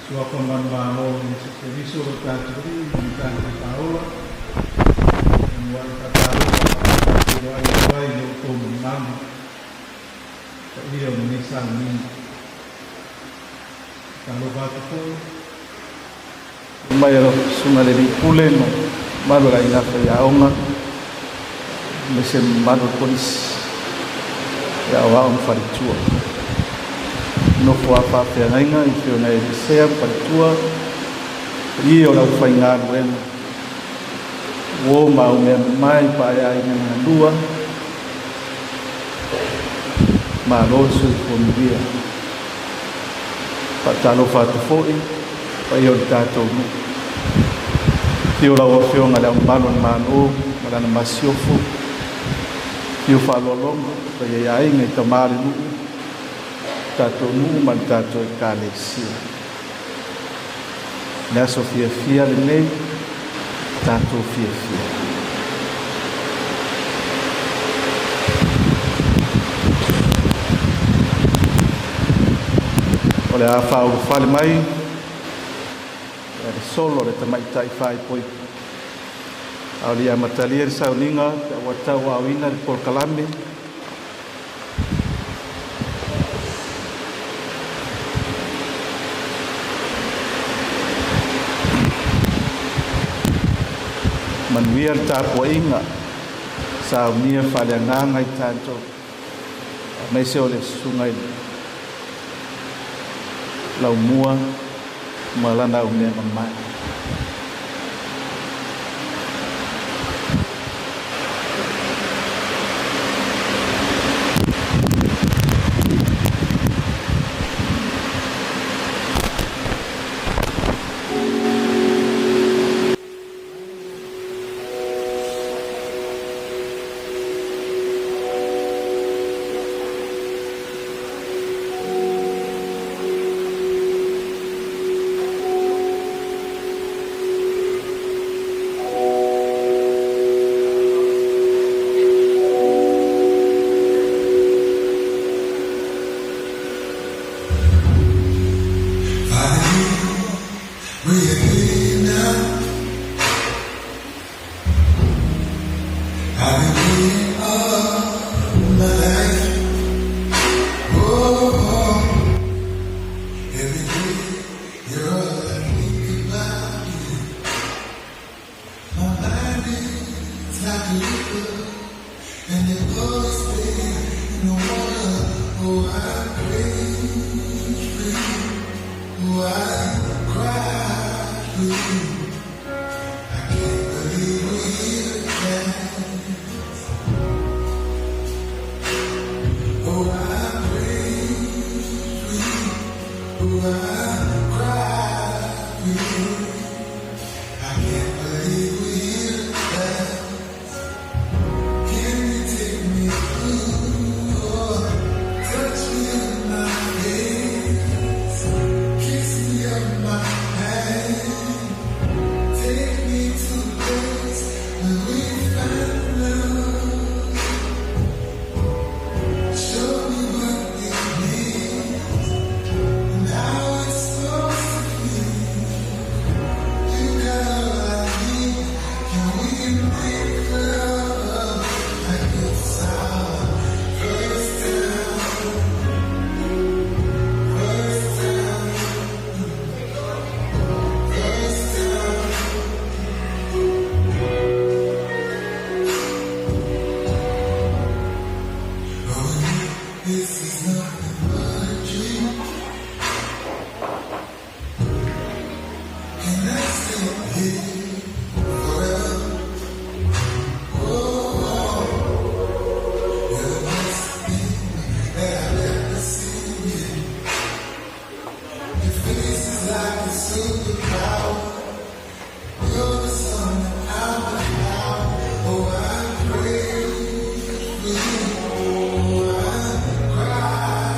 Suafa manumalo o Iesu Keriso lo tatou Alii ma le tatou Faaola, e muai faatalofa ma faafeiloai atu ai i lo outou mamalu, paia o lenei sauniga. Faatalofa atu foi Mai a lau Susuga i le Alii Pule ma le mamalu o le aiga faiaoga, aemaise le mamalu o le Kolisi i aoao ma faletua. Nofo a faafeagaiga i Afioga i Elisea ma faletua, paia o le aufaigaluega, uo ma au mea mamae i paeaiga na lua, malo le soifua manuia. Faatalofa atu foi paia o le tatou nuu. Afio lau Afioga i Le Ao Mamalu o le Malo ma Lana Masiofo, afio Faaaloaloga, paia i aiga i tama o le nuu, tatou nuu ma le tatou Ekalesia. Le aso fiafia lenei, tatou fiafia. O le a faaulufale mai le solo a le tamaitai faaipoipo. A o le i amatalia le sauniga pe ua tauaaoina le polokalame, manuia le tapuaiga, saunia faaleagaga i tatou, aemaise o le susuga i le Laumua ma lana aumea mamae. We're here now. I've been waiting all my life. Oh, every day you're all I think about. You. My mind is like a river, and it always stays in the water. Oh, I pray for you. Oh, I cry for you. I can't believe we're here now. Oh, I pray for you. Oh, I cry for you. I can't believe we're here now. Can you take me through? Oh, touch me in my face. Kiss me on my hand. Take me to the place where we found love. Show me what it means and how it's supposed to feel. You got all I need. Can we make love like it's our first time? First time. First time. Oh, this is nothing but a dream. Can I stay here forever? Oh, you're the best thing that I've ever seen. Your face is like a superpower. You're the sun and I'm the flower. Oh, I pray for you. Oh, I cry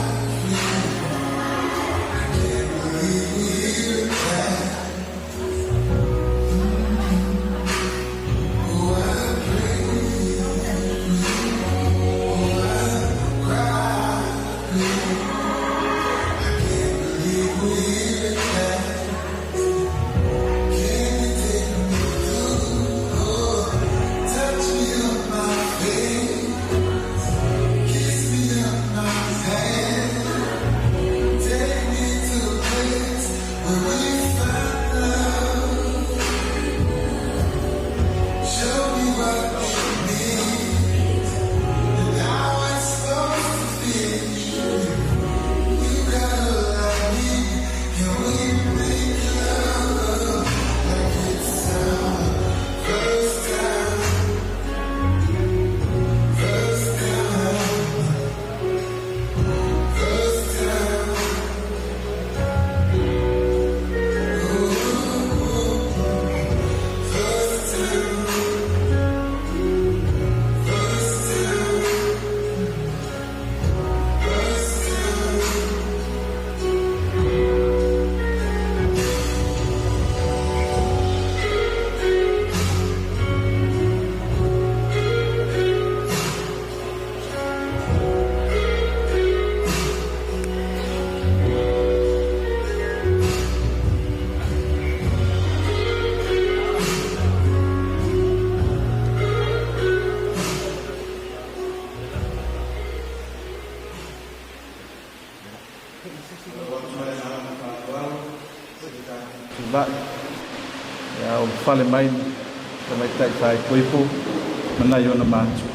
Tulai ia o fale mai tamaitai faaipoipo ma nai ona matua.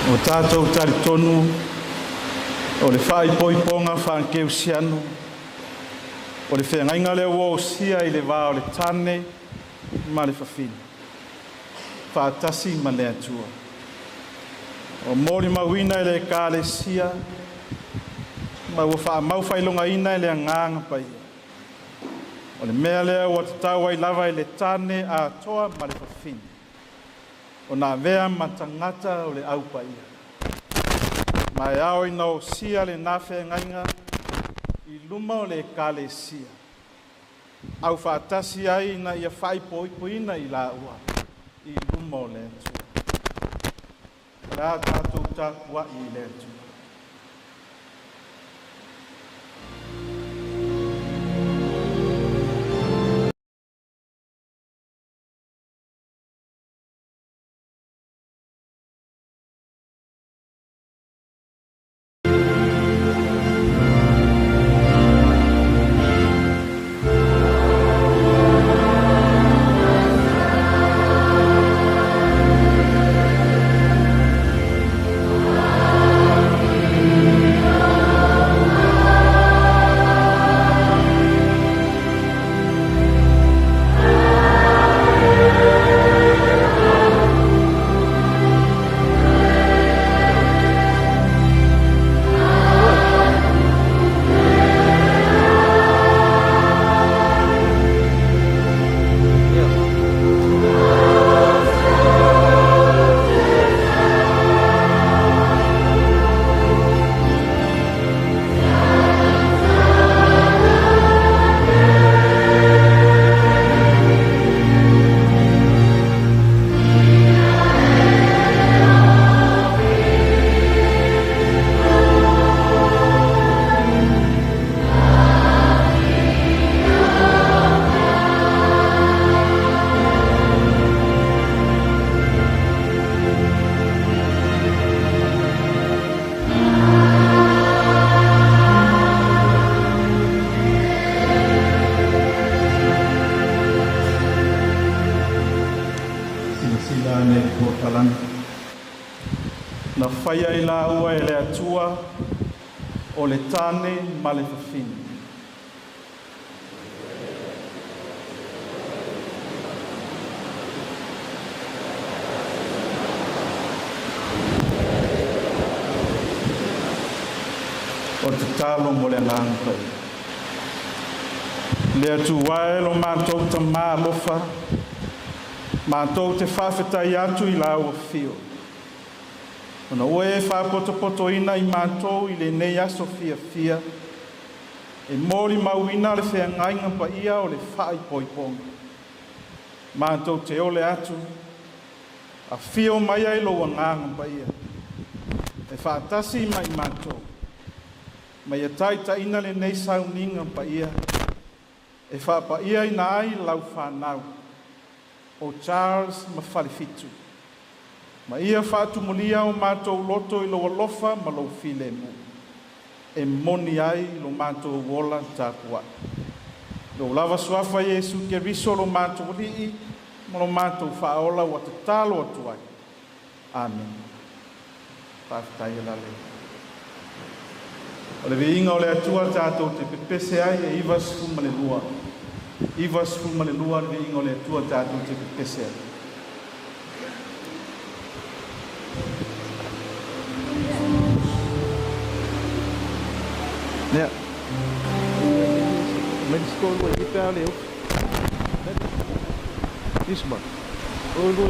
O tātou talitonu o le faaipoipoga faakerisiano o le feagaiga lea ua osia i le vā o le tane ma le fafine faatasi ma le Atua. O molimauina i le Ekalesia ma ua faamau faailogaina i le Agaga Paia. O le mea lea ua tatau ai lava i le tane atoa ma le fafine ona avea ma tagata o le au paia. Ma e ao ina osia lena feagaiga i luma o le Ekalesia. Au faatasi ai ina ia faaipoipoina i laua i luma o le Atua. O le a tatou tapuai i le Atua. Na faia i laua e le Atua o le tane ma le fafine. O le tatalo mo le agaga paia. Le Atua e lo matou Tamā alofa, matou te faafetai atu i lau afio. Ona ua e faapotopotoina i matou i lenei aso fiafia, e molimauina le feagaiga paia o le faaipoipoga. Matou te ole atu, afio mai ai lou agaga paia, e faatasi ma i matou, ma ia taitaiina lenei sauniga paia, e faapaiaina ai lau fanau, o Charles ma Falefitu. Ma ia faatumulia o matou loto i lou alofa ma lou filemu, e moni ai lo matou ola tapuai. Lou lava suafa Iesu Keriso lo matou Alii ma lo matou faaola ua tatalo atu ai. Amene. Faafetai e lale. O le viiga o le Atua tatou te pepese ai e 92. 92 le viiga o le Atua tatou te pepese ai. Ia. Mai le i pe le Isma. O lo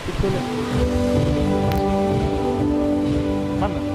ito le. Mana.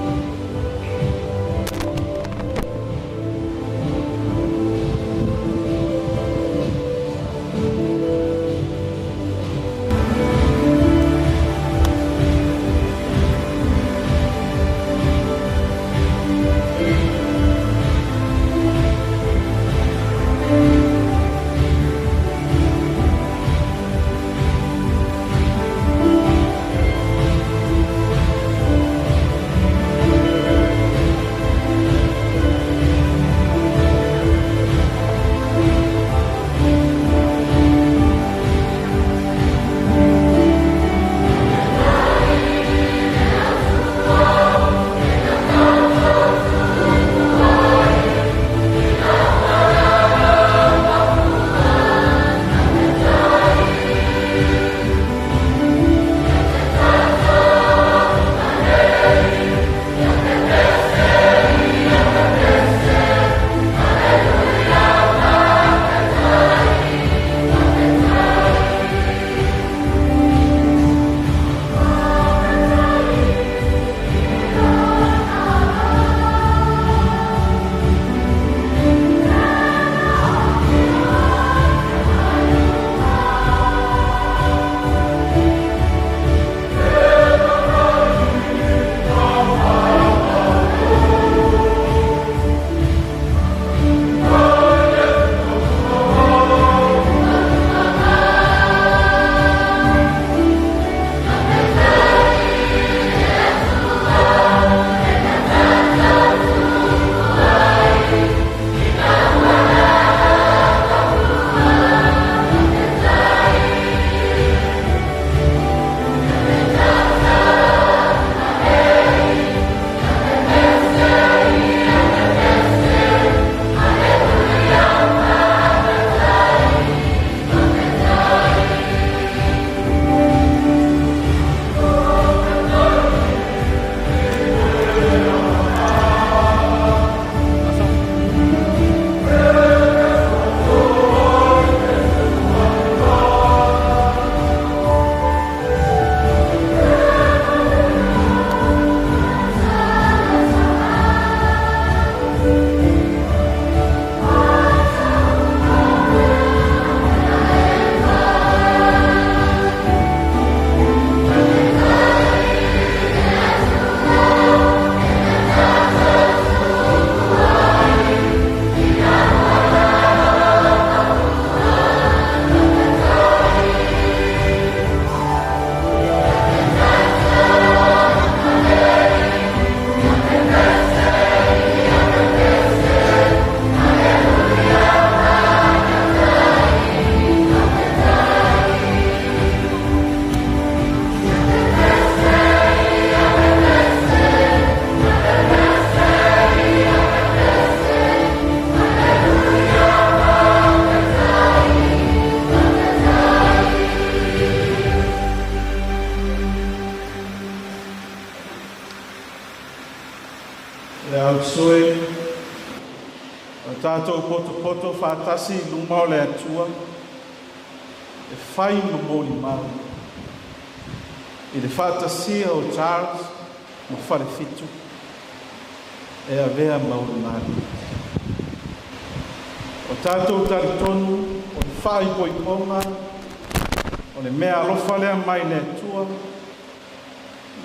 Le ausoe. O tātou potopoto whātasi i luma o le Atua, e whai ma mōli mau. I le whātasia o Charles ma Falefitu, e avea maulu. O tātou talitonu, o le whaipoiponga, o le mea alofa lea mai le Atua,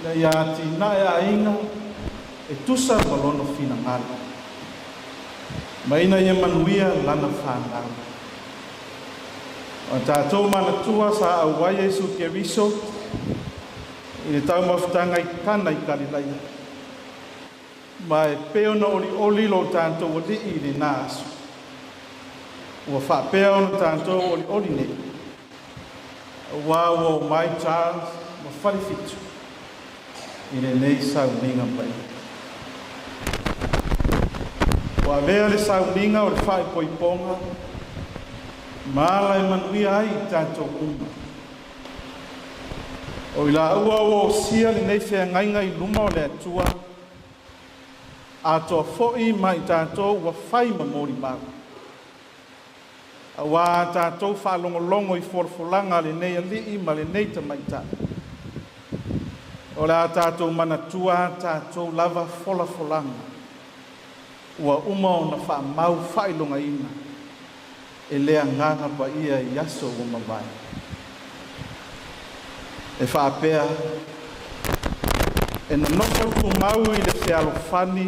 ina ia atinae aiga, e tusa ma lona finagalo. Ma ina ia manuia lana whanau. O tātou manatua sa auai Iesu Keriso, i le taumafataga i Kana i Kalilaia. Ma e pei ona olioli lo tātou alii i lenā aso. Ua faapea ona tātou olioli nei. Auā ua omai Charles ma Falefitu i lenei sauniga paia. Ua avea le sauniga o le faaipoipoga ma ala e manuia ai i tātou uma. O i laua ua osia lenei feagaiga i luma o le Atua, atoa foʻi ma i tātou ua fai ma molimau. Auā tātou faalogologo i folafolaga a lenei alii ma lenei tamaitai. O le a tātou manatua tātou lava folafolaga. Ua uma ona faamau faailogaina e le Agaga Paia i aso ua mavae. E faapea e nonofo tumau i le fealofani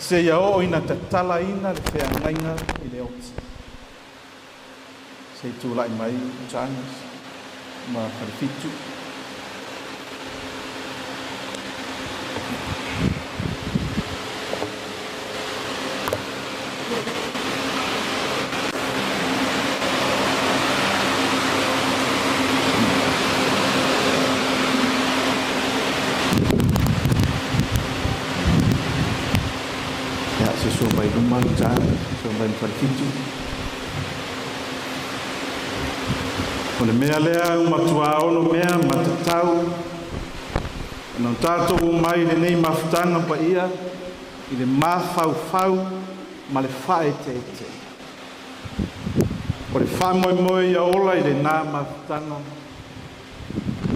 seia oo ina tatalaina le feagaiga i le oti. Se i tulai mai Charles ma Falefitu. Ia, se susu mai luma Charles, susu mai Falefitu. O le mea lea ua matuā ono mea matatau ona o tatou omai i lenei mafutaga paia i le mafaufau ma le faaeteete. O le faamoemoe ia ola i lenā mafutaga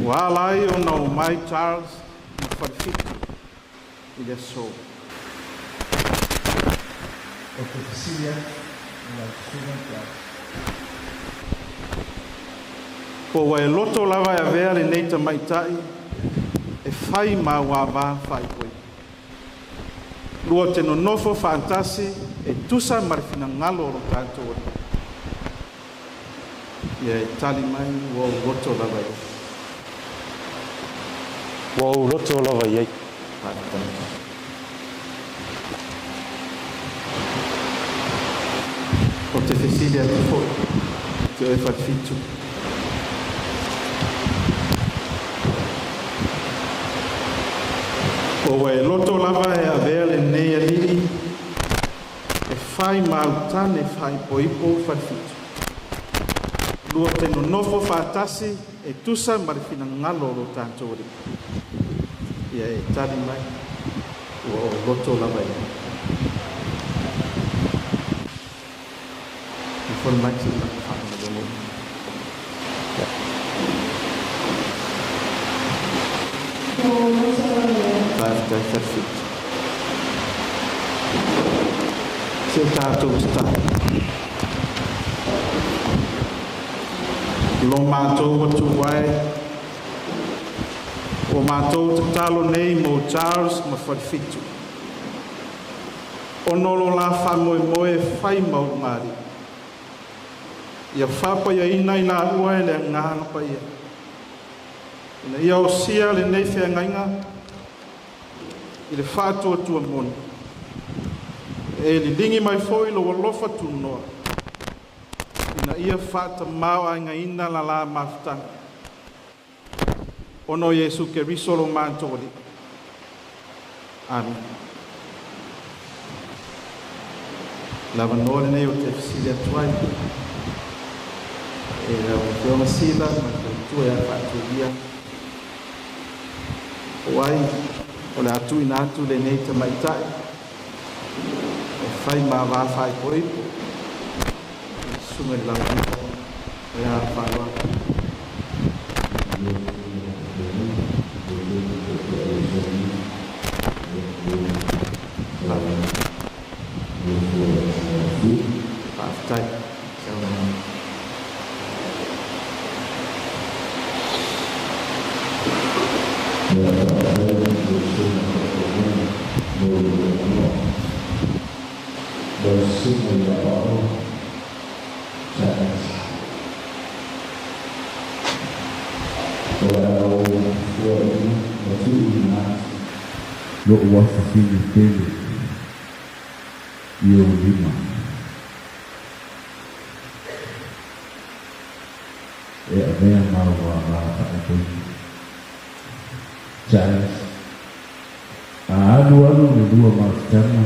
ua ala ai ona omai Charles ma Falefitu i le aso. Ou te fesili atu i lau susuga Charles. Po ua e loto lava e avea lenei tamaitai e fai ma au avā faaipoipo. Lua te nonofo faatasi e tusa ma le finagalo o lo tatou Alii. Ia e tali mai ua ou loto lava i ai. Ua ou loto lava i ai. Faafetai. Ou te fesili atu foi te oe Falefitu. Po ua e loto lava e avea lenei alii e fai ma au tane faaipoipo Falefitu. Lua te nonofo faatasi e tusa ma le finagalo o lo tatou Alii. Ia e tali mai ua ou loto lava i ai. Lafo le mic se i matou faalogologo. Ia. Faafetai Falefitu. Se i tatou tatalo. Lo matou Atua e, ua matou tatalo nei mo Charles ma Falefitu. Ona o lo la faamoemoe e fai ma ulugalii. Ia faapaiaina i laua e le Agaga Paia. Ina ia osia lenei feagaiga i le faatuatua moni. E liligi mai foi lou alofa tunoa. Ina ia faatamao-aigaina la la mafutaga. Ona o Iesu Keriso lo matou Alii. Amene. Le avanoa lenei ou te fesili atu ai e lau Afioga Sila ma le faletua ia Faatulia, po o ai O le a tuuina atu lenei tamaitai e fai ma ava faaipoipo i le susuga i le Launiu ma le agaga faaaloalo. Faafetai. Lo'u afafine pele i ou lima e avea ma ou ava faaipoipo. Charles, A alualu le lua mafutaga,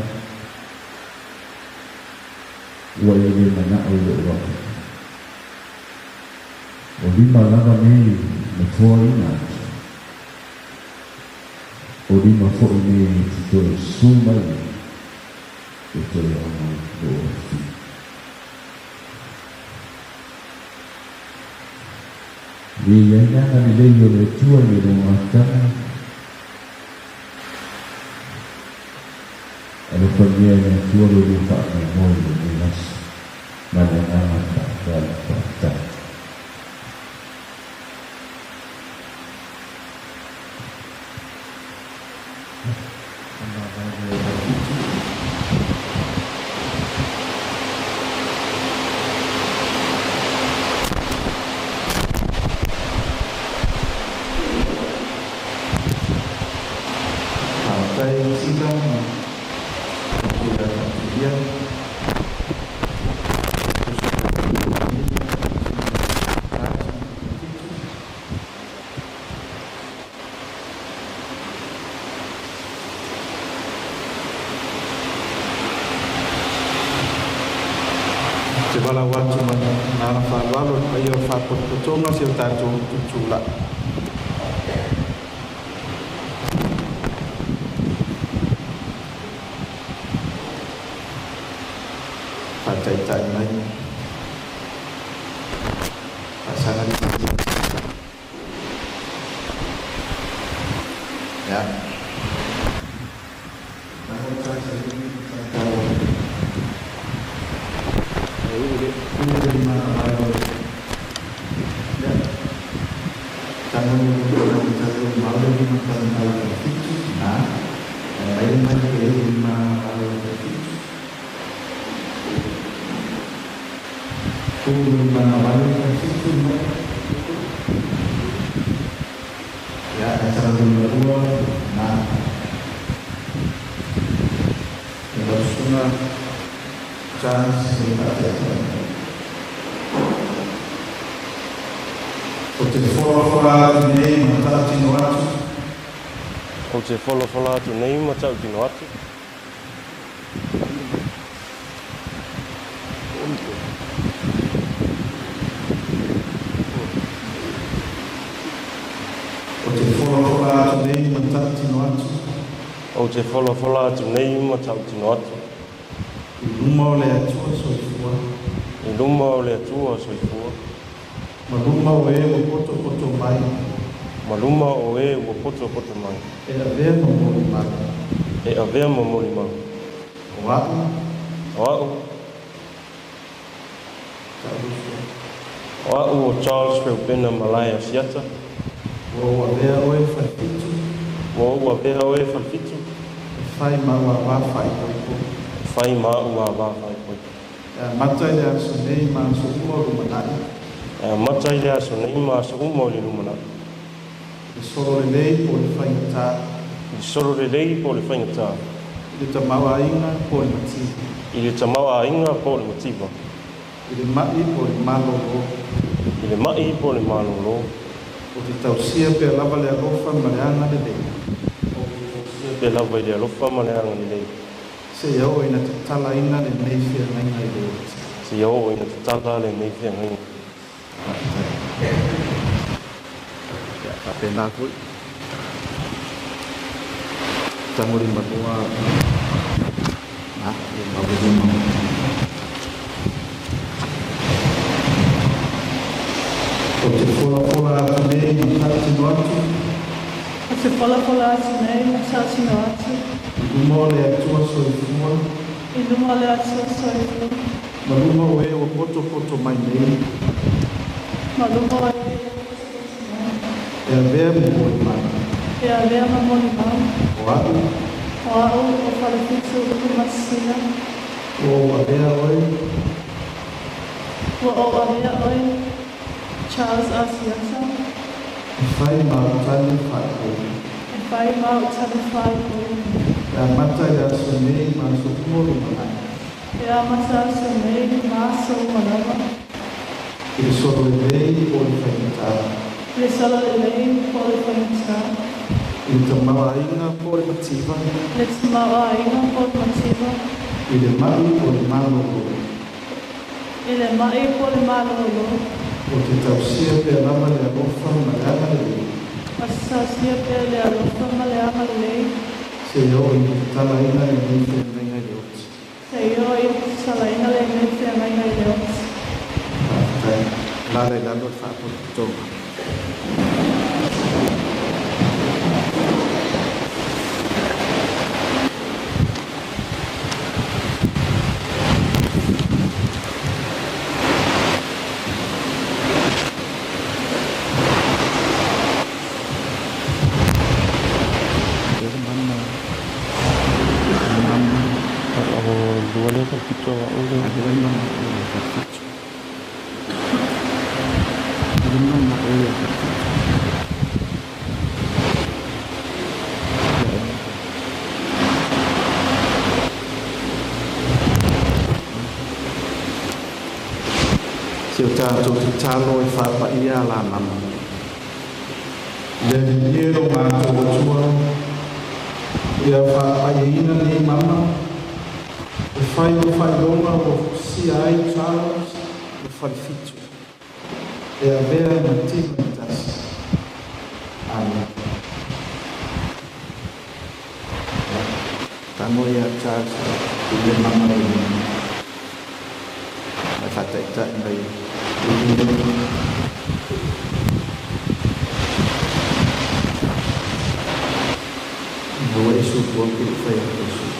ua e le mana'o i lo'u afafine. O lima lava nei na foaina atu. O lima fo'i nei e te toe susu mai ai e toe aumai lo'u afafine. E i ai le agalelei o le Atua i le lua mafutaga, alofagia e le Atua lo lua faamoemoe i lenei aso, ma le agaga faaaloalo. Faafetai. Faafetai Sila ma Tupulaga Tulia. Ou te valaau atu ma le agaga faaaloalo i le paia o le Faalapotopotoga si o tatou tutulai. Faataitai mai. Faasaga Ya. Ya, acara 52, nah. Lau susuga Charles Ou te folafola atu nei ma tautino atu. Ou te folafola atu nei ma tautino atu. Ou te folafola atu nei ma tautino atu. Ou te folafola atu nei ma tautino atu. I luma o le Atua soifua. I luma o le Atua soifua. Ma luma o e ua potopoto mai. Ma luma o e ua potopoto mai. E avea ma molimau. E avea ma molimau. O a'u. O a'u. O a'u o Charles Reubena Malaea Fiata. Ua ou avea oe falefitu. Ua ou avea oe falefitu. E fai ma a'u ava faaipoipo. E fai ma a'u ava faaipoipo. E amata i le aso nei ma aso uma o lumanai. E amata i le aso nei ma aso uma o le lumanai. I le solo lelei po o le faigata. I le solo lelei po o le faigata. I le tamaoaiga po o le mativa. I le tamaoaiga po o le mativa. I le ma'i po o le malolo. I le ma'i po o le malolo. Ou te tausia pea lava le alofa ma le agalelei. Ou te tausia pea lava i le alofa ma le agalelei. Seia oo ina tatalaina lenei feagaiga i le oti. Seia oo ina tatala lenei feagaiga. Faafetai. Ia, faapena foi. Tagolimalua a le maualima. Ou te folafola atu nei ma tautino atu. Ou te folafola atu nei ma tautino atu. I luma o le Atua soifua. I luma o le Atua soifua. Ma luma o e ua potopoto mai nei. Ma luma o e ua potopoto mai. E avea ma molimau. E avea ma molimau. O a'u. O a'u o Falefitu Utumasina. Ua ou avea oe. Ua ou avea oe, Charles Asiata. E fai ma ou tane faaipoipo. E fai ma ou tane faaipoipo. E amata i le aso nei ma aso uma o lumanai. E amata aso nei ma aso uma lava. I le solo lelei po o le faigata. I le solo lelei po o le faigata. I le tamaoaiga po o le mativa. I le tamaoaiga po o le mativa. I le ma'i po o le malolo. I le ma'i po o le malolo. Ou te tausia pea lava le alofa ma le agalelei. Ou te tausia pea le alofa ma le agalelei. Seia oo ina tatalaina lenei feagaiga i le oti. Seia oo ina tatalaina lenei feagaiga i le oti. Faafetai. Alaala i lalo le faapotopotoga. Si o tatou tatalo e faapaia alamama. Le Alii e lo matou Atua, ia faapaiaina nei mama, e fai ma faailoga ua fusia ai Charles ma Falefitu, e avea ma tino e tasi. Amene. Ia, tago ia Charles i le mama i le faataitai mai i le Ua e supu au ke le fai atu e supu.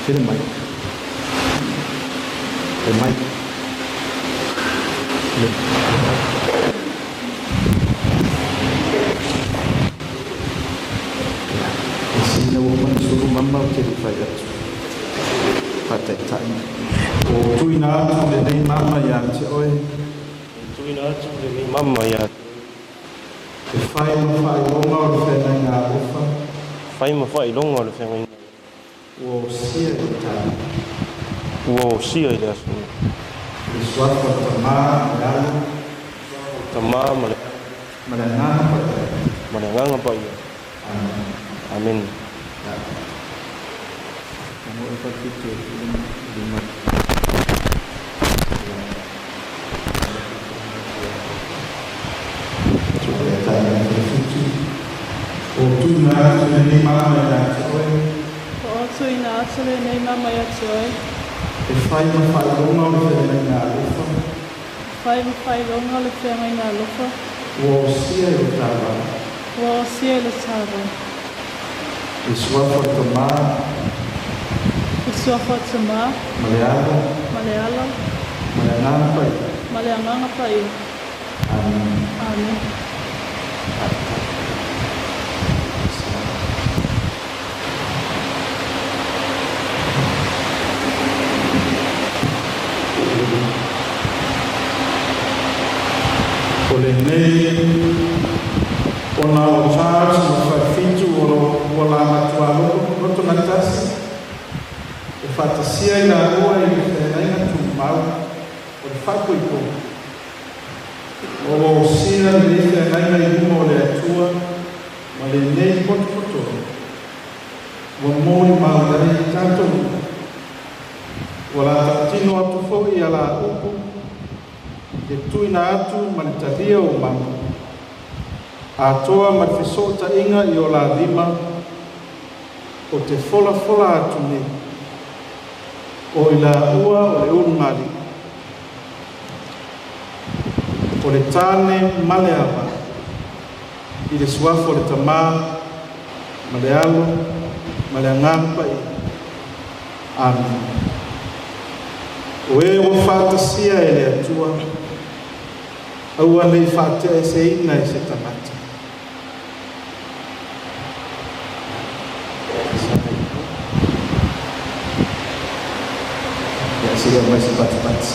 Tele mai. Le mai. Le. E sina ua mana sulu mama o te le fai atu. Faataitai mai. O tuuina atu lenei mama ia te oe. O tuuina atu lenei mama ia te oe. E fai ma faailoga o le feagaiga alofa. Fai ma faailoga o le feagaiga alofa. Ua osia i le tala. Ua osia i le aso nei. I le suafa o le Tamā ma le Alo. Suafa o le Tamā ma le Alo. Ma le Agaga Paia. Ma le Agaga Paia. Amene. Amene. O tuuina atu lenei mama ia te oe. O tuuina atu lenei mama ia te oe. E fai ma faailoga o le feagaiga alofa. E fai ma faailoga o le feagaiga alofa. Ua osia i le taavao. Ua osia i le taavao. I le suafa o le Tamā. I le suafa o le Tamā. Ma le Alo. Ma le Alo. Ma le Agaga Paia. Ma le Agaga Paia. Amene. Amene. O lenei ona o Charles ma Falefitu o lo ua la matua loto gatasi e faatasia i laua i le feagaiga tumau o le faapoipoga. O ua osia lenei feagaiga i luma o le Atua ma lenei potopotoga ua molimau ai i tatou uma. Ua la tautino atu foi i a la upu le tuuina atu ma le talia o mama. Atoa ma le fesootaiga i o la lima o te folafola atu nei o i laua o le ulugalii o le tane ma le ava i le suafa o le Tamā ma le Alo ma le Agaga Paia. Amene. O e ua faatasia e le Atua, aua nei faateaeseina e se tagata. Ia seia mai se patipati.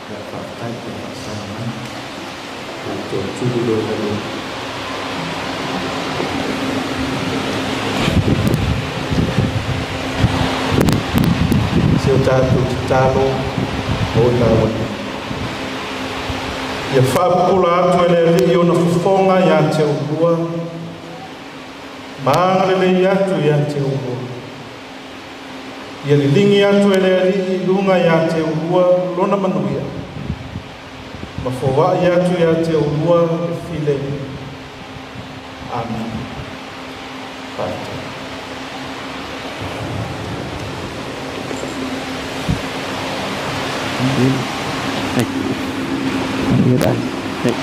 Ia faafetai pe faasaga mai. Tatou tuli leo le Se o tatou tatalo o laua. Ia faapupula atu e le Alii ona fofoga ia te oulua, ma agalelei atu ia te oulua. Ia liligi atu e le Alii i luga ia te oulua lona manuia, ma foai atu ia te oulua le filemu. Amene. Faafetai. Hey.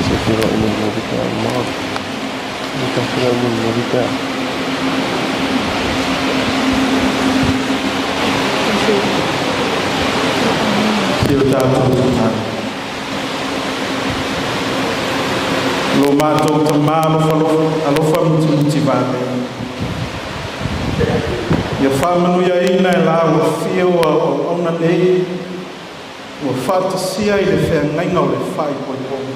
Se feiloai mulimuli pe a mamao. E ta feiloai mulimuli pe a. Se o tatou tatalo. Lo matou Tamā alofa mutimutivave. Ia faamanuiaina e lau afio o auauna nei ua faatasia i le feagaiga o le faaipoipoga.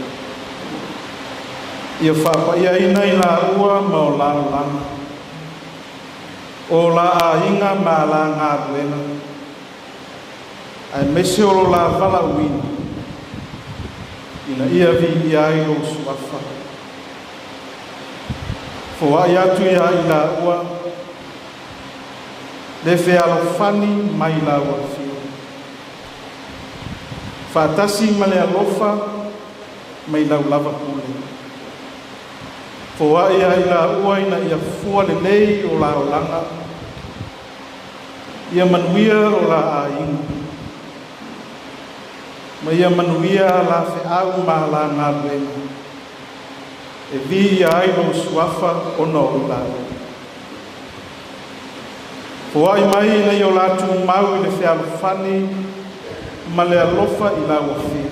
Ia faapaiaina i laua ma o la olaga, o la aiga ma la galuega, aemaise o lo la valaauina, ina ia viia ai lou suafa. Foai atu ia i laua le fealofani mai lau afio, faatasi ma le alofa mai lau lava pule. Foai ia i laua ina ia fua lelei o la olaga, ia manuia o la aiga, ma ia manuia la feau ma la galuega, e viia ai lou suafa ona o i laua. Foai mai ina ia o la tumau i le fealofani ma le alofa i lau afio.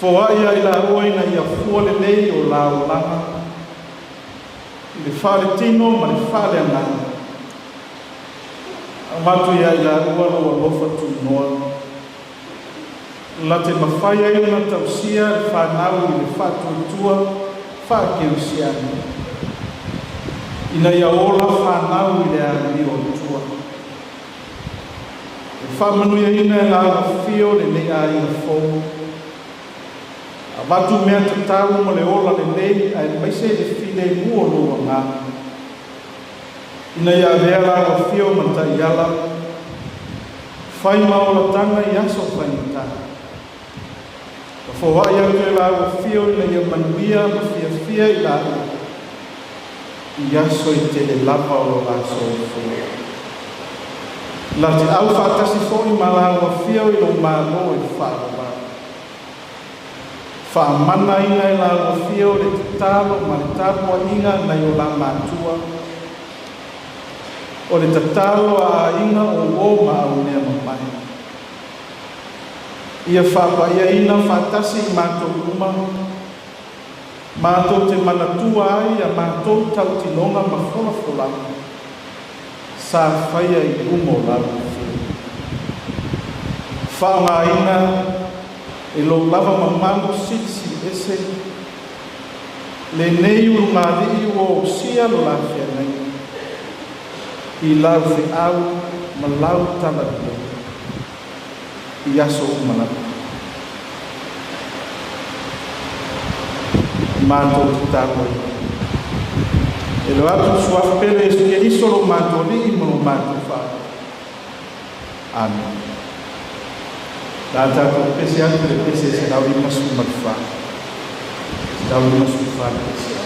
Foai ia i laua ina ia fua lelei o la olaga, i le faaletino ma le faaleagaga. Avatu ia i laua lou alofa tunoa, la te mafai ai ona tausia le fanau i le faatuatua faakerisiano, ina ia ola fanau i le amio Atua. E faamanuiaina e lau afio lenei aiga fou. Avatu mea tatau mo le ola lelei aemaise le filemu o lou agaga, ina ia avea lau afio ma taiala, fai ma olataga i aso faigata. Ma foai atu e lau afio ina ia manuia ma fiafia i laua i aso i tele lava o lo la soifua. La te au faatasi foi ma lau afio i lou malo e faavavau. Faamanaina e lau afio le tatalo ma le tapuaiga nai o la matua, o le tatalo a aiga o uō ma aumea mamae. Ia faapaiaina faatasi i matou uma, matou te manatua ai a matou tautinoga ma folafolaga sa faia i luma o lau afio. Faaaogaina E lou lava mamalu silisili ese lenei ulugalii ua osia lo la feagaiga i lau feau ma lau talalelei i aso uma lava. Matou tatalo ai e lo atu suafa pele Iesu Keriso lo matou Alii ma lo matou Faaola. Amene. La tatou pese atu le pese 154. 154 pese.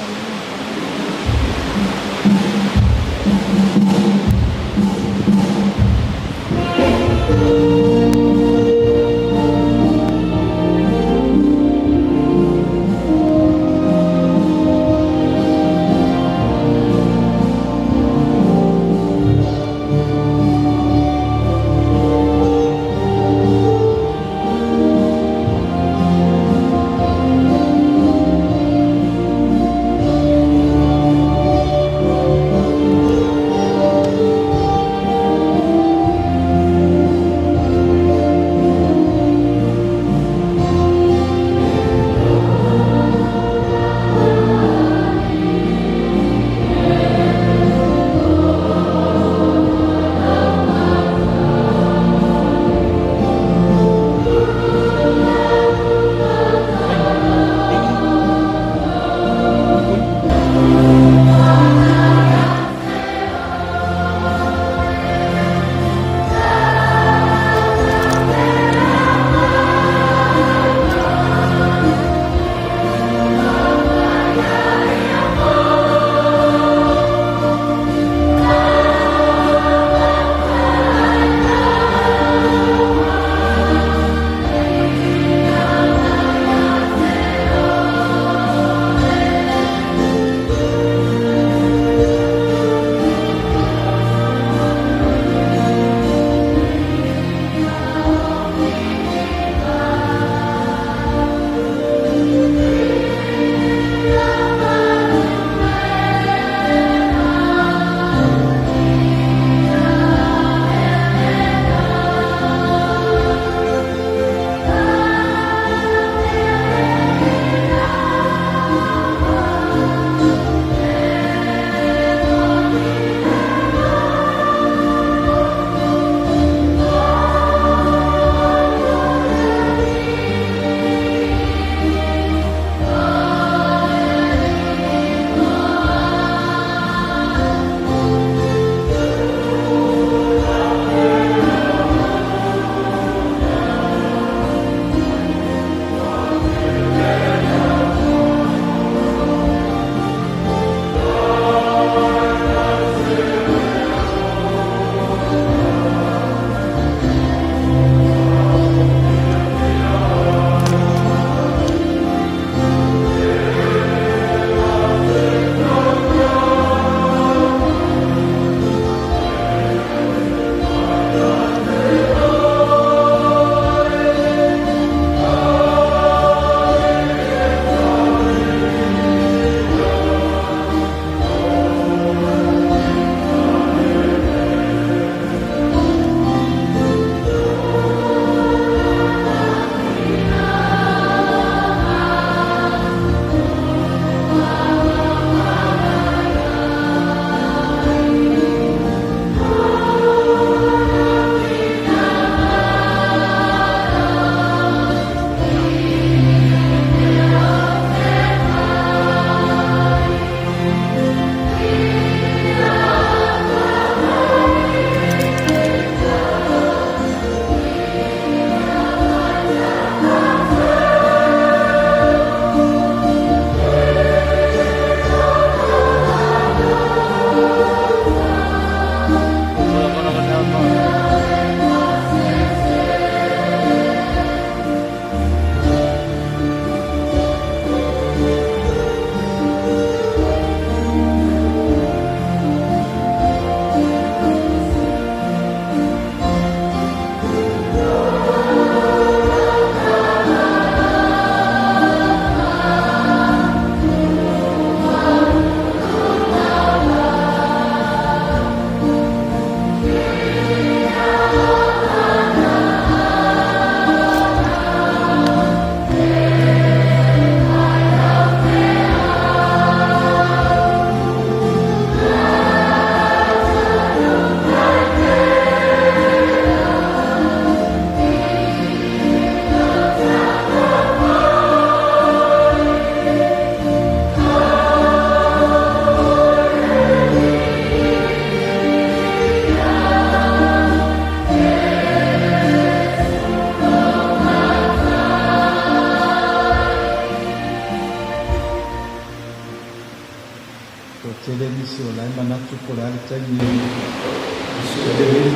tele nisi o la e manatu po o le a le taimi e su'elele.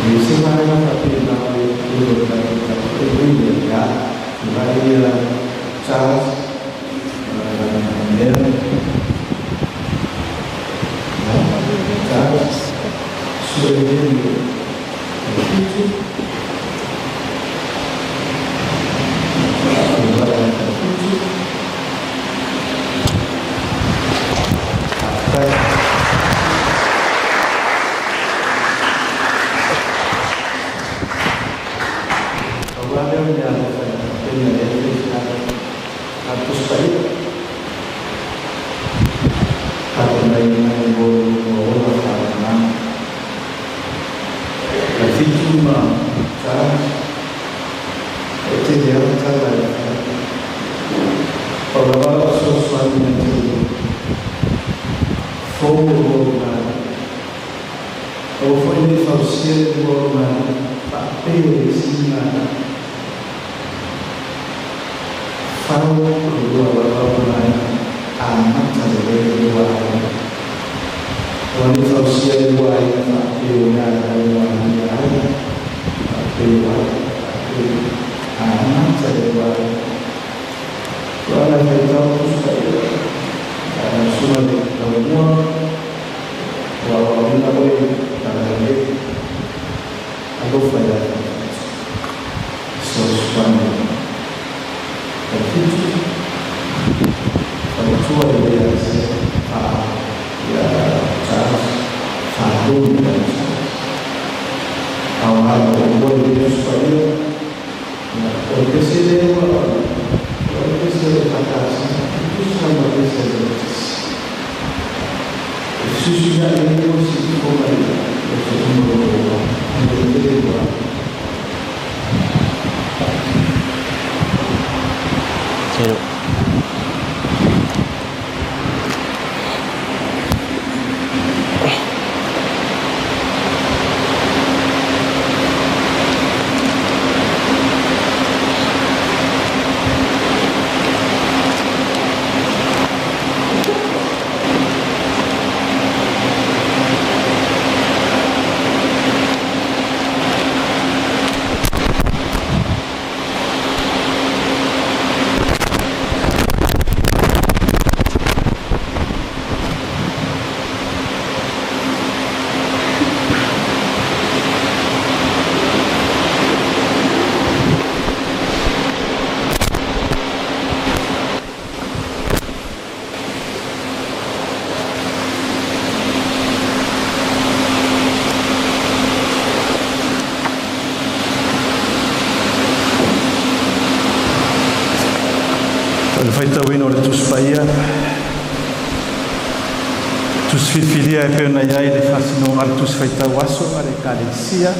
Nisi vaega faapena o le tele o le tatou tapuaiga ia tulai ia Charles mea Charles su'elele fitu fitu. Faafetai. Pau lava lea o le mea alofa e tapena i ai le a le Tusi Paia. Tapenaina ai mo le ola faaleagaga. Tai fitu ma Charles, e tele lava tala e fai. Pau lava lau fesoasoani ia te outou. Fou o lua ulugalii. Aua foi ne i fausia le lua ulugalii faapei o le isi ulugalii. Fau le lua lava ulugalii, amata lelei le lua aiga. Aua ne i fausia le lua aiga faapei o mea e ua alia ai, faapei o ai, faapei o amata le lua aiga. Ua ala faitau Tusi Paia, lau Susuga i le Laumua, ua aoaoina oe i Talalelei, alofa ia te fesoasoani tai fitu, faletua lelei ia fa ia Charles, faatonu ia Charles. Aoga ua le Tusi Paia, o le pese lea ua o le pese o le EFKS, e tusa ma le pese a le Metotisi. E fesuisuia'i ai o si ifo mai o se uma o lo o le tele ua. 0. O le faitauina o le Tusi Paia, Tusi Filifilia e pei ona i ai le faasinoga a le Tusi Faitau Aso a le Ekalesia,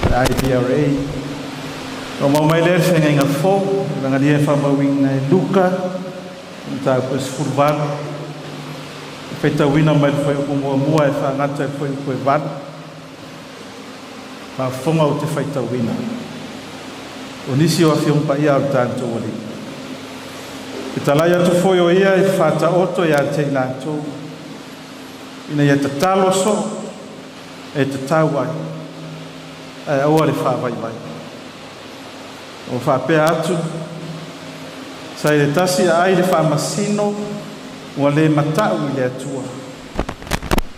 le IDRA. Ua maua mai lea le feagaiga fou, Evagalia e faamauina e Luka, mataupu e 18, e faitauina mai le fuaiupu muamua e faagata i le fuaiupu e 8. Faafofoga ou te faitauina. O nisi o Afioga Paia a lo tatou Alii. Fetalai atu foi o ia e faataoto ia te i latou, ina ia tatalo soo e tatau ai, ae aua le faavaivai. Ua faapea atu, Sa i le tasi aai le faamasino ua le mata'u i le Atua,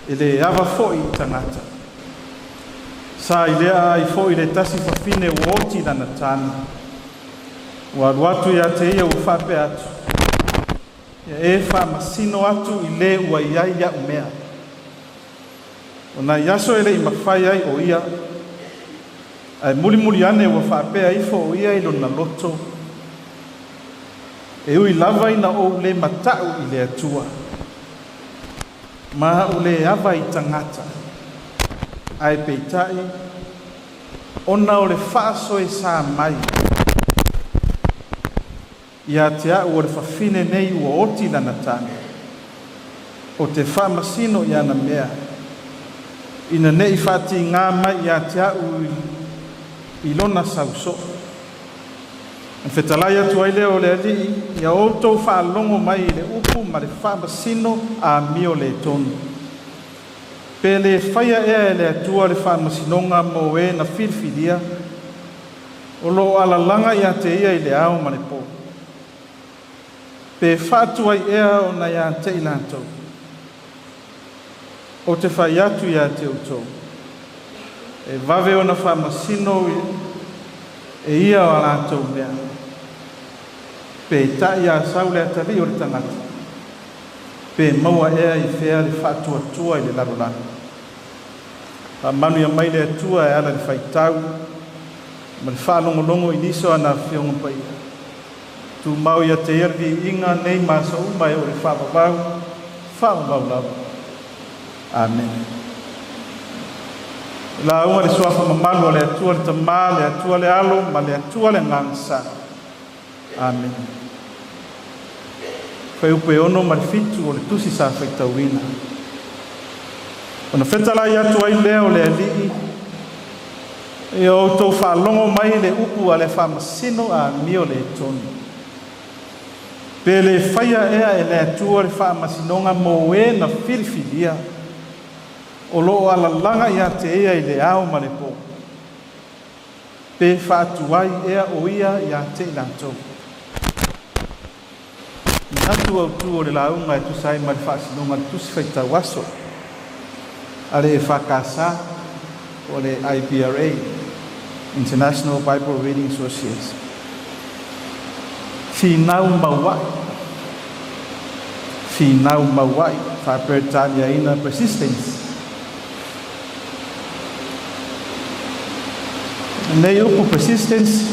e le ava foi i tagata. Sa i lea aai foi le tasi fafine ua oti lana tane. Ua alu atu ia te ia ua faapea atu, Ia e faamasino atu i le ua i ai a'u mea. O nai aso e le i mafai ai o ia, ae mulimuli ane ua faapea ifo o ia i lona loto, E ui lava ina ou le mata'u i le Atua, ma ou le ava i tagata, ae peitai, ona o le faasoesa mai ia te a'u o le fafine nei ua oti lana tane, ou te faamasino i ana mea, ina ne i faatigā mai ia te a'u i lona sau soo. Ona fetalai atu ai lea o le Alii, Ia outou faalogo mai i le upu ma le faamasino amioletonu. Pe le faia ea e le Atua le faamasinoga mo e na filifilia, o lo o alalaga ia te ia i le ao ma le po? Pe faatuai ea ona ia te i latou? Ou te fai atu ia te outou, e vave ona faamasino e ia o a latou mea. Peitai a sau le atalii o le tagata, pe maua ea i fea le faatuatua i le lalolagi? Faamanuia mai le Atua e ala i le faitau ma le faalogologo i nisi o ana Afioga Paia. Tumau ia te ia le viiga nei ma aso uma e oo i le faavavau, faavavau lava. Amene. Lauga i le suafa mamalu o le Atua le Tama, le Atua le Alo ma le Atua le Agaga Sa. Amene. Fuaiupu e 6 ma le 7 o le tusi sa faitauina. Ona fetalai atu ai lea o le Alii, Ia outou faalogo mai i le upu a le faamasino amioletonu. Pe le faia ea e le Atua le faamasinoga mo e na filifilia, o lo o alalaga ia te ia i le ao ma le po? Pe faatuai ea o ia ia te i latou? Manatu autu o le lauga e tusa ai ma le faasinoga o le Tusi Faitau Aso a le EFKS po o le IBRA, International Bible Reading Association. Finau maua'i, Finau maua'i, faa-Peretaniaina persistence. Lenei upu persistence,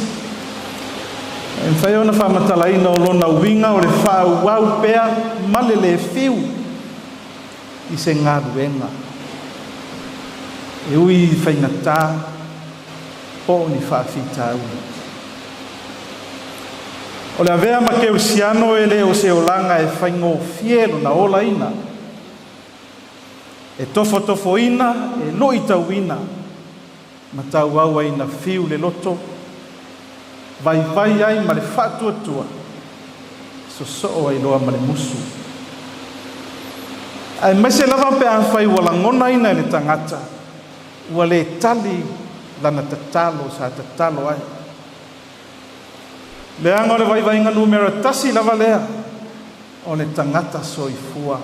e mafai ona faamatalaina o lona uiga o le faaauau pea ma le le fiu i se galuega, e ui i faigata po o ni faafitauli. O le avea ma kerisiano e le o se olaga e faigofie lona olaina, e tofotofoina, e luitauina, ma tauau ai ina fiu le loto, vaivai ai ma le faatuatua, sosoo ai loa ma le musu. Aemaise lava pe afai ua lagonaina e le tagata ua le tali lana tatalo sa tatalo ai. Leaga o le vaivaiga numera tasi lava lea o le tagata soifua,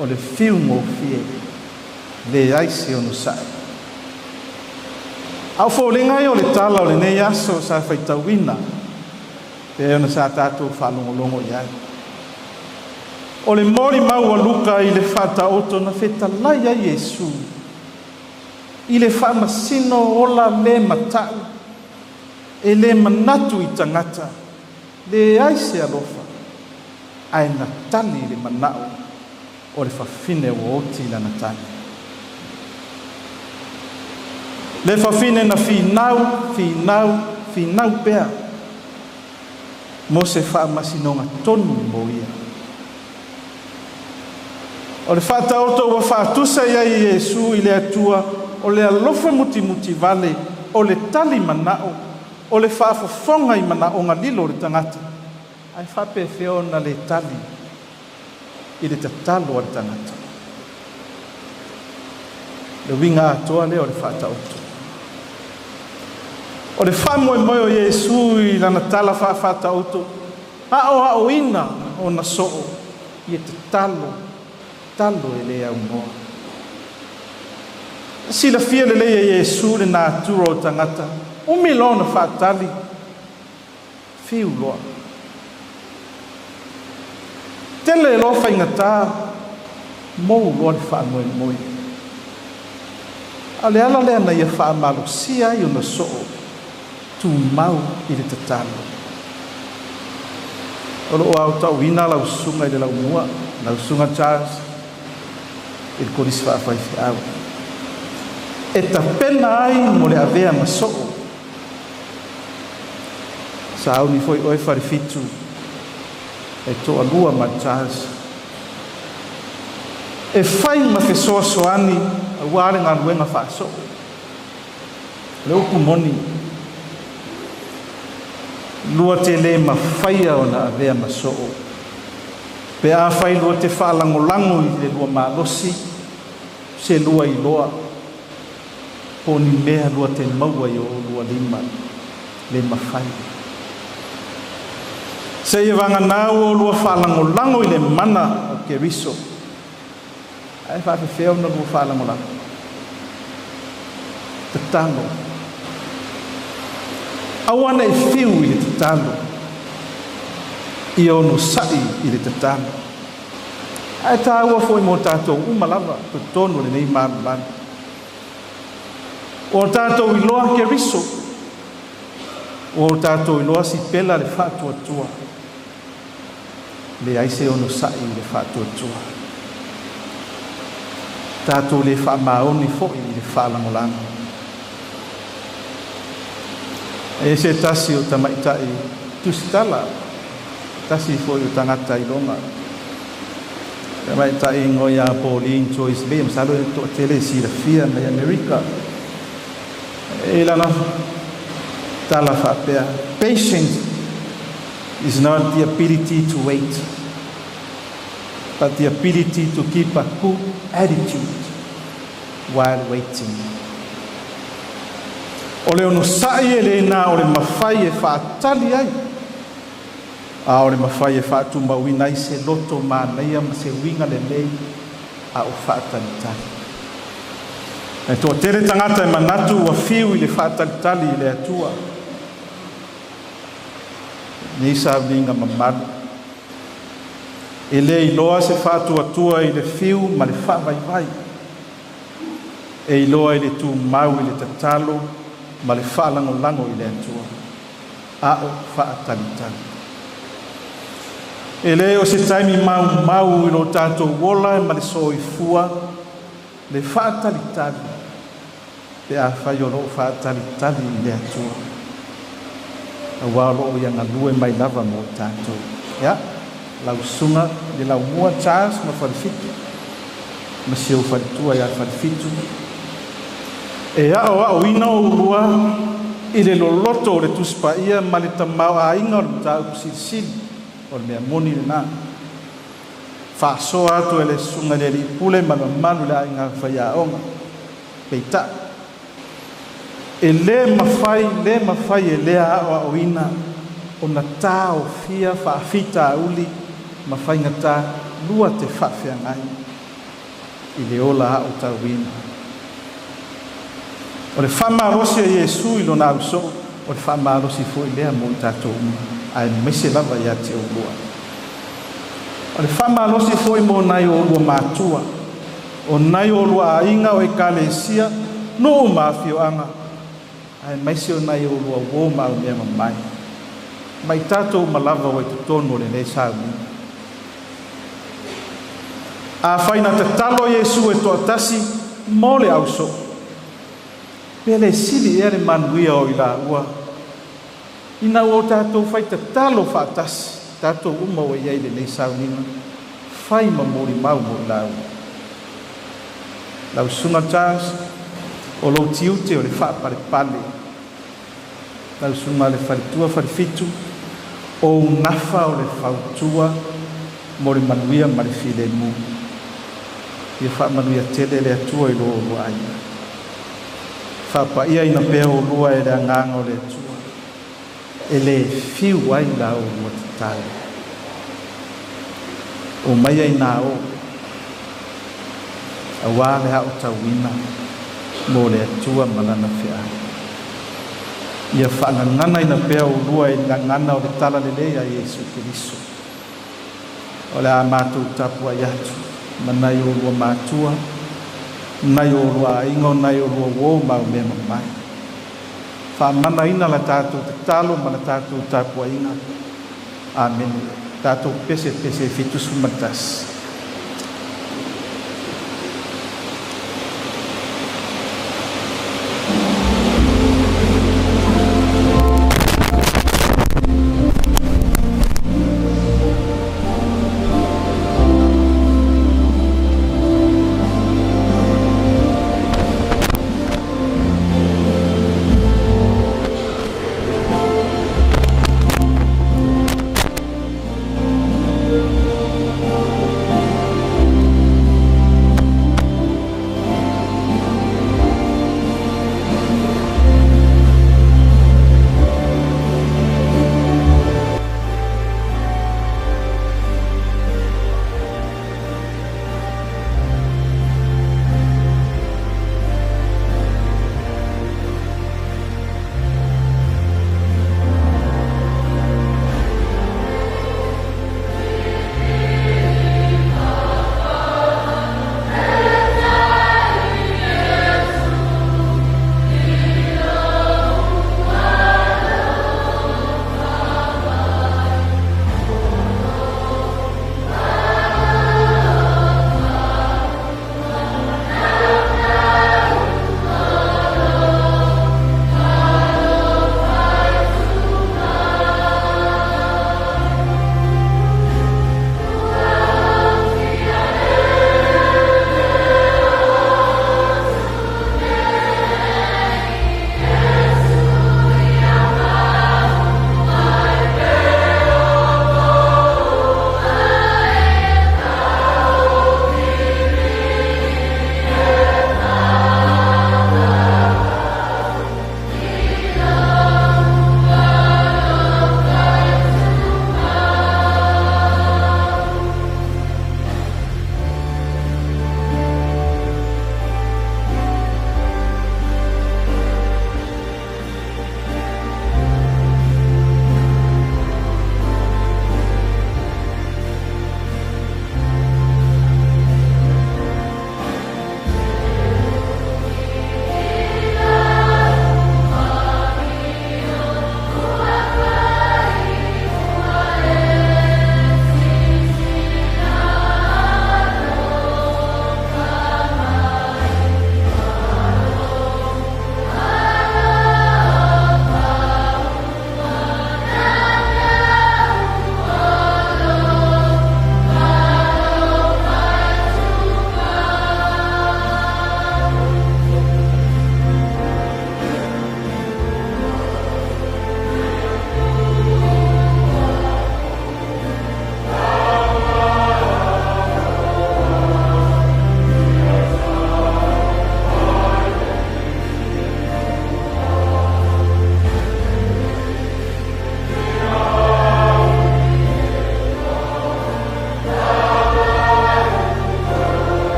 o le fiu gofie, leai se onosai. A o foliga ia o le tala o lenei aso sa faitauina pei ona sa tatou faalogologo i ai. O le molimau a Luka i le faataoto na fetalai ai Iesu i le faamasino ola le mata'u, e le manatu i tagata, leai se alofa, ae na tali i le mana'o o le fafine ua oti i lana tane. Le fafine na finau, finau, finau pea mo se faamasinoga tonu mo ia. O le faataoto ua faatusa i ai Iesu i le Atua o le alofa mutimuti vale, o le tali mana'o, o le faafofoga i manaoga lilo o le tagata, ae faapefea ona le tali i le tatalo a le tagata? Le uiga atoa lea o le faataoto. O le faamoemoe o Iesu i lana tala faafaataoto, aoaoina ona soo, ia tatalo, tatalo e le aunoa. Silafia lelei e Iesu le natura o tagata, umi loa ona faatali, fiu loa. Tele loa faigata, mou loa le faamoemoe. A o le ala lea na ia faamalosia ai ona soo, tumau i le tatalo. O lo o aotauina lau susuga i le laumua, lau susuga Charles, i le kolisi faafaifeau, e tapena ai mo le avea ma soo. Sauni foi oe Falefitu e toalua ma Charles e fai ma fesoasoani aua le galuega faasoo. O le upu moni, Lua te le mafaia ona avea ma soo. Pe afai lua te faalagolago i le lua malosi, se lua iloa, po o ni mea lua te maua i o oulua lima, le mafai. Seia vagana ua oulua faalagolago i le mana o Keriso. Ae faafefea ona lua faalagolago? Tatalo. Aua ne i fiu i le tatalo. Ia onosai i le tatalo. Ae taua foi mo tatou uma lava totonu o lenei malumalu. Ua tatou iloa Keriso. Ua tatou iloa sipela le faatuatua. Leai se onosai i le faatuatua. Tatou le faamaoni foi i le faalagolago. E se tasi o tamaitai tusitala, tasi foi o tagata iloga. Tamaitai igoa ia Pauline Joyce Lee, masalo e toatele e silafia mai Amerika. E lana tala faapea, "Patience is not the ability to wait, but the ability to keep a good attitude while waiting." O le onosai e le na o le mafai e faatali ai, a o le mafai e faatumauina ai se loto manaia ma se uiga lelei a o faatalitali. E toatele tagata e manatu ua fiu i le faatalitali i le Atua. Nei sauniga mamalu. E le iloa se faatuatua i le fiu ma le faavaivai. E iloa i le tumau i le tatalo ma le faalagolago i le Atua. A o faatalitali. E le o se taimi maumau i lo tatou ola ma le soifua le faatalitali pe afai o loo faatalitali i le Atua. Auā o loo ia galue mai lava mo tatou. Ia, lau susuga le Laumua Charles ma Falefitu, ma si ou faletua ia Falefitu. E aoaoina oulua i le loloto o le Tusi Paia ma le tamaoaiga o le mataupu silisili o le mea moni lena. Faasoa atu e le susuga i le alii pule ma le mamalu i le aiga faiaoga. Peitai, e le mafai, le mafai e lea aoaoina ona taofia faafitauli ma faigata lua te faafeagai i le ola aotauina. O le faamalosi a Iesu i lona ausoo, o le faamalosi foi lea mo i tatou uma, aemaise lava ia te oulua. O le faamalosi foi mo nai o oulua matua, o nai o oulua aiga o ekalesia, nuu ma afioaga, aemaise o nai o oulua uo ma aumea mamae. Ma i tatou uma lava ua i totonu o lenei sauniga. Afai na tatalo Iesu e toatasi mo le ausoo, pe le sili ea le manuia o i laua ina ua o tatou fai tatalo faatasi, tatou uma ua i ai i lenei sauniga, fai ma molimau mo i laua. Lau Susuga Charles, o lou tiute o le faapalepale. Lau Susuga le Faletua Falefitu, o ou nafa o le fautua mo le manuia ma le filemu. Ia faamanuia tele le Atua i lo oulua aiga. Faapaiaina pea oulua e le agaga o le Atua, e le fiu ai la oulua tatalo. Omaia inā o, auā le aotauina mo le Atua ma Lana feau. Ia faagaganaina pea oulua i le gagana o le talalelei a Iesu Keriso. O le a matou tapuai atu ma nai oulua matua, nai oulua aiga, o nai oulua uo ma aumea mamae. Faamanaina la tatou tatalo ma la tatou tapuaiga. Amene. Tatou pese pese 71.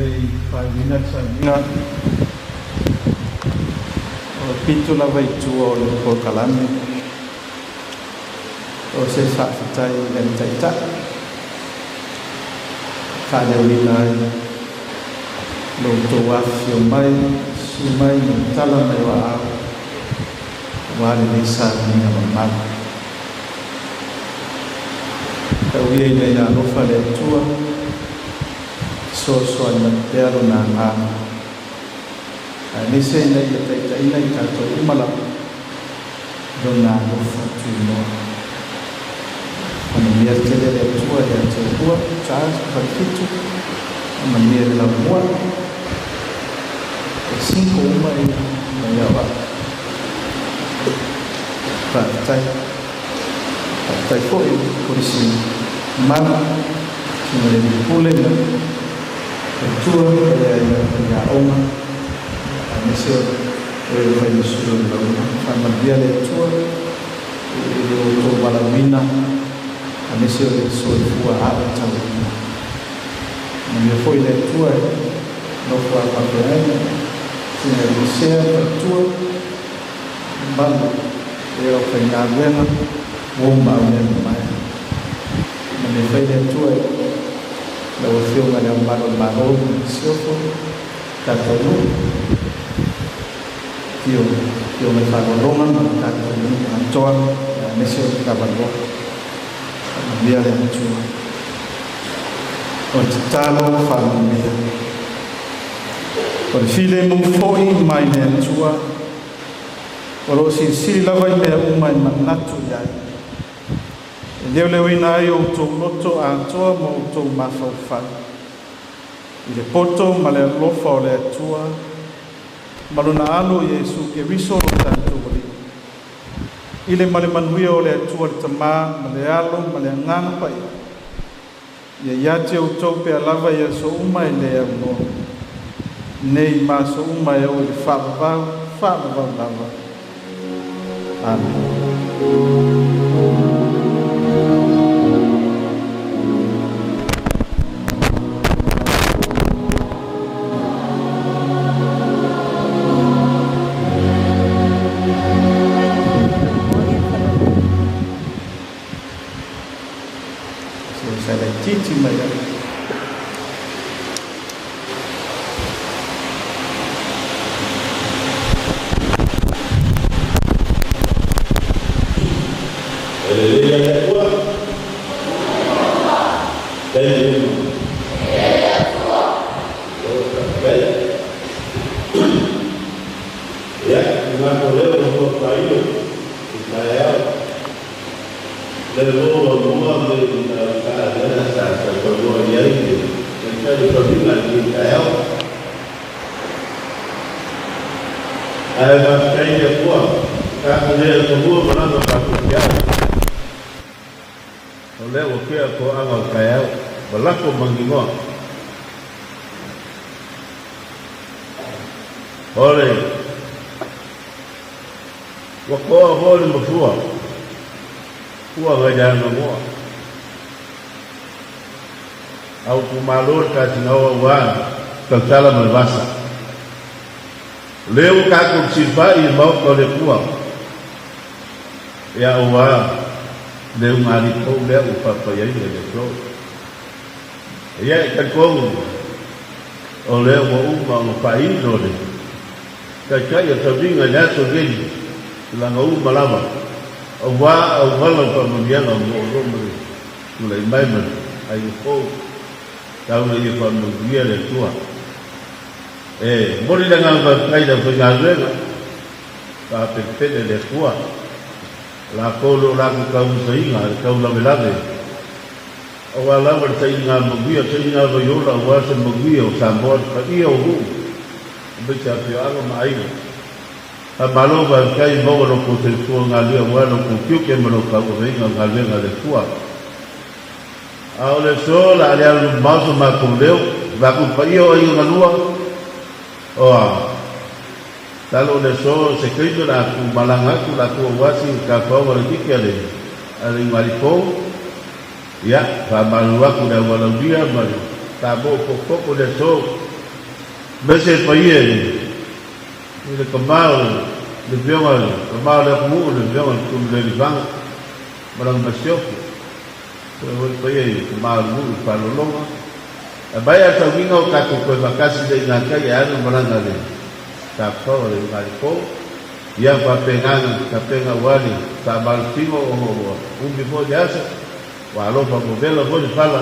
le i faaiuina le sauniga, o le pito lava i tua o le polokalame, o se faafetai i le Taitai e faaleoina ai lo outou afifio mai, susu mai ma tala mai o aao aua lenei sauniga mamalu. Tau ia ina ia alofa le Atua, fesoasoani mai pea Lona Agaga, aemaise ina ia taitaiina i tatou uma lava i Lona alofa tunoa. Faamanuia tele le Atua ia te oulua, Charles ma Falefitu, faamanuia i le laumua. E cinco uma ia mai au au. Faafetai. Faafetai foi i le Kolisi mamalu, susuga i le Alii Pule ma le Faletua, le faiaoga, aemaise o e o faimasulu o le lauga. Faamanuia le Atua i lo outou valaauina, aemaise o le soifua aotauina. Manuia foi le Atua i nofo a faafeagaiga, susuga i le Sea ma Faletua, mamalu e o faigaluega, uo ma au mea mamae. Manuia foi le Atua i lau Afioga i Le Ao Mamalu o le Malo ma le Masiofo, tatou nuu, afio afioga i faaaloaloga ma le tatou nuu atoa, aemaise o le Tavaloa. Faamanuia le Atua. O le tatalo faamanuia. O le filemu foi mai le Atua, o lo o silisili lava i mea uma e manatu i ai, e leoleoina ai outou loto atoa ma outou mafaufau, i le poto ma le alofa o le Atua, ma lona Alo Iesu Keriso lo tatou Alii. I le ma le manuia o le Atua le Tamā ma le Alo ma le Agaga Paia, ia ia te outou pea lava i aso uma e le aunoa, nei ma aso uma e oo i le faavavau, faavavau lava. Amene. Se sa laitiiti mai ai. E lelei le Atua. Taimi uma. O faafetai. Ia, i matou leo na huatailo i taeao. Le lo mua me i na lea sa tautauloa i ai le taitai o tauliga i lenei taeao. Ae faafetai i le Atua, tatou le atomua ma lana tatou tiao. O lea ua tea toaga o le taeao, ma lako maninoa. O le ua toa foi le mafua, ua ngai le aganoa. Au itumalo le tasinaoa ua tautala ma le vasa. O lea ua tatou fesilafai i le Maota o le Atua, ia ua le ugalipou lea ua faapai ai le aso. Ia e talitonu o lea ua uma ona faailo le Taitai o tauliga i le aso lenei, tulaga uma lava, aua auala o faamanuiaga o lo o ma le tulai mai ma le aiga fou, tau ina ia faamanuia le Atua. E momoli le agaga faafetai i le aufaigaluega, faapelepele le Atua, o latou o lo o latou taumasaina i le taulavelave, aua lava le sailiga manuia, sailiga vaiola aua se manuia o Samoa, le paia o nuu, aemaise afioaga ma aiga. Faamalo faafetai maua lo outou soifua galue aua lo outou tiute ma lo tauaveina o galuega a le Atua. A o le aso la a le alu mamao so matou leo, vaku paia o aiga galua, oa talo o le aso se taimi o le a tu malaga atu la tua aua si tafao a le titi a le a le Iugalifou, ia faamalulu atu le aualaulia ma le tamoo pokopoko i le aso. Aemaise le paia i le Tama o le Afioga i le Tama o le atunuu, le Afioga i le Tuimalealiifano ma lana Masiofo. Faapea foi le paia i le Tama o le nuu i Faalologa. Ae maea le tauiga o tatou toe faatasi lea i gatai e alu malaga le tapaau a le ulugalifou. Ia faapena ona tapena aua le faamalositino ona ua umi foi le aso, ua alofa vevela foi le fala,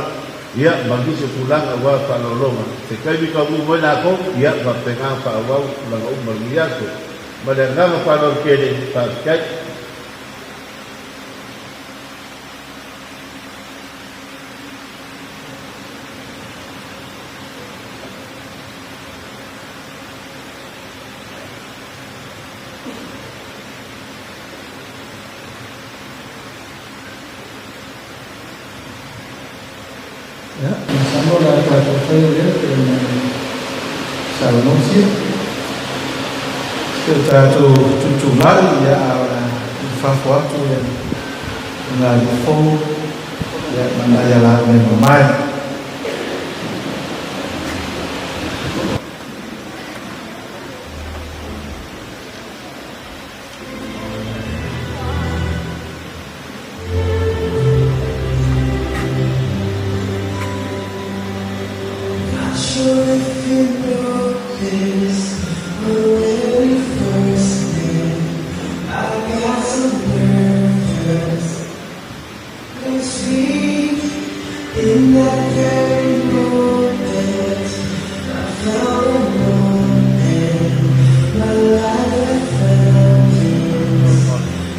ia ma nisi o tulaga aua faaaloaloga. Se taimi taunuu mai latou, ia faapena ona faaauau tulaga uma o lenei aso. Ma le agaga faaaloalo tele, faafetai. Ia, masalo o le a tatou faia lea pei ona e saunoatia. Se o tatou tutulai, ia, a o le a fafo atu le ulugalii fou, ia, ma nai ala mea mamae. Not sure if you know this, but when we first met, I got so nervous. Bittersweet, in that very moment, I found a moment my life had found its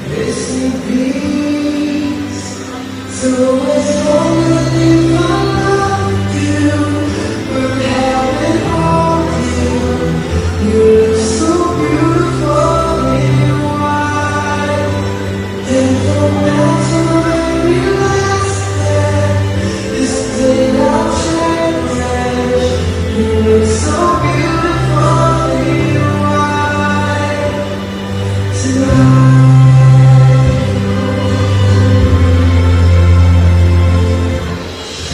missing piece. So as long as I live, I love you, but haven't hold you. You look so beautiful in white. And from now to my very last breath, this day I'll cherish. You look so beautiful in white tonight.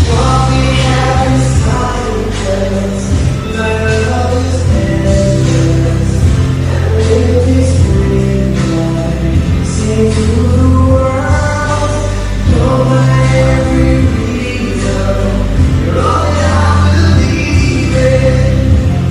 What we have is timeless. My love is endless. And with this ring I say to the world, you're my every reason. You're all that I believe in.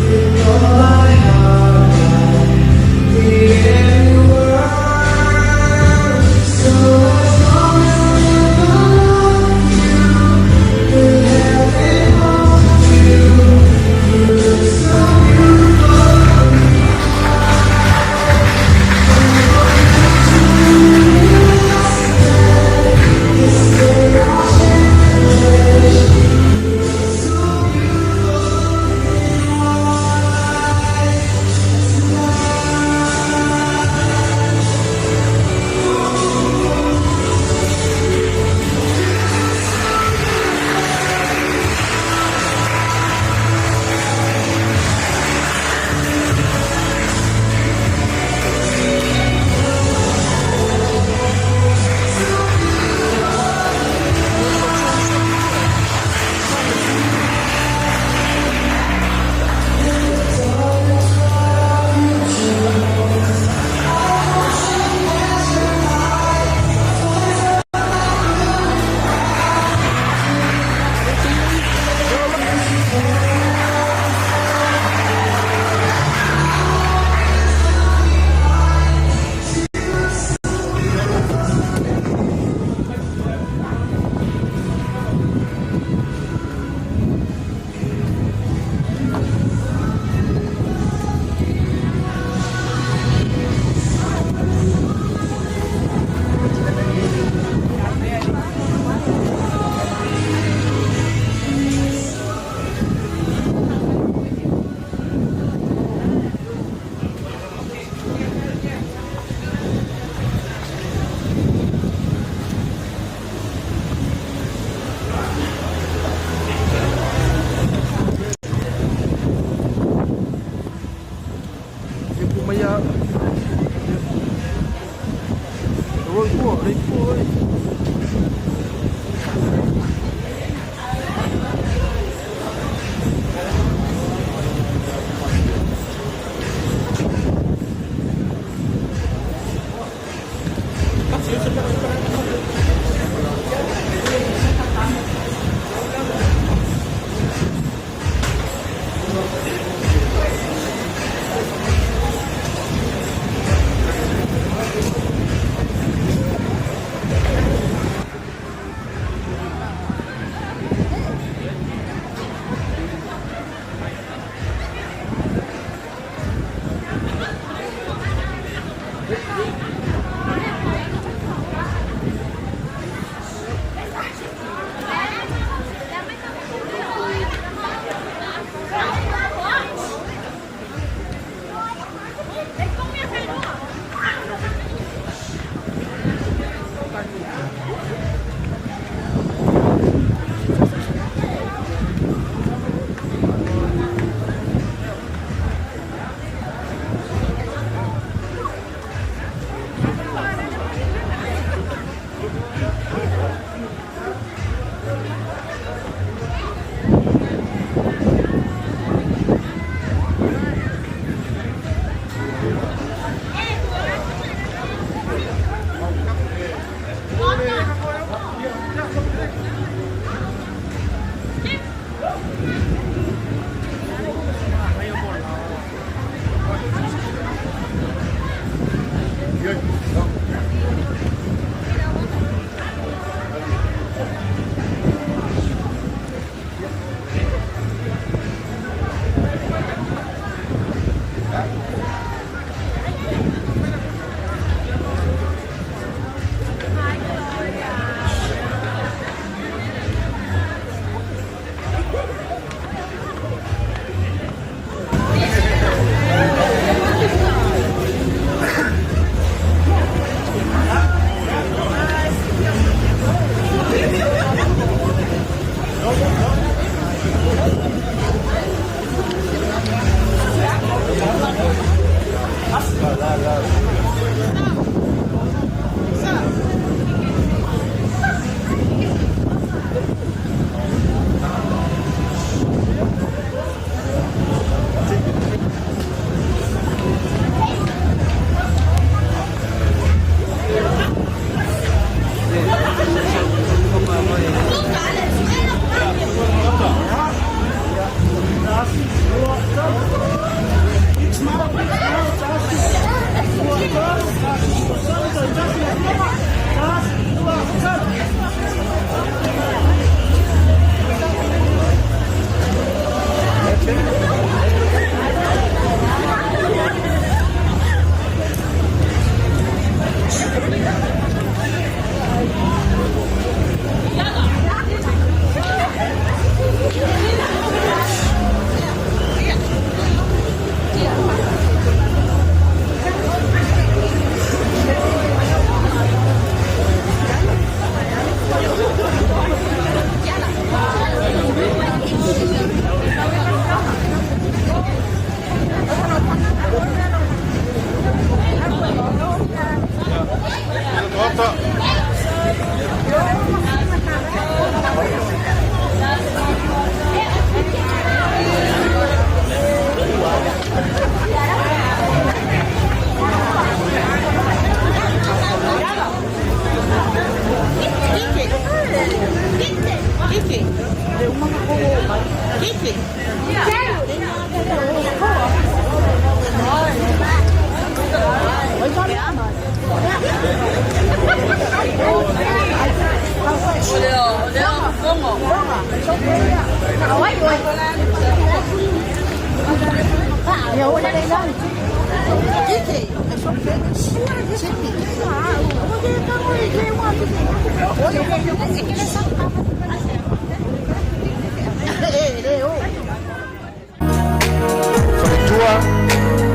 Faletua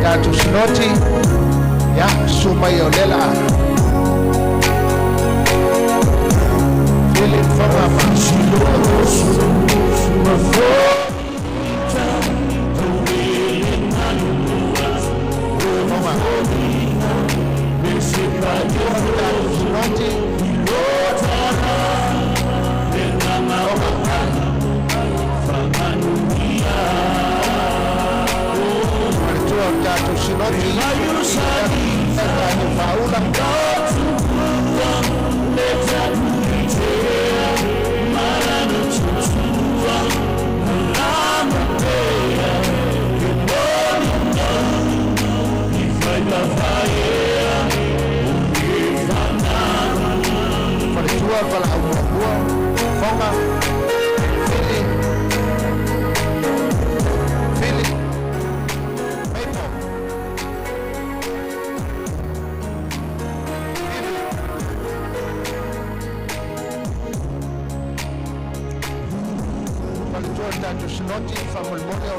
tatou Sinoti, ia susu mai o lea laa Philip Faga ma Faletua tatou Sinoti. Faletua o tatou Sinoti Tani Faula.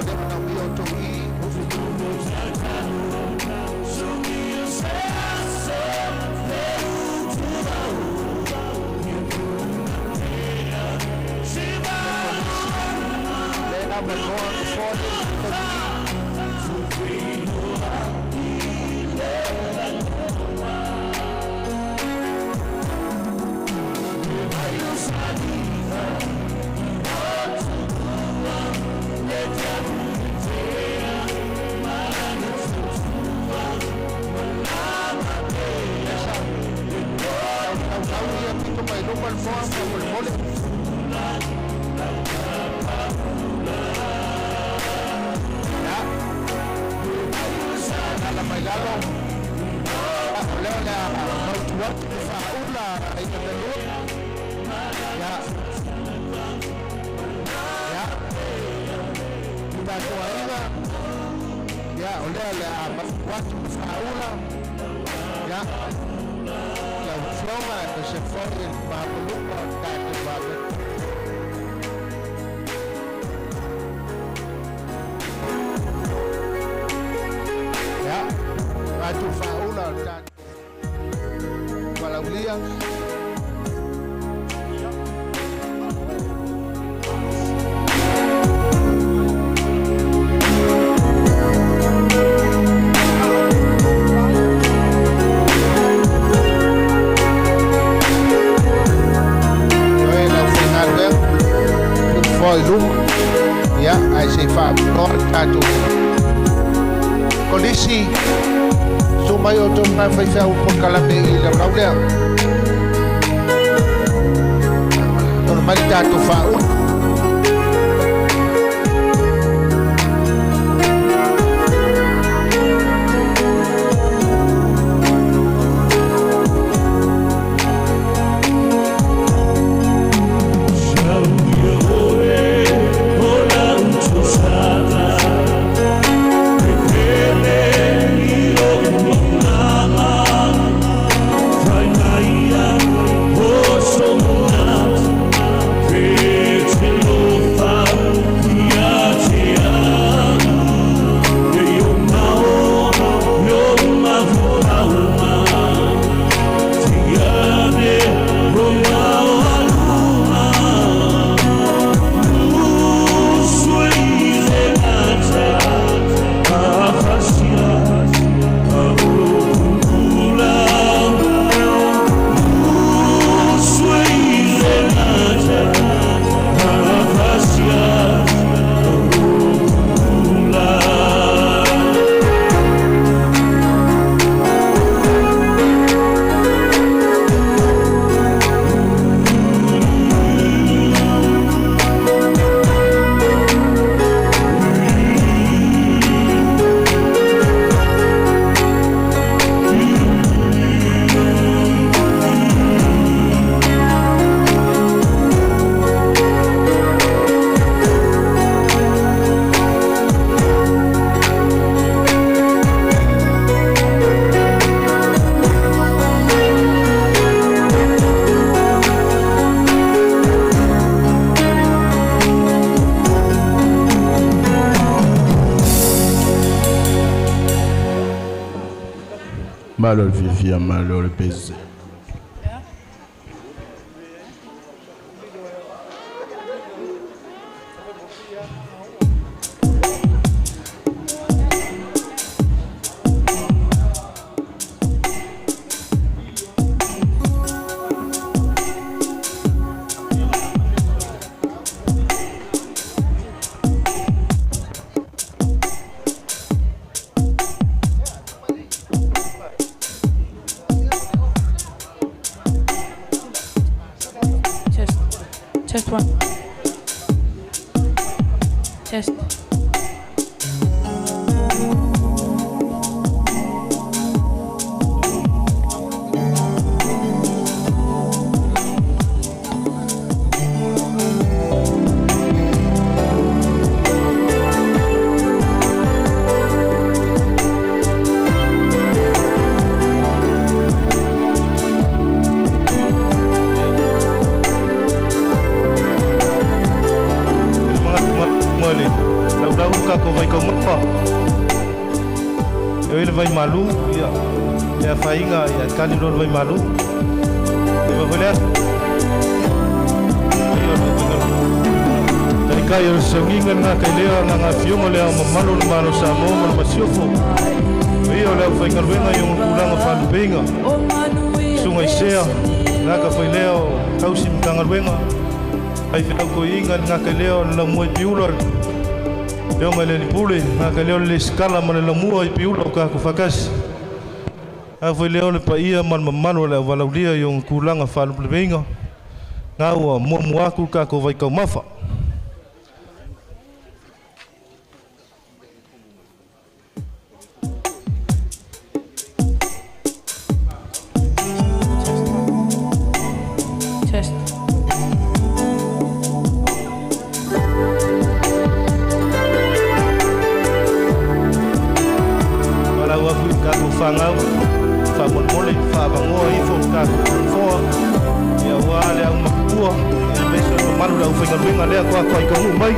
le manaomia outou i. Le avanoa nofoa le i. Laulau ia pito mai luma le foa faamolemole. Ia, ala mai lalo. O lea o le a mautu atu le faaula i le lua. Ia. Ia. Tatou aiga. Ia, o lea o le a mautu atu le faaula. Ia. Lau Afioga e se foi le maualuga o le tatou Palemene. Ia, tatou faaula o le tatou valaaulia. Oe le aufaigaluega nofoa i luma. Ia, ae se i faapitoa le tatou kolisi. Susu mai outou ma faifeau polokalame i laulau lea. Tolo mai le tatou faaula. Malo le fiafia, malo le pese. Kako vai kaumapa. E oi le vai malu, ia. Le afainga, ia kali lo le vai malu. E vai foi lea. Taikai o le saugiga lena kai lea na ngā fioga le ao mamalu o le Malo Samoa ma le Masiofo. Ia o le aufaigaluega i ona tulaga faalupeiga. Susuga i Sea, na ka fai lea o tausi Matagaluega, ai felautoiga lena kai lea o le laumua i Piula, Afioga i le Alii Pule, na kai lea o le Lesikala ma le laumua i Piula o kako faakasi. A foi lea o le paia ma le mamalu o le auvalaulia i ona tulaga faalupelupeiga, na ua muamua atu le tatou vaitaumafa. Test. Falau atu i tatou fanau, faamolemole faavagoa ifo le tatou foa, ia ua le aumatua, ia aemaise o le mamalu o le aufaigaluega lea toatoa i taunuu mai.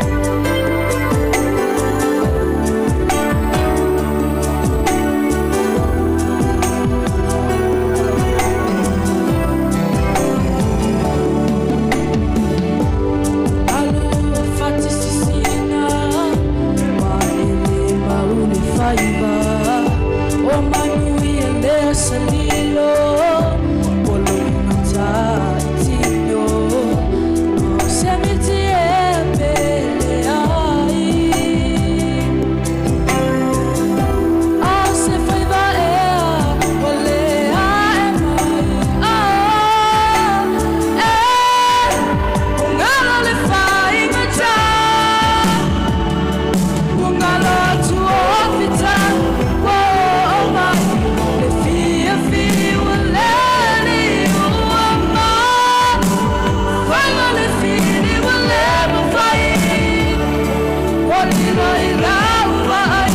Alu fati sisina ma ele maule faiva o manuia le salilo polo ngata itino se miti e pele ai a se faiva e ole a e mai a e ungalo le faiga ta ungalo tu ofita oh my le fia fi walani uama faiga le fini wale mafai Olila ila uai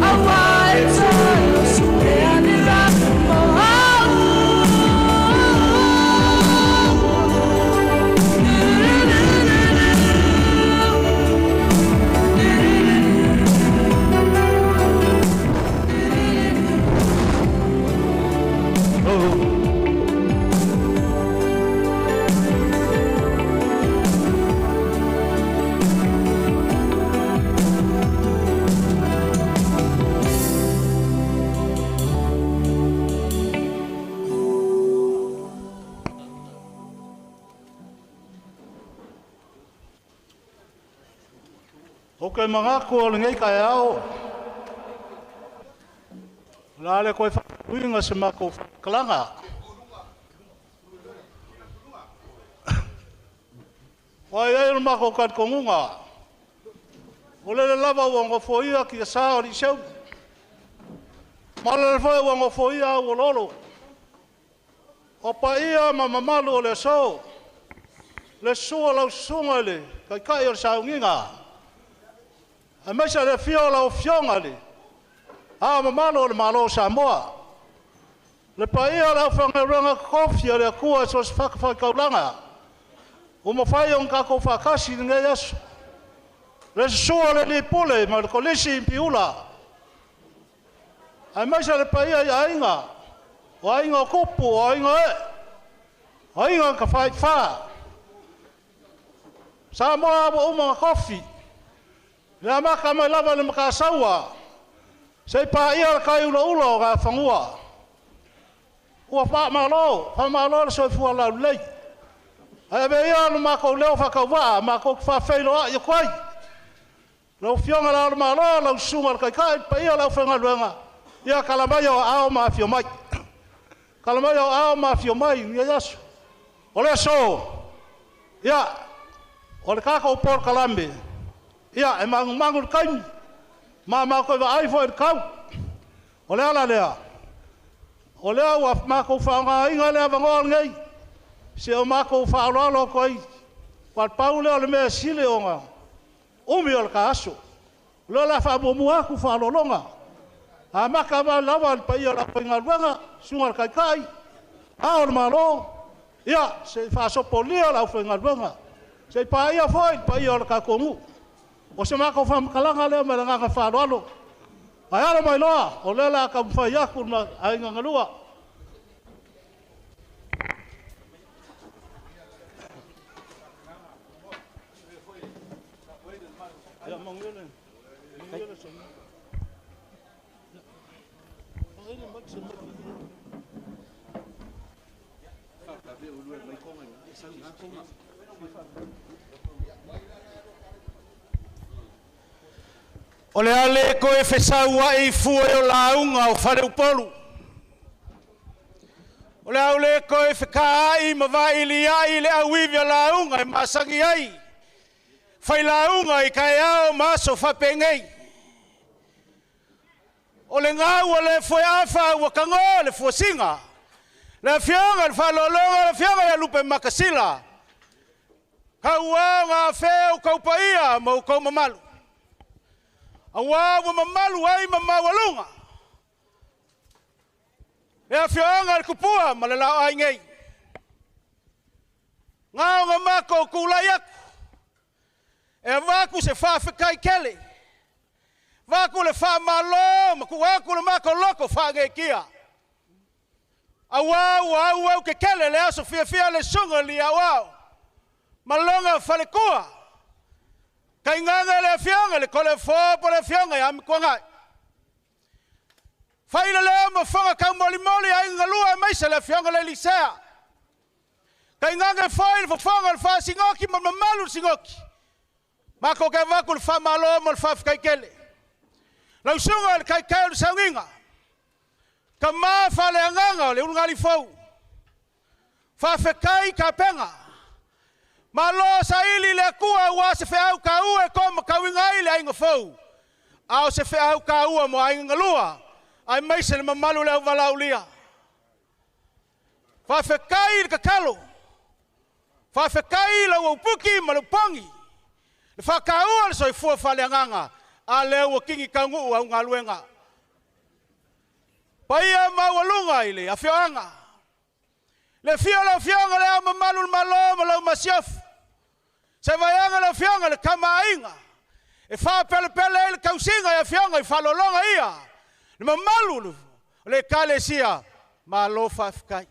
awai tayo suke anira mo. O ke mangako o lenei kai ao. La le koe whakuinga se mako whakalanga. Wai ai o mako kat kongunga. O lele lava ua ngofoia ki a sa o li seu. Ma lele foi ua ngofoia au o lolo. O paia ma mamalu o le aso. Le sua lau susuga i le kaikai o le saugiga. Aemaise le afio o lau afioga le ao mamalu o le Malo o Samoa. Le paia o le aufaigaluega kofi a le Atua e so o se fatafaitaulaga. Ua mafai ona tatou faatasi i lenei aso. Le susua o le Alii Pule ma le Kolisi i Piula. Aemaise le paia i aiga, o aiga o tupu, o aiga ee, o aiga na tafaifa. Samoa ua uma na kofi. Le amata mai lava i le Matasaua, se i paia le kai ulaula o Gafanua. Ua faamalo, faamalo le soifua laulelei. Ae ave ia lo makou leo faakauvaa, makou te faafeiloai atu ai. Lau Afioga i Le Ao o le Malo, lau Susuga i le Taitai, le paia o le aufaigaluega, ia tala mai o aao ma afio mai. Tala mai o aao ma afio mai i lenei aso. O le aso, ia, o le tatou polokalame, ia, e magumagu le taimi, ma matou vaai foi i le tau. O le ala lea, o lea ua matou faaaogaina le avanoa lenei, se o matou faaaloalo atu ai, ua pau lea o le mea sili ona umi o le ta aso. O lea o le a faamuamua atu faaaloaloga. Amata mai lava le paia o le aufaigaluega, susuga i le Taitai, Ao o le Malo, ia, se i faasopolia le aufaigaluega, se i paia foi le paia o le tatou nuu. O se makou faamatalaga lea ma le agaga faaaloalo. Ae alo mai loa, o lea o le a taumafai atu le aiga galua. O le a le toe fesauai fue o lauga o Faleupolu. O le a le toe fetaai ma vailiai le auivi o lauga e masani ai, failauga i taeao ma aso faapenei. O le gau a le foeafa ua tago le fuasina, le afioga i le faaaloaloga, le afioga ia Lupematasila, tauaoga afea outou paia ma outou mamalu, aua ua mamalu ai ma maualuga le afioaga o le Tupua ma le Laoai nei. Na ona matou tulai atu e avatu se faafetai tele, avatu le faamalo ma tuu atu le matou loto faagaeetia, aua ua auautetele le aso fiafia o le Susuga i le Alii Aoao ma lona faletua, tainane le Afioga i le Toleafoa po o le Afioga ia Amituanai. Fai le leo ma fofoga taumolimoli o Aiga na Lua aemaise le Afioga i le alii Sea, tainane foi le fofoga o le Faasinoti ma le mamalu i le Sinoti. Matou te avatu le faamalo ma le faafetai tele. Lau Susuga i le Taitai o le Sauniga, tama faaleagaga o le ulugalii fou, faafetai tapena, malo saili i le Atua aua se feau taua e toamatauina ai le aiga fou, a o se feau taua mo aiga galua, aemaise le mamalu o le auvalaaulia. Faafetai i le tatalo, faafetai i lau auputi ma le opogi, le faataua o le soifua faaleagaga, a lea ua tini taunuu au galuega. Paia maualuga i le afioaga, le afio o lau Afioga i Le Ao Mamalu o le Malo ma lau Masiofo, se vaeaga lau Afioga i le Tama a Aiga, e faapelepele ai le tausiga e afioga i faaaloaloga ia, le mamalu o le Ekalesia, malo faafetai.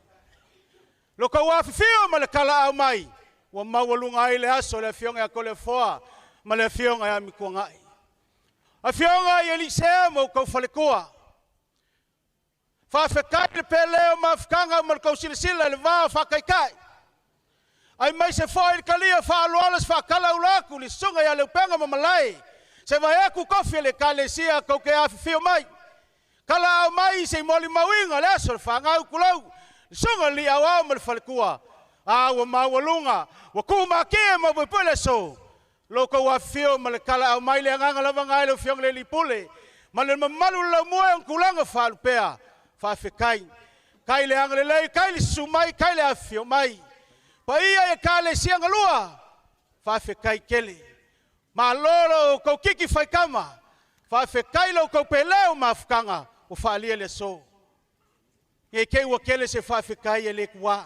Lo outou afifio ma le talaaao mai, ua maualuga ai le aso o le Afioga ia Toleafoa ma le Afioga ia Amituanai. Afioga i alii sea ma outou faletua, faafetai le pele o mafutaga ma le tou silasila i le va o faataitai, aemaise foi le talia faaaloalo se faatalaula atu i le susuga ia Leupega ma Malae, se vaeatu tofi o le Ekalesia tou te afifio mai, talaaao mai se i molimauina le aso o le fanau, tulou, le susuga i le Alii Aoao ma le faletua, a ua maualuga, ua tumatie ma puipui le aso, lo outou afifio ma le talaaao mai. Le agaga lava na i lau Afioga i le Alii Pule ma le mamalu o le laumua i ona tulaga faalupea, faafetai. Tai le agalelei, tai le susu mai, tai le afifio mai. Paia i Ekalesia galua, faafetai tele. Malo lo outou tiki faitama, faafetai lo outou pele o mafutaga ua faaalia le aso. Ne i te i ua tele se faafetai e le tuā,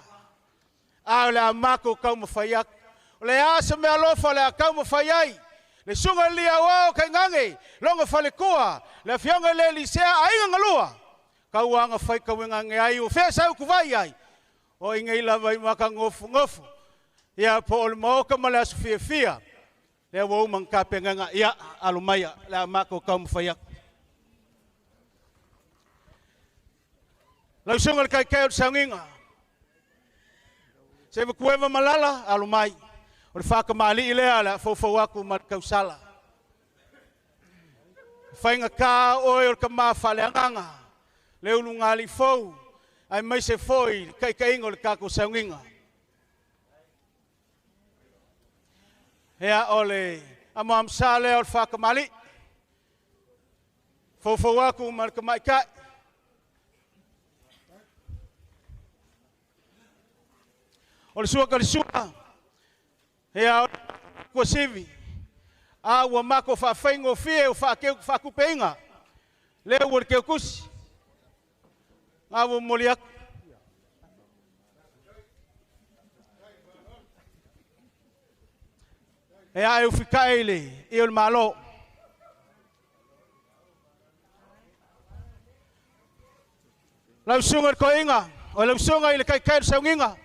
a o le a matou taumafai atu. O le a se meaalofa o le a taumafai ai le Susuga i le Alii Aoao tainane lona faletua, le Afioga i le Alii Sea, aiga galua, tauaga faitauina ane ai, o fea sau tuvai ai, o inei lava i maka nofonofo, ia po o le maota ma le aso fiafia, lea ua uma ona tapenaga, ia alo maia, le a matou taumafai atu. Lau Susuga i le Taitai o le Sauniga, se Vakueva Malala, alo mai, o le faatamalii lea o le a foufou atu ma le tausala. Faigata oe o le tama faaleagaga, le ulugalii fou, aemaise foi le taitaiga o le tatou sauniga. Ia, o le amoamosa lea o le faatamalii, foufou atu ma le tamaitai. O le sua talisua, ia, o le tuasivi, a ua mako faafaigofie o faatupeina, lea ua le teutusi, a ua momoli atu. E a e ufikae i le ia o le Malo. Lau susuga i le toeaina, o lau susuga i le taitai o le sauniga,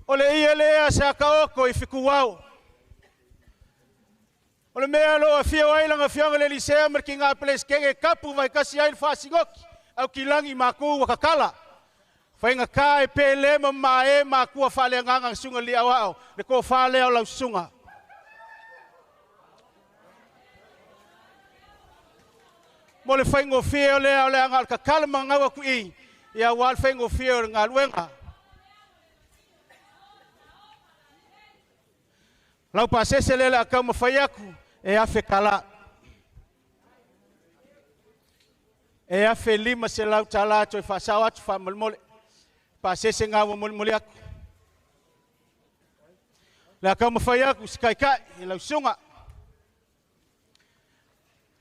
o le ia lea se ataoto i fituau. O le mea o lo o afio ai lana afioga i le Elisea ma le tina Peresetene e tapu vaitasi ai le faasinoti au kilagi matou ua tatala. Faigata e pele ma mae matua faaleagaga susuga i le aoao, le tofa lea o lau susuga. Mo le faigofie o lea o le aga o le tatala ma gau atu i, ia ua le faigofie o le galuega. Lau pasese lea le a taumafai atu e afe tala. E afe 500 tala toe faasao atu faamolemole. Pasese ngā ua molimoli atu. Le a taumafai atu si kaikai i lau susuga.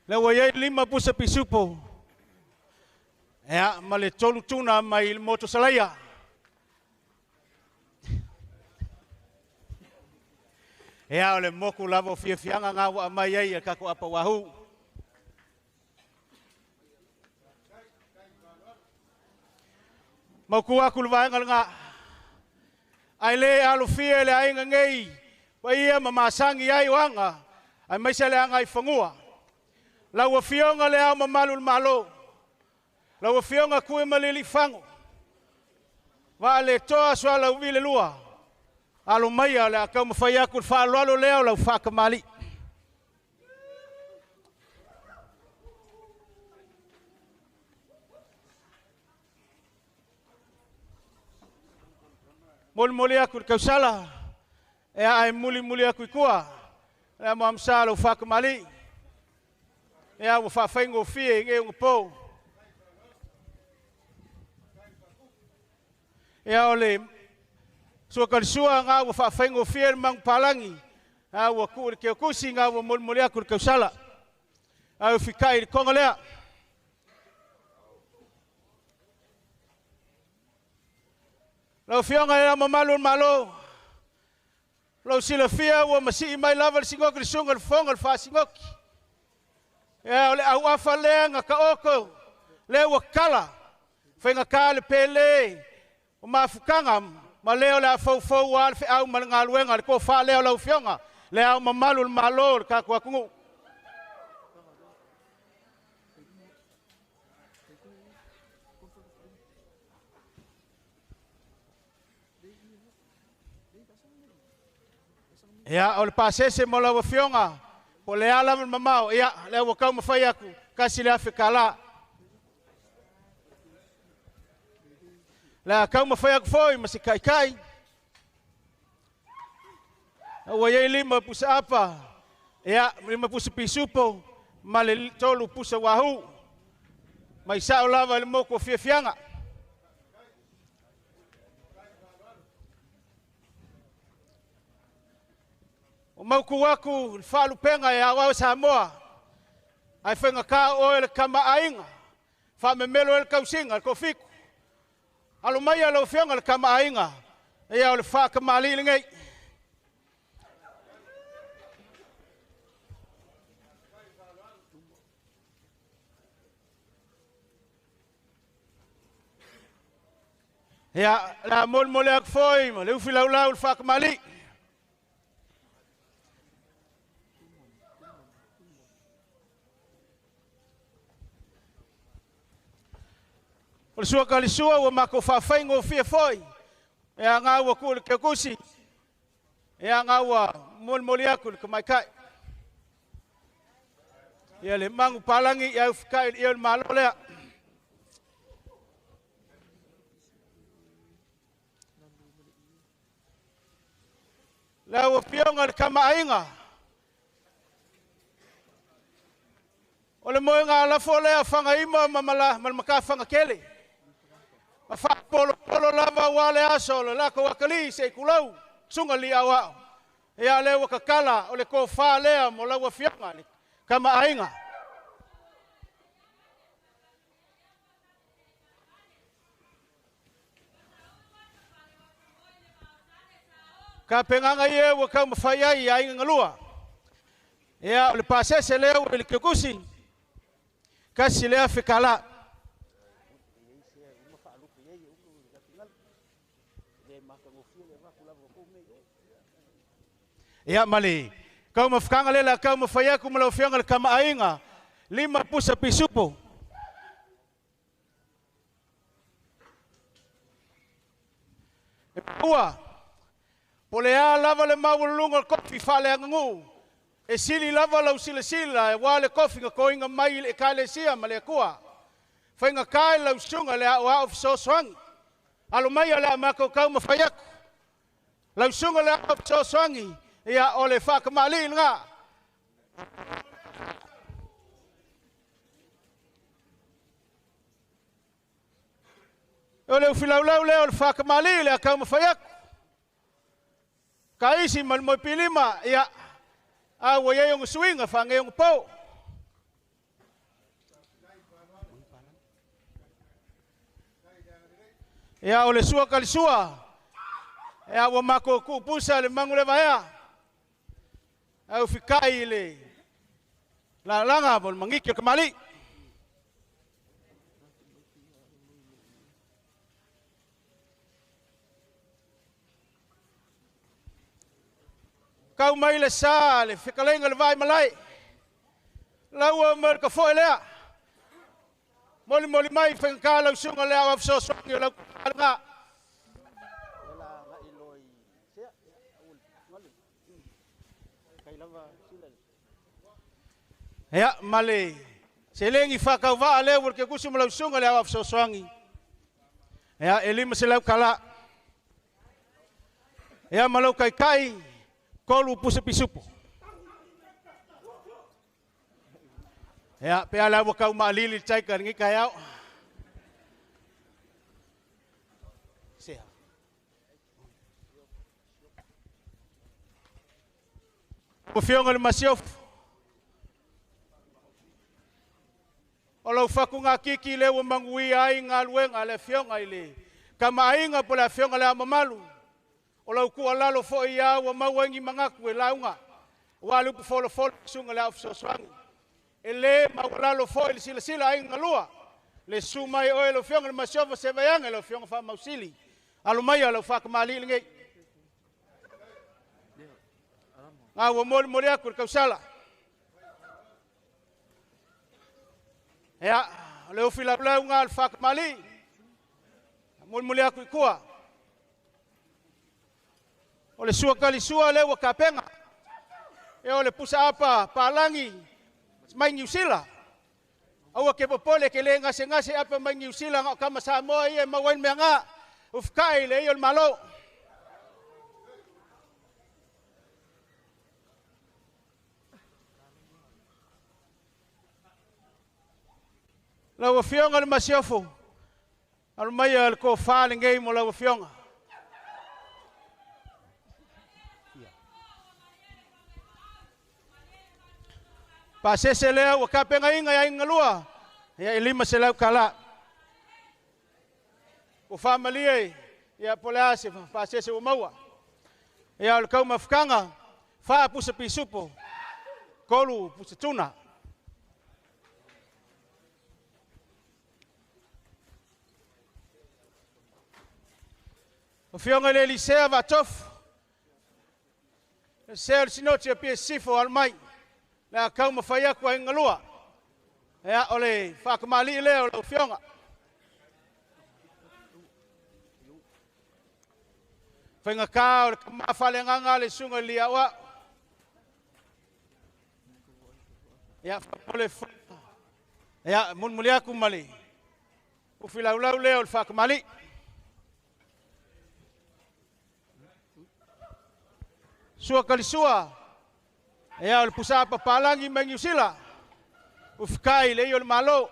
Le ua i ai 5 pusa pisupo. Ea, ma le 3 tuna mai le moto salaia. Ea, o le moku lava o fiafiaga ngā ua mai ai e kako apa wahu. Mauku aku le vaega lena. Ai le alofia le aiga nei, wa ia ma masangi ai o anga, ai maise le anga i fangua. Lau afioga le ao mamalu le malo. Lau afioga kue malili fango. Wa le toa soa lau vile lua. Alo maia le akau mawhai aku le whaaloalo lea o lau whakamali. Moli moli aku le kausala. E ai muli muli aku i kua. Le mo amsa lau whakamali. E a ua whaawhaingo fie i nge unga pō. E a o le sua kalisua ngā ua whaawhaingo fie le mangu palangi. A ua ku le keokusi ngā ua moli moli aku le kausala. A ua fikai le konga lea. Lau fionga e mamalu le malo. Lau silafia ua masii mai lava le singoki le sunga le fonga le whaasingoki. Ea o le au afa lea ngā ka oko. Lea ua kala. Whainga kā le pele. O mafukanga ma leo le a faufau a le feau ma le galuega le tofa lea o lau afioga le ao mamalu le malo le tatou atunuu. Ia o le pasese mo lau afioga po le a lava le mamao ia lea ua taumafai atu kasi le afe kalā. Le a taumafai atu foi ma se kaikai. Ua iai 5 pusa apa, ia 5 pusa pisupo, ma le 3 pusa wahu. Mai sao lava i le moku o fiafiaga. O mauku aku le faalupega e auau Samoa. Ai faigata oe le kamaaiga. Faamemelo e le kausiga le kofiku. Alo mai lau afioga le kamaaiga. Ia o le faakamali'i lenei. Ia, la molemole atu foi ma le ufi laulau le faakamali'i. O le sua kalisua ua mako whaawhaingo fia foi. E a ngā ua ku le kekusi. E a ngā ua molimoli aku le kamaikai. Ia le mangu palangi i au whikai i au le malo lea. Lau afioga le kamaaiga. O le moega alafo lea whangaima ma le maka whangakele. Ma whapolopolo lava ua le aso le lako wakali se i kulau sunga li au ao. Ia le wakakala o le kōwha lea mo lau afioga le kamaaiga. Ka penganga ia ua kau mawhai ai ai ngalua. Ia o le pasese lea ua le kekusi. Kasi lea fekala. Ia mali. Kau mawhakanga lela kau mawhai aku malau fionga le kama ainga. 5 pusa pisupo. E pua. Pole a lava le mawalunga o le kofi whale angangu. E sili lava lau sila sila e wā le kofi nga koinga mai le ekalesia ma le akua. Whainga kai lau sunga le ao ao whisosoangi. Alo mai le a mako kau mawhai aku. Lau sunga le ao whisosoangi ia o le whakamali ngā. O le ufilau leo le whakamali le a kau mawhai aku. Ka isi ma le moi pilima ia a ua iai o suinga whange o pau. Ia o le sua kalisua. Ia ua mako kupusa le mangu le vaea. Au fikai le la langa mo le mangiki o kamali. Kau mai le sa le fekalenga le vai malai. Laua mer ka foi lea. Moli moli mai whenka lau sunga le au afso soangi o lau kalanga. Ia male selengi whakau waa leo ke kusu malau sunga le au afso soangi. Ia e 5 se lau kala. Ia malau kai kai. Kolu pusa pisupo. Ia, pe ala ua kau maalili taika ngi kai au. Sea. O fionga le masiof. O lau faku ngā kiki le ua mangui ai ngā luenga le fionga i le. Ka maainga po le fionga le amamalu. O lau kua lalo fo ia ua mauangi mangaku e launga. Ua lupu folo folo sunga le au sosoangi. E le maualalo fo i le sila sila ai ngalua. Le sumai oe lau fionga le masiofa se vaianga lau fionga wha mausili. Alo mai lau whakamali le ngei. Ngā ua moli moli aku le kausala. Ea, le ufi lau lau ngā le whakamali. Moli moli aku i kua. O le sua kalisua le ua kapenga. E o le pusa apa palangi mai New Zealand. Aua ke popole ke le ngase ngase apa mai New Zealand ngau kama Samoa ia mawain mea ngā. Ufkai le ia o le malo. Lau afionga le masiofo. Alu mai le ko wha le ngei mo lau afionga. Pasese lea ua kapenga inga ia inga lua. Ia e 5 se lau kala. O whamalia ia pole ase pasese ua maua. Ia o le kau mafukanga. Wha pusa pisupo. Kolu pusa tuna. O fionga le Elisea vatofu. Le sea le sinoti a pia sifo al mai. Le a kau mawhai aku ai ngalua. Ea o le whakamali lea o lau fionga. Whainga kā o le kamawhale nganga le sunga lia wa. Ea whapole wha. Ea munmuli aku mali. Ufi lau lau lea o le whakamali. Sua kalisua. Ea o le pusa papalangi mai New Zealand. Ufkai le ia o le malo.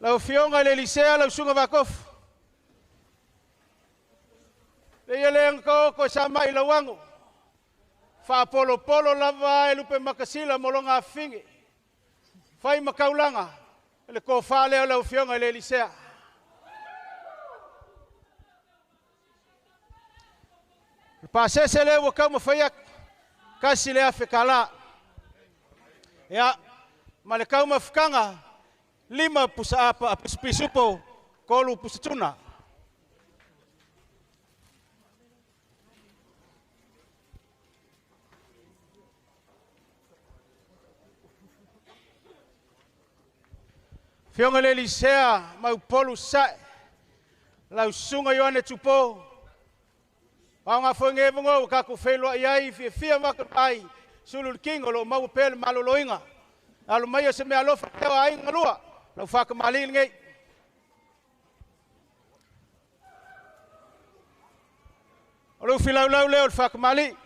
Lau fionga le Elisea lau sunga vakofu. Le ia le angko ko sa mai lauango. Whaapolopolo lava e lupe makasila molonga afinge. Whai makaulanga. Le tofa lea o lau Afioga i le Elisea. O le pasese lea ua taumafai atu, $1,000. Ia, ma le taumafataga, 5 pusa pisupo, 3 pusa tuna. Afioga i le Elisea mai Upolu Sae, lau Susuga Ioane Tupo, aoga foi nei avanoa ua tatou feiloai ai, fiafia matou ai, sulu le tino o lo o maua pea le maloloina. Alo mai o se mea alofa o aiga lua, lau whakamalii lenei. O lou filaulau lea o le whakamalii.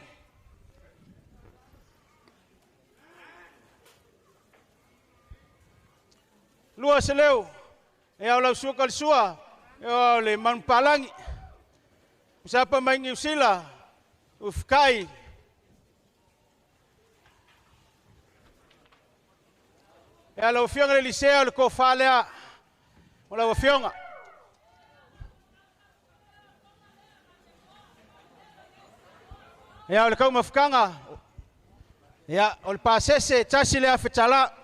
Lua se leo, e au lau sua kalisua, e au le manupalangi. Usapa mai Niu Sila, ufkai. E au lau afioga le Elisea o le tofa lea, o lau afioga. E au le kaumafukanga, ia, o le pasese, tasi lea fetala.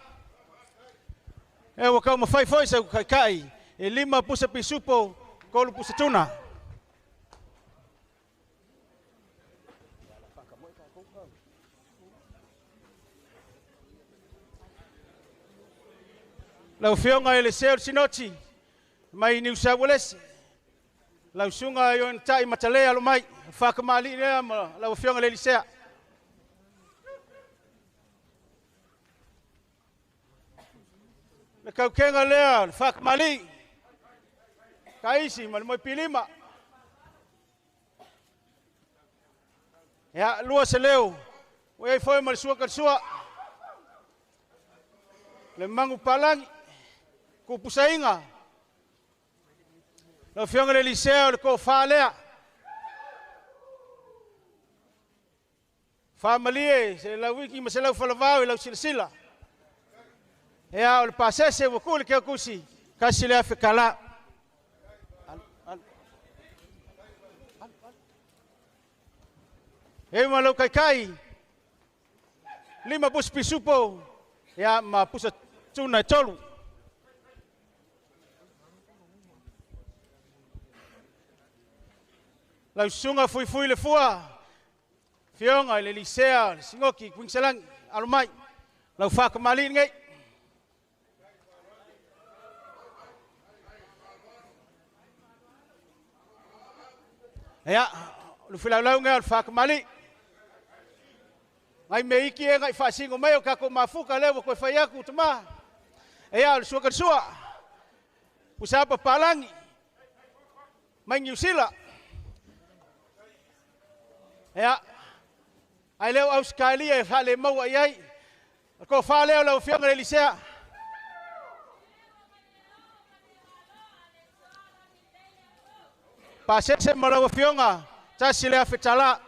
E ua kaumafai foi sau kaikai, e 5 pusa pisupo, 3 pusa tuna. Lau Afioga i le Sea o le Sinoti, mai Niu Saualese, lau Susuga Ioane Tai Matalea alo mai, whakamalii lea ma lau Afioga i le Elisea. Le kaukenga lea, le whakamalii, kaisi ma le moi pilima. Ia, lua se leo, ua iai foi ma le sua kalisua. Le mangu palangi, kupusainga. Lau Afioga i le Elisea o le tofa lea. Whamalie, se lau wiki ma se lau falavau i lau silasila. Ea o le pasese ua kuli ke kusi, kasi lea fekala. Alu, alu. Alu, alu. E ma lau kaikai, 5 pusa pisupo, ia ma pusa tuna e 3. Lau Susuga fuifui le fua, Fioga i le Elisea, le Singoki, Kuingisalangi, alo mai, lau whakamalii lenei. Ia, le filaulauga o le whakamalii. Ngai me iki e ngai whaasingo mai o kako mafuka lea ua koe whai aku tama. Ia, le sua ka sua. Pusapa palangi. Mai Niu Sila. Ia, ai leo Australia e whale maua i ai. Ko whaleo lau Afioga i le Elisea. Pasese ma lau Afioga, tasi lea fetala.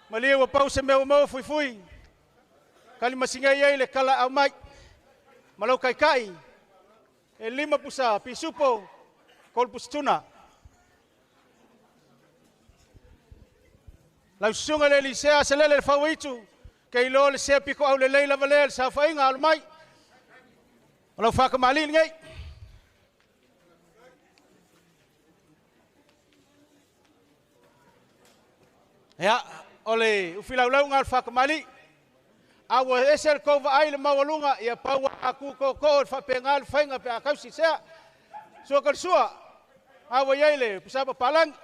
Malia ua pau se mea ua maua fuifui. Kali masinga iai le kala au mai. Ma lau kaikai, e 5 pusa pisupo, 3 pusa tuna. Lau Susuga i le Elisea se lele le fauitu, ke ilo le sea piko au le leila valea le saofaiga alo mai. O lau whakamalii lenei. Ia, o le ufilaulauga o le whakamalii. A ua ese le kova ai le maualuga, ia pau a ku koko le whapenga le whainga pe a kausi sea. Sua ka sua, a ua iai le pusapa palangi.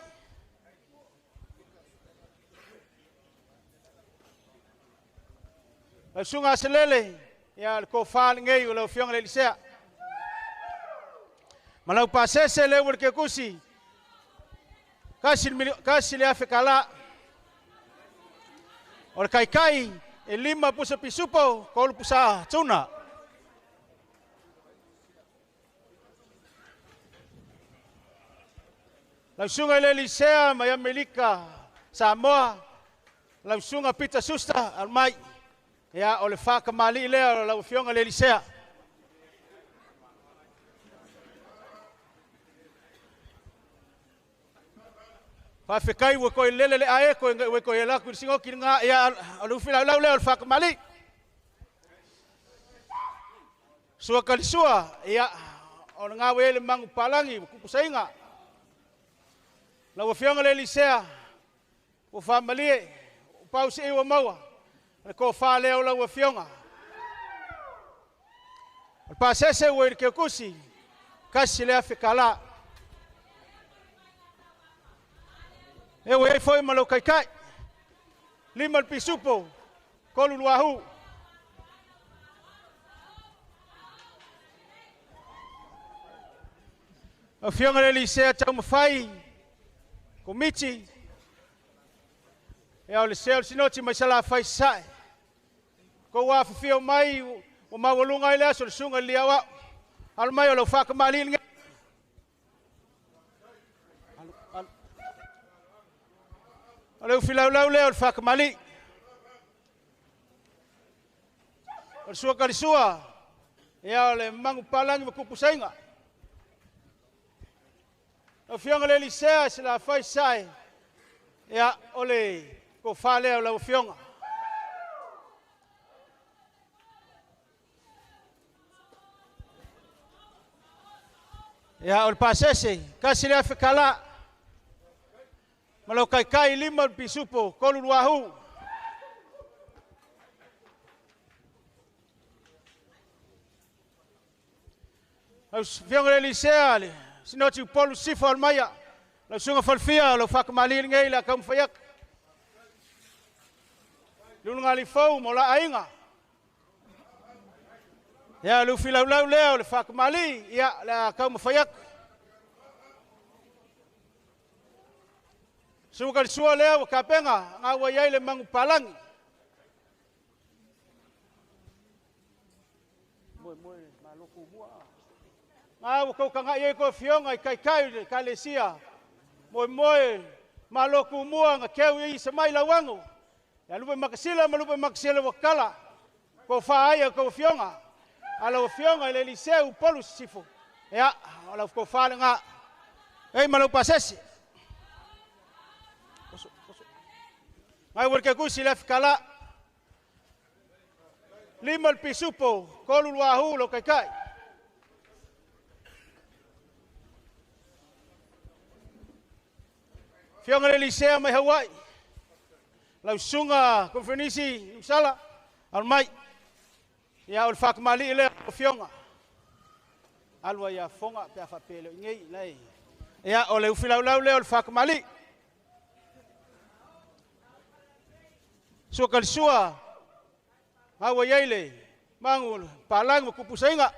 Lau Susuga Aselele, ia le tofa lenei o lau Afioga i le Elisea. Ma lau pasese le ua le kekusi, kasi le afe kala. O le kaikai, e 5 pusa pisupo, 3 pusa tuna. Lau Susuga i le Elisea mai Amerika, Samoa, lau Susuga Peter Susta, al mai. Ia, o le whakamalii lea o lau Afioga i le Elisea. Faafetai ua toe lele le ae toe ua toe alu atu i le sinoti lena. Ia, o le ufi laulau lea o le faakamali. Sua kalisua, ia, o le ua i ai le magu palagi ua kupusaiga. Lau Afioga le Elisea, ua faamalie, ua pausii ua maua, le tofa lea o lau Afioga. O le pasese ua i le keukusi, kasi le afe kala. E ua i ai foi ma lau kaikai, 5 le pisupo, 3 luahu. Afioga le Elisea taumafai, komiti, e o le sea o le sinoti mai Salafai sae. Kou afifio mai, o maualuga ai le aso le susuga i le liau au. Alo mai o lau whakamali lenei. Alu, alu. O le ufi laulau lea o le whakamali. O le sua kalisua, ia o le mangu palangi ma kupusaiga. Lau Afioga le Elisea se la fai sae, ia o le tofa lea o lau Afioga. Ia o le pasese, kasi le afe kala. Ma lau kaikai 5 le pisupo, 3 luahu. Lau Afioga le Elisea, le sinoti upolu sifo al maia. Lau susuga falefia, lau whakamali lenei le akau mawhaiak. Lulu ngali fou mo la aiga. Ia, le ufi laulau lea o le whakamali, ia, le akau mawhaiak. Suka le sua lea ua kapenga, ngā ua iai le mangu palangi. Moe, moe, maloku mua. Ngā ua kaukanga i e koe fionga i kaikai le kalesia. Moe, moe, maloku mua ngā keu i se mai lauango. Ia lupe makasila ma lupe makasila ua kala. Ko wha ai a kou fionga. A lau fionga i le Eliseu polu sifo. Ia, o lau kou wha le ngā. Ei malau pasese. Oso, oso. Ngai ua ke kusi le fikala. 5 le pisupo, 3 luahu lo kaikai. Fionga le Elisea mai Hawaii. Lau susuga konferenisi Nusala, alu mai. Ia o le whakamali lea o fionga. Alua ia fonga pe a whapele o ingei nei. Ia o le ufi laulau lea o le whakamali. Sua kalisua, ngā ua iai le mangu palangi ma kupusainga.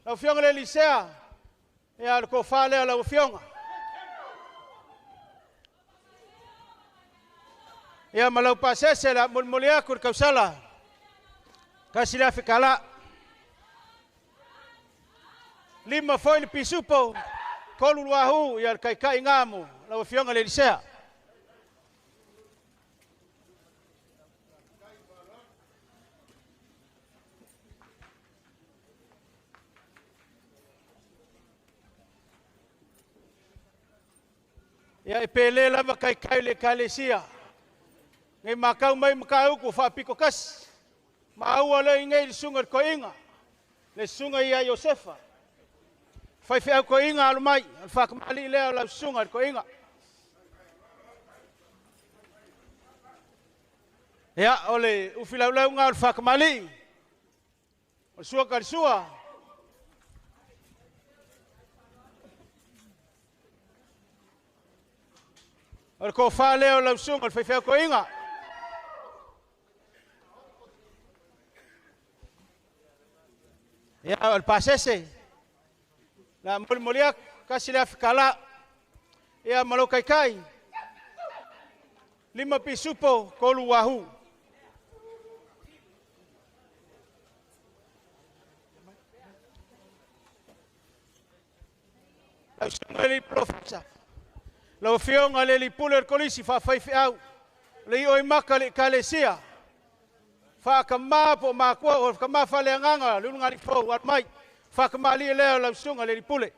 Lau Afioga le Elisea, ia le kofa lea lau Afioga. Ia ma lau pasese la molimoli aku le kausala. Kasi le afe kala. 5 foi le pisupo, 3 luahu, ia le kaikai ngamu, lau Afioga le Elisea. Ia e pele lava kaikai le kalesia. Ngai makau mai makauku whaapiko kasi. Maua le ingei le sunga le koinga. Le sunga ia Iosefa. Whaiwhi au koinga alu mai. Al whakamali lea o lau sunga le koinga. Ia o le ufi laulau ngā o le whakamali. O le sua ka le sua. O le kōwha lea o lau sunga o le whaiwhi au koinga. Ia, o le pasese. La molimoli aku, kasi le afikala. Ia, ma lau kaikai. 5 pisupo, 3 wahu. Lau sunga le profesa. Lau fionga le lipule o le kolisi whaawhaiwhi au. Le i oi maka le kalesia. Whakamā po mākua o whakamā whale anganga, lulu ngari fou, alu mai. Whakamā li leo lau sunga le lipule.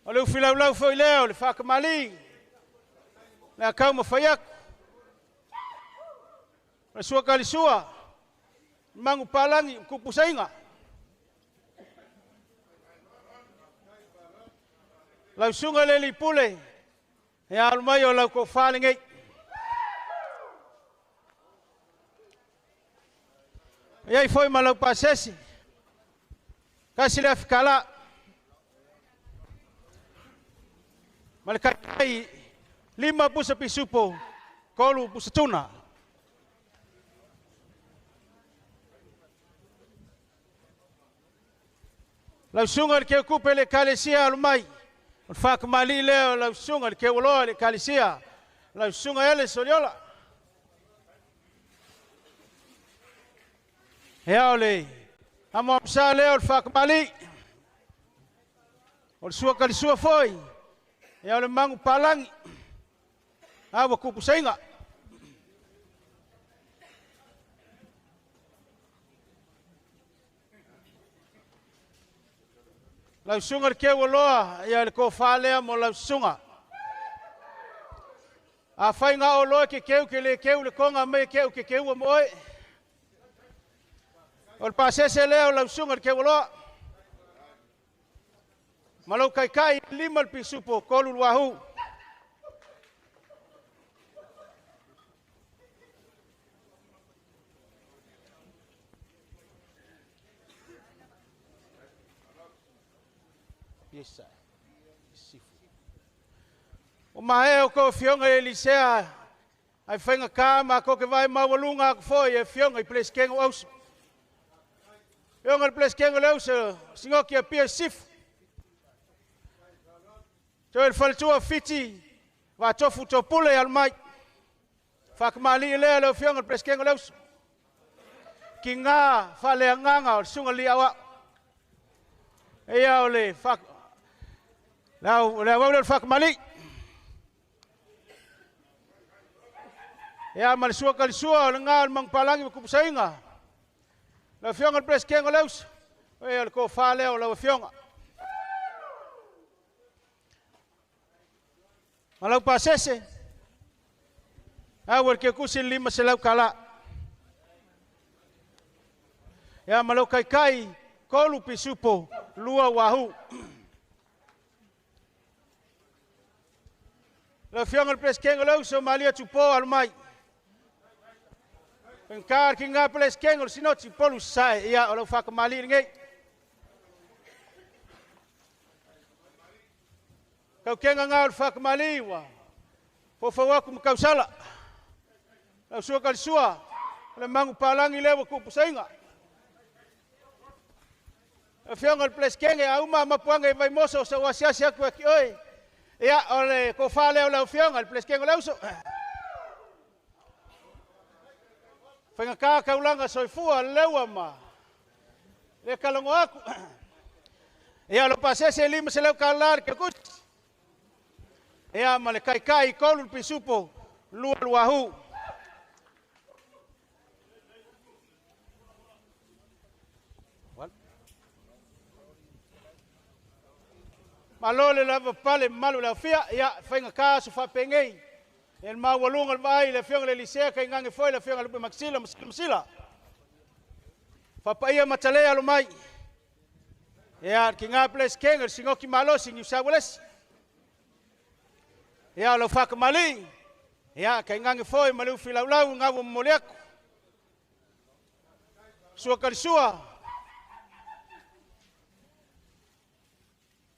O le ufi laulau foi lea o le faakamali le akau ma fai aku. O le sua kalisua, mangu palangi, kupusaiga. Lau suga le lipule, e alu mai o lau kofā lenei. E ai foi ma lau pasesi, kasi le afikala. Ma le kai 5 pusa pisupo, 3 pusa tuna. Lau suga le keu kupe le kalesia alu mai. O le whakamali lea o lau suga le keu aloa le kalesia. Lau suga ele soliola. Ea o le amo amsa lea o le whakamali. O le sua kalisua foi. Ea o le mangu palangi. Awa kupusainga. Lau suga le keu aloa, ia le kofā lea mo lau suga. A whai ngā o loa ke keu ke le keu le konga me keu ke keu mo oe. O le pasese lea o lau suga le keu aloa. Ma lau kaikai 5 le pisupo, 3 luahu. Piesa, sifu. O mahe o ko fionga e Elisea, ai whainga kā ma ko ke vai maualunga aku foi e fionga i pleskengo auso. Fionga i pleskengo le auso, singoki a pia sifu. Toi le faletua fiti, va tofu topule al mai. Whakamali lea le fionga i pleskengo le auso. Ki ngā whaleanganga o le sunga li awa. Ea o le whak... Lau le awau le whakamali. Ea ma le sua kalisua o le ngā o le mangpalangi ma kupusainga. Lau fionga le pleskengo le auso. Ea o le kofā lea o lau fionga. Ma lau pasese. Au le kekusi 5 se lau kala. Ea ma lau kaikai 3 pisupo 2 wahu. Lau fionga le pleskengo le auso malia tupo alu mai. Penkar ki ngā pleskengo le sinoti polu sae ia o lau whakamali lenei. Kau kenga ngā o le whakamali wa. Fofau aku ma kausala. Lau sua kalisua. Le mangu palangi lewa kupusainga. Lau fionga le pleskenge a uma mapuanga i vaimoso o sa wasiasi aku aki oe. Ia o le kofā leo lau fionga le pleskengo le auso. Whainga kā kaulanga soifua lewa ma. Le kalongo aku. Ia lo pasese 5 se leu kalā le kekusi. Ia ma le kaikai 3 pisupo 2 luahu. Malo le lava pale malu lau fia, ia whainga kā su whapengei. E le maualunga le vai le fionga le Elisea, kai ngange foi le fionga lupe maxila, masila, masila. Whapaia matalea alu mai. Ia ki ngā pleskenga, singoki malosi, ni usawalesi. Ia lau whakamali. Ia kai ngange foi malu filaulau ngā moleaku. Sua kalisua.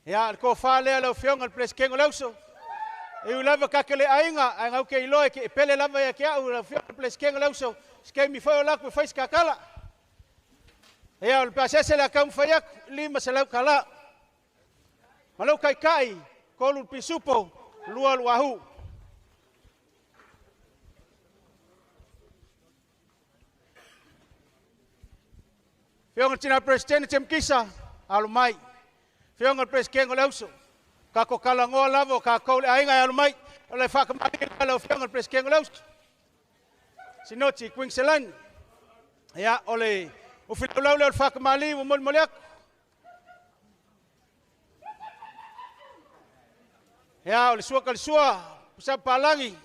Ia, le kofā lea lau fionga le pleskengo lauso. E u lava kakele ainga, ai ngau ke iloe ke pele lava ia ke au lau fionga le pleskengo lauso. Skei mi foi o laku e whais kakala. Ia, o le pasese le akau mwhai aku, 5 se lau kala. Ma lau kaikai, 3 pisupo, 2 luahu. Fionga tina presidente Temkisa, alu mai. Fionga le pleskengo le auso. Kako kalangoa lavo, ka kaule ainga e alu mai. O le whakamali lau fionga le pleskengo le auso. Sinoti, Queensland. Ia, o le ufilau leo le whakamali, o moli moli aku. Ia o le sua kalisua, pusa palangi.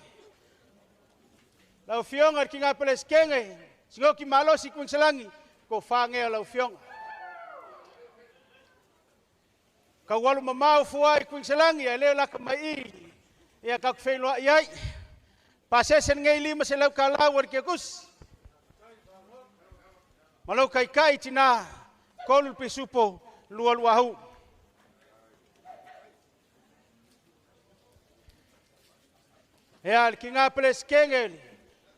Lau Afioga i le Kiga Pelesekege, Sigoki Malosi Kuingsalangi, ko whangea lau Afioga. Kaualu mamau fua i Kuingsalangi, a leo laka mai i, ia kaku whailoa i ai. Pasese ngei lima se lau kalau o le kekusi. Malau kai kai tina, kolu pisupo, lua lua hu. Ea le kinga pelesekege,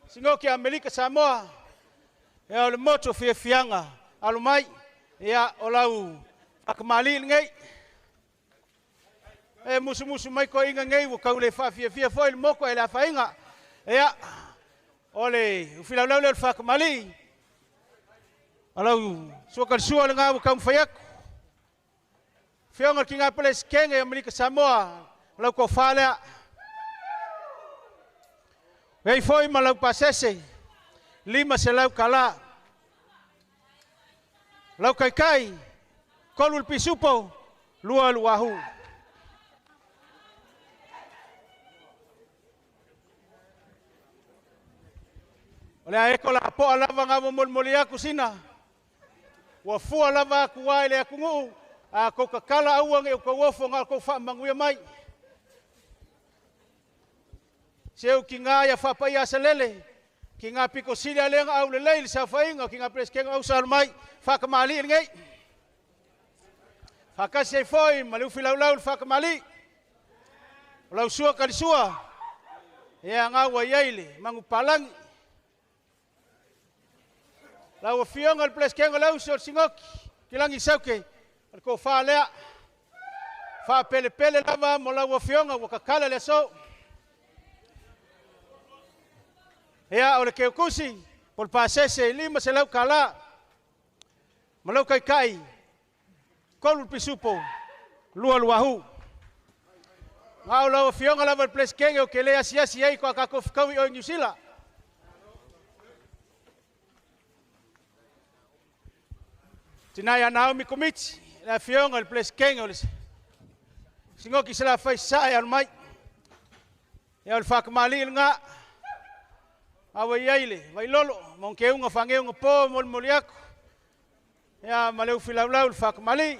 Singoki Amerika Samoa, ea o le moto fiafiaga alu mai, ia o lau whakamali ngei. E musu musu mai ko inga ngei ua kaule whaafiafia foi le moko e le awhainga. Ea o le ufilau lau le whakamali. Alau suakalisua le ngā ua kaumawhaiaku. Fionga ki ngā pelesekege Amerika Samoa, lau ko whalea. Vei foi ma lau pasese, lima se lau kala. Lau kai kai, kolu le pisupo, lua luahu. O le aeko la poa lava ngā molimoli aku sina. Ua fua lava aku ai le aku nguu, a kou kakala aua nge u kou ofo ngā kou wha manguia mai. Seu ki ngā ia whapai a salele, ki ngā piko sili a lenga au le leili sa whainga, ki ngā preskenga au sa mai, whakamali e ngei. Whakasi ai foi, ma le ufi lau lau le whakamali. O lau sua kalisua, ea ngā ua iaile, mangu palangi. Lau afionga le preskenga lau se o le singoki, ki langi sauke, o le kō whaalea. Whaapele pele lava mo lau afionga, ua kakala le aso. Ea o le keukusi, po le pasese, lima se lau kala. Ma lau kai kai, kolu pisupo, lua luahu. Ngā o lau afionga lava le preskenge o ke le asiasi ei ko kako whakaui o New Zealand. Tinai a Naomi Komiti, le afionga le preskenge o le singoki se la whai sae alu mai. Ea o le whakamali le ngā. Awa iaile, vai lolo, mong ke unga whange unga po, moli moli aku. Ea ma leu filau lau le whakamali.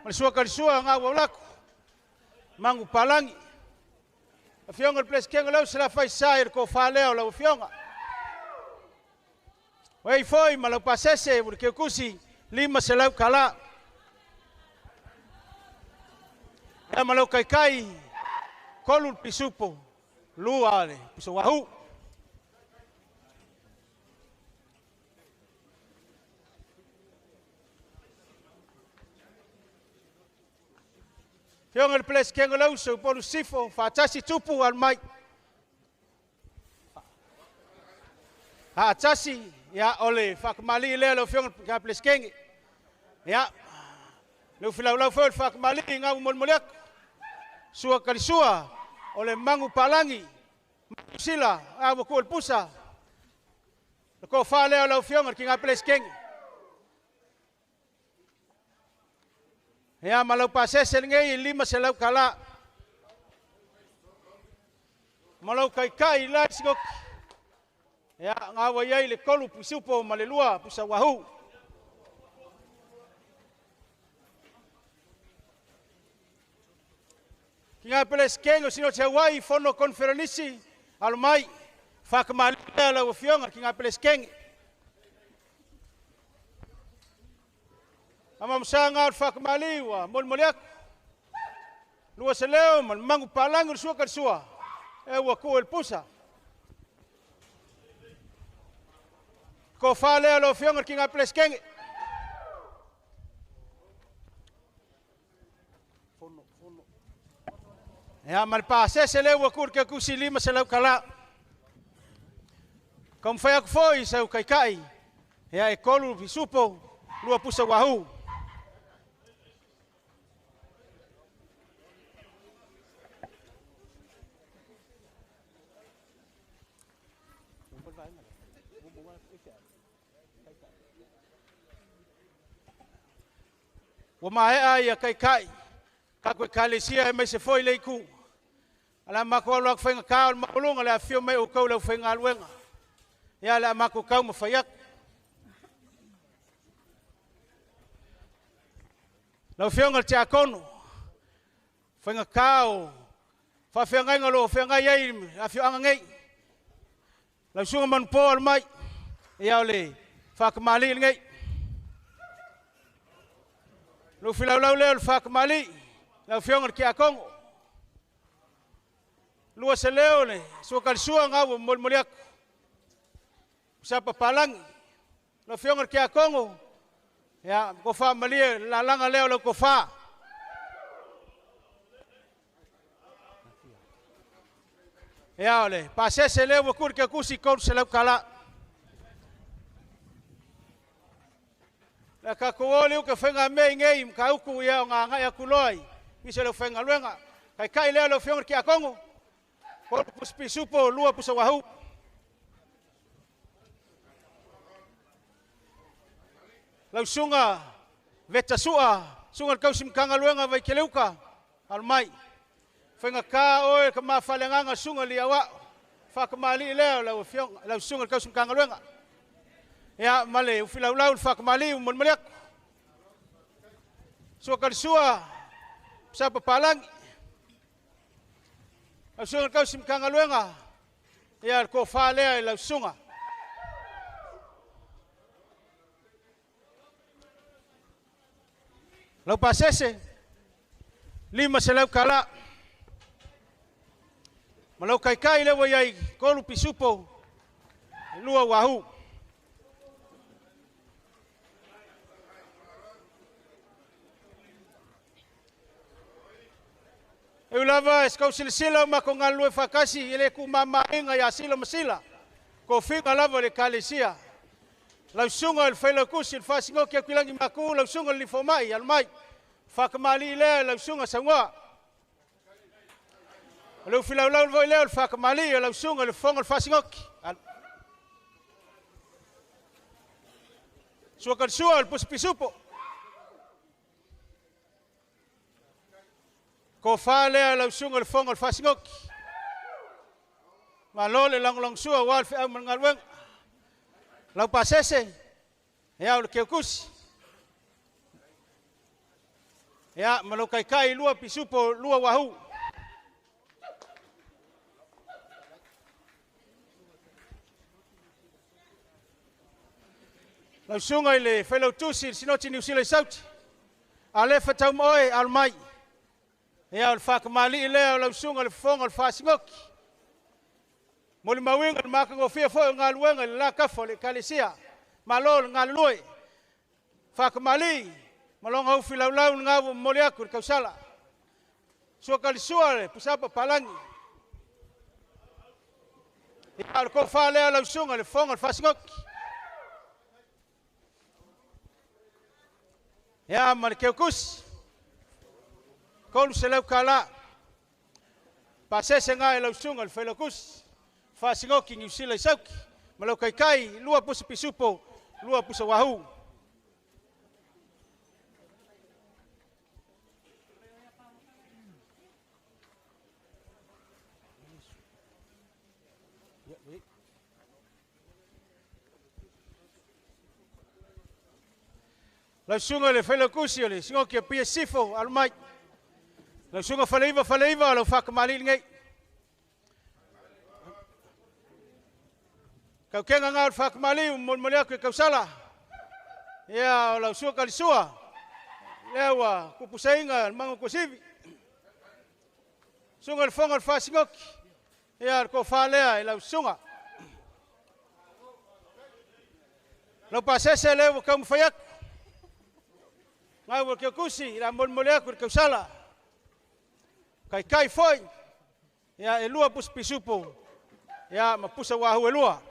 Ma le sua kalisua ngā waulaku. Mangu palangi. Afionga le preskenge lau se la whai sae le ko whalea o lau afionga. Wei foi ma lau pasese, uri keukusi, lima se lau kala. Ea ma lau kai kai, kolu le pisupo, lua le piso wahu. Fionga le preskenge lau se upolu sifo, whaatasi tupu al mai. Haatasi, ia ole whakamali lea lau fionga le preskenge. Ia, leu filau lau fo le whakamali ngā molimoli aku. Sua kalisua, ole mangu palangi, sila, a waku le pusa. Le ko whalea lau fionga ki ngā preskenge. Ia ma lau pasese ngei lima se lau kala. Ma lau kai kai la singoki. Ia ngā wai ai le kolu pisupo ma le lua pusa wahu. Ki ngā preskenge o sino te wai fono konferenisi alu mai whakamalia lau afionga ki ngā preskenge. Ama msanga al whakamali wa molimoli aku. Lua se leo ma le mangu palangi le sua kalisua. E ua ku el pusa. Ko whalea lau afionga ki ngā preskenge. Ea ma le pasese leo ua ku le kekusi lima se lau kala. Ka mwhai aku foi sau kai kai. Ea e kolu pisupo, lua pusa wahu. Ua maea ia kai kai. Ka koe kalesia e mai se foi leiku. Ala mako alu aku whainga kā o le maulunga le afio mai o kau le whainga aluenga. Ia le mako kau ma whaiak. Lau fionga le tiakono. Whainga kā o whawhiangainga lo whiangai ai afio anga ngei. Lau sunga manupo alu mai. Ia o le whakamali ngei. Lau filau lau leo le whakamali. Lau fionga le kiakongo. Lua se leo le sua kalisua ngau moli aku. Sapa palangi. Lau fionga le kiakongo. Ia kofa malie lalanga leo lau kofa. Ia ole pasese leo wakuri ke kusi kolu se lau kala. La ka ko ole uka whenga me ngei mka uku ia o ngā ngai aku loai. Ise leo whenga luenga. Kai kai leo lau fionga le kiakongo. Kolu pisa lua pusa wahu. Lau sunga veta sua, sunga kausim kanga luenga vai keleuka, alu mai. Whainga kā oe ka mawhalenganga sunga li awa, whakamali leo lau fionga, lau sunga kausim kanga luenga. Ia male ufilau lau whakamali umolmoliaku. Sua kalisua, pisa papalangi. Lau sunga kausim kanga luenga, ia ko whalea lau sunga. Lau pasese, 5 se lau kala. Ma lau kaikai lewa iai kolu pisupo, lua wahu. Eu lava es kau silasila o mako ngā lue whakasi i le ku mamainga ia sila masila. Ko whinga lava le kalesia. Lau sunga le whailau kusi le whasingo kia kuilangi maku, lau sunga le lifo mai, alu mai. Whakamali lea, lau sunga sangoa. Lau filau lau voi lea, le whakamali, lau sunga le whonga le whasingoki. Sua kalisua, le pusipisupo. Ko whalea lau sunga le whonga le whasingoki. Ma lo le langolong sua wal whiau mangaluenga. Lau pasese, ia o le keukusi. Ia, ma lau kaikai lua pisupo lua wahu. Lau sunga i le whailautusi, le sinoti ni usila i sauti. A le whatau moe, alu mai. Ia o le whakamali lea o lau sunga le whonga le whasingoki. Moli mawinga le makangofia foi o ngā luenga le la kafa o le kalesia. Malo le ngā lue. Whakamali, malonga ufi laulau le ngā moli aku le kausala. Sua kalisua le pusapa palangi. Ia o le kowha lea lau sunga le whonga le whasingoki. Ia ma le keukusi. Kolu se lau kala. Pasese ngā e lau sunga le whailakusi. Whasingoki ni usila i sauki. Ma lau kaikai, lua pusa pisupo, lua pusa wahu. Lau sunga le whailakusi o le singoki a pia sifo, alu mai. Lau sunga whaleiva, whaleiva, lau whakamali ngei. Kau kenga ngā o le whakamali, molimoli aku e kausala. Ia o lau sua kalisua. Lea ua kupusainga le mango kosivi. Sunga le whonga le whasingoki. Ia le kowha lea e lau sunga. Lau pasese lea ua kaumawhai aku. Ngā ua kia kusi, la molimoli aku le kausala. Kai kai foi. Ia e lua pusa pisupo. Ia ma pusa wahu e lua.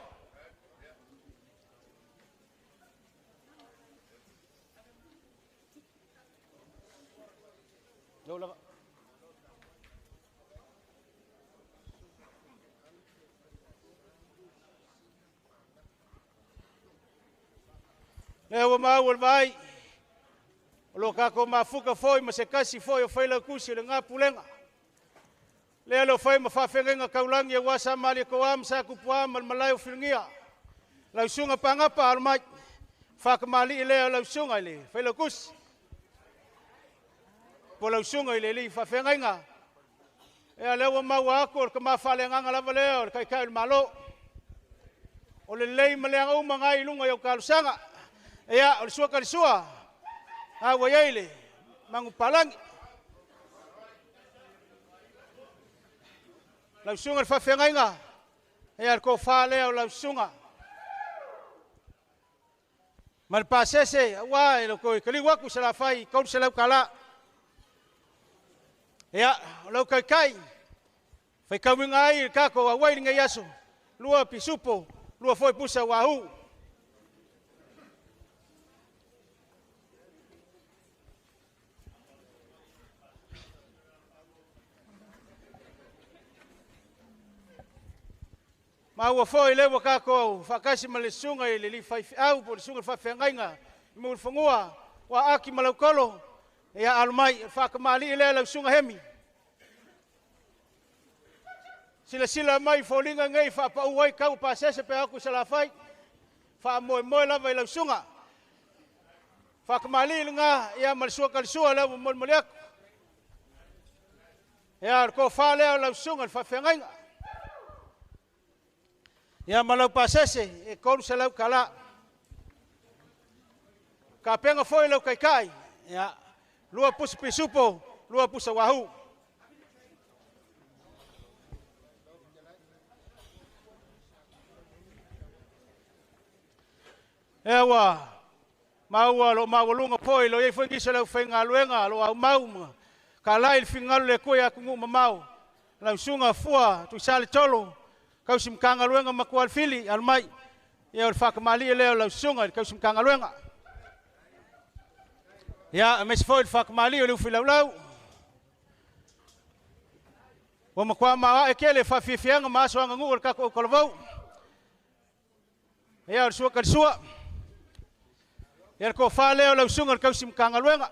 Lea ua maua le vai, o lo kako mafuka foi ma se kasi foi o whaila kusi o le ngā pulenga. Lea le fai ma faafeagaiga taulagi aua sa Malietoa ma sa Tupua ma le malae o Filigia. Lau susuga Pagapa alo mai. Faakamalii lea o lau susuga i le Failautusi. Po o lau susuga i le alii faafeagaiga. Ia lea ua maua atu o le tama faaleagaga lava lea o le Taitai o le Malo. O le lelei ma leaga uma na i luga i au talosaga. Ia, o le sua talisua, a ua i ai le manupapalagi. Lau susuga i le faafeagaiga, ia le tofa lea o lau susuga. Ma le pasese, aua e le toe taliu atu i Salafai $300. Ia, o lau taitai, faitauina ai le tatou auai i lenei aso, 2 pisupo, 2 foi pusa uahu. Maua foi lea ua tatou faatasi ma le susuga i le alii faifeau po o le susuga i le faafeagaiga i Mulifanua, ua Aki ma Lautolo, ia alo mai, o le faatamalii lea lau susuga Hemi. Silasila mai i foliga nei faapau ai tau pasese pe atu i Salafai, faamoemoe lava i lau susuga. Faatamalii lena, ia ma le sua talisua lea ua molimoli atu. Ia, o le tofa lea o lau susuga i le faafeagaiga. Ia ma lau pasese e $300. Kapega foi lau taitai, ia, 2 pusa pisupo, 2 pusa wahoo. Ia ua maua lo maualuga foi lo iai foi nisi o le aufaigaluega lo aumau ma kalai le finagalo o le Atua i atunuu mamao. Lau susuga Fua Tuisale Tolo, tausi Matagaluega ma Tualefili, alo mai. Ia o le faatamalii lea o lau susuga i le tausi Matagaluega. Ia, aemaise foi le faatamalii o le ufi laulau. Ua matua maoae tele faafiafiaga ma aso aganuu o le tatou autalavou. Ia, o le sua talisua. Ia, le tofa lea o lau susuga i le tausi Matagaluega.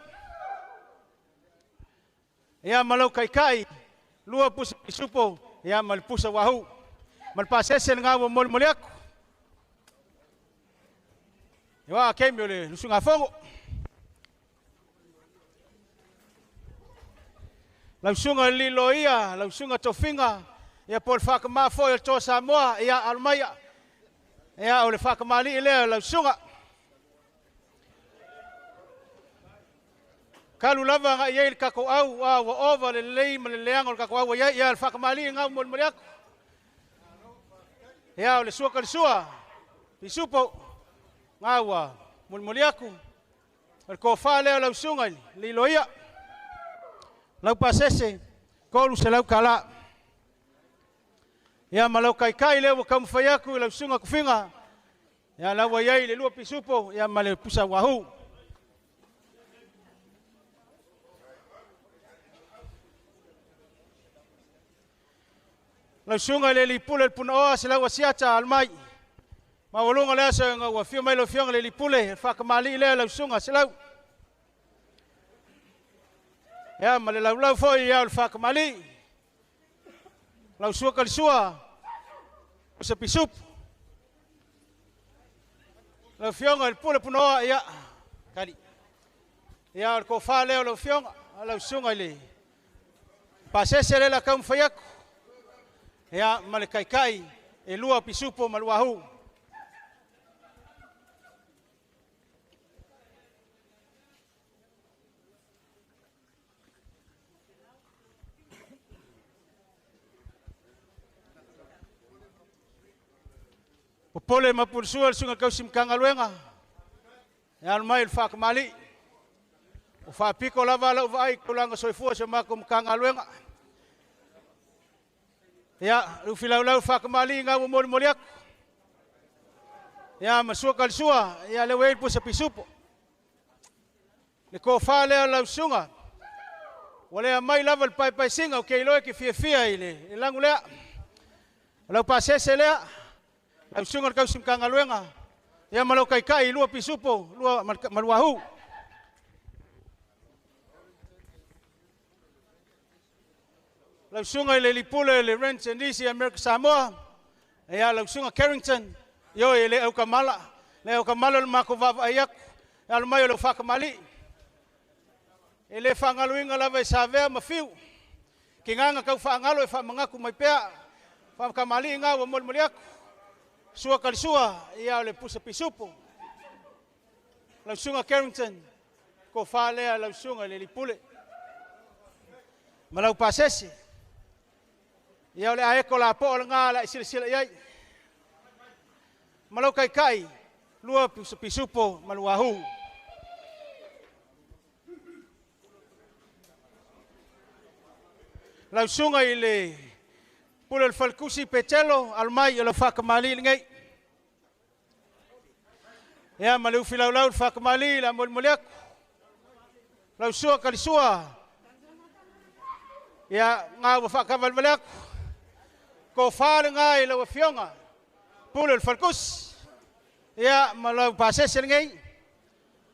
Ia, ma lau taitai, 2 pusa pisupo, ia, ma le pusa wahoo. Ma le pasese lena ua molimoli atu. Ia, a kemi o le lusugafono. Lau susuga i le Liloia, lau susuga Tofiga, ia po o le faakamā foi o le Toa Samoa, ia alo mai. Ia, o le faakamalii lea o lau susuga. Kalu lava agai i ai le tatou au, a ua ova le lelei ma le leaga o le tatou au ua i ai, ia le faakamalii lena ua molimoli atu. Ia, o le sua talisua, pisupo, na ua molimoli atu. O le tofa lea o lau susuga i le Liloia. Lau pasese, $300. Ia, ma lau kaikai lea ua taumafai atu i lau susuga Tofiga. Ia, lau ua i ai le 2 pisupo, ia, ma le pusa wahoo. Lau susuga i le alii pule le Punaoa, se lau asiata alo mai. Maualuga le aso ina ua afio mai lau afioga i le alii pule, le faakamalii lea lau susuga Selau. Ia, ma le laulau foi ia o le faakamalii. Lau sua talisua, pusa pisupu. Lau afioga i le pule Punaoa, ia, kali. Ia, o le tofa lea o lau afioga, lau susuga i le pasese lea la taumafai atu. Ia, ma le kaikai e 2 pisupo ma le wahoo. Popole ma pulusua le susuga tausi Matagaluega. Ia alo mai le faakamalii. O faapiko lava lau vaai i tulaga soifua si o matou Matagaluega. Ia, le ufi laulau faakamalii ngā ua molimoli atu. Ia, ma sua kalisua, ia le ua i le pusa pisupo. Le tofa lea o lau susuga. Ua lea mai lava le paepaesinga o ke iloa ke fiafia i le lagu lea. O lau pasese lea, lau susuga le tausi Matagaluega. Ia, ma lau kaikai, 2 pisupo, 2 ma le wahoo. Lau susuga i le alii pule le Rent and Lease i Amerika Samoa, ia lau susuga Carrington, ioe e le aukamala, le aukamala o le matou vaavaai atu, e alo mai o lau faatamalii. E le faagaloina lava e Savea ma Fiu, kinaga tau faagalo e faamanatu mai pea, faatamalii na ua molimoli atu. Sua kalisua, ia o le pusa pisupo. Lau susuga Carrington, tofa lea lau susuga i le alii pule. Ma lau pasese, ia o le aeko lapoa lena le a e silasila i ai. Ma lau kaikai, lua pusa pisupo ma luahu. Lau susuga i le pule o le falekusi Petelo, alo mai o lau faatamalii lenei. Ia ma le ufi laulau le faatamalii le a molimoli atu. Lau sua kalisua, ia ngā ua whaakavalevale atu. Ko whāle ngā i lau afioga, pule o le falekusi. Ia ma lau pasese lenei.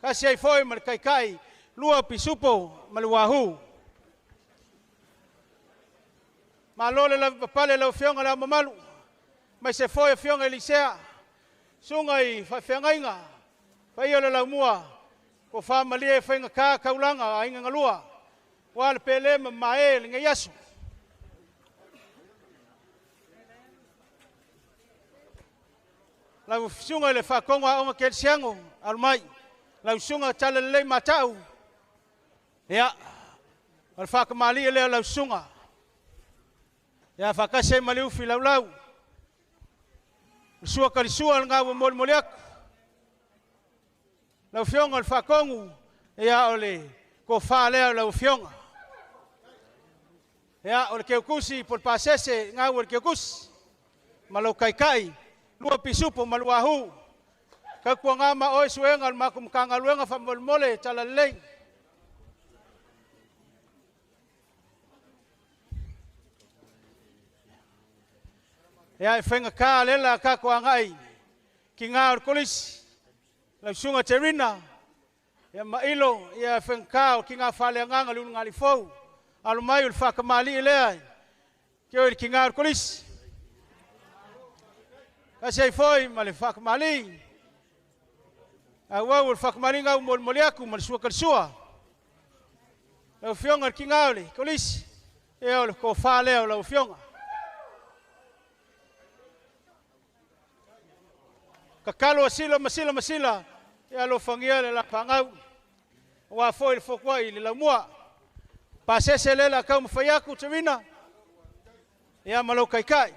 Kasi ai foi ma le kaikai, lua pisupo ma le wahū. Malo le lava papale lau afioga le ao mamalu. Mai se foi afioga i Lisea. Suga i faafeagaiga. Faia o le laumua. Ko whaamalia e whainga kā kaulanga a inga ngalua. Wa le pele ma mae le ngai aso. Lau suga i le whakonga a onga kelsiango, alu mai. Lau suga tala lelei matau. Ia, o le whakamalia lea lau suga. Ia, whakase ai ma le ufi laulau. Le sua kalisua le ngā ua molimoli atu. Lau afioga o le whakongu, ia o le kofā lea o lau afioga. Ia, o le keukusi po le pasese, ngā ua le keukusi. Ma lau kaikai, lua pisupo ma luahu. Kakua ngā ma oe suenga o le maku makanga luenga whamolemole tala lelei. Ia, e whainga kā lela ka ko angai ki ngā o le kolisi. Lau susuga Terina, ia mailo, ia e whainga kā o ki ngā whaleanganga le ulu ngā lifou. Alo mai o le whakamali lea, ki o le ki ngā o le kolisi. Kasi ai foi ma le whakamali. Au au o le whakamali ngau molimoli aku ma le sua kalisua. Lau afioga le ki ngā o le kolisi, ia o le kofā lea o lau afioga. Kakalo a sila masila masila, ia alofagia le lapagau. Ua foi le fokuai i le laumua. Pasese lela kau mawhai aku te wina. Ia ma lau kaikai.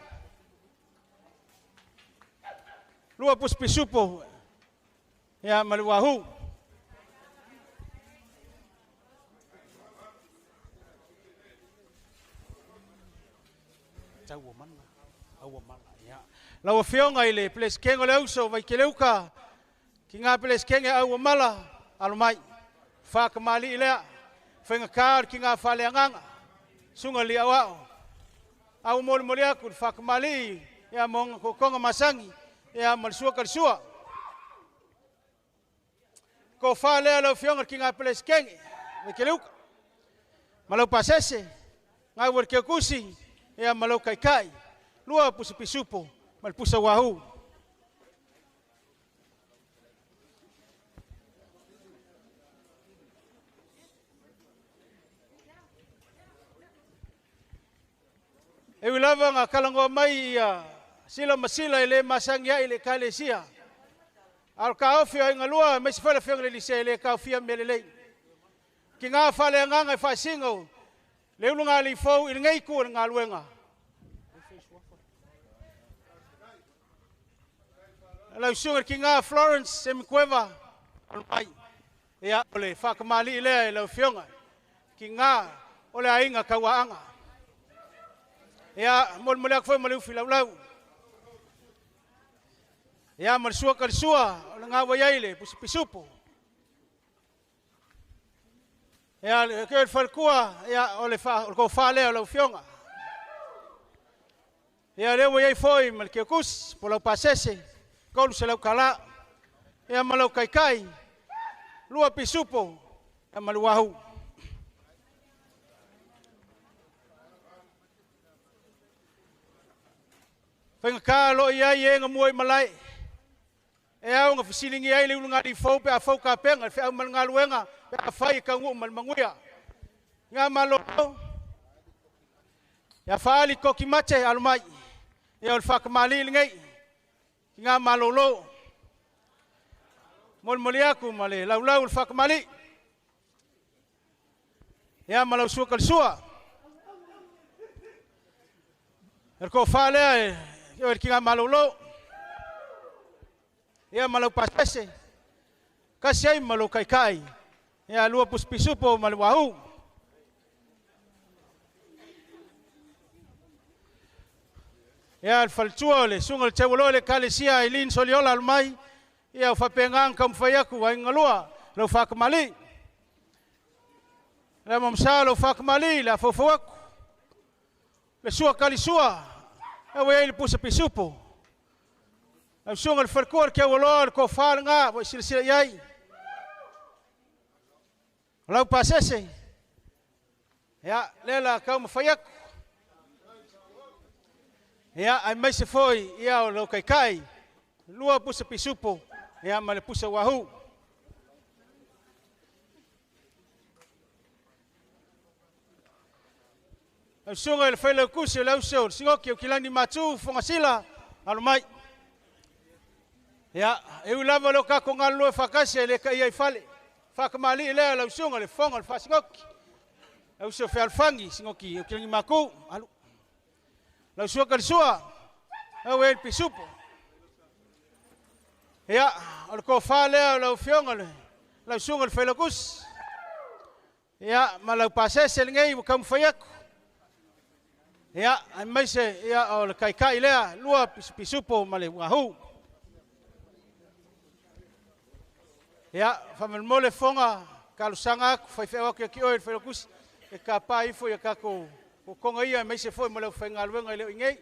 Lua pusipisupo. Ia ma le wahu. Tau mana, au mana. Ia. Lau afioga i le Pelesikenga o le auso Vaikeleuka, ki ngā Pelesikenga au mala, alo mai. Whakamali lea, whainga kā ki ngā whaleanganga, sunga li au ao. Au moli moli aku, le whakamali, ia monga kokonga masangi, ia ma le sua ka le sua. Ko whalea lau afioga ki ngā Pelesikenga, Vaikeleuka. Ma lau pasese, ngā uare keukusi, ia ma lau kaikai. Lua pusa pisupo, ma le pusa wahu. E ui lava ngā kalangoa mai ia sila masila e le masangi ai le kalesia. Ao ka ofi ai ngalua mai se fala fenga le lise le ka ofia mele lei. Ki ngā whale nganga e whasingo, le ulu ngā li fou i ngei ku ngā luenga. Lau sunga ki ngā Florence Semikueva, alo mai. Ia o le whakamali lea e lau fionga. Ki ngā o le ainga kauaanga. Ia molimoli aku foi ma le ufi laulau. Ia ma le sua ka le sua, o le ngā wai ai le pusipisupo. Ia le ke le falekua, ia o le fa, o le kofā lea o lau fionga. Ia le wai ai foi ma le keukusi, po lau pasese, kolu se lau kala. Ia ma lau kaikai, lua pisupo, ia ma le wahu. Faigata lo i ai e gamua i malae. E au nga fesilingi ai le ulugali fou pe a fou kapenga, le feau ma le galuega, pe a fai e kauguu ma le manuia. Nga malo, ia faali koki mate alu mai. Ia o le whakamali lenei. Ki ngā malolo. Molimoli aku ma le laulau le whakamali. Ia ma lau sua kalisua. E ko whalea e o ki ngā malolo. Ia ma lau pasese. Kasi ai ma lau kaikai. Ia lua puspisupo ma le wahu. Ia le faletua o le suga le teualoa le kalesia Eileen Soliola alu mai. Ia o faapega taumafai aku ai galua lau faakamali. Le mamsa lau faakamali le afaufau aku. Le sua kalisua e ua i ai le pusa pisupo. Lau suga le falekua le teualoa le tofa lena ua i silasila i ai. O lau pasese. Ia lea la taumafai aku. Ia ai mai se foi ia o lau kaikai. Lua pusa pisupo ia ma le pusa wahu. Lau suga i le failaukusi o le auso o le sigoki o kilani matu fongasila alu mai. Ia e ui lava le o kako galulue faakasi e le kaia i fale. Faakamalii lea lau suga le fofoga o le faasigoki. Lau uso fealofangi sigoki o kilani maku alu. Lau sua kalisua au e le pisupo. Ia o le tofa lea o lau afioga le lau suga le failaukusi. Ia ma lau pasese lenei ua taumafai aku. Ia aemaise ia o le kaikai lea lua pisupo ma le uahu. Ia faamolemole fofoga talosaga aku faifeau aku ia te oe le failaukusi e kapa ifo ia tatou kokoga ia aemaise foi ma le aufaigaluega e le o i nei.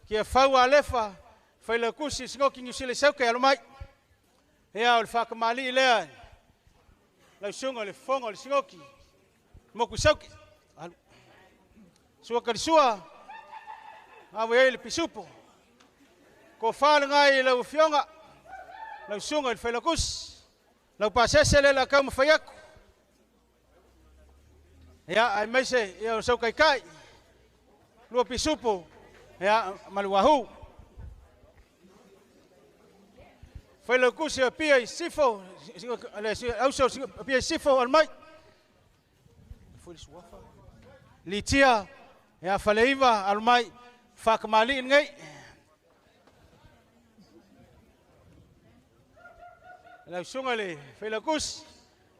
Kia fau alefa failaukusi sigoki Niu Sila i Sauke alu mai. Ia o le faakamalii lea lau suga le fofoga o le sigoki moku i Sauke. Alu. Sua kalisua awe ai le pisupo. Tofa lena i lau afioga lau suga i le failaukusi. Lau pasese le la taumafai aku. Ia aemaise ia o sau kaikai. Lua pisupo ia ma le wahu. Failaukusi o pia i sifo le auso pia i sifo alu mai. Litia ia faleiva alu mai faakamalii lenei. Lau suga le failaukusi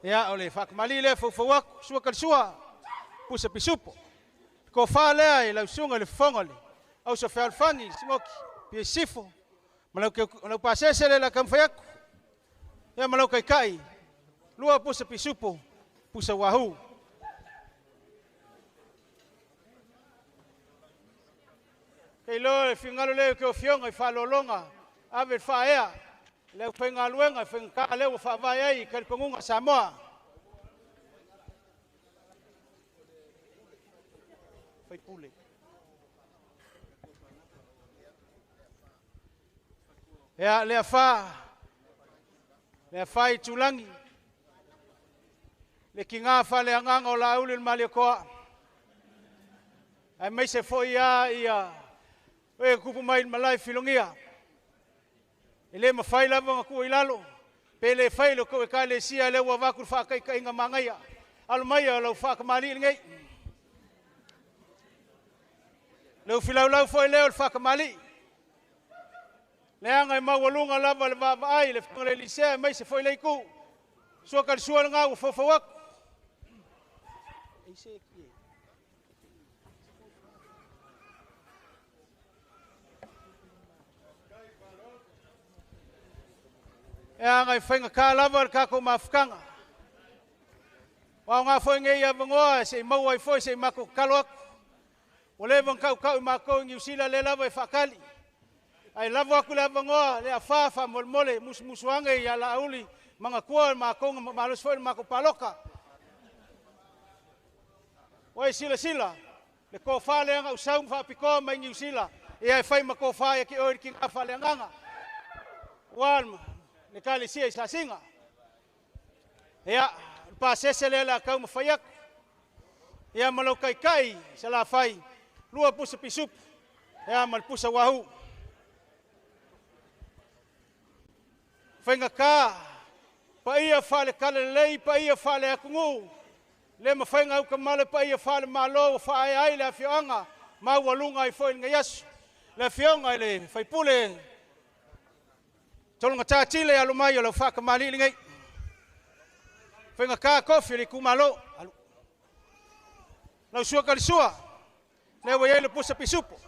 ia o le faakamalii lea faufau aku sua kalisua pusa pisupo. Tofa lea i lau suga le fofoga le auso fealofangi sigoki pia i sifo. Ma lau pasese le la taumafai aku. Ia ma lau kaikai lua pusa pisupo pusa wahu. Kei loa le fingalo lea o ke afioga i faalologa ave le faaea le aufaigaluega e faigata lea ua faavae ai i talitonuga Samoa. Faipule. Ia le afa i tulangi le kiga faaleagaga o lauli le Malietoa. Aemaise foi ia ia e kupu mai le malae filogia. E le mafai lava ona tuu i lalo. Pe le fai le tou ekalesia lea ua avatu le faataitaiga magaia. Alu mai o lau faakamalii lenei. Le ufilaulau foi lea o le faakamalii. Leaga e maualuga lava le vaavaai le afioga i le Elisea aemaise foi le itu. Sua kalisua lena ua faufau aku. E aga i faigata lava le tatou mafutaga. Ua aoga foi nei avanoa se i maua ai foi se i matou tatalo atu. Ua leva ona tautau i matou i Niu Sila lea lava e faatali. Ai lavo aku le avanoa le afa faamolemole musumusu ane ia Laauli manatua le matou malosi foi le matou paloka. Ua e silasila Le tofa lea na ou sau ma faapitoa mai Niu Sila, ia e fai ma tofa ia te oe i le tina faaleagaga. Ua le Ekalesia i Sasiga. Ia, o le pasese lea o le a taumafai atu. Ia ma lou taitai i Salafai, 2 pusa pisupu, ia ma le pusa uahu. Faigata, paia faale-talalelei, paia faale-atunuu, le mafai ona autamala paia faale-malo ua faaea ai le afioaga maualuga ai foi i lenei aso. Le afioga i le faipule Tologata Tile alo mai o lau faatamalii lenei. Faigata tofi o le itumalo. Lau sua kalisua, lea ua i ai le pusa pisupo.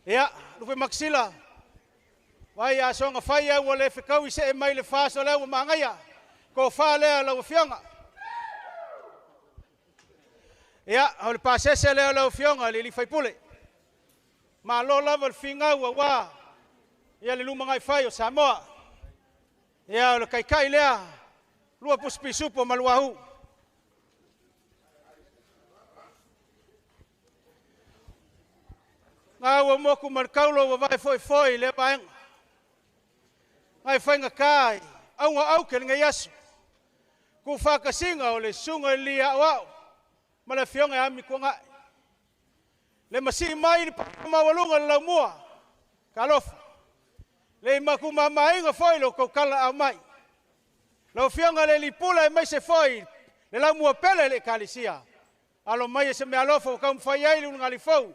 Ia, Lupe Makisila, vai asoga fai au ua le fetaui see mai le faso lea ua magaia. Tofa lea lau afioga. Ia, o le pasese lea lau afioga le alii faipule. Malo lava le figau aua ia le lumanai fai o Samoa. Ia, o le taitai lea, 2 pusa pisupo ma luahu. Ngā ua moku ma le kaulo ua vai foi foi le vaenga. Ngai whainga kai, aunga au ke lenei aso. Ku whakasinga o le sunga i lia au au, ma le afioga e ami kuangai. Le masii mai le maualuga le laumua, talofa. Le maku mamainga foi lo kaukala au mai. Lau afioga le lipula e mai se foi, le laumua pele le ekalisia. Alo mai e se mea alofa o kaumawhai ai le ungali fou,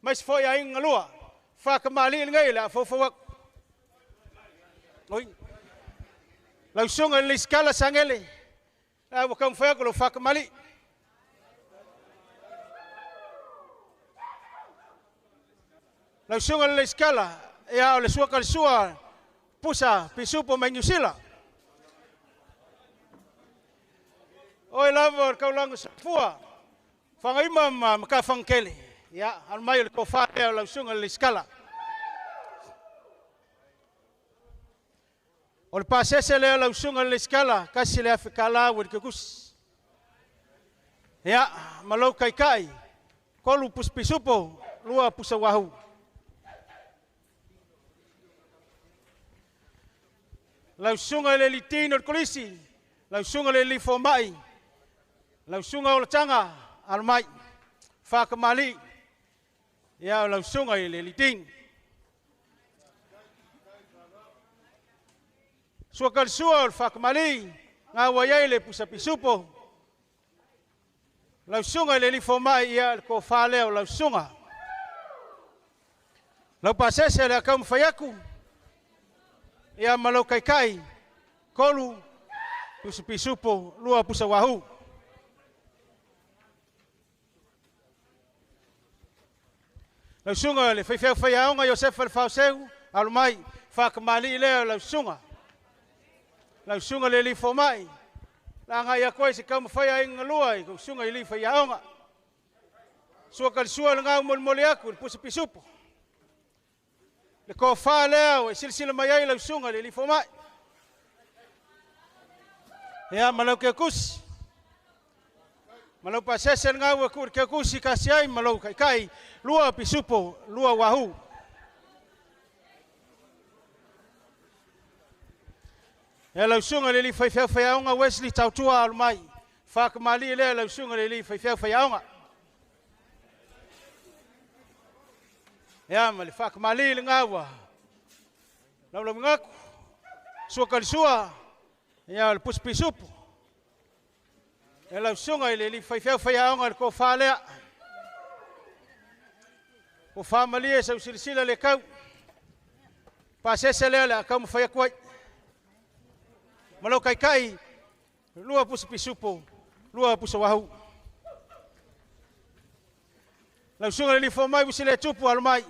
mai se foi a inga lua. Whakamali lenei le afofo aku. Oi. Lau sunga le iskala sangele. La ua kaumawhai aku lo whakamali. Lau sunga le iskala, ia o le sua kalisua, pusa pisupo mai Niu Sila. Oi lava o le kaulanga safua, whangaima ma makawhangkele. Ia, alu mai o le kofa lea o lau sunga le iskala. O le pasese lea o lau sunga le iskala, kasi le awhikala ua le kukusi. Ia, ma lau kaikai, 3 pusa pisupo, 2 pusa wahu. Lau sunga le litino le kolisi, lau sunga le lifo mai, lau sunga o le tanga, alu mai, whakamali, ia lau sunga le litino. Sua kalisua o le whakamali, ngā waiai le pusa pisupo, lau sunga le lifo mai, ia le kōwha leo lau sunga. Lau pasese le akau mwhaiaku, ia ma lau kaikai, 3 pusa pisupo, 2 pusa wahu. Lau sunga le whaiwheu whaiaonga Yosefa le whaoseu, alu mai, whakamali leo lau sunga. Lau sunga le lifo mai, la ngai a koe se kaumawhai a inga lua i kou sunga i li whaiaonga. Sua kalisua le ngau molimoli aku, le pusa pisupo. Le kōwha leo, e silasila mai ai lau sunga le lifo mai. Ia, ma lau kekusi. Ma lau pasese le ngau e kuri kekusi kasi ai, ma lau kaikai, 2 pisupo, 2 wahu. Ia lau sunga le li whaiwheu whaiaonga Wesley Tautua alu mai. Whakamali lea lau sunga le li whaiwheu whaiaonga. Ia ma le whakamali le ngaua. Lau lau ngaku. Sua kalisua. Ia le pusa pisupu. Ia lau sunga i le li whaiwheu whaiaonga le kōwha lea. Ko whamalie sau silasila le kau. Pasese lea le akau mawhai akuai. Ma lau kaikai, 2 pusa pisupo, 2 pusa wahu. Lau sunga le lifo mai usi le tupu alu mai.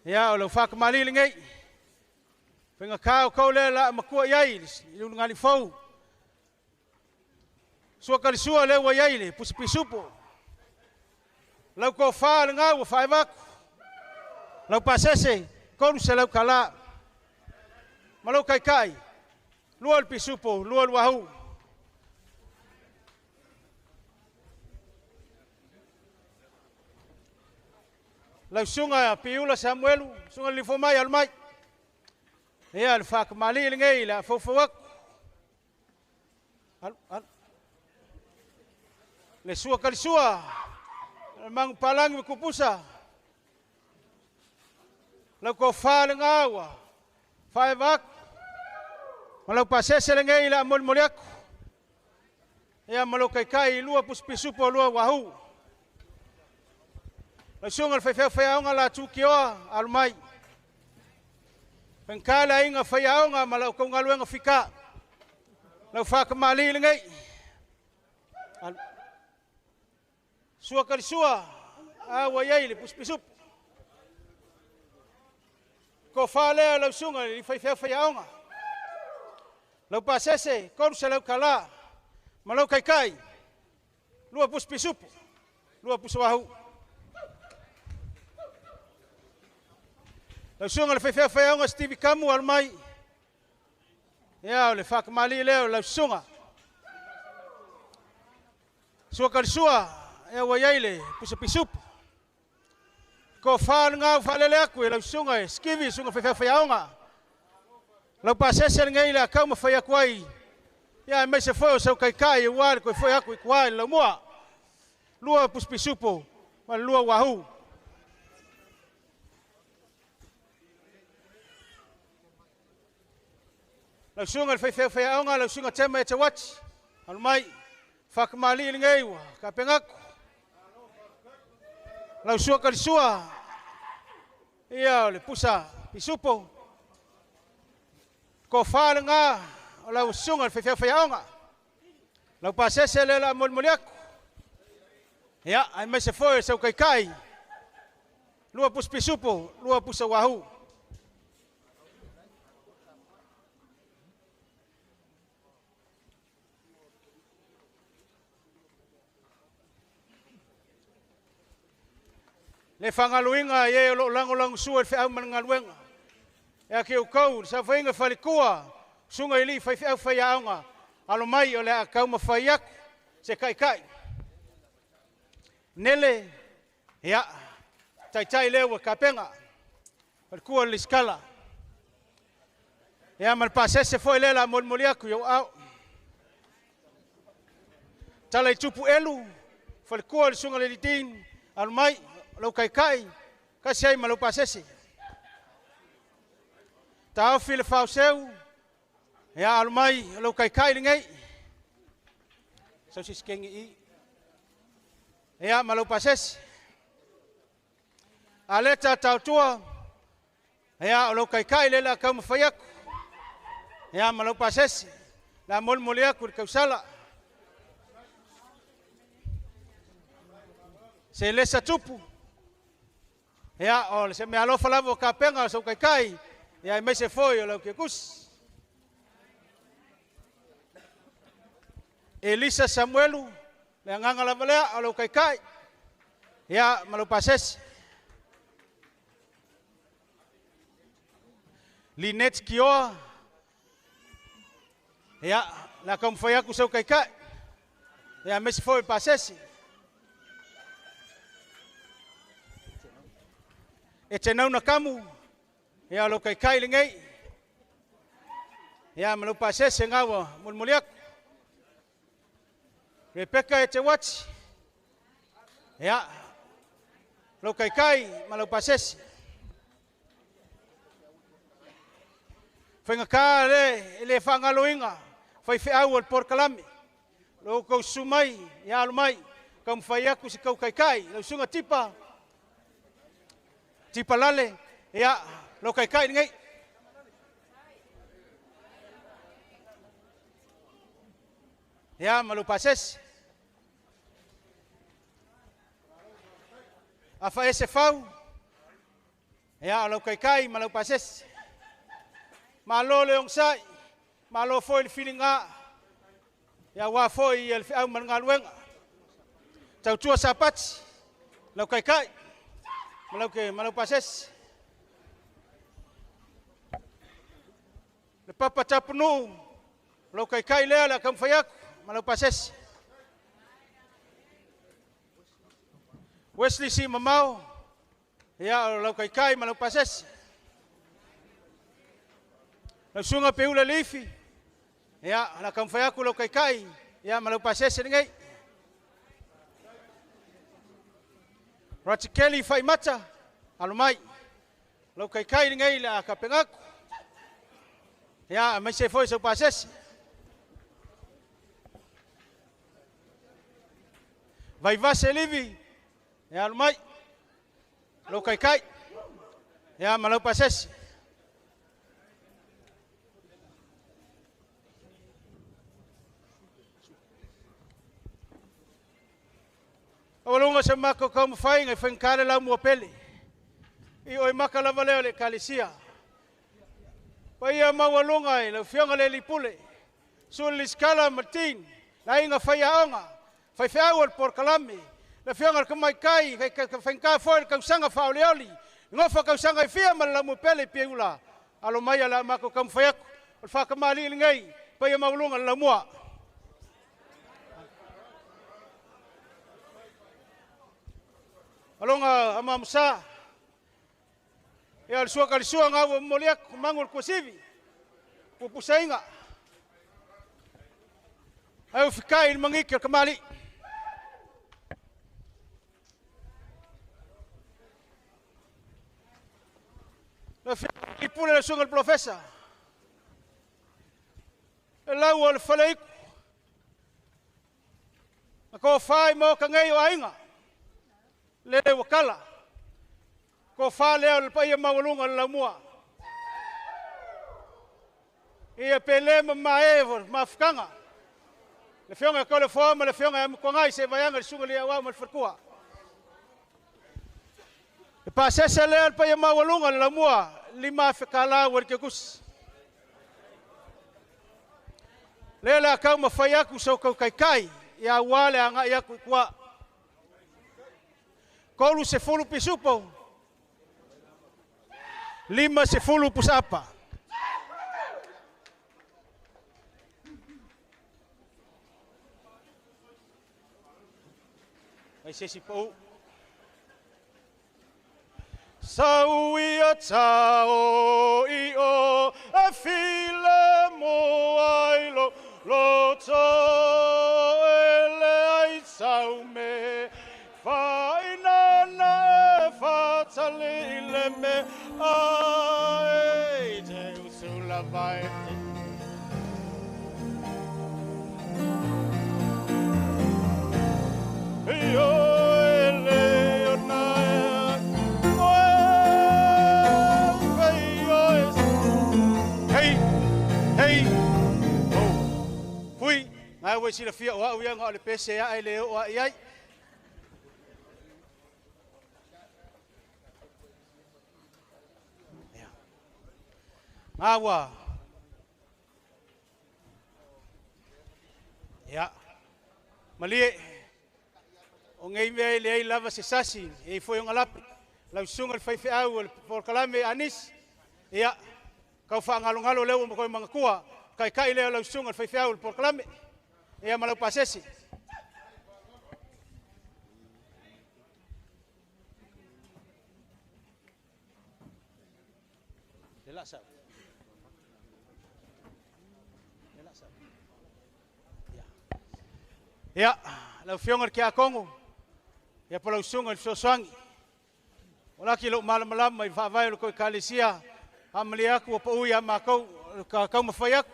Ia, o lau whakamali lenei. Whainga kao kau lea la makua iai, i le ulungali fou. Sua kalisua lea ua iai le pusa pisupo. Lau kōwha le ngau ua whaewaku. Lau pasese, 300 kala. Ma lau kaikai, 2 le pisupo, 2 le wahu. Lau susuga Piula Samuelu, susuga le lifo mai alu mai. Ia le whakamali le ngei le afaufau aku. Alu, alu. Le sua kalisua, le mangu palangi me kupusa. Lau ko wha le ngaua, whae vaku. Ma lau pasese le ngei le amolimoli aku. Ia ma lau kaikai 2 pusipisupo 2 wahu. Lau susuga le faifeau faiaoga la tukioa alu mai. Pengkala inga faiaoga ma lau kaugaluega fika. Lau whakamali le ngei. Alu. Sua kalisua, a ua iai le pusipisupo. Ko wha lea lau susuga le faifeau faiaoga. Lau pasese, 300 kala. Ma lau kaikai, 2 pusipisupo, 2 pusawahu. Lau susuga le faifeau faiaoga Stevie Kamu alu mai. Ia o le whakamali lea o lau susuga. Sua kalisua, ia ua iai le pusapisupo. Ko wha le ngau whalele aku e lau susuga e Skivi, susuga faifeau faiaoga. Lau pasese le ngei le akau ma whai aku ai. Ia e meise foi o sau kaikai e ua le koe foi aku i kua i le laumua. 2 pusipisupo ma le 2 wahu. Lau susuga le faifeau faiaoga, lau susuga tema e te wati. Alu mai, whakamali le ngei ua kapengaku. Lau sua kalisua, ia o le pusa pisupo. Ko wha le ngā o lau susuga le faifeau faiaoga. Lau pasese le la molimoli aku. Ia, ai mai se foi sau kaikai. 2 pusipisupo, 2 pusa wahu. Le whangaluinga e o lo lango lango sua le whiau mana ngaluenga. E a ke o kau, le sawhainga whalikua, sunga ili whai whiau whai aonga, alo mai o le a kau ma whai aku, se kai kai. Nele, ia, taitai leo kapenga, whalikua le skala. Ia ma le pasese foi le la molimoli aku i au au. Tala i tupu elu, whalikua le sunga le litin, alo mai, lau kaikai, kasi ai ma lau pasese. Taofi le fauseu, ia alu mai, lau kaikai le ngei. Sau sisi kengi i. Ia ma lau pasese. Aleta tautua, ia lau kaikai le la kau mawhai aku. Ia ma lau pasese. La molimoli aku le kausala. Se lesa tupu. Ia, o le se mea alofa lava o kapenga o sau kaikai, ia e mai se foi o lau kiakusi. Elisa Samuelu, le anganga lava lea o lau kaikai, ia ma lau pasese. Linet Kioa, ia, la kaumawhai aku sau kaikai, ia mai se foi pasese. E te nauna kamu, ia lau kaikai le ngei. Ia ma lau pasese ngaua molimoli aku. Rebecca e te wati. Ia, lau kaikai ma lau pasese. Whainga kā le, le whangaloinga, whai whiau o le porkalame. Lau kau sumai, ia alu mai, kau mwhai aku si kau kaikai, lau sunga tipa. Tipa lale, ia, lau kaikai ngei. Ia, ma lau pasese. Afa ese fau, ia, lau kaikai ma lau pasese. Malo le ongsai, malo foi le filinga, ia wā foi le whiau ma le ngaluenga. Tautua sapati, lau kaikai. Malau ke malau pasese. Le papa tapunu, Lau kaikai lea le akamufai aku ma lau pasese. Wesley si mamao ia o lau kaikai ma lau pasese. Lau sunga peula lifi ia la akamufai aku lau kaikai ia ma lau pasese lenei. Ratikeli faimata alumai lau kaikai lenei le akapengaku. Ia mai se foi sau pasese. Vaivase livi ia alumai lau kaikai ia ma lau pasese. Awalunga se mako kau mawhai ngai whangkale lau mua pele. I oi maka lava leo le kalisia. Paia maualunga i lau fionga le lipule. Suli liskala Martin. La inga whai aonga. Whai whiau al porkalame. La fionga le kamaikai. Whangka foi le kausanga whaoleoli. Ngofa kausanga i fia ma le lau mua pele i pia ula. Alo mai ala mako kau mawhai aku. O le whakamali i ngai. Paia maualunga le lau mua. Alonga amamusa. Ia le sua kalisua ngā ua moli aku mangu le kuasivi. Pupusainga. Ai ufikai le mangiki o le kamali. Le fia pule le sunga le profesa. E lau o le faleiku. A ko whai mo ka ngei o ainga. Le wakala. Ko wha leo le paia maualunga le laumua. Ia pele ma mae mafukanga. Le fionga ko le foa ma le fionga e mukongai se vaianga le sunga le au ma le wharkua. Le pasese leo le paia maualunga le laumua. Lima whekala ua le kekusi. Le le akau mawhai aku sau kau kaikai. Ia ua le anga ia kui kua. Kolu se fulu pisupo. Lima se fulu pusapa. Ai se si pau. Sau ia tao i o a file mo ai lo lo to ele ai sau me whainana e whatali le me ai te usula vai te. Io ele o na oe whai oe. Hei, hei, oh, fui, ngai wai sila fia o au ia ngā o le pese a ele o a iai. Ngā Ia. Malie, o ngei mea le ai lava se sasi, e foi o ngalapi. Lau sunga le whaiwheau o le porkalame anis. Ia, kau whaangalongalo leo mo koe mangakua. Kai kai leo lau sunga le whaiwheau o le porkalame. Ia malau pasesi. Le la sau. Ia, lau fionga le kia kongo. Ia pa lau sunga le fesoasoani. O laki lou malamalama i faavae o le koe kalesia. Amali aku o paui a mākou, ka kaumawhai aku.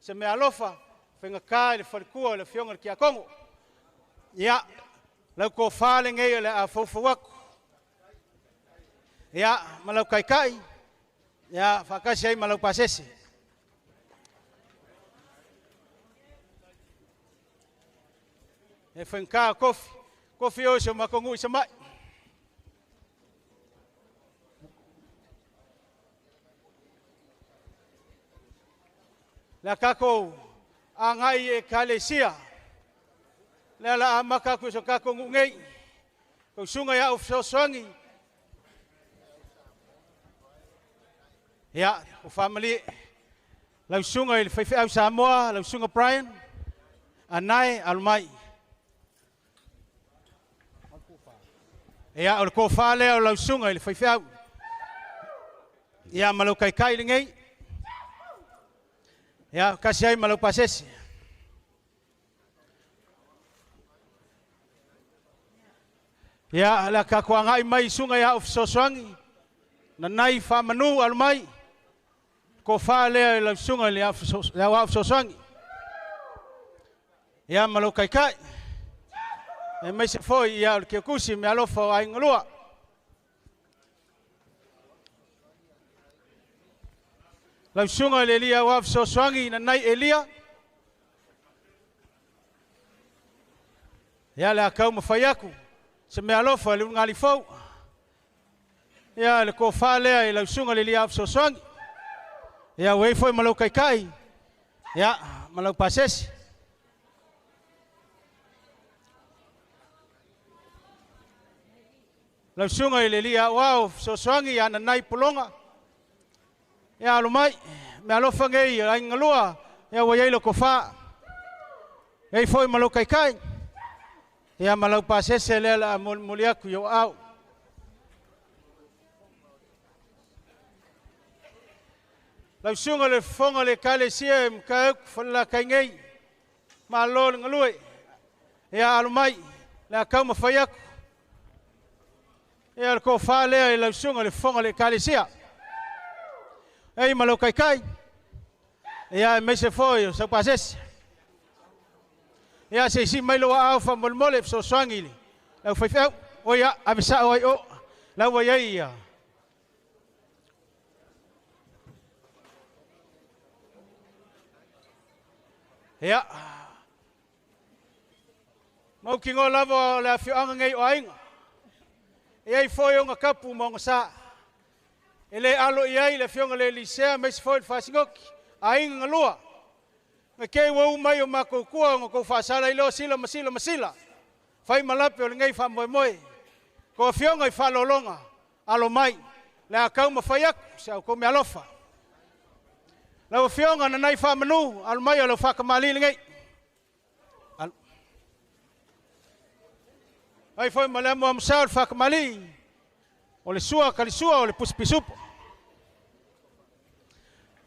Se mea alofa, whaingaka i le whalikua o le fionga le kia kongo. Ia, lau ko whale ngei o le a faufau aku. Ia, ma lau kaikai. Ia, whakasi ai ma lau pasese. E whaingaka kofi. Kofi o se makongu i sa mai. La kako a ngai e kalesia. Le la a makaku so kako ngungei. Kau sunga ia o fesoasoani. Ia, o family. Lau susuga i le faifeau Samoa, lau susuga Brian, Anae, alo mai. Ia, o le tofa lea o lau susuga i le faifeau. Ia, ma lau kaikai lenei. Ia, kasi ai ma lau pasese. Ia, le tatou agai mai i susuga ia Fesoasoani, Nanai Faamanu alo mai. Tofa lea i lau susuga i le Aoao Fesoasoani. Ia, ma lou kaikai. Aemaise foi ia o le Keukusi me alofa o aiga lua. Lau susuga i le Alii Aoao Fesoasoani Nanai Elia. Ia, le a tau mafai atu se mea alofa i le ulugalii fou. Ia, le tofa lea i lau susuga i le Alii Aoao Fesoasoani. Ia, ua i ai foi ma lau kaikai, ia, ma lau pasese. Lau susuga i le Alii Aoao Fesoasoani ia Nanai Pologa. Ia, alo mai, mea alofa nei aiga galua, ia ua i ai lau tofa. E i ai foi ma lau kaikai, ia ma lau pasese lea o le a molimoli atu i ou aao. Lau susuga i le Fofoga o le Ekalesia e Matautu Falelatai nei, malo le galue. Ia alo mai, le a taumafai atu. Ia le tofa lea i lau susuga i le Fofoga o le Ekalesia. Ei ma lau kaikai, ia aemaise foi o sau pasese. Ia se i sii mai lou aao faamolemole fesoasoani i le aufaifeau. O ia, ave sao ai o, la ua i ai ia. Ia, mautinoa lava o le afioaga nei o aiga. E i ai foi ona tapu ma ona sa. E le alo i ai le afioga i le Elisea aemaise foi le Faasinoti, aiga galua. Na te ua u mai o matou tua ona tou faasala ai loa sila ma sila ma sila. Fai ma lape o lenei faamoemoe. Tou afioga i faaaloaloga, alo mai, le a taumafai atu si a outou meaalofa. Lau Afioga Nanai Faamanu, alo mai o lau faatamalii lenei. Alo. Ai foi ma le amuamusa o le faatamalii, o le sua kalisua o le pusipisupo.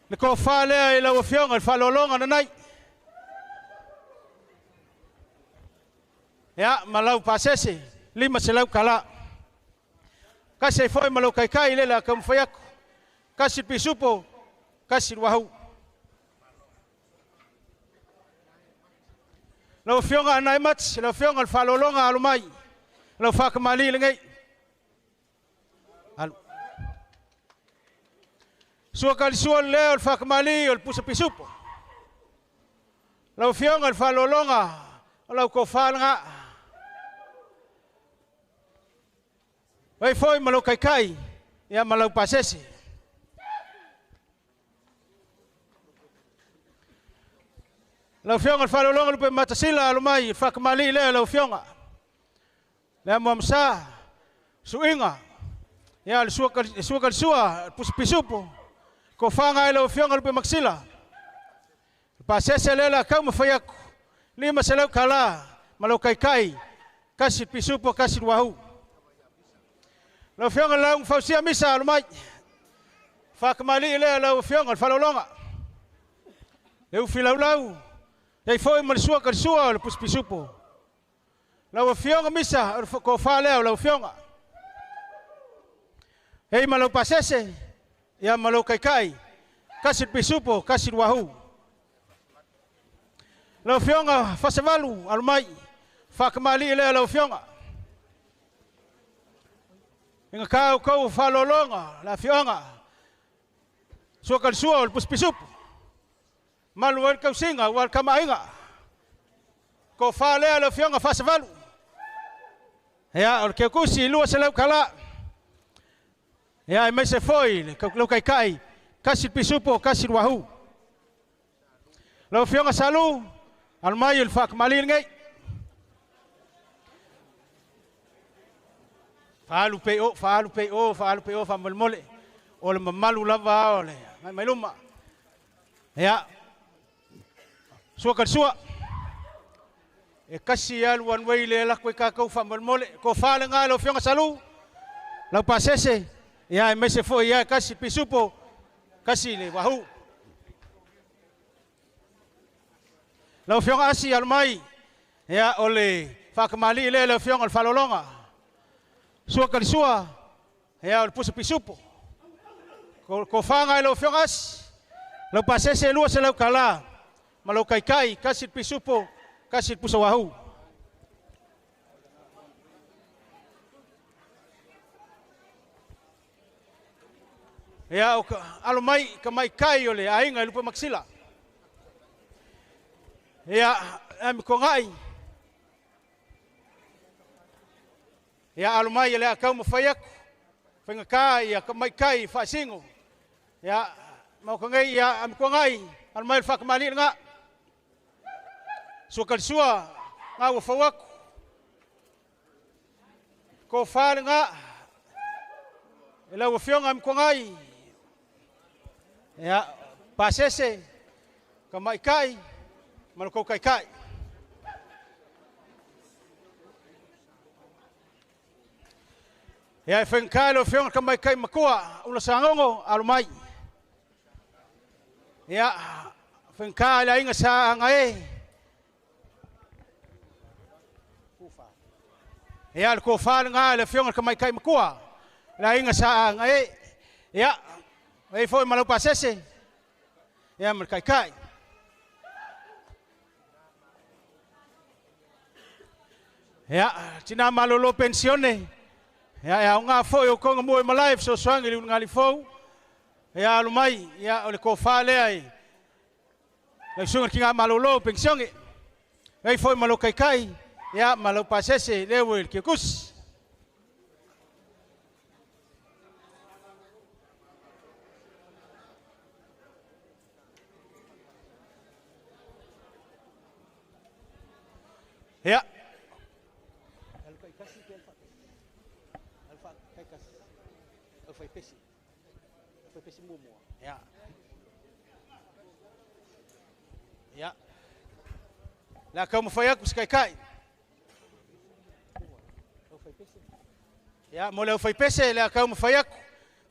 Le tofa lea i lau Afioga i le faaaloaloga Nanai. Ia, ma lau pasese, 500 tala. Kasi ai foi ma lau kaikai le la taumafai atu. Kasi le pisupo, kasi le wahau. Lau Afioga Anae Mati, lau Afioga i le faaaloaloga alo mai, lau faatamalii lenei. Alu. Sua kalisua le lea o le faatamalii o le pusa pisupo. Lau Afioga i le faaaloaloga o lau tofa lena. Vai foi ma lau kaikai, ia ma lau pasese. Lau Afioga i le faaaloaloga Lupe Matasila, alo mai i le faatamalii lea lau Afioga. Le amuamusa, suiga, ia le sua kalisua, le pusipisupo, tofaga ai lau Afioga Lupe Matasila. Le pasese lea la taumafai atu, 500 tala ma lau kaikai, kasi pisupo, kasi luahu. Lau Afioga lau fausia misa alo mai. Faatamalii lea lau Afioga i le faaaloaloga. Le ufi laulau, ei foi ma le sua kalisua o le pusipisupo. Lau Afioga misa, o le tofa lea o lau Afioga. Ei ma lau pasese, ia ma lau kaikai, kasi le pisupo, kasi le wahoo. Lau Afioga Fasevalu, alo mai, faatamalii lea lau Afioga. Inga kau kau faaaloaloga, le afioaga, sua kalisua o le pusipisupo. Malu ai le tausiga ua le tamaaiga. Tofa lea lau Afioga Fasevalu. Ia, o le keukusi 200 tala. Ia, aemaise foi le lau kaikai, kasi le pisupo, kasi le wahoo. Lau Afioga Salu, alo mai o le faatamalii lenei. Faalu pe o, faalu pe o, faalu pe o, faamolemole. O le mamalu lava o le ngai mai luma. Ia, sua ka sua. E kasi alu one way le la koe kākou whaamalemole. Ko whaale ngā lau fionga salu. Lau pasese. Ia, e mese foi ia kasi pisupo. Kasi le wahu. Lau fionga asi alu mai. Ia, o le whakamali le lau fionga le whalolonga. Sua ka sua. Ia, o le pusa pisupo. Ko whanga lau fionga asi. Lau pasese lua se lau kala. Ma lau kaikai, kasi pisupo. Kasi pusa wahu. Ia o alo mai ka mai kai o le ainga i lupa maksila. Ia am ko ngai. Ia alo mai le akau ma fai aku. Whainga ka ia ka mai kai whaasingo. Ia mau ka ngai ia am ko ngai alo mai le whakamali nga. Sua kalisua ngā ua fauaku. Ko whaale ngā. E lau afionga am ko ngai. Ia pasese ka mai kai ma lo kai kai. Ia e whenkai lau afionga ka mai kai makua ula sangongo alu mai. Ia whenkai la inga sa anga e. Ia le ko whaale ngā le fionga ka mai kai makua. La inga sa anga e. Ia, e foi malau pasese. Ia ma kai kai. Ia, tina malolo pensione. Ia, ia ngā foi o konga mua i malai so soangi li ungali fou. Ia alu mai, ia o le ko whaale ai. Lau sunga ki ngā malolo pensione. E foi malau kai kai. Ia, malau pasese, lewe le kikus. Ia. Ia. Ia. La kau mawhai aku si kai kai. Ia, mo leo whaipese, lea kau mawhai aku.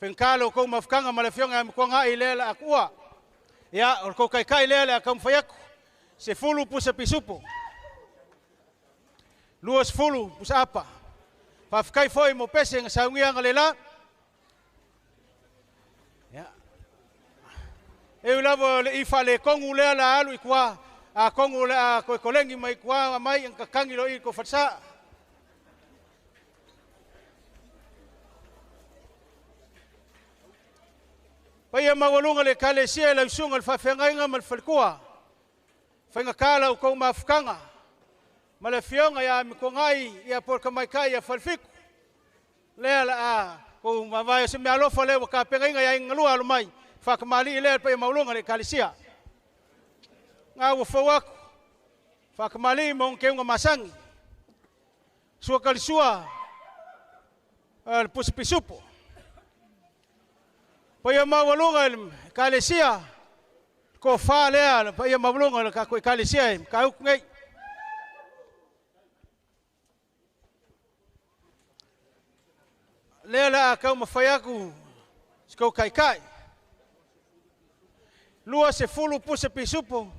Whenkalo kou mawhakanga ma le fionga e mkuanga i lea la akua. Ia, o kou kai kai lea lea kau mawhai aku. Se fulu pusa pisupo. Lua se fulu pusa apa. Whawhikai foi mo pese nga saungia nga lela. Ia. E ulavo le ifa le kongu lea la alu i kua. A kongu lea koe kolengi mai kua mai ang kakangi lo i ko fatsa. Paia mawalunga le kalesia le usunga le whawhengainga ma le whalikua. Whainga kala o kou mafukanga. Ma le fionga ia mikongai ia por ka mai kai ia whalifiku. Lea la a kou mawai se mea alofa le waka pengainga ia ingalua alu mai. Whakamali i lea paia mawalunga le kalesia. Ngā ua fauaku. Whakamali mo ngke unga masangi. Sua kalisua le pusipisupo. Paia mawalunga le kalesia. Ko wha lea paia mawalunga le kako i kalesia e ka uku ngei. Lea la kau mawhai aku si kau kai kai. Lua se fulu puse pisupo.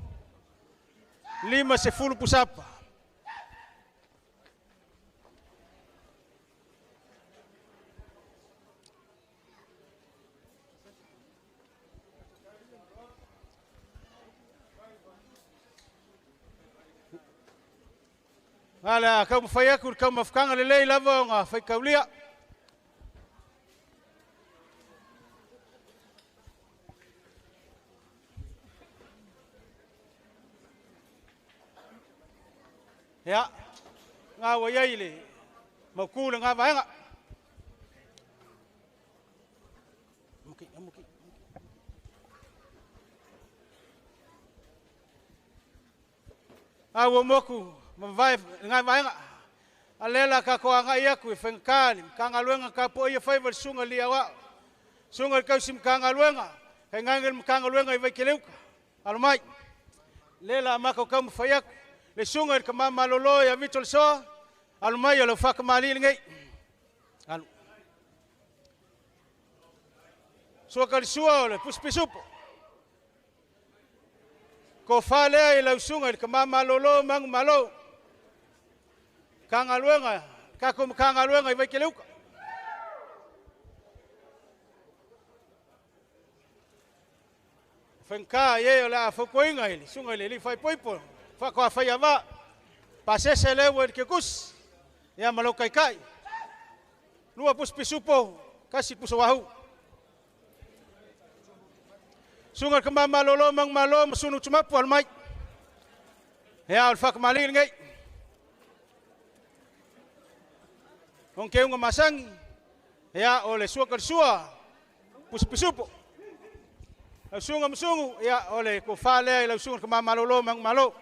Lima se fulu pusapa. Ala kau mawhai aku, kau mawhakanga le lei lava o ngā whaikaulia. Ia, ngā waiai le mauku le ngā vaenga. Muki, muki. A ua moku, mawai ngā vaenga. A lela ka koa ngā iaku e whengakali, ka ngā luenga ka po ia whaiwa le sunga lia wao. Sunga le kausi mka ngā luenga, hei ngā ngel mka ngā luenga i vaikeleuka. Alo mai. Le la mako kau mawhai aku. Le sunga i ka malolo i a Vito le Soa. Alo mai o le whakamali le ngai. Alo. Sua ka sua o le pusipisupo. Ko whalea i lau sunga i ka malolo mangu malo. Kangaluenga, kako makangaluenga i Vaikeleuka. Whenka ye o le a whukoinga i le sunga i le li whaipoipo. Whakoa whai awa. Pasese le ua i ke kus. Ia malo kai kai. Lua pusipisupo, kasi pusa wahu. Sunga ka malolo mang malo masunu tumapu al mai. Ia o le whakamali ngai. Hong ke unga masangi. Ia o le sua ka sua. Pusipisupo. Lau sunga masungu, ia o le ko whalea i lau sunga ka malolo mang malo.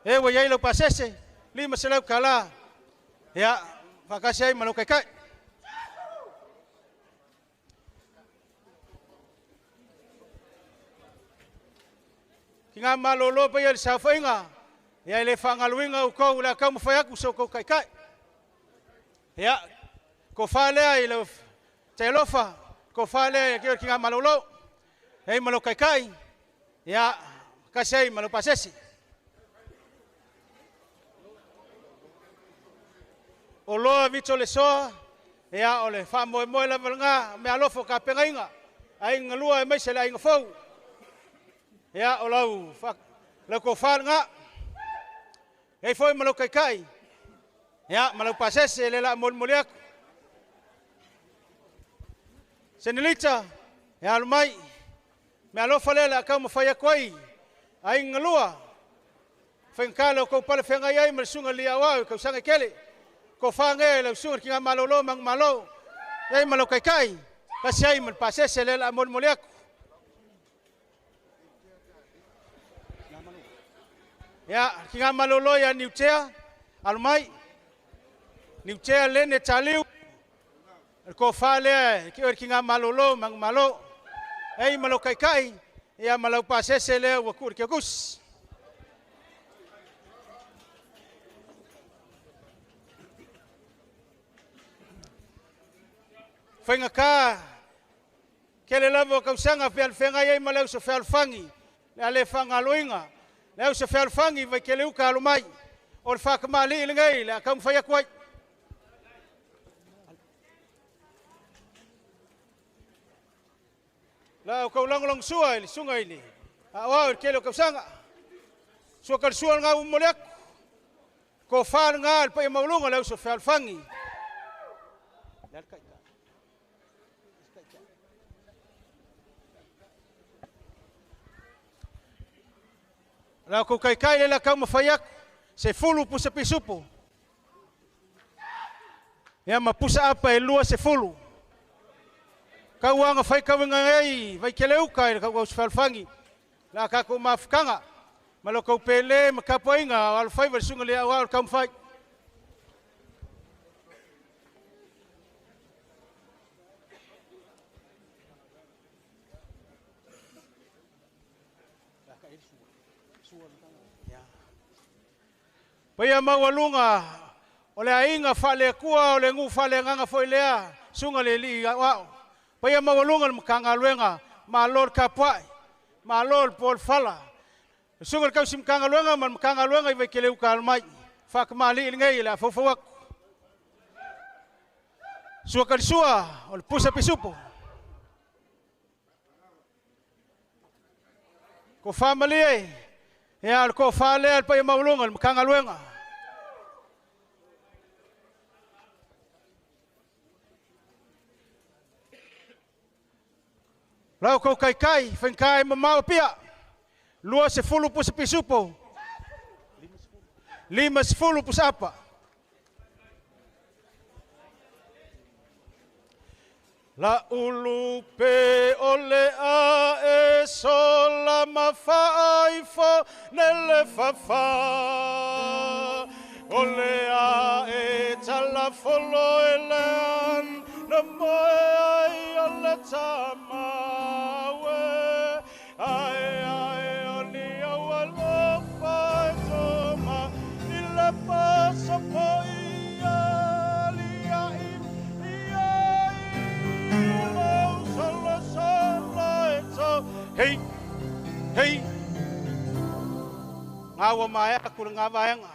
E wa iai lau pasese, 5 se lau kala. Ia, whakasi ai malo kai kai. Ki ngā malolo pa ia le sāwhainga, ia i le whangaluinga u kou le akau mawhai aku so kou kai kai. Ia, ko whalea i lau teilofa, ko whalea i ki ngā malolo. Ei malo kai kai, ia, kasi ai malo pasese. O loa Vito le Soa, ia o le whaamoe moe lava ngā, me alofo ka pengainga, ai ngalua e maise le ainga fau. Ia o lau, lau ko whaal ngā. Ei foi malo kai kai, ia malo pasese le la moli moli aku. Senelita, ia alu mai, me alofa le la kau mawhai aku ai, ai ngalua. Whengka lau kau pale whengai ai, ma le sunga li au au, kau sanga kele. Ko whange lau sunga ki ngā malolo mang malo. Ei malo kai kai, kasi ai mal pasese le la moli moli aku. Ia, ki ngā malolo ia Niutea, alu mai. Niutea lene taliu. Ko whalea ki oe ki ngā malolo mang malo. Ei malo kai kai, ia malau pasese lea ua kuri kia kus. Whainga ka, kele lava o kausanga whial whengai ai malau sa whialwhangi, le ale whangaloinga, le au sa whialwhangi vai kele uka alu mai, o le whakamali i lengai, le akau mwhai aku ai. La o kau langolong sua i le sunga i le, a oa i le kele o kausanga, sua ka le sua ngā umole aku, ko whaal ngā le pai maulunga le au sa whialwhangi. Le al kai. Lau kau kai kai le la kau mawhai aku, se fulu pusa pisupo. Ia ma pusa apa e lua se fulu. Kau anga whai kawenga ngai, vai kele uka i le kau au sewhalwhangi. La kako mawhakanga, ma lo kau pele ma kapoinga, o alo whai wale sunga le au au kau mwhai. Paia maualunga o le ainga whale kua o le ngu whale nganga foi lea sunga le li au. Paia maualunga le makangaluenga ma lord kapuai ma lord pol fala. Sunga le kausi makangaluenga ma makangaluenga i vaikele uka almai. Whakamali i ngai le afofau aku. Sua kalisua o le pusa pisupo. Ko whamali e. Ia o le ko whalea le paia maualunga le makangaluenga. Lau kau kai kai, whenkai mamau pia. Lua se fulu pusa pisupo. 5 se fulu pusa apa. La ulupe ole a e sola ma faifo nele fafa. Ole a e talafolo elean no moe ai ole tamawe. Ai ai. Hei, hei, ngā ua maea ku le ngā vaenga.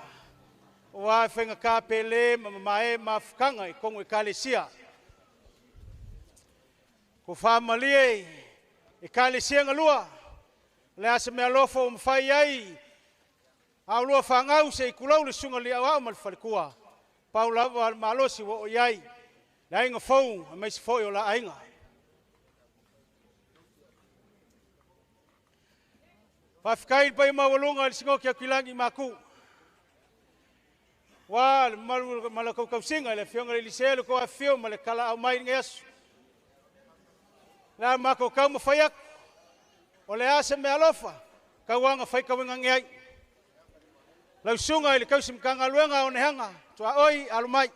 O a whainga kā pele ma mae mafukanga i kongo i kalesia. Ko whaamalie i kalesia ngalua. Le asa mea lofo o mawhai ai. Au lua whangau se i kulau le sunga li au au ma le whalikua. Pau lava al malosi wa o iai. Le ainga fou, a meisi foi o la ainga. Whawhikai pai mawalunga le singoki a kilangi maku. Wa le malu malakau kausinga le fionga le lisea le ko afio ma le kala au mai ngeasu. La mako kau ma whai aku. O le ase me alofa, kauanga whai kawenga ngeai. Lau sunga i le kausi mkanga luenga o nehanga, tua oi alu mai.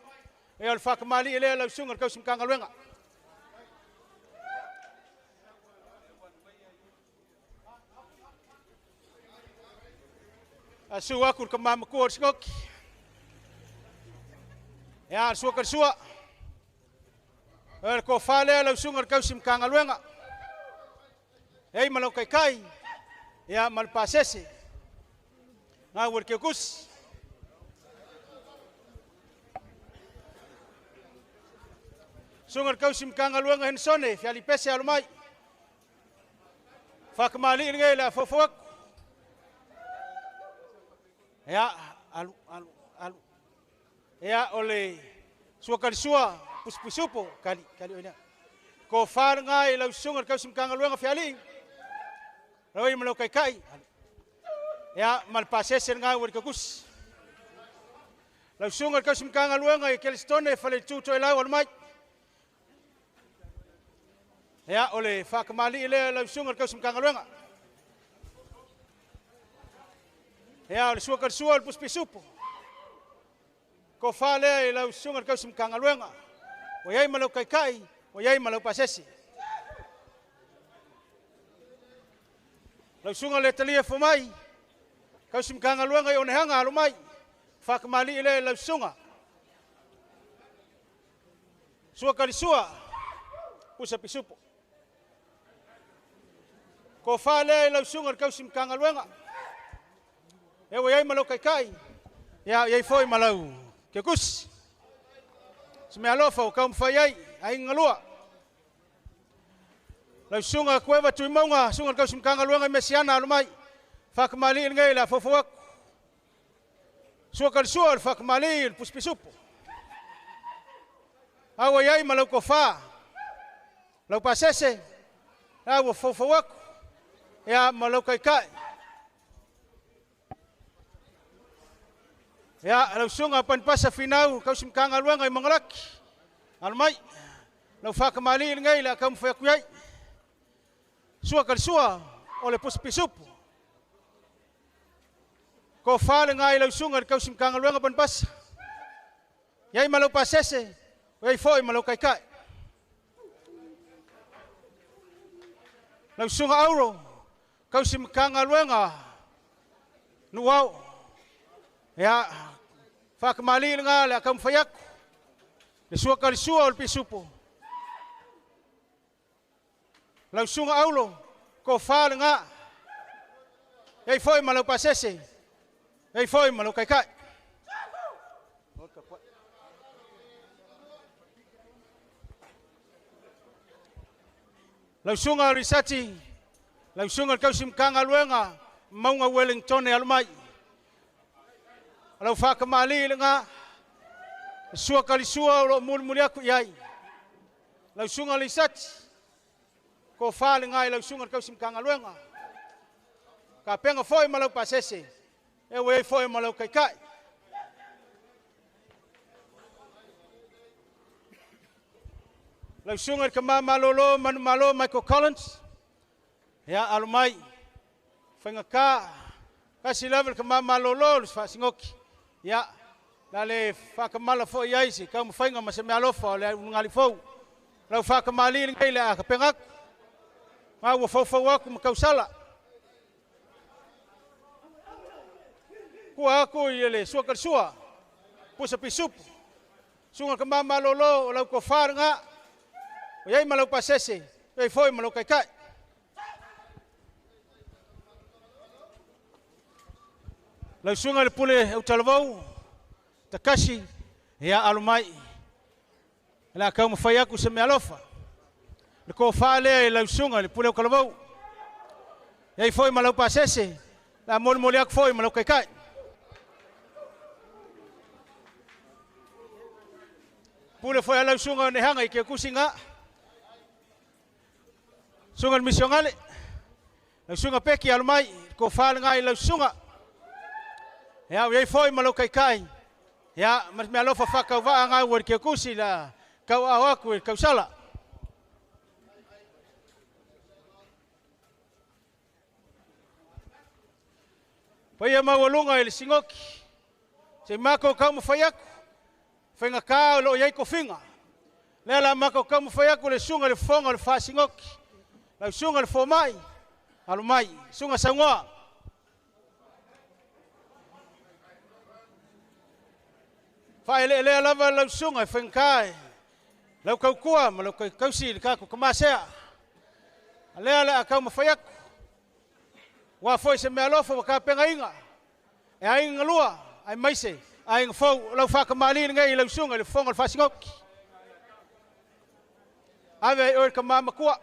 E o le whakamali i lea lau sunga le kausi mkanga luenga. Asu aku ka mama ku o singoki. Ea, sua ka sua. E ko whalea lau sunga le kausi mkanga luenga. Ei malau kai kai. Ea mal pasese. Ngā ua ke kusi. Sunga le kausi mkanga luenga hensone, fiali pese alu mai. Whakamali ngai la fofoaku. Ea, alu, alu, alu. Ea, o le sua kali sua, pusupusupo, kali, kali oina. Ko whāra ngai lau sunga le kausi mkanga luenga fiali. Lau i malau kai kai. Ea, mal pasese ngai ua le kakusi. Lau sunga le kausi mkanga luenga i kelistone whale tūto e lau alu mai. Ea, o le whakamali i lea lau sunga le kausi mkanga luenga. Ea, o le sua kali sua o le pusupisupo. Ko whalea i lau sunga le kausi mkanga luenga. O iai malau kai kai, o iai malau pasese. Lau sunga le talia fo mai. Kausi mkanga luenga i onehanga alu mai. Whakamali i lea lau sunga. Sua kali sua, pusa pisupo. Ko whalea i lau sunga le kausi mkanga luenga. E o iai malau kai kai. Ia iai foi malau ke kusi. Se mea alofa o kau mwhai ai, ai ngalua. Lau sunga kuewa tui maunga, sunga le kausi mkanga luenga i mesiana alu mai. Whakamali i ngai la fofoaku. Sua kali sua le whakamali i le pusupisupo. Au iai malau kofā. Lau pasese, au ua fofoaku. Ia malau kai kai. Ia, lau sunga panipasa finau, kausi mkanga luenga i mangalaki. Alu mai, lau whakamali i ngai la kau mwhai ai. Sua kali sua, o le pusupisupo. Ko whale ngai lau sunga le kausi mkanga luenga panipasa. Iai malau pasese, iai foi malau kai kai. Lau sunga auro, kausi mkanga luenga, nuau. Ia, whakamali ngā le akau mwhai aku. Le sua kali sua o le pisupo. Lau sunga aulo, ko whale ngā. Ei foi malau pasese. Ei foi malau kai kai. Lau sunga risati, lau sunga kausi mkanga luenga, maunga Wellington e alu mai. Lau whakamali le ngā, sua kali sua o lo muli muli aku iai. Lau sunga risati, ko whale ngā i lau sunga kausi mkanga luenga. Ka penga foi malau pasese, e wei foi malau kai kai. Lau sunga ka malolo manu malo Michael Collins. Ia alu mai. Whainga ka, kasi level ka malolo le whasingoki. Ia, la le whakamala fo i aisi, kau mwhainga ma se mea alofa o le ungali fou. Lau whakamali ngai le a kapengaku. Ngā ua faufau aku ma kausala. Kua aku i le sua kali sua, pusa pisupu. Sunga ka malolo o lau ko whāranga. O iai malau pasese, o iai foi malau kai kai. Lau susuga i le pule autalavou, Takasi, ia alo mai. O le a taumafai atu se meaalofa. Le tofa lea i lau susuga i le pule autalavou. E i ai foi ma lau pasese, o le a molimoli atu foi ma lau taitai. Pule foi a lau susuga o Nehaga i Kekusi ga. Susuga i le misionale, lau susuga Peki alo mai, le tofa lena i lau susuga. Ia, ua i ai foi ma lou taitai, ia, ma le meaalofa faatauvaa gau i le Kekusi la tauaao atu i le tausala. Paia maualuga i le Sinoti, se i matou taumafai atu, faigata o lo o i ai tofiga. Lea la matou taumafai atu le susuga i le Fofoga o le Faasinoti, lau susuga i le Fomai, alo mai, susuga Saunoa. Faaeleelea lava lau susuga e faigata e lau tautua ma lau tausi i le tatou tamasea. A lea le a taumafai atu. Ua foi se meaalofa ua tapenaina e aiga galua aemaise aiga fou o lau faatamalii lenei i lau susuga i le Fofoga o le Faasinoti. Ave ai oe le tama matua.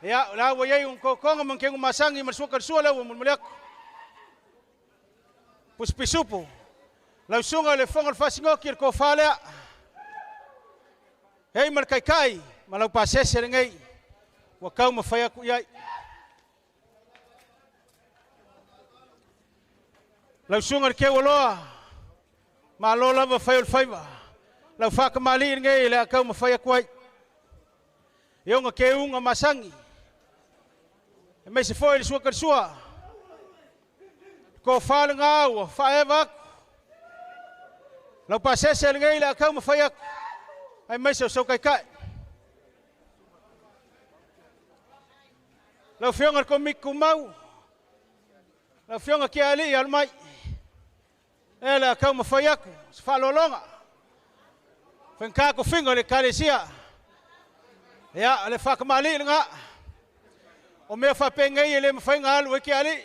Ia, o la ua i ai ona totoga ma tegu masani ma le suka le sua lea ua mulimuli atu. Pusipisupu, lau susuga i le Fofoga o le Faasinoti le tofa lea. Hei ma le kaikai ma lau pasese lenei ua taumafai atu i ai. Lau susuga i le Keualoa, malo lava fai o le faiva. Lau faatamalii lenei le a taumafai atu ai. E ona keuga masani, aemaise foi le suaka le sua. Tofa lena ua faaeva atu. Lau pasese lenei le a taumafai atu, aemaise o sau taitai. Lau Afioga i le Komiti Tumau, lau Afioga Kealii alo mai. E le a taumafai atu se faaaloaloga. Faigata tofiga o le Ekalesia. Ia, o le faatamalii lena. O mea faapenei e le mafai ona alu ai Kealii.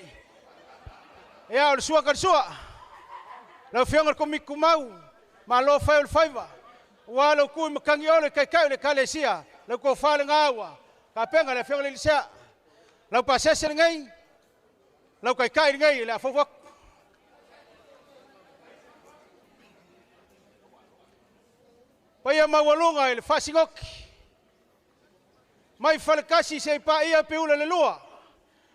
Ia, o le sua ka le sua. Lau Afioga i le Komiti Tumau, malo fai o le faiva. Ua lau tu i matagi ole taitai o le Ekalesia. Lau tofa lena ua tapena le Afioga i le Elisea. Lau pasese lenei, lau taitai lenei le a faufu atu. Paia maualuga i le Faasinoti, mai Falekasi seia paia Piula le lua,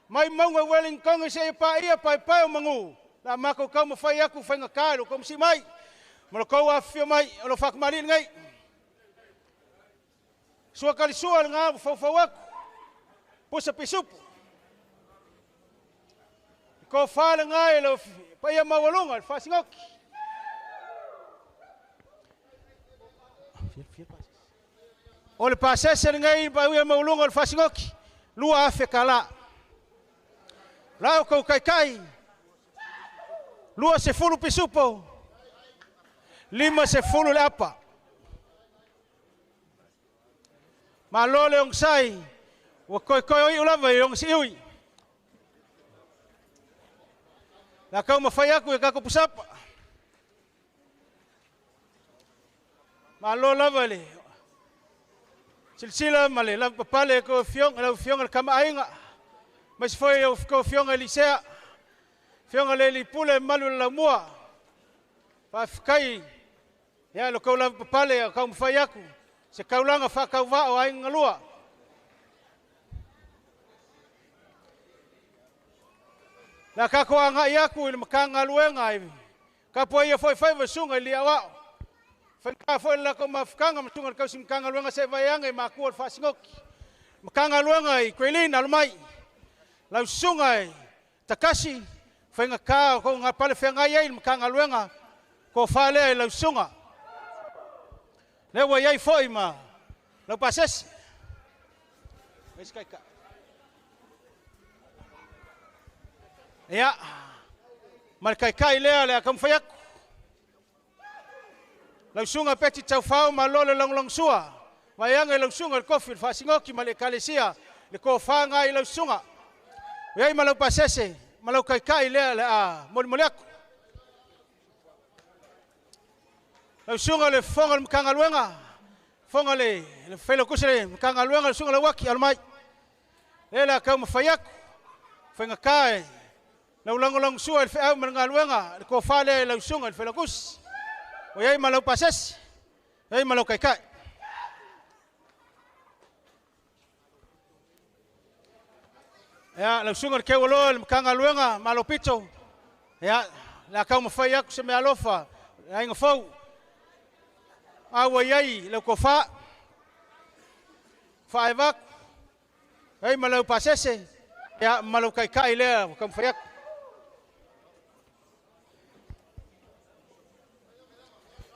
mai Mauga Wellington seia paia Paepae o Manu, la matou taumafai atu faigata i lo outou mai, ma lo outou afifio mai o lo faatamalii lenei. Sua kalisua lena ua faufau atu, pusa pisupu. Tofa lena i le paia maualuga i le Faasinoti. O le pasese lenei i paia maualuga o le Faasinoti, 2,000 tala. Lau kou kaikai, 20 pisupo, 50 le apa. Malo le ogasai, ua koekoe o iu lava i ogasiui. La taumafai atu i tatou pusapa. Malo lava le silasila ma le lavapapale e kou afioga, lau afioga le kamaaiga. Aemaise foi o kou afioga Elisea, afioga le Lipule malu le laumua. Faafetai ia lo kou lavapapale o taumafai atu se kaulaga faatauvaa o aiga galua. La tatou agai atu i le Matagaluega i tapuaia foi faiva susuga i liauao. Faigata foi le latou mafutaga ma susuga i le tausi Matagaluega se vaiaga i makua o le Faasinoti. Matagaluega i Kuelina alo mai. Lau susuga i Takasi, faigata o kou gapale feagai ai i le Matagaluega, tofa lea i lau susuga. Lea ua i ai foi ma lau pasese. Ia, ma le kaikai lea le a taumafai atu. Lau susuga Peti Taufao malo le lagolagosua. Vaiaga i lau susuga i le kofi, le Faasinoti ma le Ekalesia, le tofa lena i lau susuga. Ua i ai ma lau pasese, ma lau kaikai lea le a molimoli aku. Lau susuga le fofoga o le Matagaluega, fofoga le Failautusi o le Matagaluega, le susuga Lauaki, alo mai. Lea le a taumafai atu, faigata e lau lagolagosua i le feau ma le galuega, le tofa lea i lau susuga i le Failautusi. Ua i ai ma lau pasesi, i ai ma lau taitai. Ia, lau susuga i le Teualoa i le Matagaluega Malo Pito, ia, le a taumafai atu se meaalofa, le aiga fou, a ua i ai lau tofa, faaeva atu, ai ma lau pasese, ia, ma lau taitai lea ua taumafai atu.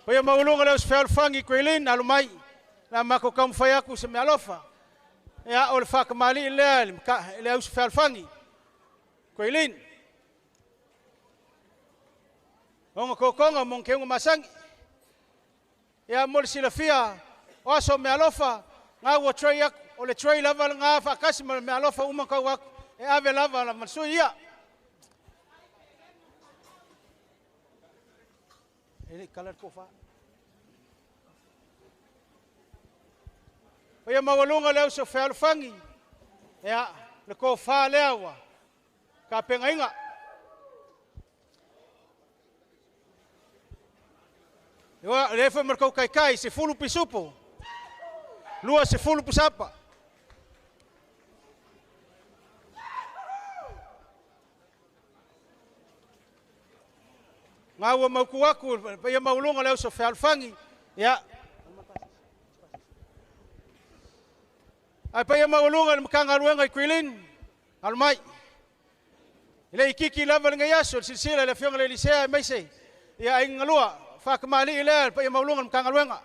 Paia maualuga leo se fealofani Graylin, alo mai, la matou taumafai atu se meaalofa. Ia, o le faakamali'i lea i le auso fealofani Graylin. Ona totoga mo keuga masani. Ia, mo le silafia, o aso meaalofa, ngā ua tray aku, o le tray lava le ngā whaakasi ma le meaalofa uma kau aku, e ave lava la masui ia. E le kala le kofa. Paia maualuga le auso fealofani, ia, le kofa lea ua, ka pengainga. Ia, le efa markau kaikai, se fulu pisupo, lua se fulu pusapa. Ngā ua mauku aku, paia maualuga le auso fealofani, ia. Ai paia maualuga le Matagaluega i Kuilin, alo mai. Le ikiki lava le ngai aso, le silasila le afioga le Elisea e maise, ia ai ngalua, whakamali lea le paia maualuga le Matagaluega.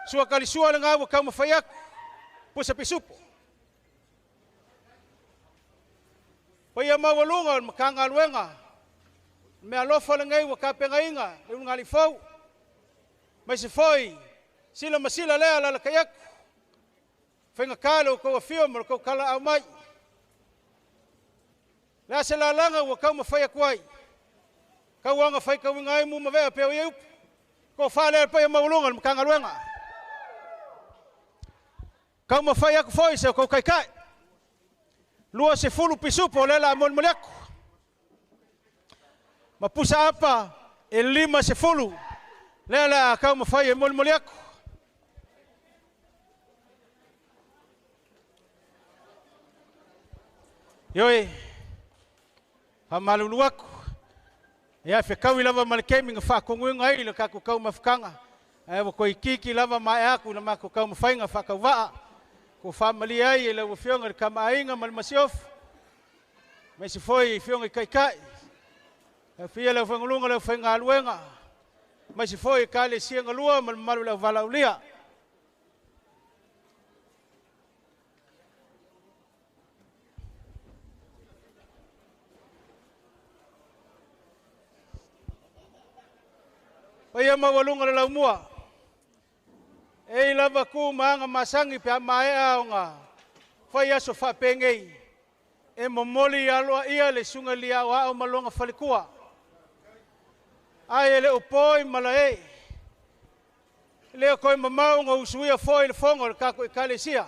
Sua kalisua le ngā ua kaumawhai aku, pusa pisupo. Paia maualuga le Matagaluega, mea alofa le ngai ua kapengainga, le ungali fau. Mai se foi, sila masila lea la la kaiaku. Whainga kāle o kau afio ma le kau kala au mai. Le ase la langa ua kau mawhai aku ai. Kau anga whai kau inga ai mu mawea peo i upu. Ko whale pai maualuga le Matagaluega. Kau mawhai aku foi se o kau kaikai. Lua se fulu pisupo le la molimoli aku. Ma pusa apa e 5 se fulu. Lea la kau mawhai e molimoli aku. Ioi, hamalulu aku. Ia whekaui lava ma le kemi nga whakonguinga ai le kako kau mawhakanga. Ai wa koi kiki lava ma e aku na mako kau mawhainga whakauwaa. Ko whamali ai e lau fionga le kamainga ma le masiof. Me se foi i fionga i kaikai. Lau fia lau whangulunga lau whainga aluenga. Me se foi ka le sianga lua ma le malu lau valaulia. Paia maualuga le laumua. E lava ku maanga masangi pe maea onga. Fai aso whapengei. E momoli aloa ia le sunga lia o ao malonga falikua. Ai e le upoi mala e. Leo koe mamau ngā usuia foi le fongo le kako i kalesia.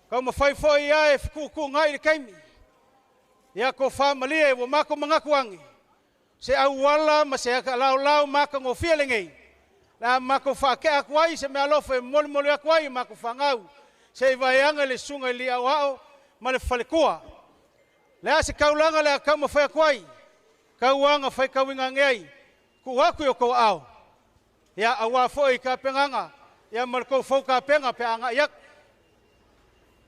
Kau mawhai foi ia e whikuku ngai le keimi. Ia ko whamalia e wa mako mangakuangi. Se auala ma se lau lau maka ngofia le ngei. La mako whake aku ai se mea alofa e moli moli aku ai mako whangau. Se i vaianga le sunga i li au ao ma le falekua. Le a se kaulanga le a kau mawhai aku ai. Kauanga whai kauinga ngeai. Ku aku i o kau ao. Ia awa foi ka penganga. Ia markou fau ka penga pe anga iak.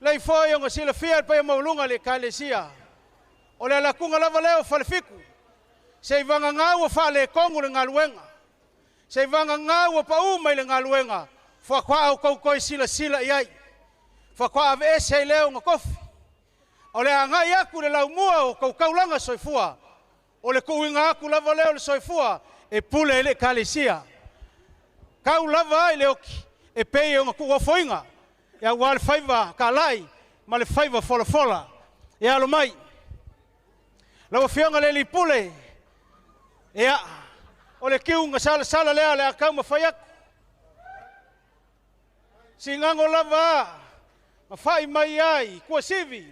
Lei foi o sila fia pe maulunga le kalesia. O le lakunga lava leo falefiku. Se i vanga ngau o whale kongu le ngaluenga. Se i vanga ngau o pau mai le ngaluenga. Whakwa au kau sila sila iai. Whakwa ave ese i leo nga kofi. O le angai aku le laumua o kau kaulanga soifua. O le kuinga aku lava leo le soifua. E pule le kalesia. Kau lava ai le oki. E pei o nga kuafoinga. Ia wale whaiva ka lai. ma le faiva folafola. Ia alo mai. Lau Afioga le Lipule, ia, o le kiuga salasala lea le a taumafai atu. Sigago lava ma fai mai ai Tuasivi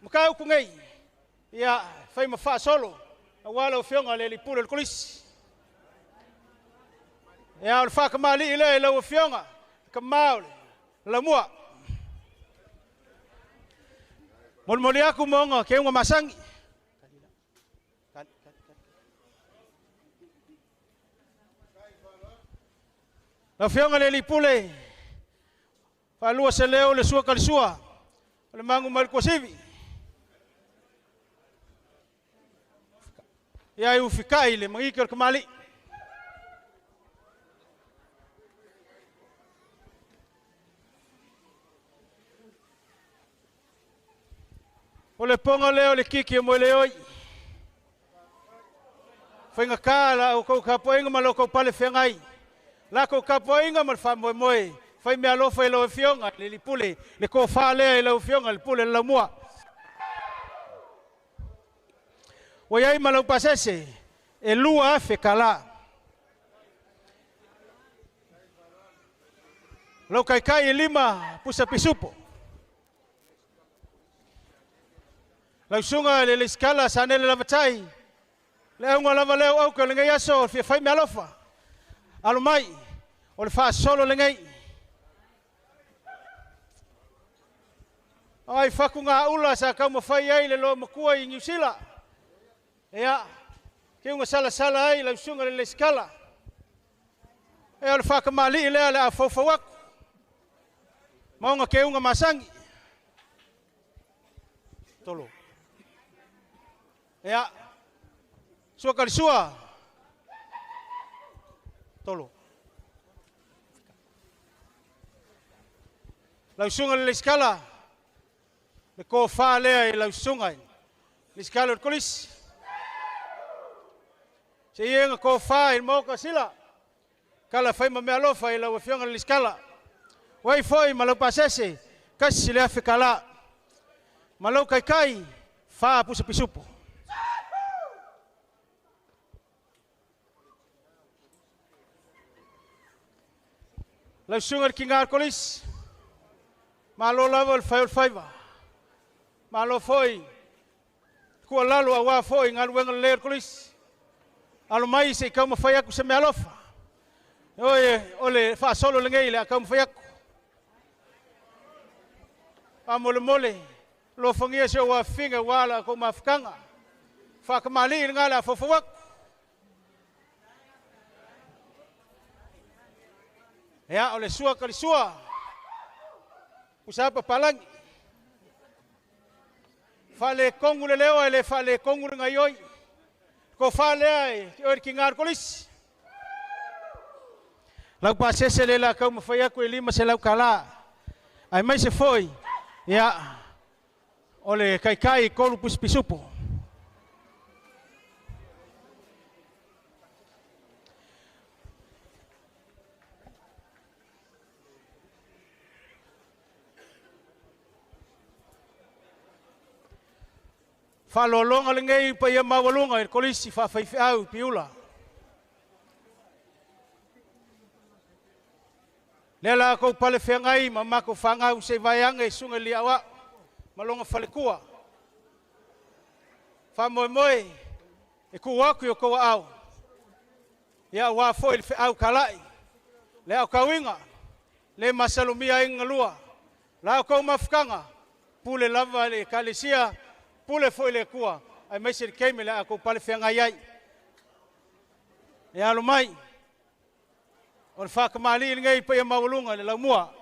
ma tautu nei, ia, fai ma faasolo, aua lau Afioga le Lipule o le Kolisi. Ia, o le whakamalii lea i lau Afioga, ka mao le lamua. Molimoli aku moonga ke unga masangi. Lau Afioga le Lipule, whaalua se leo le sua kalisua, o le mangu mai le Tuasivi. Ia i ufikai le mangiki o le kamali. O le ponga leo le kiki o moe le oi. Whainga kā la o kou kapoinga ma lo kou pale whengai. La kou kapoinga ma le wha moe. Whai mea alofa i lau afioga, le lipule, le kōwha lea i lau afioga, le pule le laumua. Ua iai ma lau pasese, e lua afe kala. Lau kaikai e lima pusa pisupo. Lau sunga le leiskala sa nele lavatai. Le aunga lava leo au ka le ngai aso, fia fai mea alofa. Alo mai, o le whaasolo le ngai. Ai whaku ngā ula sa kau mawhai ai le loa makua i New Zealand. Ea, ke unga sala sala ai lau sunga le leiskala. Ea o le whakamali lea le a faufau aku. Maunga ke unga masangi. Tolo. Ea, sua kalisua. Tolo. Lau sunga le leiskala. Le kōwha lea i lau sunga i. Leiskala o le kolisi. Se ienga kōwha i maoka sila. Kala whai ma mea alofa i lau afioga le leiskala. Wai foi ma lau pasese. Kasi le afe kala. Ma lau kaikai. Wha pusa pisupo. Lau sunga le kinga al kolisi. Malo lava le whai o le whaiva. Malo foi. Kua lalo a wā foi ngā luenga le lea kolisi. Alo mai se i kau mawhai aku se mea alofa. Oe, o le whaasolo le ngei le a kau mawhai aku. A mole mole, lo whangia se o wā finga wā la kou mawhakanga. Whakamali i ngā le a fawhau aku. Ea, o le sua ka le sua. Usapa palangi. Whale kongu le leo e le whale kongu le ngai oi. Ko whalea e ki oi ki ngā kolisi. Lau pasese le la kau mawhai aku e lima se lau kala. Ai mai se foi. Ia, o le kaikai kolu puspisupo. Whalolonga le ngei pa ia mawalunga i kolisi whawhaiwhiau piula. Lea la kou pale whengai ma mako whangau se vaianga i sunga li awa malonga whalekua. Wha moe e ku aku i o koua au. Ia wā foi le wheau kalai. Le au kauinga, le masalumia inga lua. La au kou mafukanga, pule lava le kalesia, pule foi le kua. Ai mai se le keime le a kou pale whengai ai. E alo mai, o le whakamali le ngai pa ia mawalunga le laumua.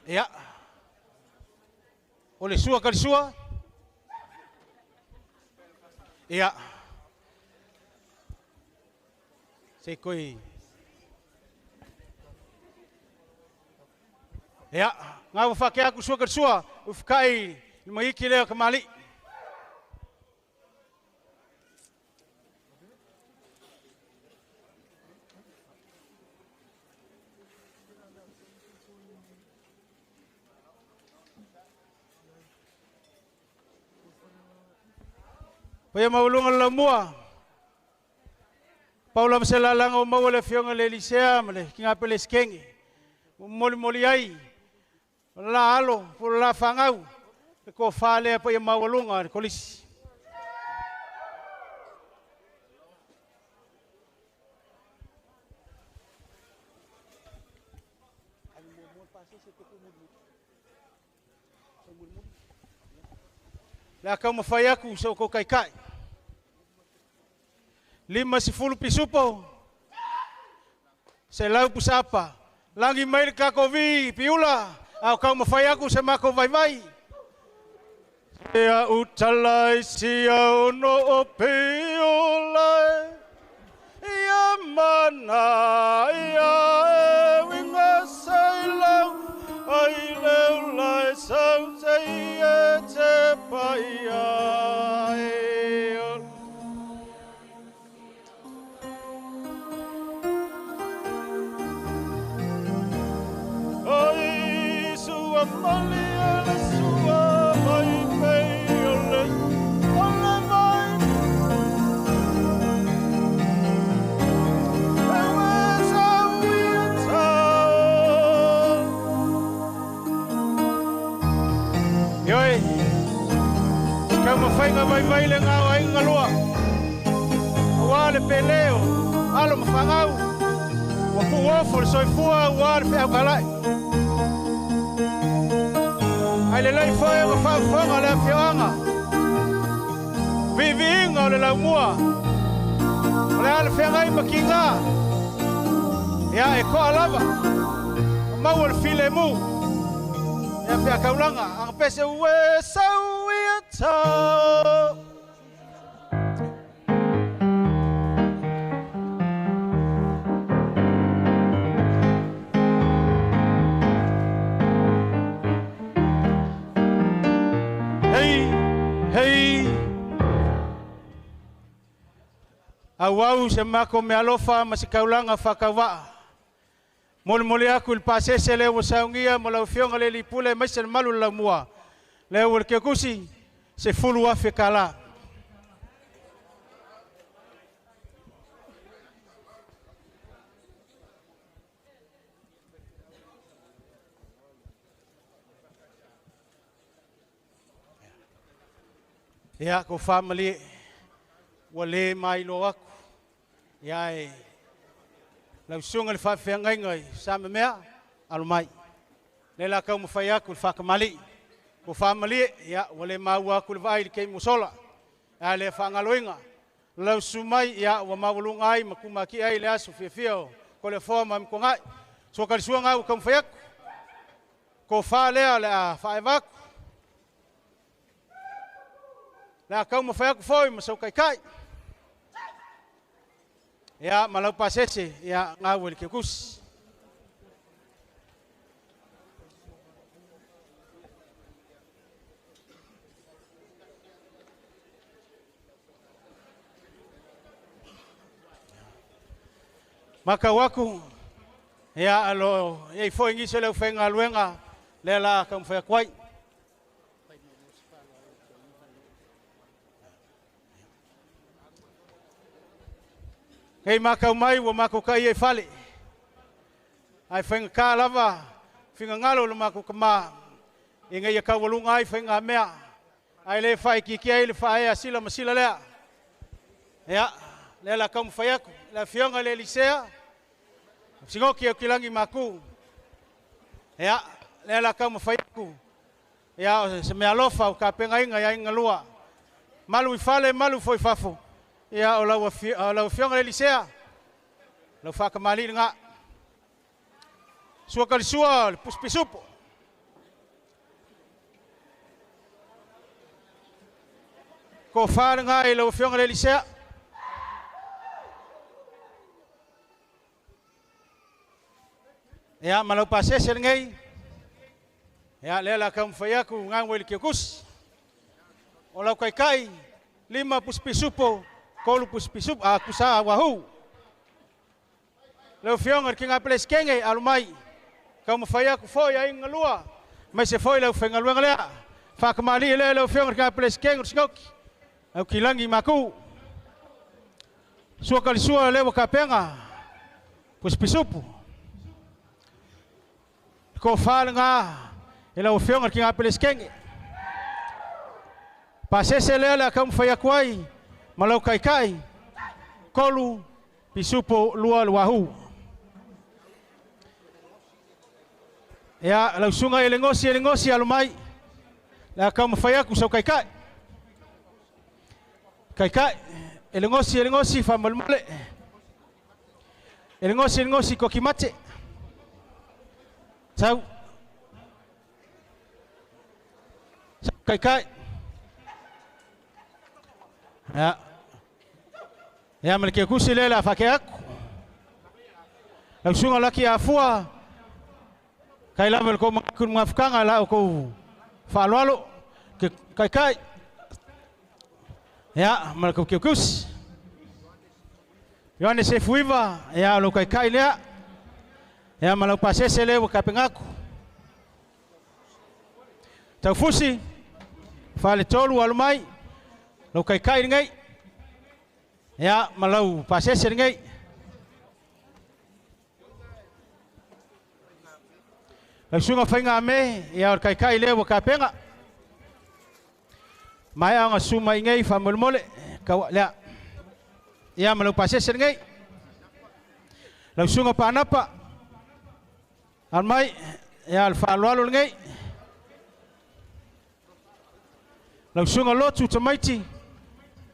Ia. O le sua ka le sua. Ia. Se koi. Ia. Ngā wha whake aku sua ka le sua. Ufukai le maiki lea o kamali'i. Paia maualuga le laumua. Pau lava se lalaga o maua le afioga i le Elisea ma le Kigapele Sekege. Ua molimoli ai o le la alo po o le la fanau le tofa lea paia maualuga a le Kolisi. Le a taumafai atu so outou taitai. 50 pisupo, 100 pusaapa. Lagi mai le tatou vi piula, a o taumafai atu se matou vaivai. Ia utala i sia ono o piula e, ia mana ia e winga seilau, ai leu lai sau te e te pai ai. Ai sua mali ele sua mai mei ole, ole mai. Ewe sa uia tau. Ioi, kau mawhainga vai vai le ngau ai ngalua. Ua le peleo, alo mawhangau. Ua ku ofo le soifua, ua le whiau kalai. Ai le lei foe o whaufonga le awhioanga. Viviinga o le laumua. O le ale whengai makinga. Ia e koa lava. O maua le file mu. Ia pea kaulanga. Anga pese ue sau ia tau. Hei, hei. Au au se mako me alofa ma se kaulanga whakawaa. Mole mole aku le pasese le ua saungia mo lau afioga le lipule mai se le malu le laumua. Le ua le kekusi se fulu afe kala. Ia ko family ua le mai lo aku. Ia e lau suga le faafeagaiga i sa mamea alo mai. Le la kau mawhai aku le whakamali. Ko whamali, ia, ua le maua aku le vaai le kei musola. Ia le whaangaloinga. Lau sumai, ia, ua mawalunga ai, makumaki ai le aso fiafia o ko le foa ma mkongai. So ka suanga au kau mawhai aku. Ko wha lea le a whaevaku. Le a kau mawhai aku foi ma sau kai kai. Ia, malau pasese, ia, ngau le kekusi. Makawaku, ia alo, ia ifo ingi se leu whainga luenga, le la ka mwhai akwai. Hei makau mai, ua makau ka ia i fale. Ai whainga ka lava, whinga ngalo le makau ka maa. Inga ia kaualunga ai whainga mea. Ai le whai ki ai le whae a sila masila lea. Ia, le la kau mwhai aku, le fionga le Elisea. Singoki o kilangi maku. Ia, le la kau mwhai aku. Ia, se mea alofa o ka penga inga ia inga lua. Malu i fale, malu foi fafo. Ia, o lau fionga le Elisea. Lau whakamali ngā. Sua kalisua, le puspisupo. Ko whaare ngā i lau fionga le Elisea. Ia, ma lau pasese lenei. Ia lea la taumafai atu gago i le keukusi. O lau kaikai, 5 pusipisupo, 3 pusipisupo, a kusa wahu. Lau Afioga i le Kinga Pelesikenge, alu mai. Taumafai atu foi ai ngalua. Mai se foi lau faigaluega lea. Whakamali lea lau Afioga i le Kinga Pelesikenge o le Sinoki. Au kilangi maku. Sua kalisua lea wakapenga. Pusipisupu. Ko whalenga e lau Afioga i le Kinga Pelesikenge. Pasese lea le taumafai atu ai ma lau kaikai. 3 pisupo 2 le wahu. Ia lau sunga e le gosi alu mai. Le taumafai atu sau kaikai. Kaikai e le gosi whamalemale. E le gosi kokimate. Sau. Kaikai. Ia. Ia ma le kekusi lea la whake aku. Lau sunga laki afua. Kai lava le kou makunu ngafukanga la o kou whaaloalo. Ke kaikai. Ia ma le kou kekusi. Ioane se fuiva. Ia lau kaikai lea. Ia ma lau pasese lea wakapengaku. Taufusi. Whale tolu alumai. Lau kaikai ngai. Ia ma lau pasese ngai. Lau sunga whainga me, ia o kaikai lea wakapenga. Mai anga suma ingai whamolemole. Kawa lea. Ia ma lau pasese ngai. Lau sunga panapa. Almai, ia al whaaloalo ngai. Lau sunga lotu tamaiti.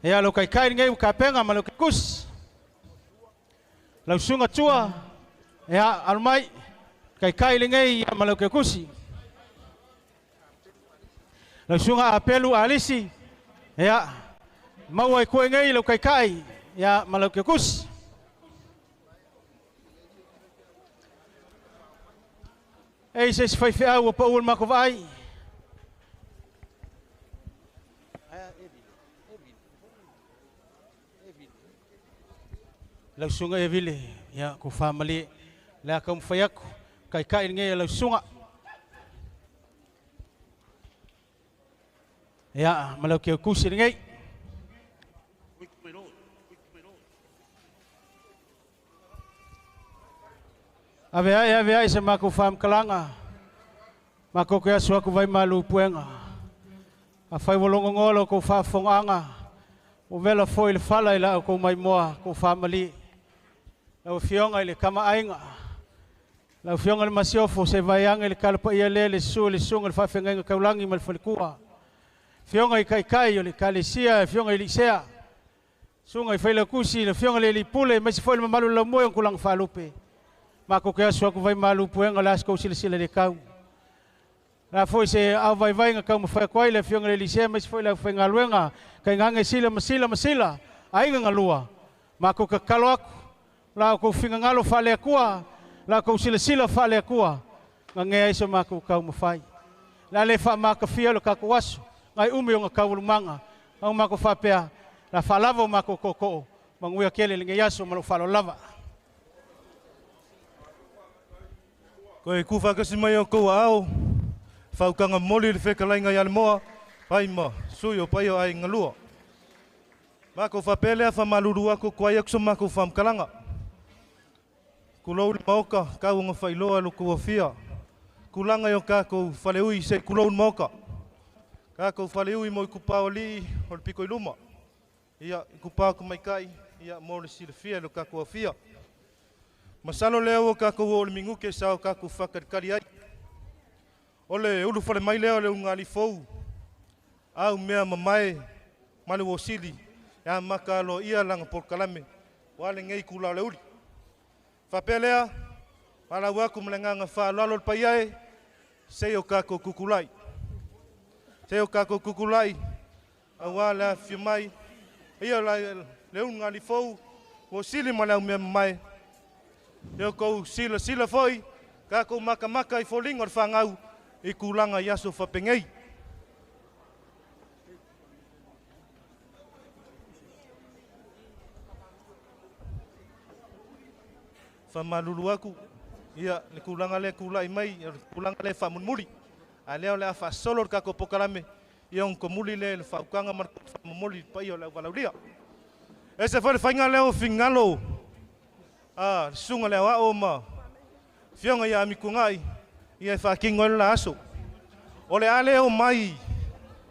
Ia lau kaikai ngai wakapenga ma lau kakusi. Lau sunga tua. Ia almai. Kaikai lengai ia ma lau kakusi. Lau sunga apelu alisi. Ia maua i koe ngai lau kaikai. Ia ma lau kakusi. Ei se whai whiau o paul makovai. Lau sunga e vile, ia ko whamali, lea kaumawhai aku, kaikai ngai lau sunga. Ia, ma lau kia kusi ngai. Ave ai se mako whamkalanga. Mako ke asu aku vai malu puenga. A whai walongo ngolo ko whawhonganga. O vela foi le whala i la ko mai moa ko whamali. Lau fionga i le kama ainga. Lau fionga le masiofo se vaianga i le kalapa ia le le su le sunga le whawhengainga kaulangi ma le whalikua. Fionga i kaikai o le kalesia, fionga i lisea. Sunga i whaila kusi, le fionga le lipule, mai se foi le mamalu lau moe o kulanga whalupe. Mako ke asu aku vai malu puenga le asko sila sila le kau. La foi se au vai vai nga kau mawhai koai le fionga le lisea, mai se foi le whai ngaluenga. Kai ngange sila masila masila, ainga ngalua. Mako ka kalo aku. La kou fingangalo whale akua, la kou sila sila whale akua. Nga ngea iso mako kau mawhai. La le wha maka fia lo kako waso, ngai umi o nga kau lumanga. Au mako whapea, la whalava o mako koko, manguia kele le ngai aso malo whalo lava. Koe kufa kasi mai o kou ao, whaukanga moli le whekalainga i alemoa, pai ma, sui o pai o ai ngalua. Mako whapelea whamaluru ako kuai aku so mako whamkalanga. Kulou le maoka, kau nga whailoa lo kuafia. Kulanga i o kākou whaleui se kulou le maoka. Kākou whaleui mo i kupao lii o le piko i luma. Ia, i kupao ku maikai, ia mo le silafia lo kākou afia. Masalo lea o kākou o le minguke sa o kākou whakarikari ai. O le ulu whale mai lea o le ungali fou. Au mea mamae, male wo sili. Ia maka alo ia langa porkalame. Wale ngei kula o le uli. Whapea lea, wala waku mlenganga whaalalo le paiae, se o kākou kukulai. Se o kākou kukulai, au wala whia mai. Ia le ungali fou, wo sili ma le au mea mamae. Leo kou sila sila foi, kākou makamaka i fōlinga o le whangau, I tulaga i aso faapenei. Faamalulu aku ia le tulaga lea tula'i mai o le tulaga lea faamulimuli, a lea o le a faasolo le tatou pokalame ia ona tomuli lea i le faautaga ma le faamomoli i le paia o le auvalaulia. E se foi le faiga lea o finagalo a le susuga le aoao ma fioga ia Amitugai ia e faatino ai le la aso. O le a le o mai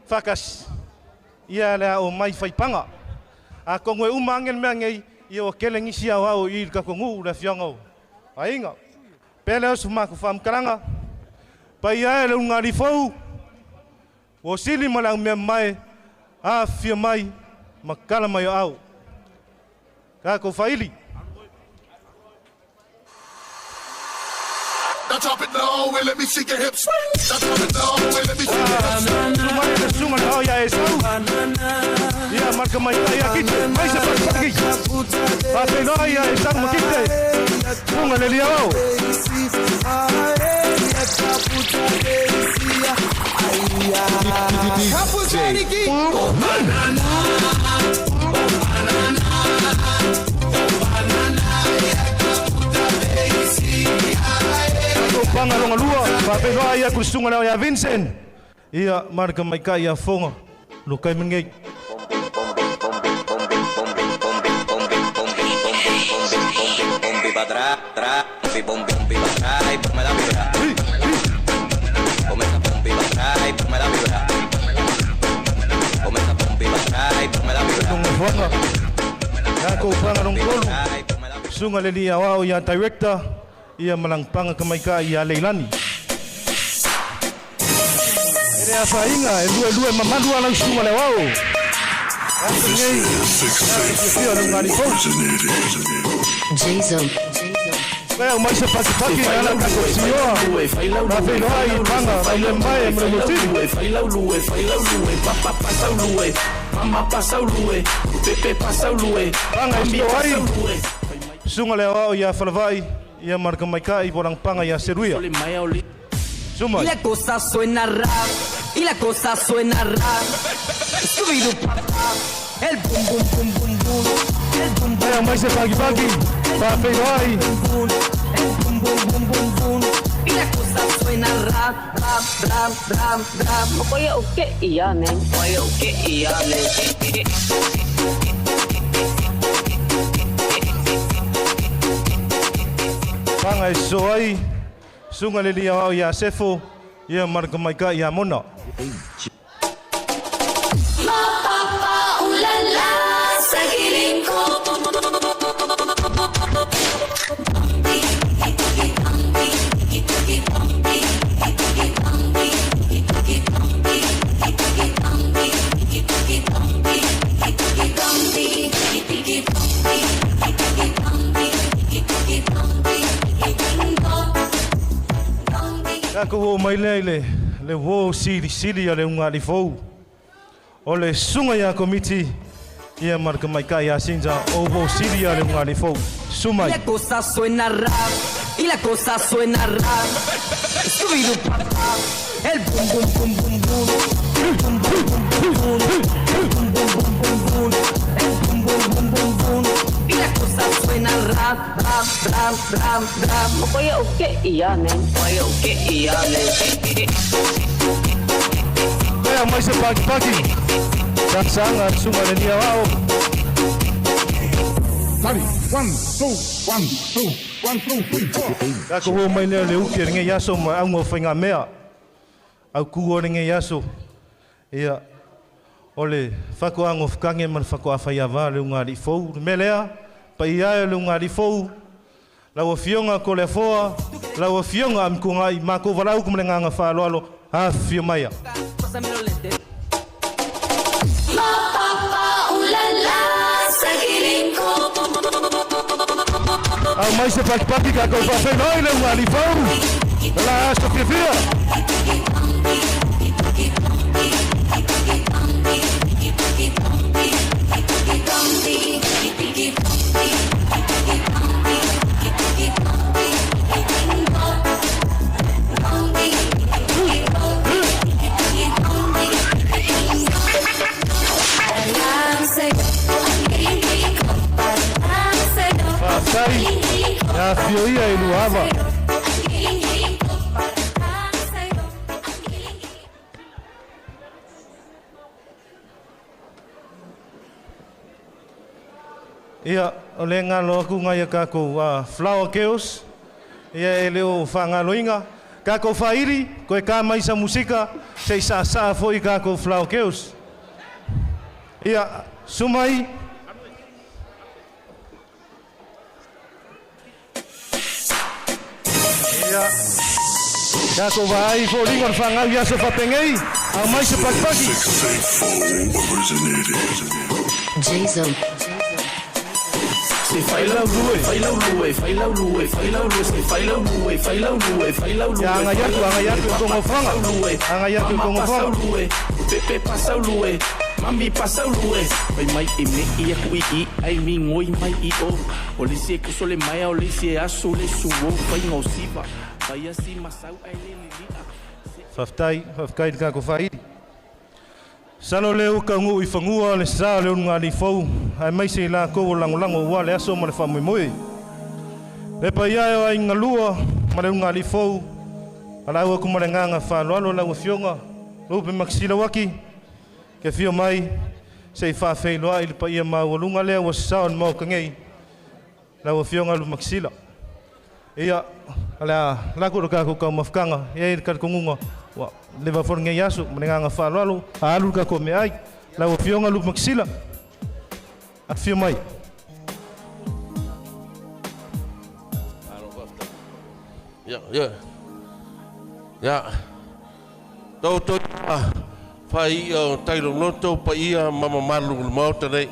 faatasi ia le a o mai faipaga. Atonu e uma age le mea nei ia ua tele nisi aoao i le tatou nuu le afioaga o aiga. Pe lea o se matou faamatalaga paia e le ulugalii fou ua sili ma le aumea mamae afifio mai ma tala mai o au. Tatou faili. Now drop it low and let me see your hips. Now drop it low and let me see your hips. Sumai le susuga le ao ia Esau. Ia marka mai tai a kite. Mai se pakipaki. Faafeiloa ia Esau ma kite. Suga le lia ao. Tatou paga longa lua. Faafeiloa ia ku le susuga le ao ia Vincent. Ia marka mai kai ia Foga. Lo kai mangei. Bombi pa' atrás, atrás, bombi, bombi, bombi pa' atrás y ponme la vibra. Ponme esa bombi pa' atrás y ponme la vibra. Ponme esa bombi pa' atrás y ponme la vibra. Lunga foga. Tatou paga long tolu. Susuga le lia ao ia director. Ia malangpanga ka mai kai ia Leilani. E le afaina e lue lue mamalu ala susuga le ao. Nei. Fia le ulugalii fou. Jason. Pea mai se pakipaki ala tatou sioa. Faafeiloai i paga mai le mae ma le motili. Failaugue, failaugue, papa pasaugue, mama pasaugue, pepe pasaugue, Paga e sio ai. Susuga le aoao ia Falavai ia marka mai kai po panga ia Seruia. Sumai. Y la cosa suena rap, y la cosa suena rap. Scooby-Doo papá, el boom boom boom boom boom, el boom boom. Pea mai se pakipaki. Faafeiloai. Boom, el boom boom boom boom boom. Y la cosa suena rap, rap, rap, rap, rap. Oye, okay, iya, man. Oye, okay, iya, man. Paga e so ai. Susuga le lia ao ia Sefo ia marka mai kai ia Mona. Mapapaulala sa hiling ko. Takou oo mai lea i le le uō silisili a le ulugalii fou. O le susuga ia Komiti ia ma le tamaitai ia Sinja o uō sili a le ulugalii fou. Susu Y mai. la cosa suena rap, y la cosa suena rap. Scooby-Doo papá, el boom boom boom boom boom, el boom boom boom boom boom, el boom boom boom boom boom, el boom boom boom boom boom. Y la cosa suena rap, rap, rap, rap, rap. Oye, okay, iya, man. Oye, okay, iya, man. Pea mai se pakipaki. Sasaga le susuga le lia ao. Ready, one, two, one, two, one, two, three, four. Takou oo mai lea le uki o lenei aso ma auga o faigamea. Autū o lenei aso. Ia o le faatoaga o fukage ma le faatoafaiavā le ulugalii fou. Le mea lea, paia e o le ulugalii fou, lau afioga Toleafoa, lau afioga Amitugai, matou valaau ma le agaga faaaloalo, afifio maia. Pásame los lentes. Mapapaulala sa hiling ko. Au mai se pakipaki tatou faafeiloai le ulugalii fou. La aso fiafia. lava. Ang giling-giling ko para lang sa'yo. Ang giling-giling. Ia, o le ngalo aku ngai a kākou Flower Girls. Ia e leo whangaloinga. Kākou whairi, koe kā mai sa musika, se i sa sa foi kākou Flower Girls. Ia, sumai. Ia, kākou wahai fōlinga o le whangau i aso whapengei, au mai se pakipaki. Jason. Se fai lau lue, fai lau lue, fai lau lue, fai lau lue, se fai lau lue, fai lau lue, fai lau lue. Ia, anga iatu, anga iatu, e kongo whanga. Anga iatu, e kongo whanga. Pepe pasau lue, mami pasau lue. Fai mai e me i aku i i, ai mi ngoi mai i o. O le se kuso le mai, o le se aso le suo, fai ngau siva. Fai asi masau ai le li li a. Whaftai, whafkai le kako whairi. Salo le uka ngu i whangua le sa le unga li fau, ai mai se la ko lango lango wa le aso ma le whamui moi. Le pa ia o ai ngalua ma le unga li fau, ala ua kuma le nganga whaloalo la ua fionga, lupe maksila waki, ke fio mai, se i whawhei loa i le pa ia maua lunga lea ua sa o mau kangei, la ua fionga lu maksila. Ia, ala la ko ka ko ka mafkanga, ia i ka kongunga, wa le va fornge yasu, ma le nganga whaloalo, a alu ka ko me ai, la ua fionga lu maksila. A fio mai. Ya, ya. Ya. Tau tau whai o tairo noto pa ia mama malu le maota nei.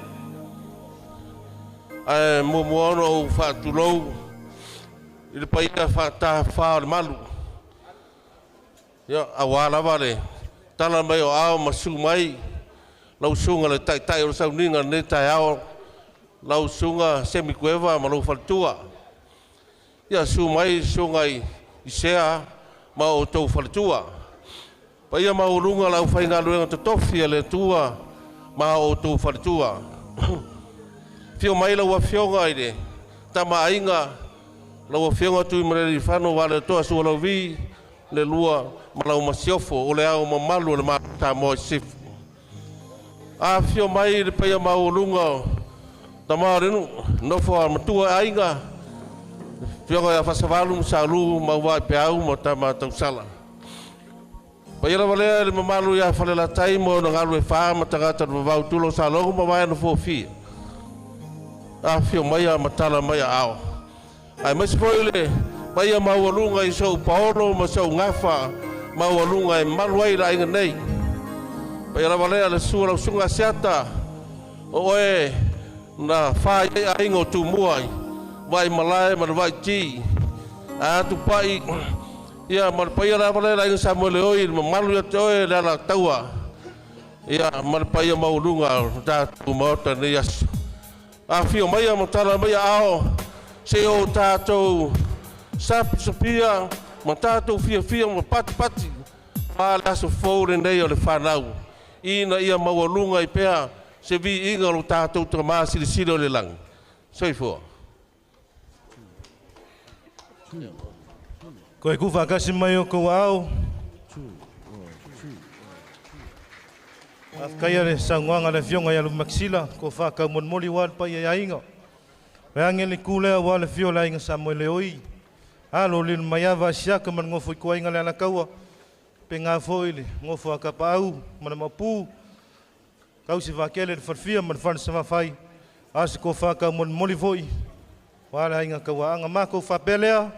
Ai mo mo ono o whaatulou i le paia whaataha wha o le malu. Ya, a wā lava le tala mai o ao ma su mai lau sunga le taitai o le sauninga nei tai ao lau sunga semi kueva ma lau faletua. Ia su mai sunga i sea ma o tau faletua. Paia maulunga lau whaingaluenga totofi a le tua ma o tau faletua. Fio mai lau afioga i le tama ainga lau afioga tui mareri whano wa le toa sua lau vi le lua ma lau masiofo o le ao mamalu o le mata moa i sifu. A fio mai le paia maulunga tama o renu nofo a matua ainga fioga ia fasavalu msalu maua i peau ma tama tausala. Paia lava lea le mamalu ia falelatai mo na galu e wha ma tagata vavau tulo sa logo ma wae na fofia. A fio mai a matala mai a ao. Ai maisi foi le paia maualunga i sou paolo ma sou ngafa maualunga e malu ai la inga nei. Paia lava lea le sua lau sunga asiata o oe na wha i ainga o tumua i vai malae ma le vai ti. A atu pai ia ma le paia lava lea la inga Samuele oi le mamalu ia te oe le ala taua. Ia ma le paia maulunga o tātou maota nei aso. A fio mai a matala mai a ao se o tātou sapi sapia ma tātou fia fia ma pati pati ma le aso fou le nei o le whanau. Ina ia maualunga i pea se vi inga lo tātou tamā silisili o le langi. Soifua. Koe ku whakasi mai o kou ao. Awkaia le sanguanga le fionga ia lu maksila, ko whakau monmoli wā le pai e ainga. Me ange le kūlea wā le fio la inga Samuele oi. Alo linu maiava asiaka man ngofo i kuainga le alakaua. Pe ngā foi le ngofo a kapau, mana mapu. Kausi whakele le wharfia man whana samawhai. Asa ko whakau monmoli foi. Wā le ainga kaua anga mako whapelea.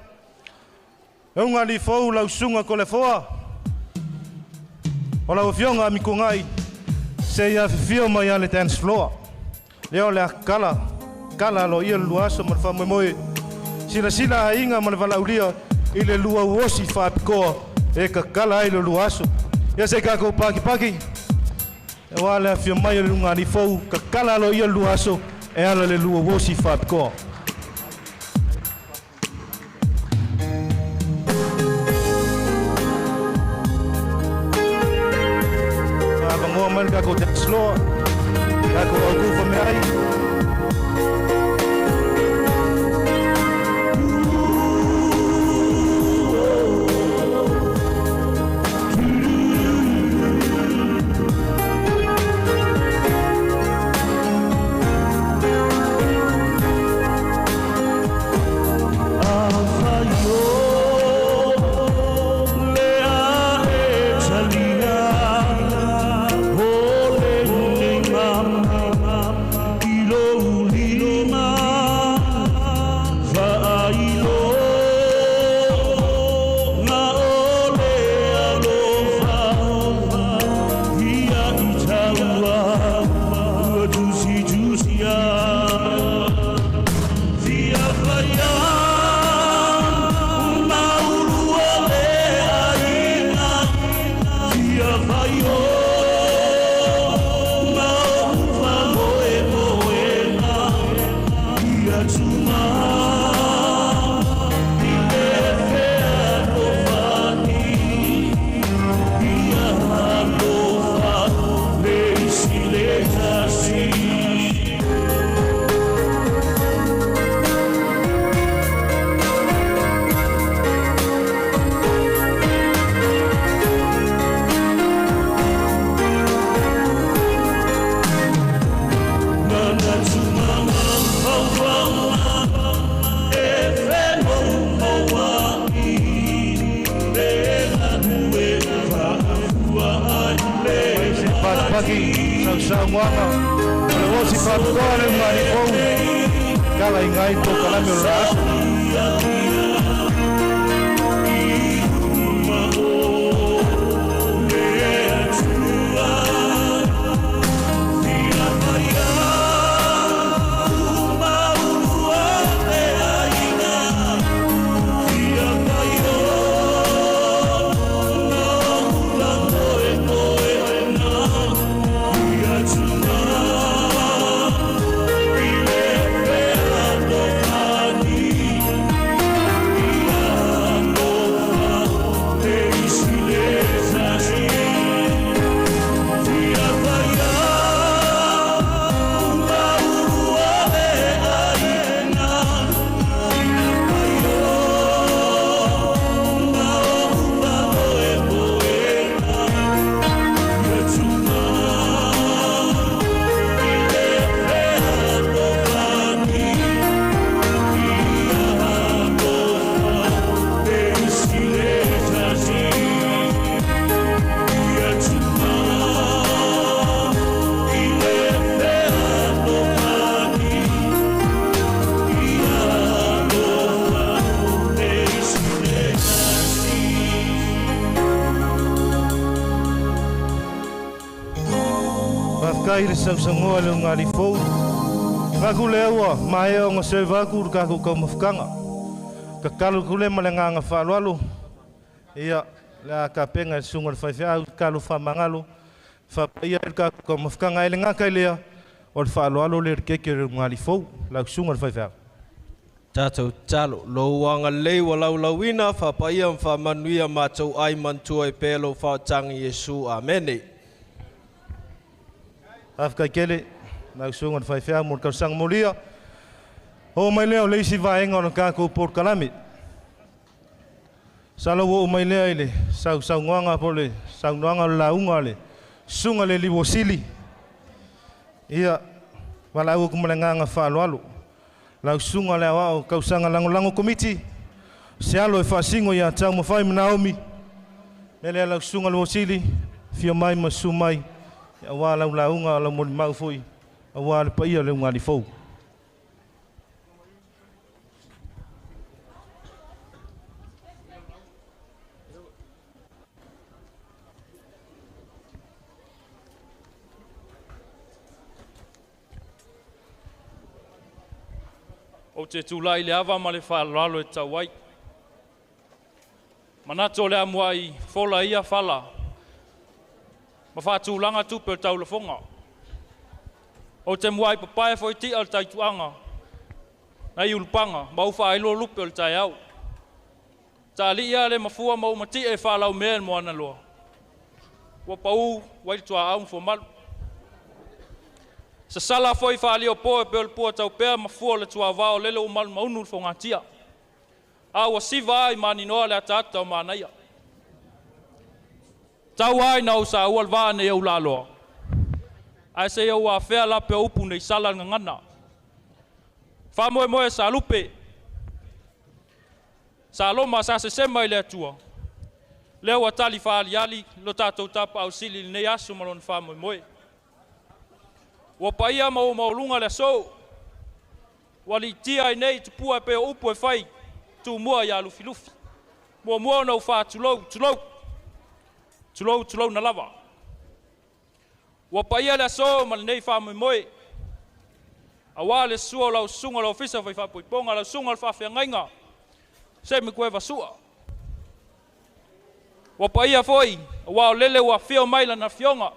Eunga li fou lau sunga ko le foa. O lau fionga a mikongai. Se ia whiwhio mai a le dance floor. Leo le akala. Kala lo ia lua aso ma le whamoemoe. Sila sila hainga ma le walaulia i le lua uosi whaapikoa. E ka kala ai le lua aso. Ia se kako paki paki. E wā le awhio mai o le lunga ni fou. Ka kala lo ia lua aso. E ala le lua uosi whaapikoa. Whavangoa mai le kako dance floor. Kako au kufa me ai. Faafetai le sausagoa le ugalifou. Kaku le aua, maea o ngase vaku le kaku kaumafukaga. Tatalo atu le ma le agaga faaaloalo. Ia, le a tapena e le susuga i le faifeau tatalo faamagalo. Faapaia ai le tatou taumafukaga ai le gata i lea, o le faaaloalo lea i le keke o le ugalifou, lau susuga i le faifeau. Tatou tatalo, lou agalelei ua laulauina, faapaia ma faamanuia matou ai manatua ai pea lou faaotaga Iesu. Amene. Faafetai tele lau susuga i le faifeau mo le tausaga molia. Oo mai lea o le isi vaega o le tatou polokalame. Masalo ua oo mai lea i le sausaunoaga po o le saunoaga o le lauga a le susuga i le alii Uosili. Ia, valaau atu ma le agaga faaaloalo. Lau susuga i le aoao tausaga lagolago komiti, se alo e faasino ia Taumafai ma Naomi. Mea lea lau susuga i le Uosili, afio mai ma susu mai aua lau lauga, lau molimau foi, aua le paia o le ulugalifou. Ou te tulai i le ava ma le faaaloalo e tatau ai. Manatu o le a muai fola ia fala ma faatulaga tupe o le taulafoga. Ou te muai papae foi tia o le taituaga nai ulupaga ma ou faailo lupe o le taeao. Taalii a le mafua ma ou matie e faalaumea i le moana loa. Ua pau ua i le tuaau ma fuamalu. Sasala foi faaliopo e pei o le pua taupea ma fua o le tuavao lele ua malumaunu le fogatia. A ua siva ai maninoa le ataata o manaia. Tau ai na ou saua le vaa nei ou laloa. Ae se i ou afea lape o upu nei sala le gagana. Faamoemoe sa lupe. Sa loma sa sesema i le Atua. Lea ua tali faaliali lo tatou tapaau sili i lenei aso ma lona faamoemoe. Ua paia ma ua maualuga le aso. Ua liitia ai nei tupua e pei o upu e fai tumua ia Lufilufi. Muamua ona ou faatulou, tulou, tulou, tulouna lava. Ua paia le aso ma lenei faamoemoe, aua le sua o lau susuga o le Ofisa Fai Faapoipoga, lau susuga o le Faafeagaiga, Semi Kueva Sua. Ua paia foi, auā o lele ua afio mai Lana Afioga,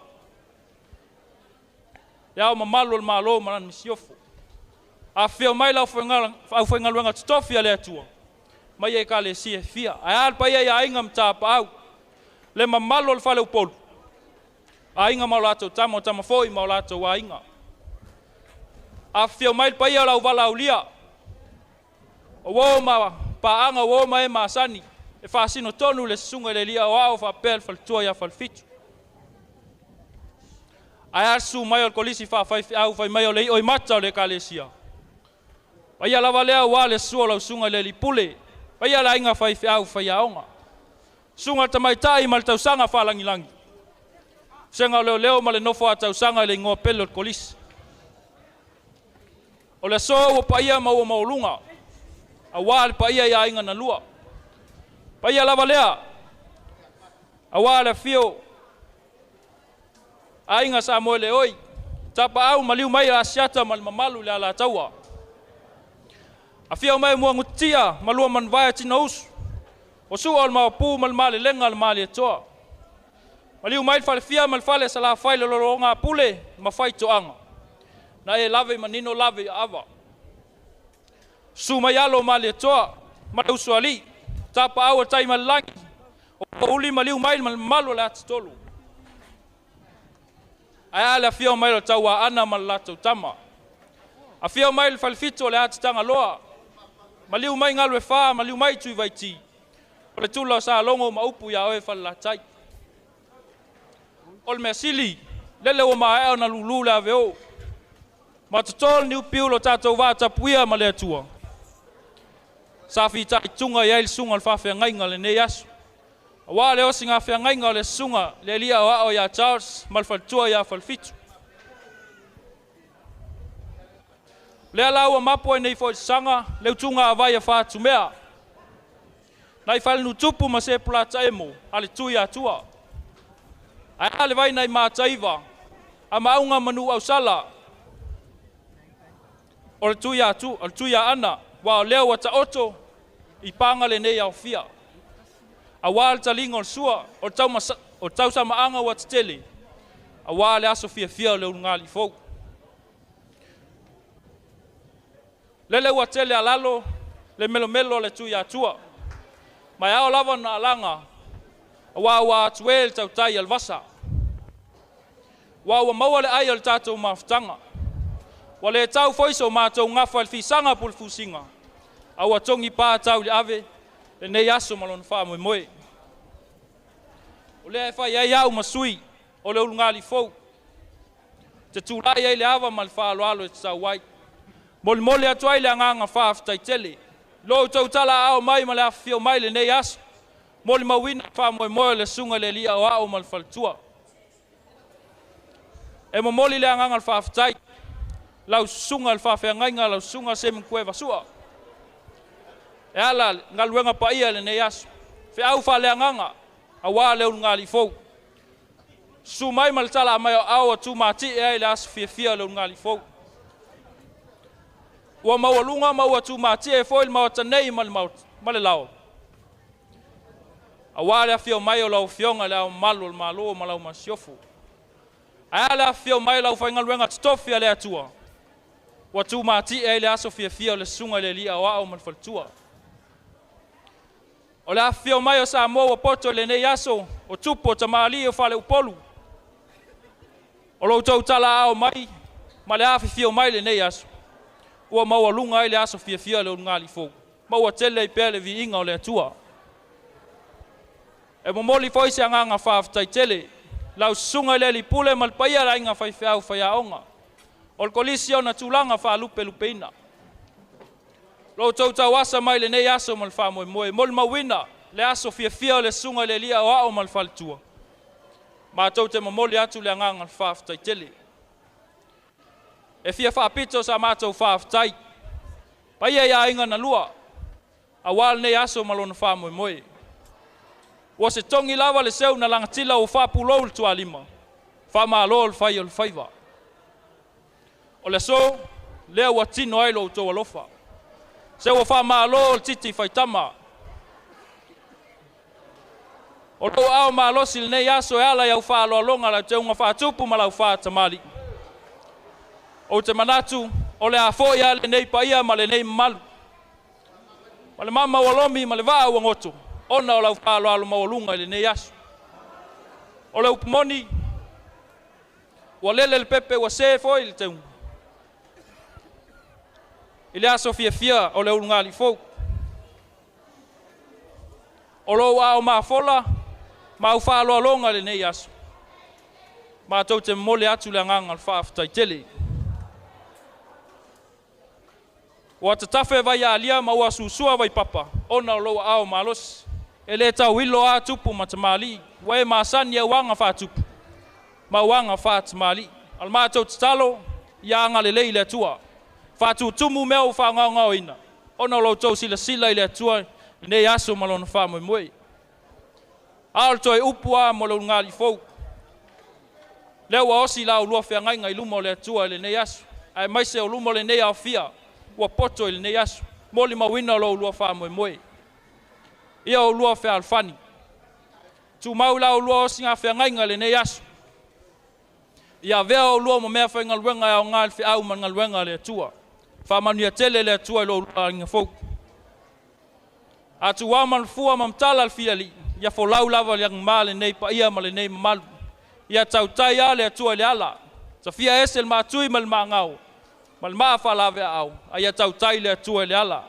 Le Ao Mamalu o le Malo ma Lana Masiofo. Afifio mai le aufaigaluega totofi a le Atua mai Ekalesia e fia. Ae a le paia i aiga ma tapaau, le mamalu o le faleupolu, aiga ma o latou tama, o tama foi ma o latou aiga. Afifio mai le paia o le auvalaaulia, o uo ma paaga, o uo ma e masani, e faasino tonu le susuga i le alii aoao faapea le faletua ia Falefitu. Ae a le susu mai o le kolisi faafaifeau fai mai o le i'o mata o le Ekalesia. Paia lava lea aua le susu o lau susuga i le alii pule, paia le aiga faifeau faiaoga, susuga i le tamaitai ma le tausaga faalagilagi, vasega o leoleo ma le nofo a tausaga i le igoa pele o le kolisi. O le aso ua paia ma ua maualuga, aua le paia i aiga na lua. Paia lava lea, aua le afio aiga Samoeleoi, Tapaau maliu mai Asiata ma le mamalu i le Alataua. Afio mai Muagututia ma lua Manuvae Tinousu, o Sua o le Maopu ma le Malelega a le Malietoa. Maliu mai le Falefia ma le Fale Salafai le Lologa Pule ma Faitoaga. Na e lave i manino lave i aava. Susu mai alo o Malietoa ma le Usoalii, Tapaau o Taimalelagi, o Uli maliu mai ma le mamalu o le Atitolu. Ae a le afio mai o le Tauaana ma le latou tama. Afio mai le Falefitu o le Atitagaloa, maliu mai Galuefa, maliu mai Tuivaiti, o le tula o Salogo ma upu ia oe Falelatai. O le mea sili, lele ua maea ona lulu le aveo, ma toto le niupiu lo tatou vatapuia ma le Atua. Sa fitaituga i ai le susuga o le faafeagaiga lenei aso. Aua le osiga feagaiga o le susuga le alii aoao ia Charles ma le faletua ia Falefitu. Lea la ua mapu ai nei foi saga le utuga a vai a Fatumea. Nai falenutupu ma se pulata emo a le tui atua. Ae a le vai nai mataiva a maunga manu ausala o le tui atu, o le tui a ana, wa o lea ua taoto i panga lenei aofia. Aua le taliga o le sua, o le o le tausamaaga ua tetele, aua le aso fiafia o le ulugalii fou. Lele ua tele alalo le melomelo o le tui atua. Ma e ao lava na alaga, aua ua atu e le tautai a le vasa. Ua ua maua le ai o le tatou mafutaga. Ua le tau foi so matou gafa i le fisaga po o le fusiga, a ua togi pa tau i le ave lenei aso ma lona faamoemoe. O lea e fai ai au ma sui o le ulugalii fou, te tulai ai le ava ma le faaaloalo e tatau ai. Molimoli atu ai le agaga faafetai tele. Lo outou talaaao mai ma le afifio mai lenei aso, molimauina faamoemoe o le susuga i le alii aoao ma le faletua. E momoli le agaga o le faafetai, lau susuga i le faafeagaiga, lau susuga Semi Vasua. E ala galuega paia i lenei aso, feau faaleagaga, aua le ulugalii fou. Susu mai ma le tala mai o ao a tumatie ai le aso fiafia o le ulugalii fou. Ua maualuga ma ua tumatie foi le maota nei ma le maota, ma le lao. Aua le afio mai o lau afioga i le Ao Mamalu o le Malo ma lau Masiofo. Ae a le afifio mai o lau faigaluega totofi a le Atua, ua tumatie ai le aso fiafia o le susuga i le alii aoao ma le faletua. O le afifio mai o Samoa ua poto i lenei aso, o tupu o tamalii o faleupolu. O lo outou talaaao mai ma le afifio mai lenei aso, ua maualuga ai le aso fiafia o le ulugalii fou, ma ua tele ai pea le viiga o le Atua. E momoli foi se agaga faafetai tele, lau susuga i le alii pule ma le paia o le aiga faifeau faiaoga, o le kolisi ona tulaga faalupelupeina. Lo outou tauasa mai lenei aso ma le faamoemoe, molimauina le aso fiafia o le susuga i le alii aoao ma le faletua. Matou te momoli atu le agaga o le faafetai tele. E fia faapito sa matou faafetai, paia i aiga na lua, aua lenei aso ma lona faamoemoe. Ua se togi lava le seu na lagatila ua faapulou le tualima, faamalo le fai o le faiva. O le aso, lea ua tino ai lo outou alofa. Se ua faamalo le titi faitama. O lou aao malosi i lenei aso e ala i au faaaloaloga lau teuga faatupu ma lau faatamali'i. Ou te manatu o le a fo'i lava lenei paia ma lenei mamalu, ma le mama ua lomi ma le vaa ua goto ona o lau faaaloalo maualuga i lenei aso. O le upu moni, ua lele le pepe ua se foi le teuga i le aso fiafia o le ulugalii fou. O lou aao mafola ma au faaaloaloga i lenei aso, matou te momoli atu le agaga o le faafetai tele. Ua tatafe vai alia ma ua susua vai papa ona o lou aao malosi. E le tauilo lava tupu ma tamalii, ua e masani i au aga faatupu ma au aga faatamalii. A o le matou tatalo, ia agalelei le Atua, faatutumu mea ua faagaogaoina ona o lo outou silasila i le Atua i lenei aso ma lona faamoemoe. A o le toe upu lava mo le ulugalii fou, lea ua osi la oulua feagaiga i luma o le Atua i lenei aso, aemaise o luma o lenei aofia ua poto i lenei aso, molimauina lo oulua faamoemoe. Ia oulua fealofani, tumau i la oulua osiga feagaiga i lenei aso, ia avea oulua ma mea faigaluega e aoga i le feau ma le galuega a le Atua. Faamanuia tele le Atua i lo oulua aiga fou. A tuua ma le fua ma matala le fialii, ia folau lava le agima lenei paia ma lenei mamalu. Ia tautai lava le Atua i le ala, tafia ese le maatui ma le maagao, ma le maa faalaveaao, a ia tautai le Atua i le ala.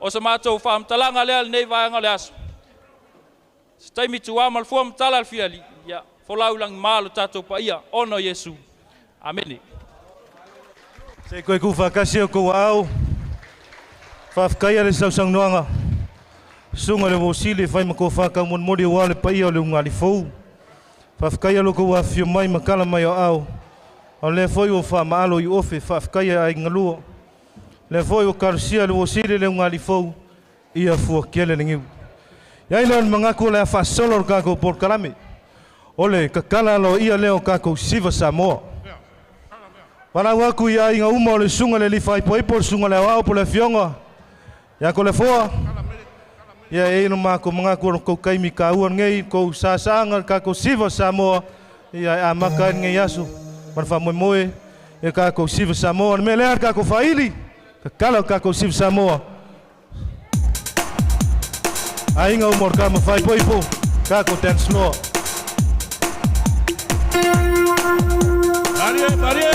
O se matou faamatalaga lea lenei vaega o le aso. Se taimi tuua ma le fua matala le fialii, ia folau i lagima lo tatou paia, ona o Iesu. Amene. Se i toe tuufaatasi o outou aao, faafetaia le sausaunoaga, susuga i le uo sili e fai ma tofa taumolimoli aua le paia o le ulugalii fou. Faafetaia lo outou afifio mai ma tala mai o aao, a o lea foi ua faamaalo i ofe, faafetaia aiga galua. Lea foi ua talosia le uo sili le ulugalii fou, ia fuatele le niu. Iai lea o le manatu o le a faasolo le tatou polokalame. O le tatala aloaia lea o tatou Siva Samoa. Valaau atu i aiga uma o le susuga i le alii faaipoipo, le susuga i le aoao po o le afioga ia Toleafoa. Ia e i ai lo matou manatu o le tou taimi taua lenei, tou sasaaga le tatou Siva Samoa, ia e amata ai lenei aso ma le faamoemoe ia tatou Siva Samoa. O le mea lea le tatou faili, tatala o tatou Siva Samoa. Aiga uma o le tama faaipoipo, tatou dance floor. Malie, malie!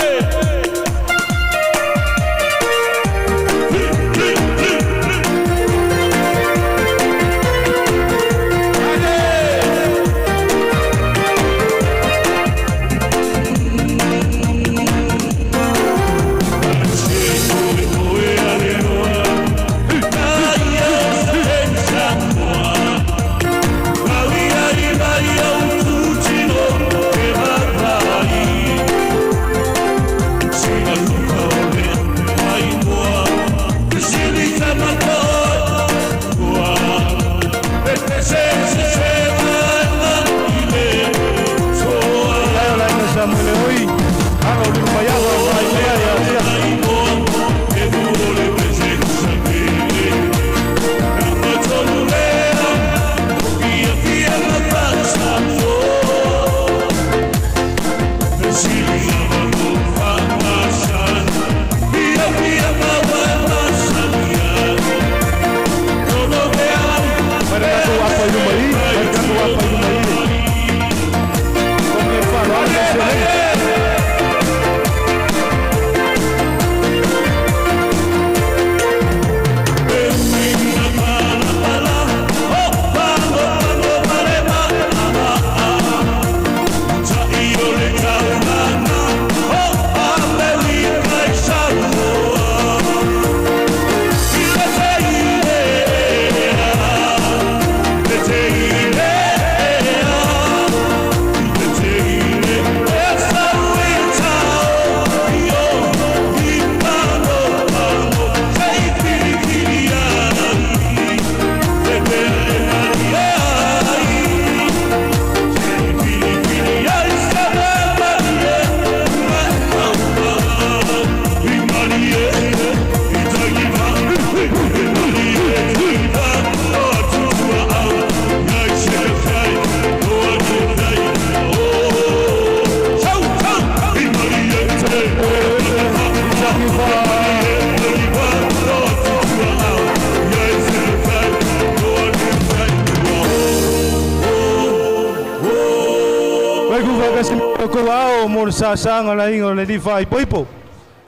Faatasi mai outou aao mo le sasaga o le aiga o le Alii Faaipoipo,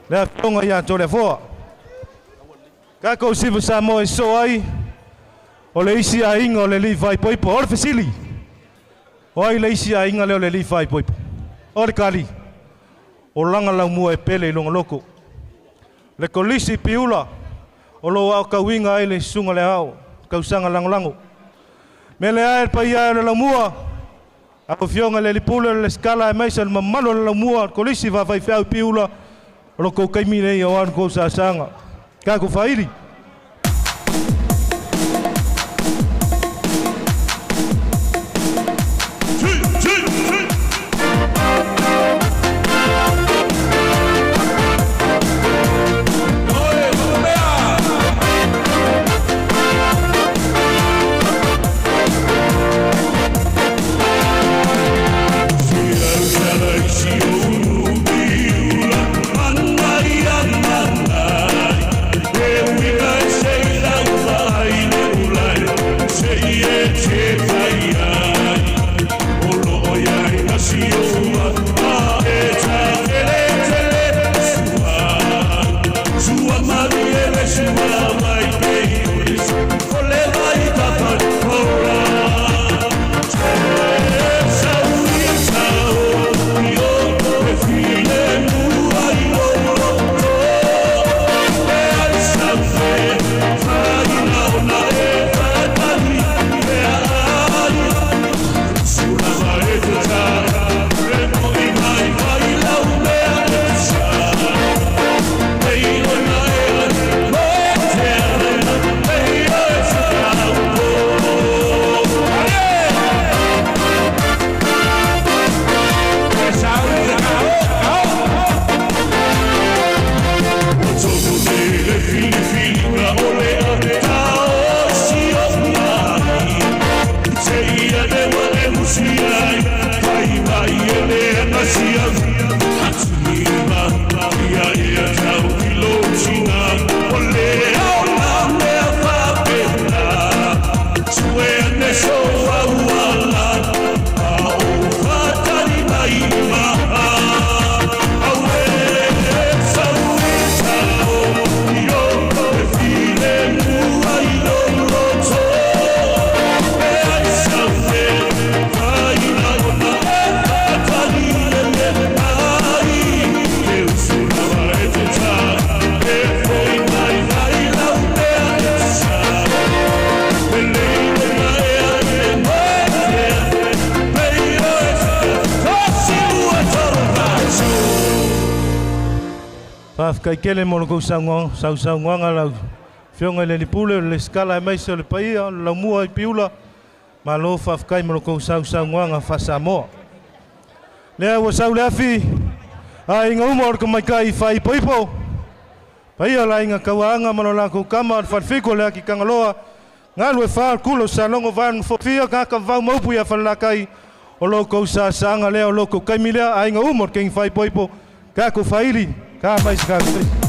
le Afioga ia Toleafoa. Tatou siva Samoa e sosoo ai, o le isi aiga o le Alii Faaipoipo. O le fesili, o ai le isi aiga lea o le Alii Faaipoipo? O le tali, o laga laumua e pele i lona loto. Le Kolisi Piula o lo o aotauina ai le Susuga le Ao, tausaga lagolago. Mea lea e le paia e o le laumua, lau Afioga i le Alii Pule o le Lesitala aemaise o le mamalu o le laumua o le Kolisi Faafaifeau i Piula, o lo outou taimi lenei aua lo outou sasaga. Tatou faaili. Faafetai tele mo le tou sausaunoaga lau Afioga i le Alii Pule o le Lesitala aemaise o le paia o le Laumua i Piula. Malo faafetai mo le tou sausaunoaga faa-Samoa. Lea ua sau le afi, aiga uma o le tamaitai faaipoipo, paia o le aiga Tauaana ma lo latou tama o le Falefitu o le Atitagaloa, galu e fa o le Tula o Salogo vae o le Nofofia, tagata vavau ma upu ia Falelatai, o lo outou sasaga lea, o lo outou taimi lea, aiga uma o le teine faaipoipo, tatou faaili, ta mai se tatou.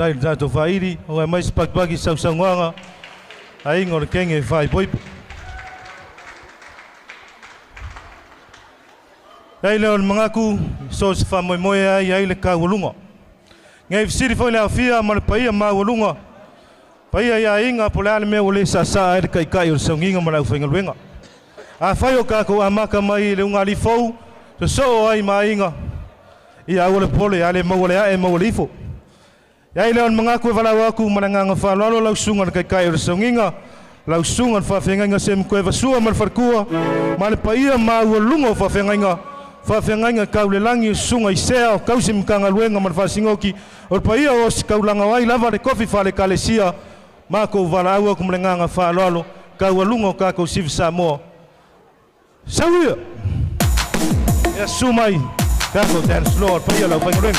Faafetai i le tatou faaili, o ae mai se pakipaki sausaunoaga aiga o le kege e faaipoipo. Ai lea o le manatu, so se faamoemoe ai ai le kaualuga. Nei fesili foi le aofia ma le paia maualuga, paia i aiga po o le a le mea ua le saasaa ai le taitai o le sauniga ma le aufaigaluega. Afai o tatou amata mai i le ugalii fou, sosoo ai ma aiga, ia aua le popole, a le maua le ae, maua le ifo. E ai lea o le manatu e valaau atu ma le agaga faaaloalo lau susuga i le taitai o le sauniga, lau susuga i le faafeagaiga Semukueva Sua ma le faletua, ma le paia maualuga o faafeagaiga, faafeagaiga taulelagi o susuga i Sea o tausi Matagaluega ma le Faasinoti, o le paia o ositaulaga o ai lava le tofi faale-Ekalesia, matou valaau atu ma le agaga faaaloalo, taualuga o tatou siva Samoa. Sau ia! Ia susu mai tatou dance floor, le paia o le aufaigaluega.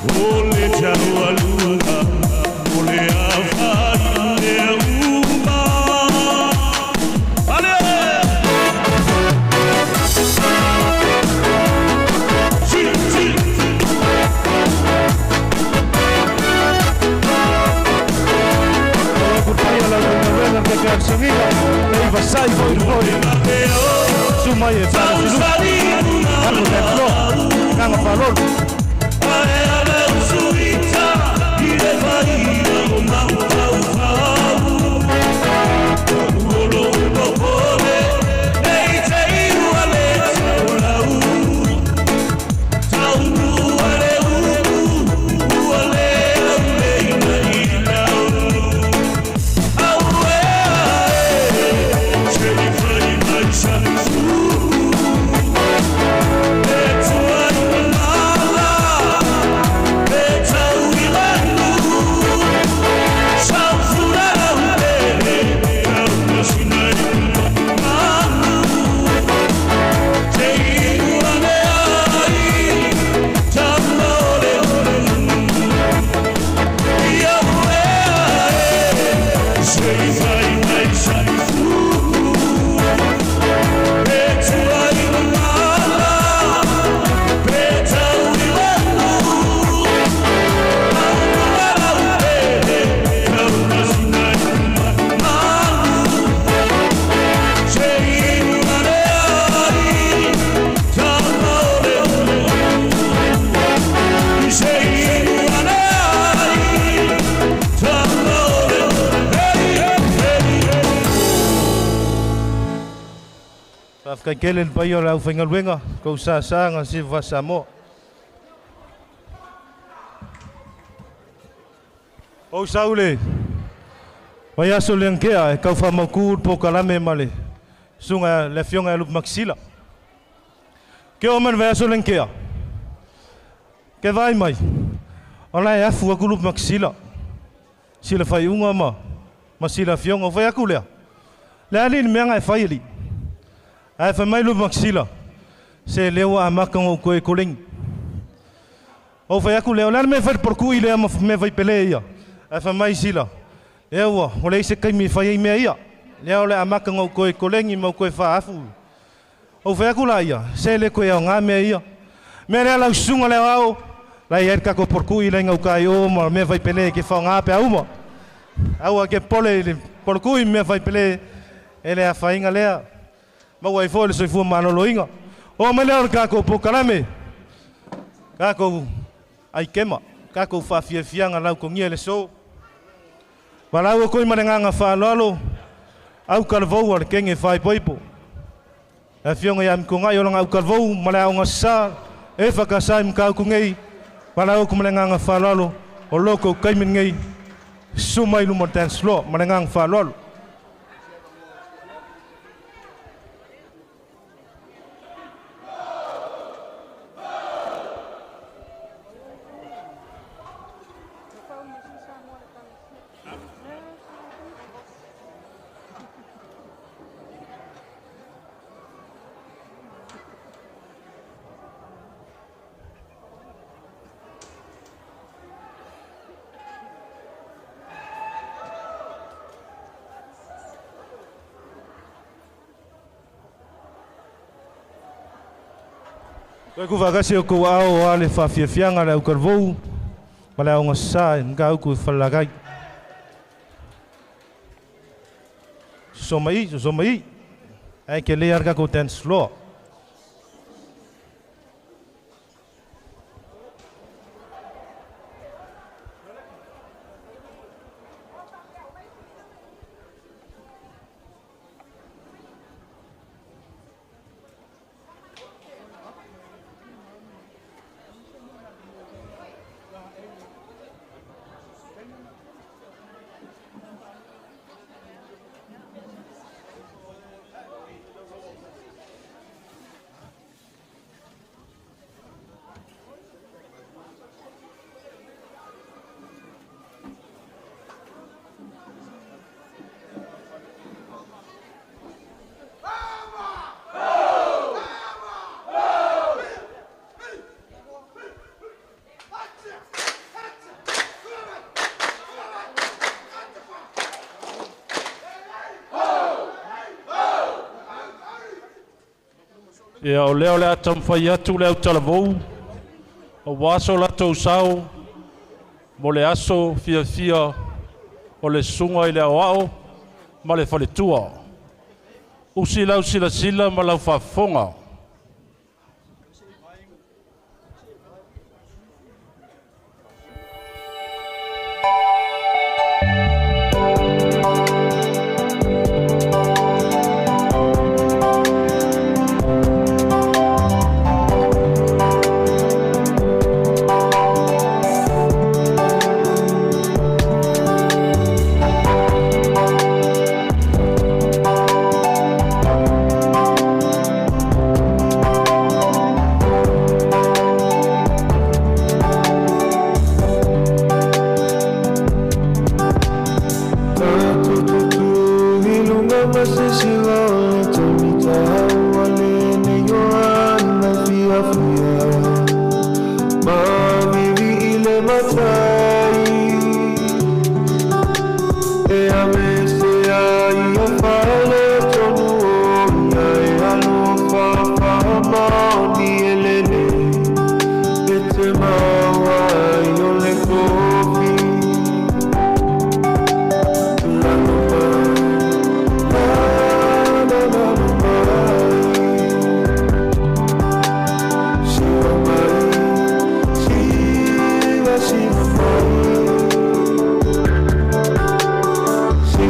O le taualuga o le aofai mea uma. Ale! Si, si. Paia o le aufaigaluega, le taitai o le sauniga, le ivasai foi le foi. Susu mai e faalufiluflu. Tatou dance floor, agaga faaaloalo. Ae ala usuita i le faia o mafaufau. O lou popole nei te iua le taulau. Taunua le upu ua le auleina i lau. Auea e, se i fai mai sana e tuai malala e tau i lanu. Saufura pele tau masinai manu. Te inu ane ai tama o le Ia uea e, se i fai mai sana e tuai malala pe tau i lanu. Faafetai tele le paia o le aufaigaluega, kou sasaga siva Samoa. O Saule, vaiaso le ankea e tau faamautu le polokalame ma le susuga le afioga ia Lupe Makisila. Ke oo mai le vaiaso le ankea, ke vaai mai, o la e afu atu Lupe Makisila, sila faaiuga ma sila afioga. O fai atu lea, le a alii le mea na e fai alii. Ae fai mai Lupe Makisila, se lea ua amata ona ou toe koleni. Ou fai atu lea, o le a le mea e fai le polokui lea ma mea fai pele ia. Ae fai mai sila, lea ua leai se taimi e fai ai mea ia. Lea o le amata ona ou toe koleni ma ou toe faaafu. Ou fai atu la ia, se le toe aoga mea ia. Mea lea lau susuga le aoao, la i ai le tatou polokui la i gauta i o ma mea fai pele ke faaaoga pe a uma. Aua ke popole i le polokui ma mea fai pele, e le afaina lea. Maua ai foi le soifua maloloina. Oo mai lea o le tatou polokalame, tatou aikema, tatou faafiafiaga lautogia i le aso. Valaau atu ai ma le agaga faaaloalo, aukalavou a le kege faaipoipo. Le afioga ia Mituagai o lana aukalavou ma le aoga sasa e whakasai Matautu nei, valaau atu ma le agaga faaaloalo, o lo tou taimi lenei, susu mai i luma o le dance floor ma le agaga faaaloalo. Toe kufaakasi o kou aao a le faafiafiaga le aukalevou ma le aogasā i mataupu i Falelatai. Soso mai soso mai ae kelē a le tatou dance floor. Ia o lea o le a taumafai atu le autalavou auā so latou sao mo le aso fiafia o le Susuga i le Aoao ma le Faletua. Usi lau silasila ma lau faafofoga. She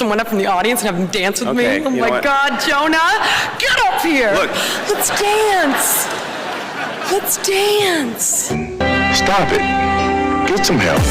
someone up from the audience and have them dance with Okay, me? Oh you know my what? God, Jonah, get up here. Look. Let's dance. Let's dance. Stop it. Get some help.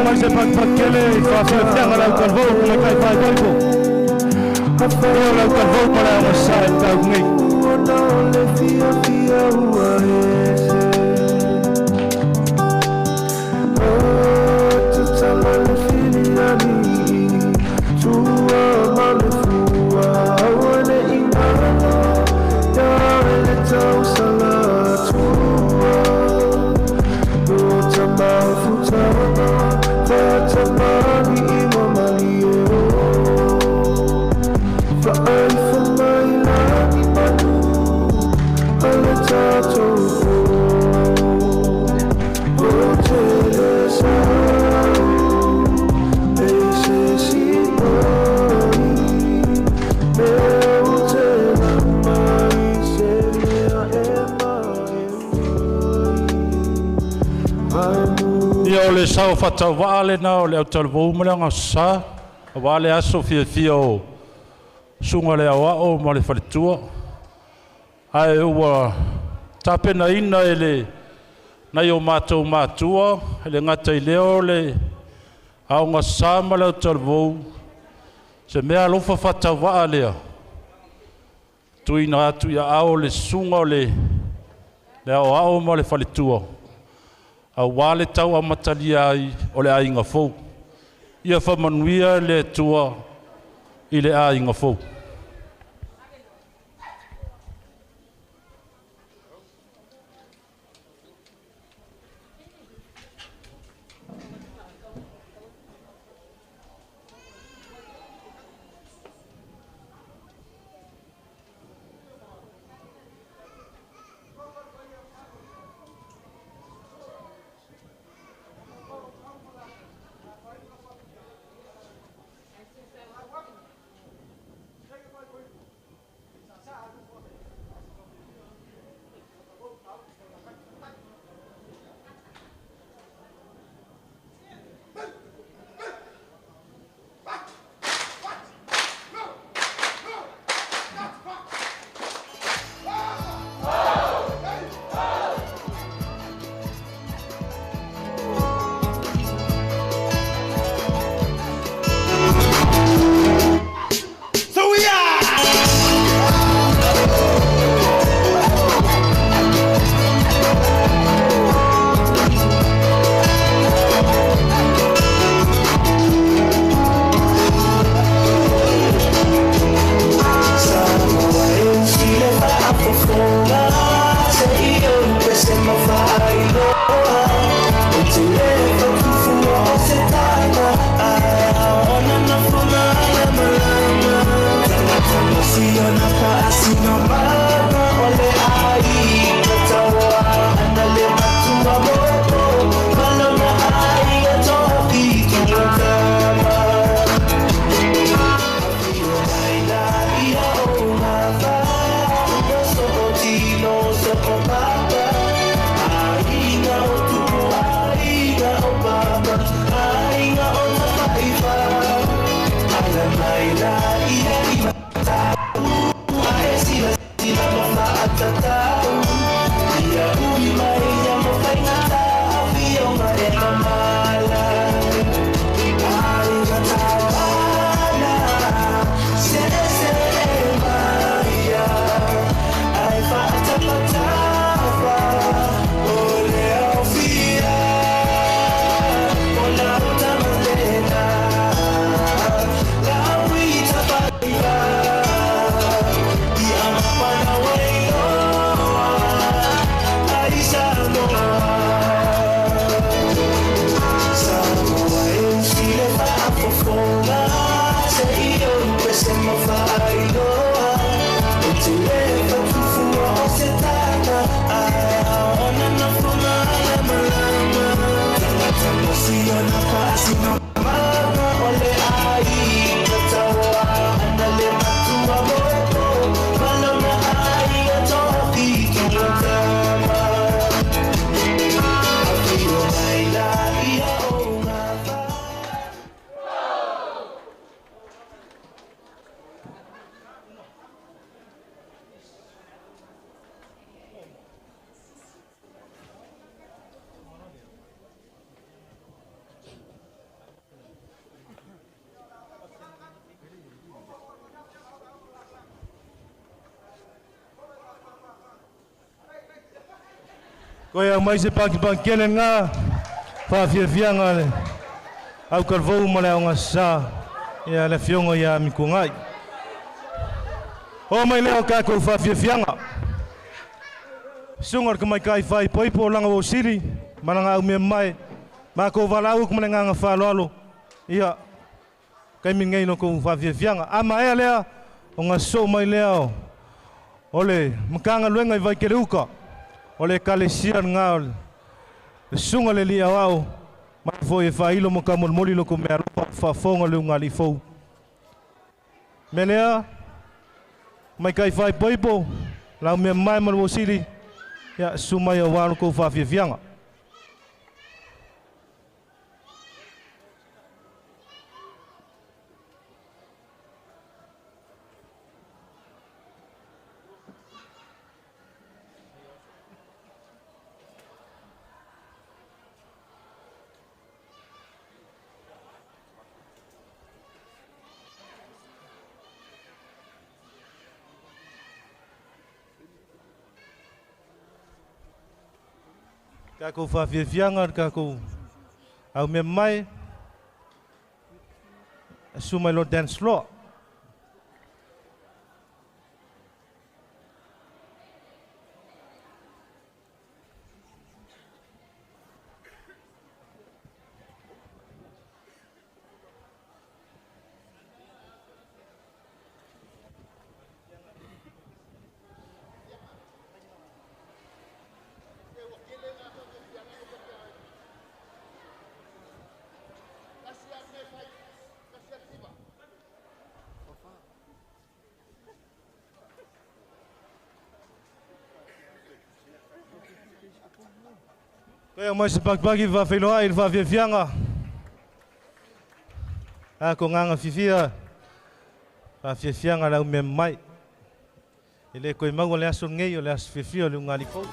Mai se patipati i faafiafiaga le autalivou ma kai faikoiko. Ia o le autalivou ma le aogasa i le tau nei. Ia o le sao faatauvaa lena o le autalivou ma le agasā, auā le aso fiafia o suga le aoao ma le faletua. Ae ua tapenaina e le nai o matou matua, e le gata i lea o le aogasā ma le autalivou, se mea alofa faatauvaa lea, tuuina atu ia ao le suga o le aoao ma le faletua, auā le tau amatalia ai o le aiga fou. Ia faamanuia le Atua i le aiga fou. Koe au mai se paki kele ngā whaafiafianga le au kalvou ma le au sa ia le fionga ia mi ngai. O mai leo ka kou whaafiafianga. Sunga ka mai kai whai poipo langa o siri malanga au me mai ma ko valau ku male nganga whaaloalo ia kai mi ngai no kou whaafiafianga. Ama ea lea o ngā so mai lea o le makanga luenga i vai kele uka. O le kalesia ngā o le sunga le lia wau mai foi e whailo mo ka molmoli loko mea alofa whafonga le unga li fou. Me lea, mai kai whai poipo, lau mea mai malu o sili, ia sumai o wānu kou whaafiafianga. Ka kou whaafiafianga, ka kou au mea mai, sumai lo dance floor. Koe mai se pakipaki whawheloa i le whaafiafianga. A ko nganga fifia whaafiafianga lau mea mai. E le koe mau o le aso ngei o le aso fifia o le unga li fou.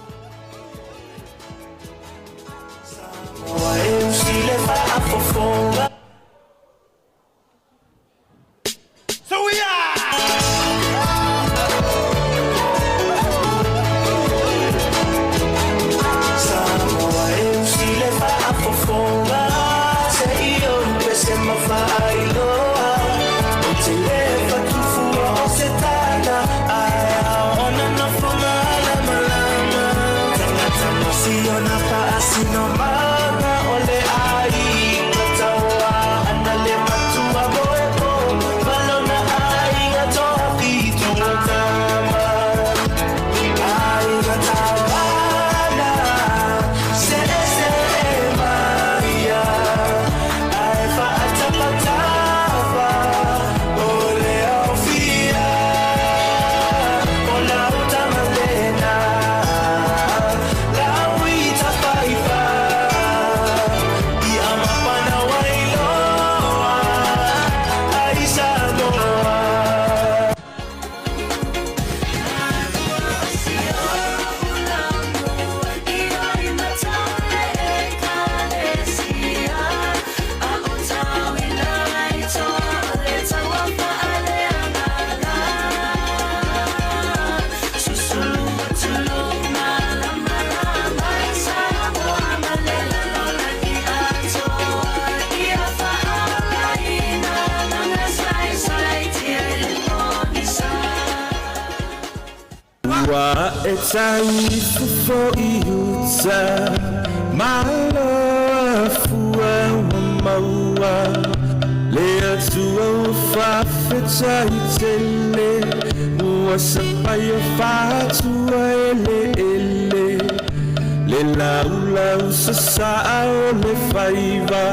Le laulau sasaa o le faiva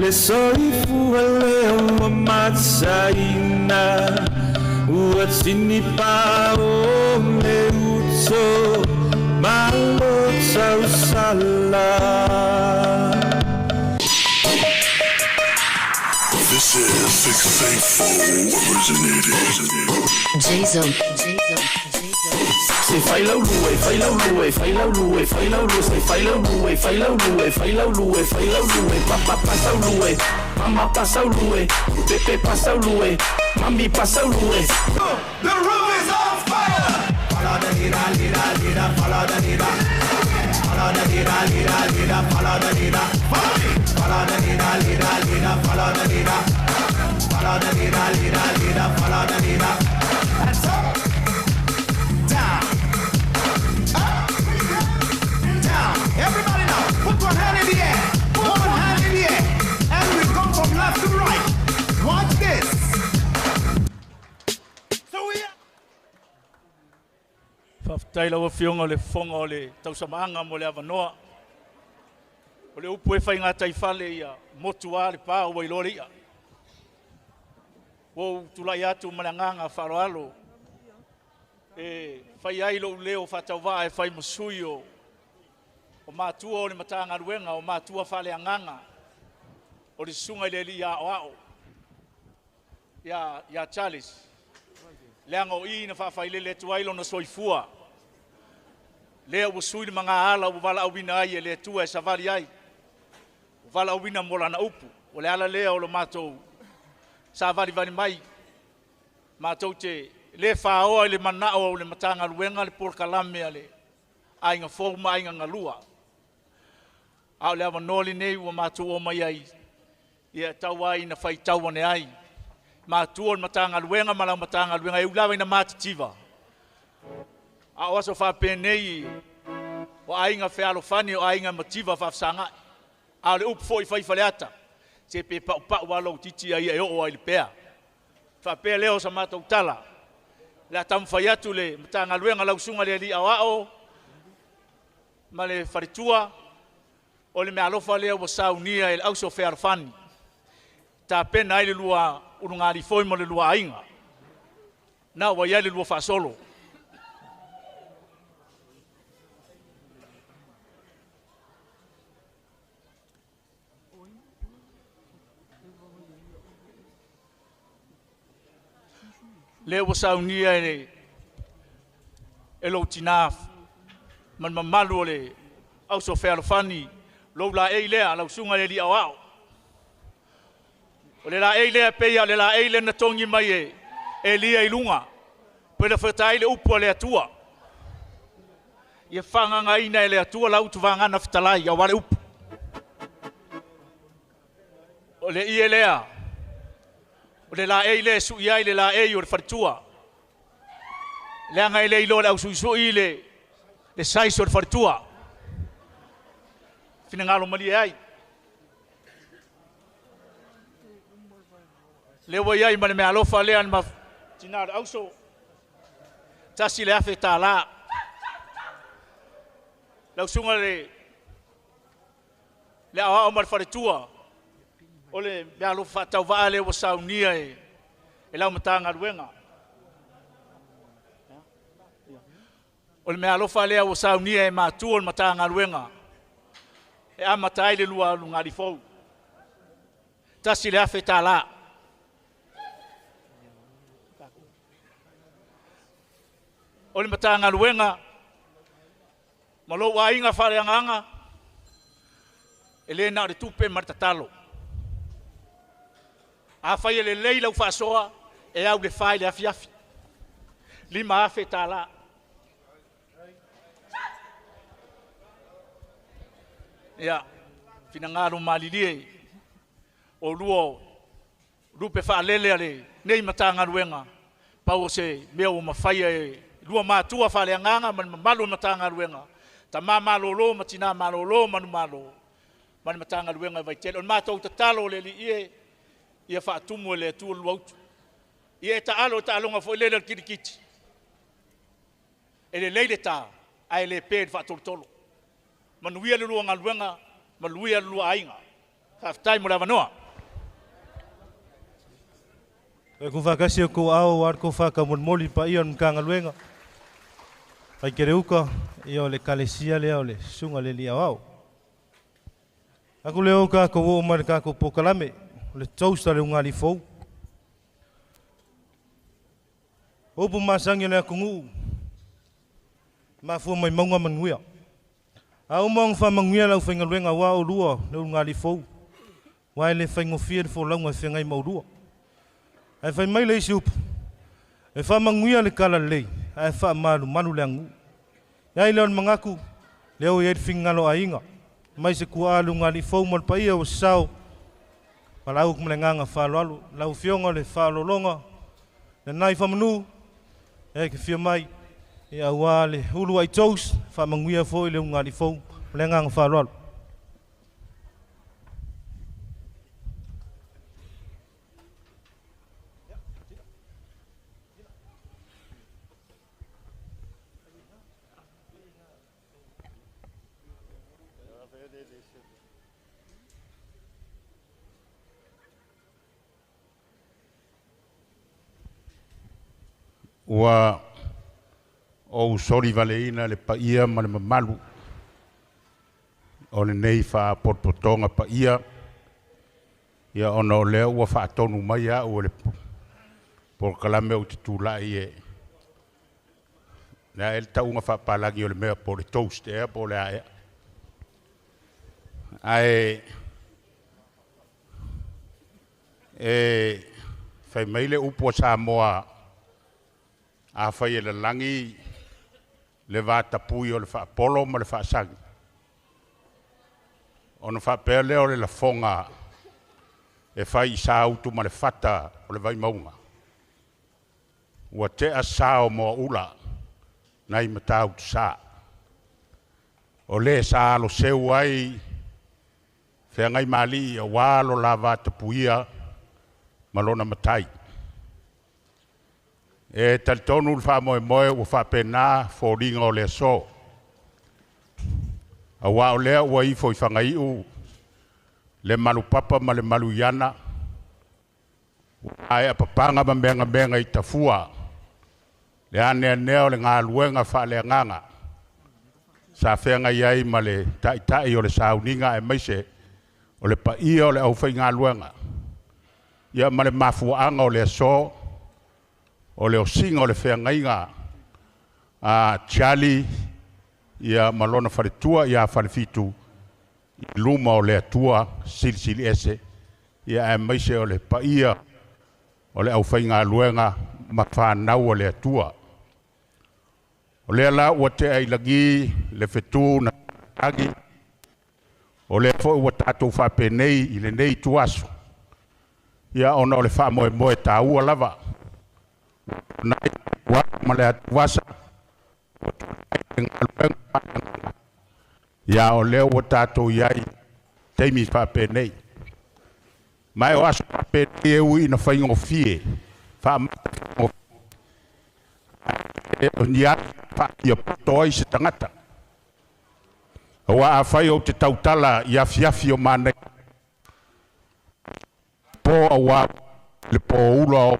Le soifua lea ua matasaina Ua tinipā o le uto Malo tausala. This is 684 originated. Jason, Jason, Se fai lau lue, fai lau lue, fai lau lue, fai lau lue, se fai lau lue, fai lau lue, fai lau lue, fai lau lue, papa pasau lue, mama pasau lue, pepe pasau lue, mami pasau lue. The room is on fire. Follow the leader, leader, leader, follow the leader. Follow the leader, leader, leader, follow the leader. Follow me. Follow the leader, leader, leader, follow the leader. Follow the leader, leader, leader, follow the leader. Hands up, down, up, down. Everybody now, put one hand in the air. Put one hand in the air. And we go from left to right. Watch this. So we Faafetai lau Afioga i le Fofoga o le Tausamaaga mo le avanoa. O le upu e fai gataifale ia motu a le pa ua iloa le i'a. Ua ou tulai atu ma le agaga faaaloalo e fai ai lou leo faatauvaa e fai ma sui o matua o le Matagaluega, o matua faaleagaga o le susuga i le alii aoao ia Charles, leaga o i na faafailele atu ai lona soifua. Lea ua sui le magaala ua valaauina ai e le Atua e savali ai, ua valaauina mo lana upu. O le ala lea o lo matou savalivali mai, matou te le fāoa i le manao o le Matagaluega le polokalame a le Aiga Fou ma Aiga Galua. A o le avanoa lenei ua matou o mai ai, ia tau ai na faitau ane ai. Matua o le Matagaluega ma lau Matagaluega e ulawa ina matitiva. A o aso faapenei o aiga fealofani o aiga mativa faafesagai. A o le upu foi fai faleata, se pe paupau lava lou titi a ia e oo ai i le pea. Faapea lea o sa matou tala, le a taumafai atu le Matagaluega lau susuga i le alii aoao ma le faletua, o le meaalofa lea ua saunia e le auso fealofani, tapena ai le lua ulugalifoi ma le lua aiga. Na ua i ai le lua faasolo. Lea ua saunia e lou tinā ma le mamalu o le auso fealofani, lou laei lea, lau susuga i le alii aoao. O le laei lea pei o le laei lea na togi mai e Elia i luga, pe le fata ai le upu a le Atua. Ia fagagaina e le Atua lau utuvagana fetalai, aua le upu. O le ie lea, o le laei lea e sui ai le laei o le faletua. Leaga e le iloa le ausuisui le size o le faletua. Finagalo malie ai. Le ua iai ma le meaalofa lea le tina o le auso. $1,000. Lau susuga le aoao ma le faletua, o le meaalofa faatauvaa lea ua saunia e lau Matagaluega. O le meaalofa lea ua saunia e matua o le Matagaluega e amata ai le lua ulugalifou. $1,000. O le Matagaluega ma lou aiga faaleagaga e le na o le tupe ma le tatalo. A fai e lelei lau faasoa, e au le fai le afiafi. $5,000. Ia, finagalo malilie o lua lupe faalele a le nei Matagaluega, pau o se mea ua mafaia e lua matua faaleagaga ma le mamalu o le Matagaluega, tama malolo ma tina malolo manumalo, ma le Matagaluega e Vaitele. O le matou tatalo o le alii e, ia faatumu e le Atua le luautu. Ia e taalo e taaloga foi lele o le kilikiti. E lelei le ta, ae le pe le faatolotolo. Manuia le lua galuega, manuia le lua aiga. Faafetai mo le avanoa. E ku whakasi o kou ao ar ko whakamolimoli pa ia o le Matagaluega. Faikele uka ia o le kalesia lea o le susuga le alii aoao. Aku lea o kākou oo mai le kākou polokalame o le toast a le ugali'i fou. O upu masani o le atunuu, mafua mai mauga manuia. A uma ona faamanuia le aufaigaluega aua oulua le ulugalii fou, aua e le faigofie le folauga e feagai ma oulua. Ae fai mai le isi upu, e faamanuia le talalelei ae faamalumalu le aganuu. E ai lea o le manatu, lea ua i ai le finagalo o aiga, mai se tuaa le ulugalii fou ma le paia ua sasao, valaau atu ma le agaga faaaloalo. Lau Afioga o le faaaloaloga lena i Faamanu, e te fia mai aua le uluai toast, faamanuia foi le ulugalii fou ma le agaga faaaloalo. Ua ou solivaleina le paia ma le mamalu o lenei faapotopotoga paia, ia ona o lea ua faatonu mai au e le polokalame ou te tulai e le a ea le tauga faapalagi o le mea po o le toast ea po o le a ea. Ae e fai mai le upu a Samoa, afai e lalagi le vatapui o le faapolo ma le faasagi, ona faapea lea o le lafoga e fai i sautu ma le fata o le Vaimauga, ua tea sa o Moaula nai Matautusa. O le sa aloseu ai Feagaimalii aua lo la vatapuia ma lona matai. E talitonu le faamoemoe ua faapena foliga o le aso. Aua o lea ua ifo i Fagaiu le malupapa ma le maluiana, ua maea papaga ma megamega i tafua le aneanea o le galuega faaleagaga sa feagai ai ma le taitai o le sauniga aemaise o le paia o le aufaigaluega, ia ma le mafuaaga o le aso, o le osiga o le feagaiga a Charlie ia ma lona faletua ia Falefitu i luma o le Atua Silisili Ese, ia aemaise o le paia o le aufaigaluega ma fanau a le Atua. O lea la ua tea i lagi le fetu na tagi, o lea foi ua tatou faapenei i lenei ituaso, ia ona o le faamoemoe taua lava. Ma le atuvasa, ia o lea ua tatou i ai taimi faapenei. Ma o aso faapenei e ui ina faigofie, faamata o ni a faatia ai se tagata. Aua afai ou te tautala i afiafi o manaia, po aua le poula o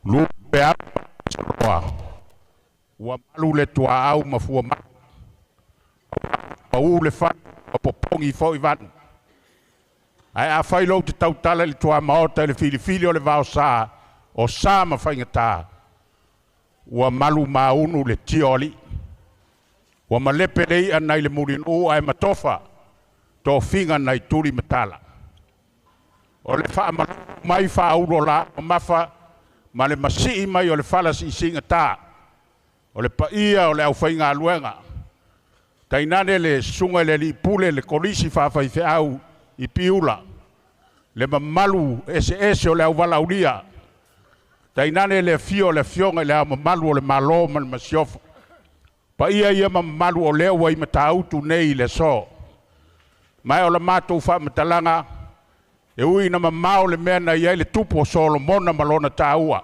lupe ua malu le tuaau ma fua malu, pau le fatu, popogi foi vanu. Ae afai lou te tautala i le tuamaota i le filifili o le vaosa, o sa ma faigata, ua malu maunu le tio alii. Ua malepe le i'a nai le mulinuu ae matofa tofiga nai tuli matala. O le faamalu mai faaulo la mafa ma le masii mai o le fala siisiga ta. O le paia o le aufaigaluega. Tainane le susuga i le alii pule le kolisi faafaifeau i Piula. Le mamalu eseese o le auvalaulia. Tainane le afio o le afioga i le Ao Mamalu o le Malo ma le Masiofo. Paia ia ma mamalu o lea ua i Matautu nei i le aso. Ma o la matou faamatalaga, e ui ina mamao le mea na i ai le tupu o Solomona ma lona taua.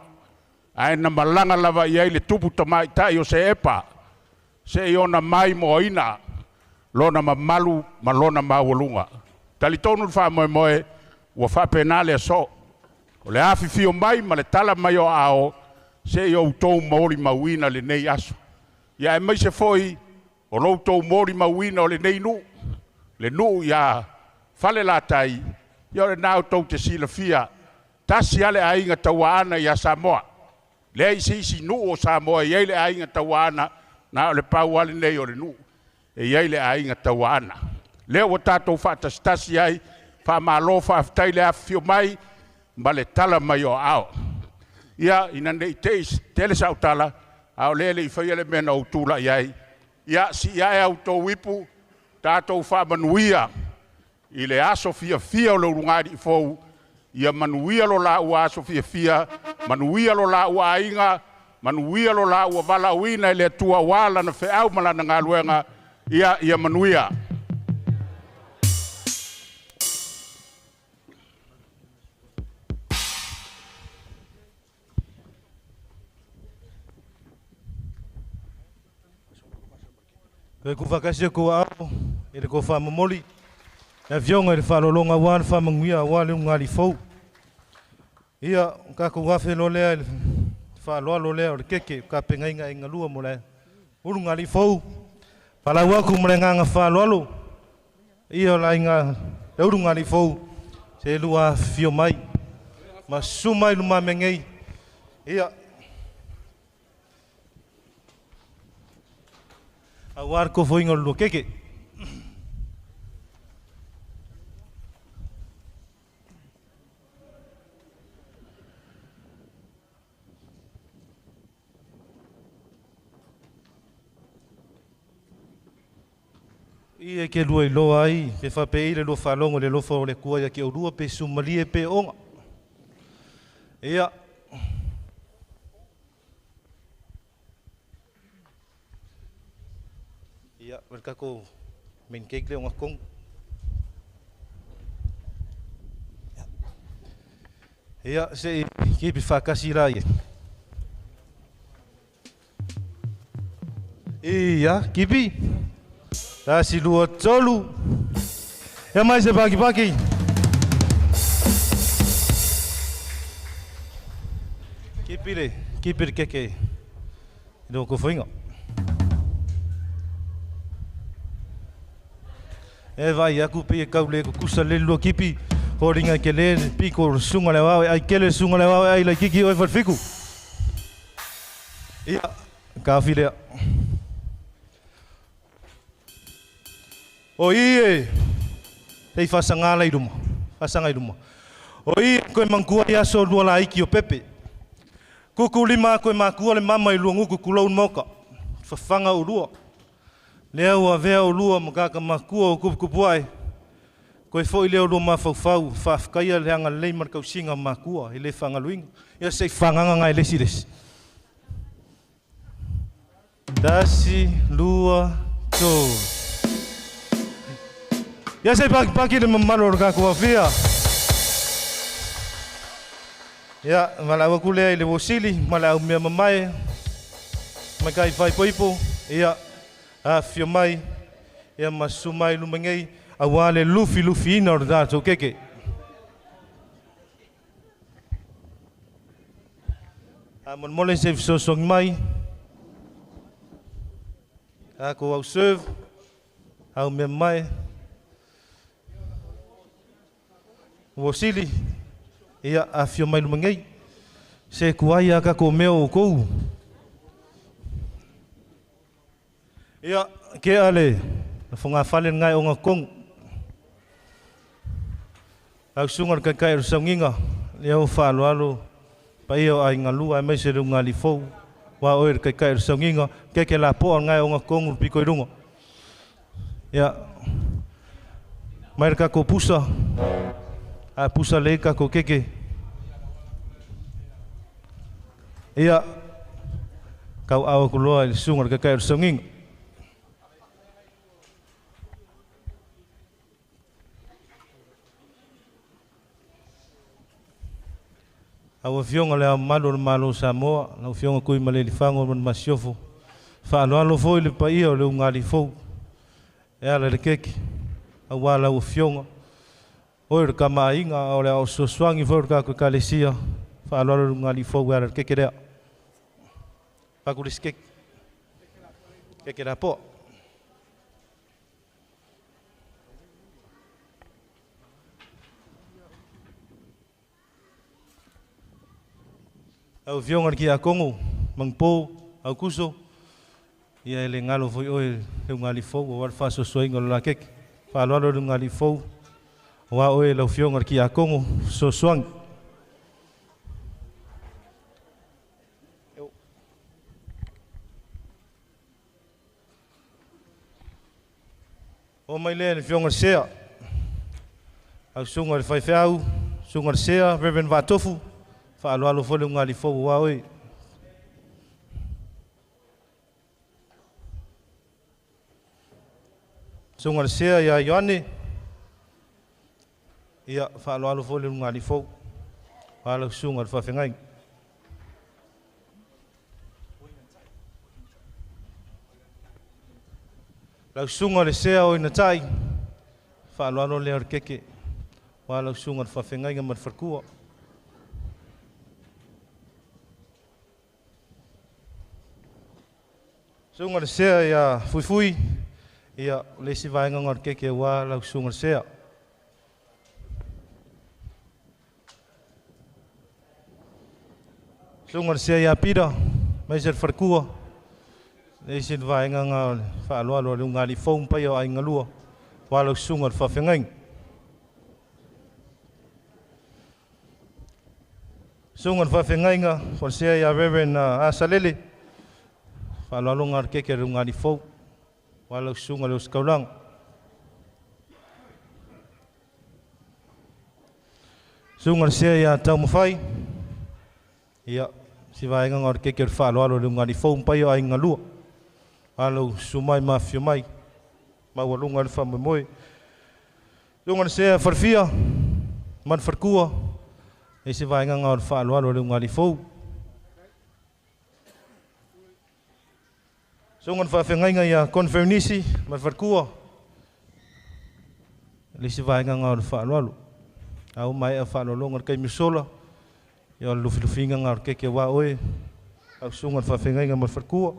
Ae na malaga lava i ai le tupu tamaitai o Seepa, se'i ona maimoaina lona mamalu ma lona maualuga. Talitonu le faamoemoe ua faapena le aso. O le afifio mai ma le tala mai o aao, se'i outou molimauina lenei aso. Ia aemaise foi o lo outou molimauina o lenei nuu, le nuu ia Falelatai, ia o lena outou te silafia, tasi lava le aiga tauaana ia Samoa. Leai se isi nuu o Samoa e i ai le aiga tauaana, na o le pau lava lenei o le nuu e i ai le aiga tauaana. Lea ua tatou faatasitasi ai, faamalo faafetai le afifio mai ma le tala mai o aao. Ia, ina ne i te i tele sau tala, a o lea e le i faia le mea na ou tulai ai, ia sii ae a outou ipu, tatou faamanuia i le aso fiafia o le ulugalii fou, ia manuia lo laua aso fiafia, manuia lo laua aiga, manuia lo laua valaauina e le Atua aua lana feau ma lana galuega, ia manuia. Toe tuufaatasi outou aao i le tofa momoli le afioga i le faaaloaloga aua le faamanuia aua le ulugalii fou. Ia, o tatou afe loa lea i le faaaloalo lea o le keke o tapenaina e aiga lua mo le ulugalii fou. Valaau atu ma le agaga faaaloalo ia o le aiga le ulugalii fou se lua afifio mai ma susu mai i lumamea nei. Ia, aua le tofoina o le lua keke. I e ke lua iloa ai, pe faapei le lua faalogo i le alofa o le Atua ia te oulua, pe sumalie pe oga. Ia. Ia, o le tatou main cake lea o gatonu. Ia, se i kipi faatasi la ia. Ia, kipi. Tasi, lua, tolu. Ia mai se pakipaki. Kipi le, kipi le keke i lou tofoina. E vaai atu pei e tau le tutusa le lua kipi. Foliga e tele le pito o le susuga i le aoao e ai tele le susuga i le aoao e ai laitiiti oe Falefitu. Ia, taofi lea. O i e, sei faasaga la i luma, faasaga i luma. O i e toe manatua ai aso lua laiti o Pepe. Tutu lima atu e matua le mama i Luanuku tulou le maota. Fafaga oulua. Lea ua avea oulua ma tagata matua o tuputupu ae, toe foi lea o lua mafaufau e faafetaia le agalelei ma le tausiga matua e le faagaloina. Ia se i fagaga nai le isi le isi. Tasi, lua, tolu. Ia se i pakipaki le mamalu o le tatou afia. Ia, valaau atu lea i le uosili ma le aumea mamae mai kai faaipoipo, ia, afifio mai, ia ma susu mai i luma nei, aua le lufilufiina o le tatou keke. Faamolemole se i fesoasoani mai, tatou au serve, au mea mamae. Uosili, ia, afifio mai luma nei, se tuai a tatou mea o outou. Ia, kea le fogafale lena e ogatotonu. Lau susuga i le Taitai o le Sauniga, lea ua faaaloalo paia o aiga lua aemaise le ulugalii fou, aua o oe le Taitai o le Sauniga, keke lapoa lena e ogatotonu le pito i luga. Ia, mai le tatou pusa, a pusa lelei le tatou keke. Ia, tauaau atu loa i le susuga i le Taitai o le Sauniga. Au afioga le mamalu o le Malo o Samoa, lau afioga Tuimalealiifano ma le Masiofo, faaaloalo foi le paia o le ulugalii fou e ala i le keke, auā lau afioga, oe o le tamaaiga a o le aao fesoasoani foi o le tatou Ekalesia, faaaloalo le ulugalii fou e ala i le keke lea. Avatu le isi keke, keke lapoa. Lau Afioga i le Tiakono, Manupo, Aukuso, ia e le galo foi oe le ulugalii fou aua le faasoasoaina o le la keke. Faaaloalo le ulugalii fou aua oe lau Afioga i le Tiakono fesoasoani. Oo mai lea i le Afioga i le Sea, lau Susuga i le Faifeau, Susuga i le Sea, Reverend Vaatofu, faaaloalo foi le ulugalii fou aua oe. Susuga i le Sea ia Ioane, ia faaaloalo foi le ulugalii fou aua lau Susuga i le Faafeagaiga. Lau Susuga i le Sea o Inatai, faaaloalo lea o le keke aua lau Susuga i le Faafeagaiga ma le Faletua. Susuga i le Sea ia Fuifui, ia o le isi vaega lena o le keke aua lau Susuga i le Sea. Susuga i le Sea ia Pita, aemaise le faletua, le isi vaega lena o le faaaloalo a le ulugalii fou ma paia o aiga lua, aua lau Susuga i le Faafeagaiga. Susuga i le Faafeagaiga, o le Sea ia Reverend Asalele, faaaloalo lena o le keke a le ulugalii fou, aua lau Susuga i le Ositaulaga. Susuga i le Sea ia Taumafai, ia, si vaega lena o le keke o le faaaloalo a le ulugalii fou ma paia o aiga lua, aua lou susu mai ma afifio mai, maualuga le faamoemoe. Susuga i le Sea Falefia ma le faletua, le isi vaega lena o le faaaloalo a le ulugalii fou. Susuga i le Faafeagaiga ia Conferenisi ma le faletua, le isi vaega lena o le faaaloalo. A ua maea faaaloaloga i le taimi ua sola, ia o le lufilufiga lena o le keke aua oe, lau Susuga i le Faafeagaiga ma le faletua.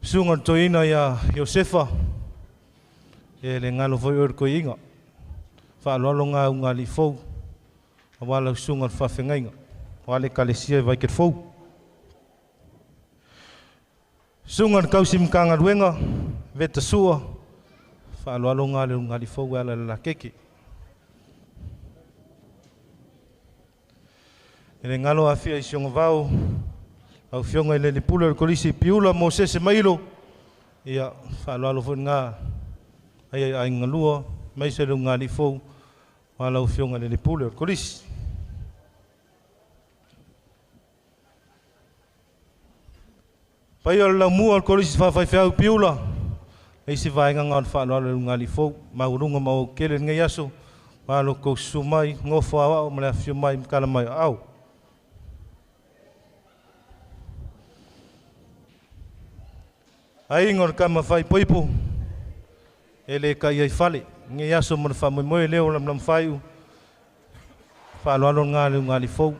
Susuga i le Toeaina ia Iosefa, e le galo foi oe i le toeaina. Faaaloalo lena ulugalii fou aua lau Susuga i le Faafeagaiga, aua le Ekalesia i Vaitele Fou. Susuga i le Tausi Matagaluega, Vetasua, faaaloalo lena a le ulugalii fou e ala i le la keke. E le galo afia i si ona vao, lau Afioga i le alii pule o le Kolisi Piula Mosese Mailo, ia faaaloalo foi lena ai aiga lua, aemaise le ulugalii fou, aua lau Afioga i le alii pule o le Kolisi. Paia o le laumua o le Kolisi Faafaifeau Piula, e isi vaega lena o le faaaloalo i le ulugalii fou, maualuga ma aoaotetele lenei aso, aua lo outou susu mai, nofo aoao ma le afifio mai ma tala mai o aao. Aiga o le tama faaipoipo, e le tai ai fale, lenei aso ma le faamoemoe lea o lamalamu faaiu, faaaloalo lena a le ulugalii fou.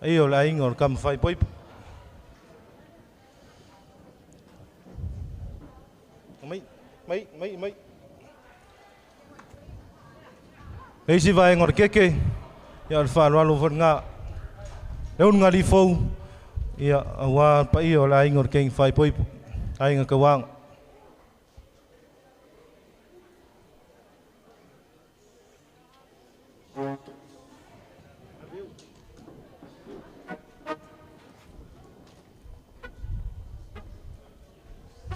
Paia o le aiga o le tama faaipoipo. Mai, mai, mai, mai. Le isi vaega o le keke, ia o le faaaloalo foi lena. Le ulugalii fou, ia aua le paia o le aiga o le keiki faaipoipo, aiga tauaga.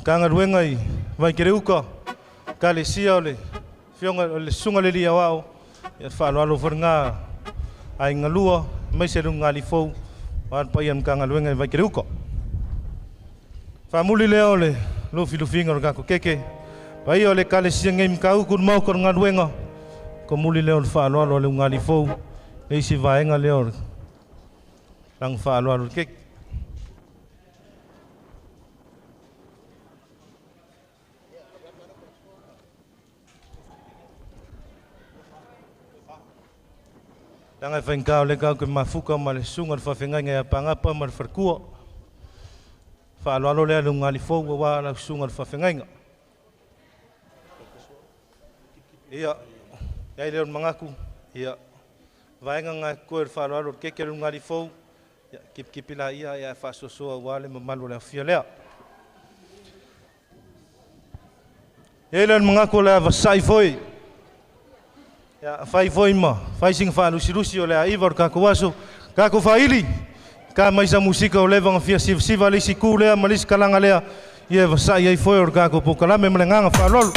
Matagaluega i Vaikeleuta, Ekalesia o le Afioga o le Susuga i le Alii Aoao, ia faaaloalo foi lena aiga lua, aemaise le ulugalii fou, aua le paia o le Matagaluega i Vaikeleuta. Faamuli lea o le lufilufiga o le tatou keke, paia o le Ekalesia nei i Matautu i le maota o le galuega, komuli lea o le faaaloalo a le ulugalii fou, Le isi vaega lea o le lagi faaaloalo i le keiki. Leaga e faigata o lea tatou te mafuta ma le susuga i le faafeagaiga ia Pagapa ma le faletua. Faaaloalo lea i le ulugalii fou aua lau susuga i le faafeagaiga. Ia, i ai lea o le manatu, ia, vaega na e totoe o le faaaloalo i le keke a le ulugalii fou, ia, kipikippi laia ae faasoasoa aua le mamalu o le aofia lea. I ai lea o le manatu o le a vasai foi, ia, fai foi ma fai sina faalusilusi o le a iva o le tatou aso, tatou faaili, ta mai sa musika o leva na fia sivasiva le isi itu lea ma le isi kalaga lea, ia e vasai ai foi o le tatou polokalame ma le agaga faaaloalo.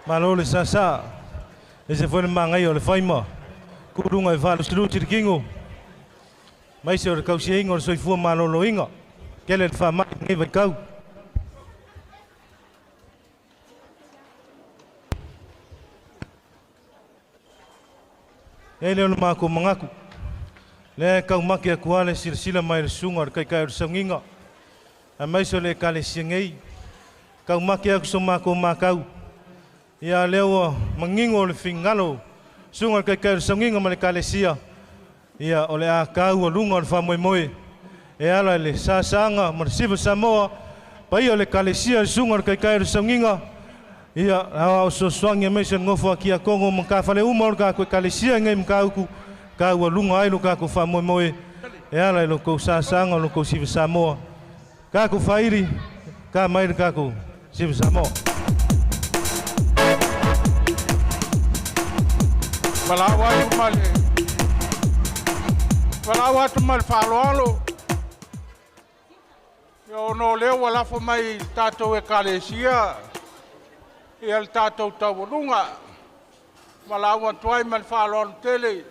Malo le sasa e se foi le magai o le faima kuluga e faalusilusi le kigo maise o le kausiaiga o le soifua malōlōiga kele le faama'i lenei vaikau. E le o le makou magaku lea e kaumake aku le silasila mai le susuga o le kaikai o le saugiga aemaise o le ekalesia nei kaumake aku so makou makau ia lea ua magigo o le figalo susuga o le kaikai o le saugiga ma le ekalesia ia o le a kau aluga o le faamoemoe e ala i le sasaga ma le siva Samoa paia o le ekalesia le susuga o le kaikai o le saugiga ia aoao soasoagi aemaise le gofo akia kogo ma kafale uma o le kakou ekalesia nei ma kauku kau aluga ai lo kakou faamoemoe e ala i lo kou sasaga o lo kou siva Samoa kakou faili ka mai le kakou siva Samoa. Valaau atu ma le valaau atu ma le faaaloalo ia ona o lea ua lafo mai i le tatou ekalesia ia le tatou taualuga. Valaau atu ai ma le faaaloalo tele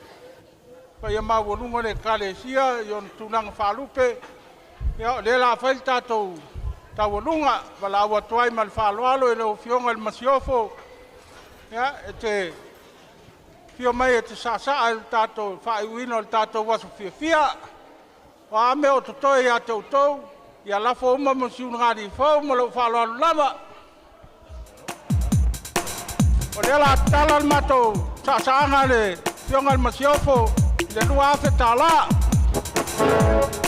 paia maualuga le ekalesia i ona tulaga faalupe ia o lea la fai le tatou taualuga. Valaau atu ai ma le faaaloalo i lau Afioga i le Masiofo ia e te fia mai e te saasaa i le tatou faaiuina o le tatou aso fiafia. O a mea o totoe ia te outou ia lafo uma ma siunagalifou ma lou faaaloalo lava. O lea la tatala le matou saasaaga le Afioga i le Masiofo i le $2,000.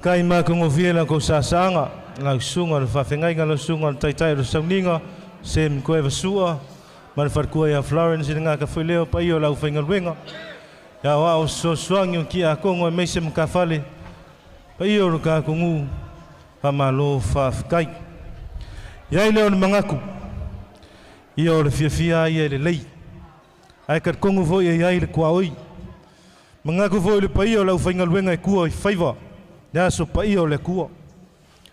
Faafetai matagofie la kou saasaga lau susuga le faafegaiga lau susuga le taitai o le sauniga Sam Koevasua ma le falekua ia Florence i le gakafoilea o paia o le aufaigaluega e aoao fesoasoani o kiakogo aemaise matafale paia o le tatonuu faamalo faafetai. Iai lea o le manatu ia o le fiafia ia e lelei ae talitonu foi e iai le tuaoi. Manatu foi le paia o le aufaigaluega e tua i faiva le aso paia o le Atua.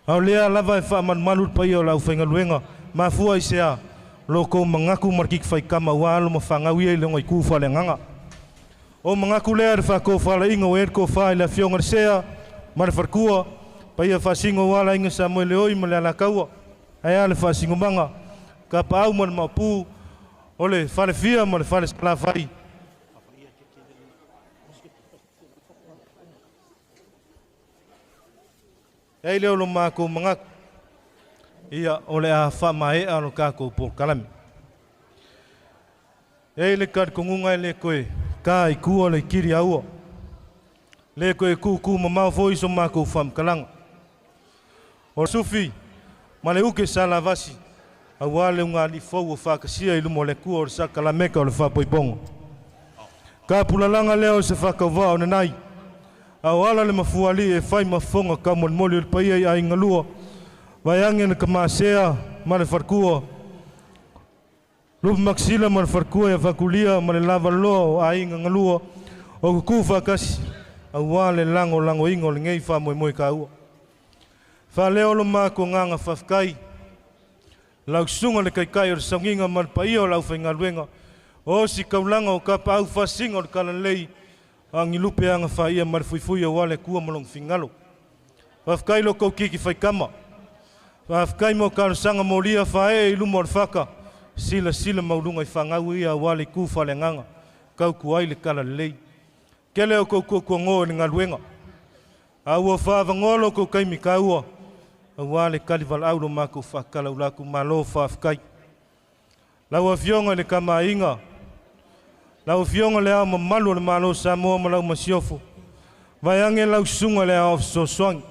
A o lea lava e faamalumalu le paia o le aufaigaluega mafua i se a lo kou manatu ma le kiki faikama ua alo ma fanau ia i le itu faaleagaga. O manatu lea le faatofalaiga ua i ai le tofa i le afioga i le Sea ma le Faletua, paia faasino ua ala aiga Samoeleoi ma le Alataua, ae a le faasinomaga, Tapaau ma le Maopu, o le Falefia ma le Fale Salafai. E ai lea o lo matou manatu, ia o le a faamaea lo tatou polokalame. E ai le talitonuga e le toe ta i tua le kili aua, le toe tutu mamao foi so matou faamatalaga. O sufi ma le uke sa lavasi auā le ugali'i fou ua faatasia i luma o le Atua o le sakalameka o le faapoipoga. Tapulalaga lea o se faatauvaa o nanai a o ala le mafuaalii e fai ma fofoga taumolimoli o le paia i aiga lua vaeage le tamasea ma le faletua Lupe Makisila ma le faletua ia Fakulia ma le lavaloa o aiga galua o kukū faatasi auā le lagolagoina o lenei faamoemoe taua. Faaleo lo matou agaga faafetai lau susuga le taitai o le sauniga ma le paia o le aufaigaluega o ositaulaga o tapaau faasisiga o le talalelei agilupe agafaia ma le fuifui auā le Atua ma lona finagalo. Faafetai lo tou kiki faitama. Faafetai mo talosaga molia faaee i luma o le fata silasila maualuga i fagau ia auā le itu faaleagaga tautua ai le talalelei. Tele o tou tuatuago i le galuega a ua faaavanoa lo tou taimi taua auā le tali valaau lo matou faatalaula atu. Malo faafetai. Lau Afioga i le Tamaaiga, lau Afioga i Le Ao Mamalu o le Malo o Samoa ma lau Masiofo, vaeage lau susuga i le Aoao Fesoasoani,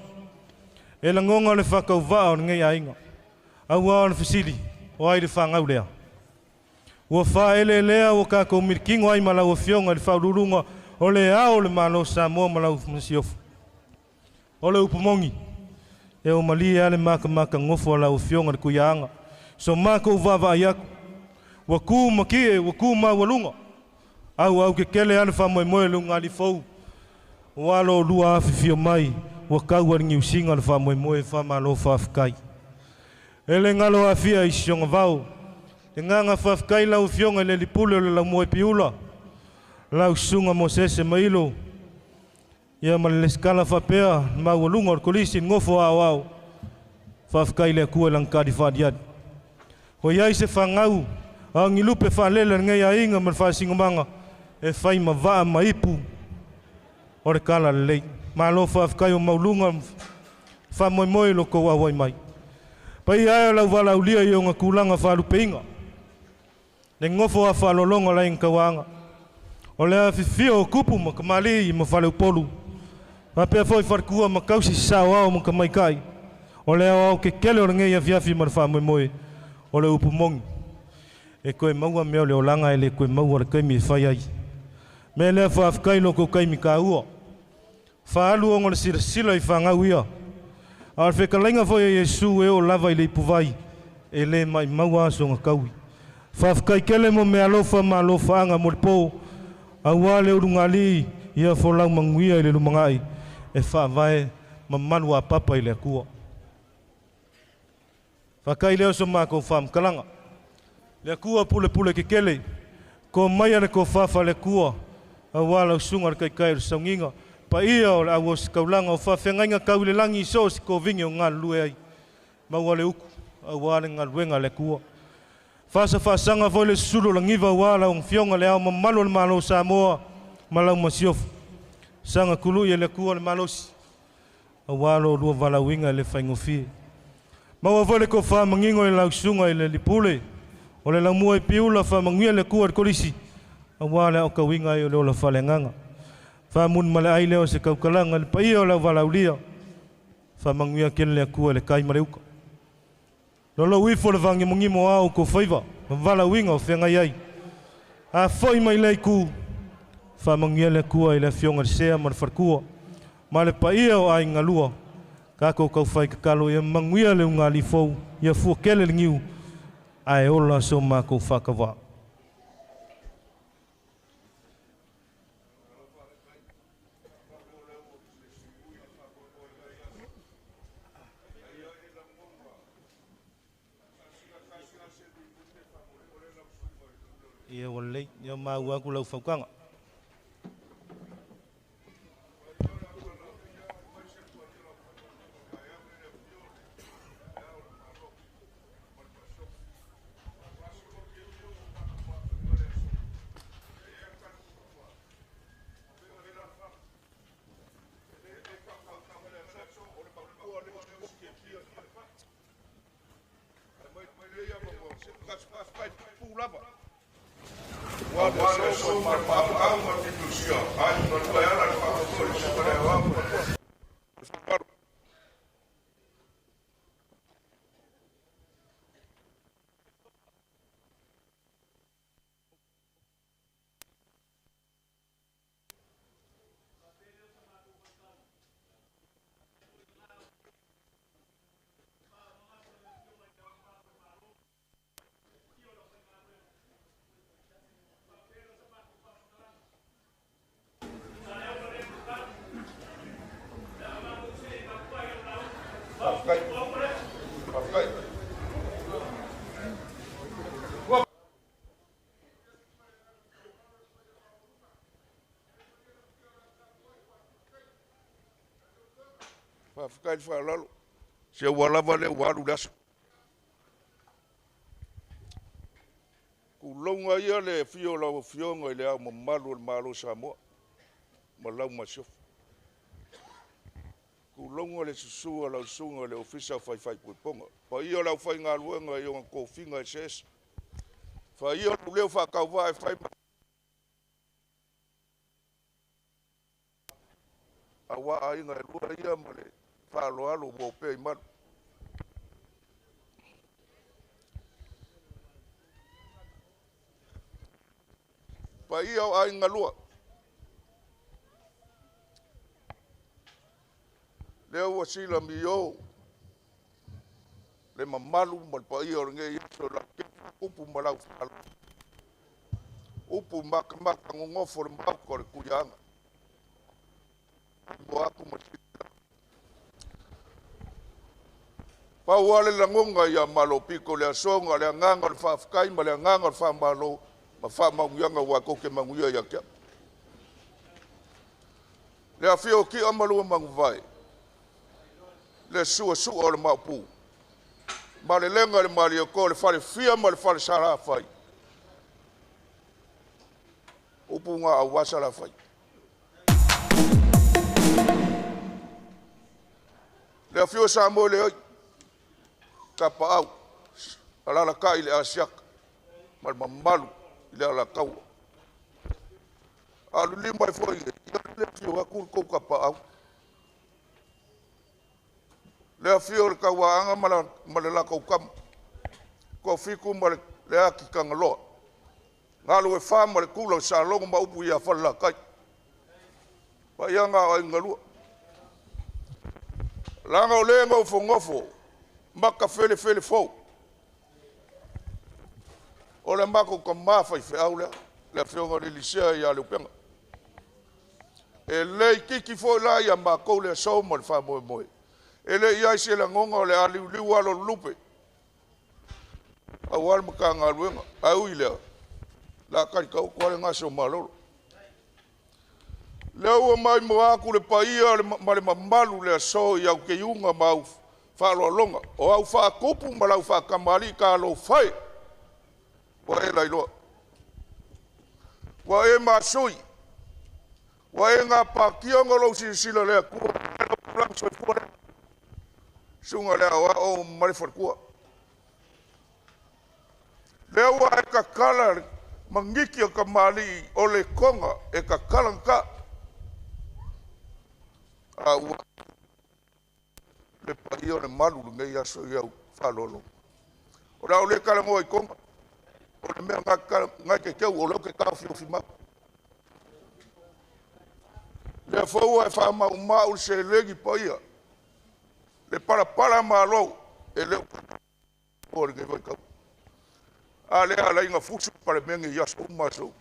e lagona le faatauvaa o lenei aiga, auā o le fesili, o ai le fanau lea? Ua faaeleelea ua tatou milikino ai ma lau Afioga i le Faauluuluga o Le Ao o le Malo o Samoa ma lau Masiofo. O le upu moni, e o malie lava le matamatagofo a lau Afioga i le Tuiaana, so matou vaavaai atu, ua tu ma kie, ua tu maualuga, auau kekele lava le faamoemoe o le ulugalii fou, ua alo afifio mai, ua tau ai le niusiga le faamoemoe faamalo faafetai. E le galo afia i si ona vao, le agaga faafetai lau Afioga i le alii pule o le laumua i Piula, lau susuga Mosese Mailo, ia ma le lesitala faapea le maualuga o le kolisi i le nofo aoao. Faafetai i le Atua i lana tali faaaliali. Ua i ai se fanau a ni lupe faalele a lenei aiga ma le faasinomaga e fai ma vaa ma ipu o le talalelei. Malo faafetai o maualuga le faamoemoe i lo outou auai mai. Paia e o lau valaaulia i ona tulaga faalupeina, le nofo a faaaloaloga o le Aiga Tauaana, o le afifio o tupu ma tamalii ma faleupolu, faapea foi faletua ma tausi saoao ma tamaitai, o le aoao kekele o lenei afiafi ma le faamoemoe o le upu moni. E toe maua mea o le olaga e le toe maua le taimi e fai ai. Mea lea faafetai i lo outou taimi taua. Faaalu ona o le silasila i fanau ia. A o le fetalaiga foi a Iesu e oo lava i le ipuvai, e le maimau aso na taui. Faafetai tele mo meaalofa ma alofaaga mo le po, auā le ulugalii ia folau manuia i le lumanai e faavae mamalu apapa i le Atua. Fakai lea o so matou faamatalaga. Le Atua pulepule kekele, ko maia le tofafa a le Atua, auā lau susuga le taitai o le sauniga, paia o le au ositaulaga o faafeagaiga tau i le lagi i so o se tovigi o galulue ai, maua le utu, auā le galuega a le Atua. Faasafaasaga foi le susulu o lagiva auā lau Afioga Le Ao Mamalu o le Malo o Samoa ma lau Masiofo. Saga tului e le Atua le malosi, auā lo oulua valaauina e le faigofie. Maua foi le tofa manino i lau susuga i le alii pule o le laumua i Piula, faamanuia le Atua i le kolisi auā le aotauina ai o le ola faaleagaga. Faamuli ma le ai lea o se tautalaga i le paia o le au valaaulia. Faamanuia tele le Atua i le tai ma le uta. Lolou ifo le vagimogimo o a outou faiva ma valaauina o feagai ai. A foi mai lea itu, faamanuia le Atua i le afioga i le Sea ma le faletua ma le paia o aiga lua. Tatou taufai tatalo ia manuia le ugalii fou, ia fua tele le niu, ae ola so matou faatauva. Ia ua lelei, ia maua atu lau fautuaga. Faafetai le faaaloalo. Se ua lava lea ua alu le aso. Tulouna ia le afio o lau Afioga i le Ao Mamalu o le Malo o Samoa ma lau Masiofo. Tulouna le susu a lau Susuga i le Ofisa o Faifaipuipuga. Paia o le aufaigaluega i ona tofiga eseese. Faia lou leo faatauvaa e fai ma aua aiga e lua ia ma le faaaloalo ua opea i malu. Paia o aiga lua. Lea ua silamio le mamalu ma le paia o lenei aso i lau upu ma lau faaaloalo. Upu makamaka gogofo le maota o le Tuiaana. Mo atu ma pau lava le lagona ia Malopiko le asoga, le agaga o le faafetai ma le agaga o le faamalo ma faamanuiaga ua tou te manuia ia te au. Le afio o Kia ma lua manuvae, le suasua o le Maopu, ma le lega i le Malietoa, le falefia ma le fale Salafai, upu na aua Salafai. Le afio o Samoa le oi, Tapaau, alalatai i le Asiata, ma le mamalu i le Alataua. Alu lima ai foi, ia le afio atu le tou Tapaau. Le afio o le Tauaanga ma le latou tama, Toafitu ma le Ati Tagaloa, Galu e fa ma le Tula o Salogo ma upu ia Falelatai. Paiaga o aiga lua. Laga o le nofonofo, maka felefele fou. O le matou tamā faifeau lea, le afioga i le Elisea ia Leupega. E le itiiti foi la ia matou le aso ma le faamoemoe. E le i ai se lagona o le a liuliu alo o le lupe. Aua le Matagaluega, ae ui lea, la tali taoto lava le gase o Malolo. Lea ua maimoa atu le paia ma le mamalu le aso i au teiuga ma au faaaloaloga, o au faatupu ma lau faatamalii talofa e, ua e lailoa. Ua e masui, ua e gapatia ona lou silasila le Atua, lau tulaga soifua lea. Susuga le aoao ma le faletua. Lea ua e tatala le maniti o tamalii o le toga e tatala gata. A ua Le paia o le malu lenei aso i au faaaloalo. O le a ou le talanoa i Tonga, o le mea gateteu o lea ou te taofiofi mau. Lea foi ua e faamaumau le seleni paia, le palapala malo e le o lenei vaitau. A lea ala ina fusu le Palemene i aso uma aso uma.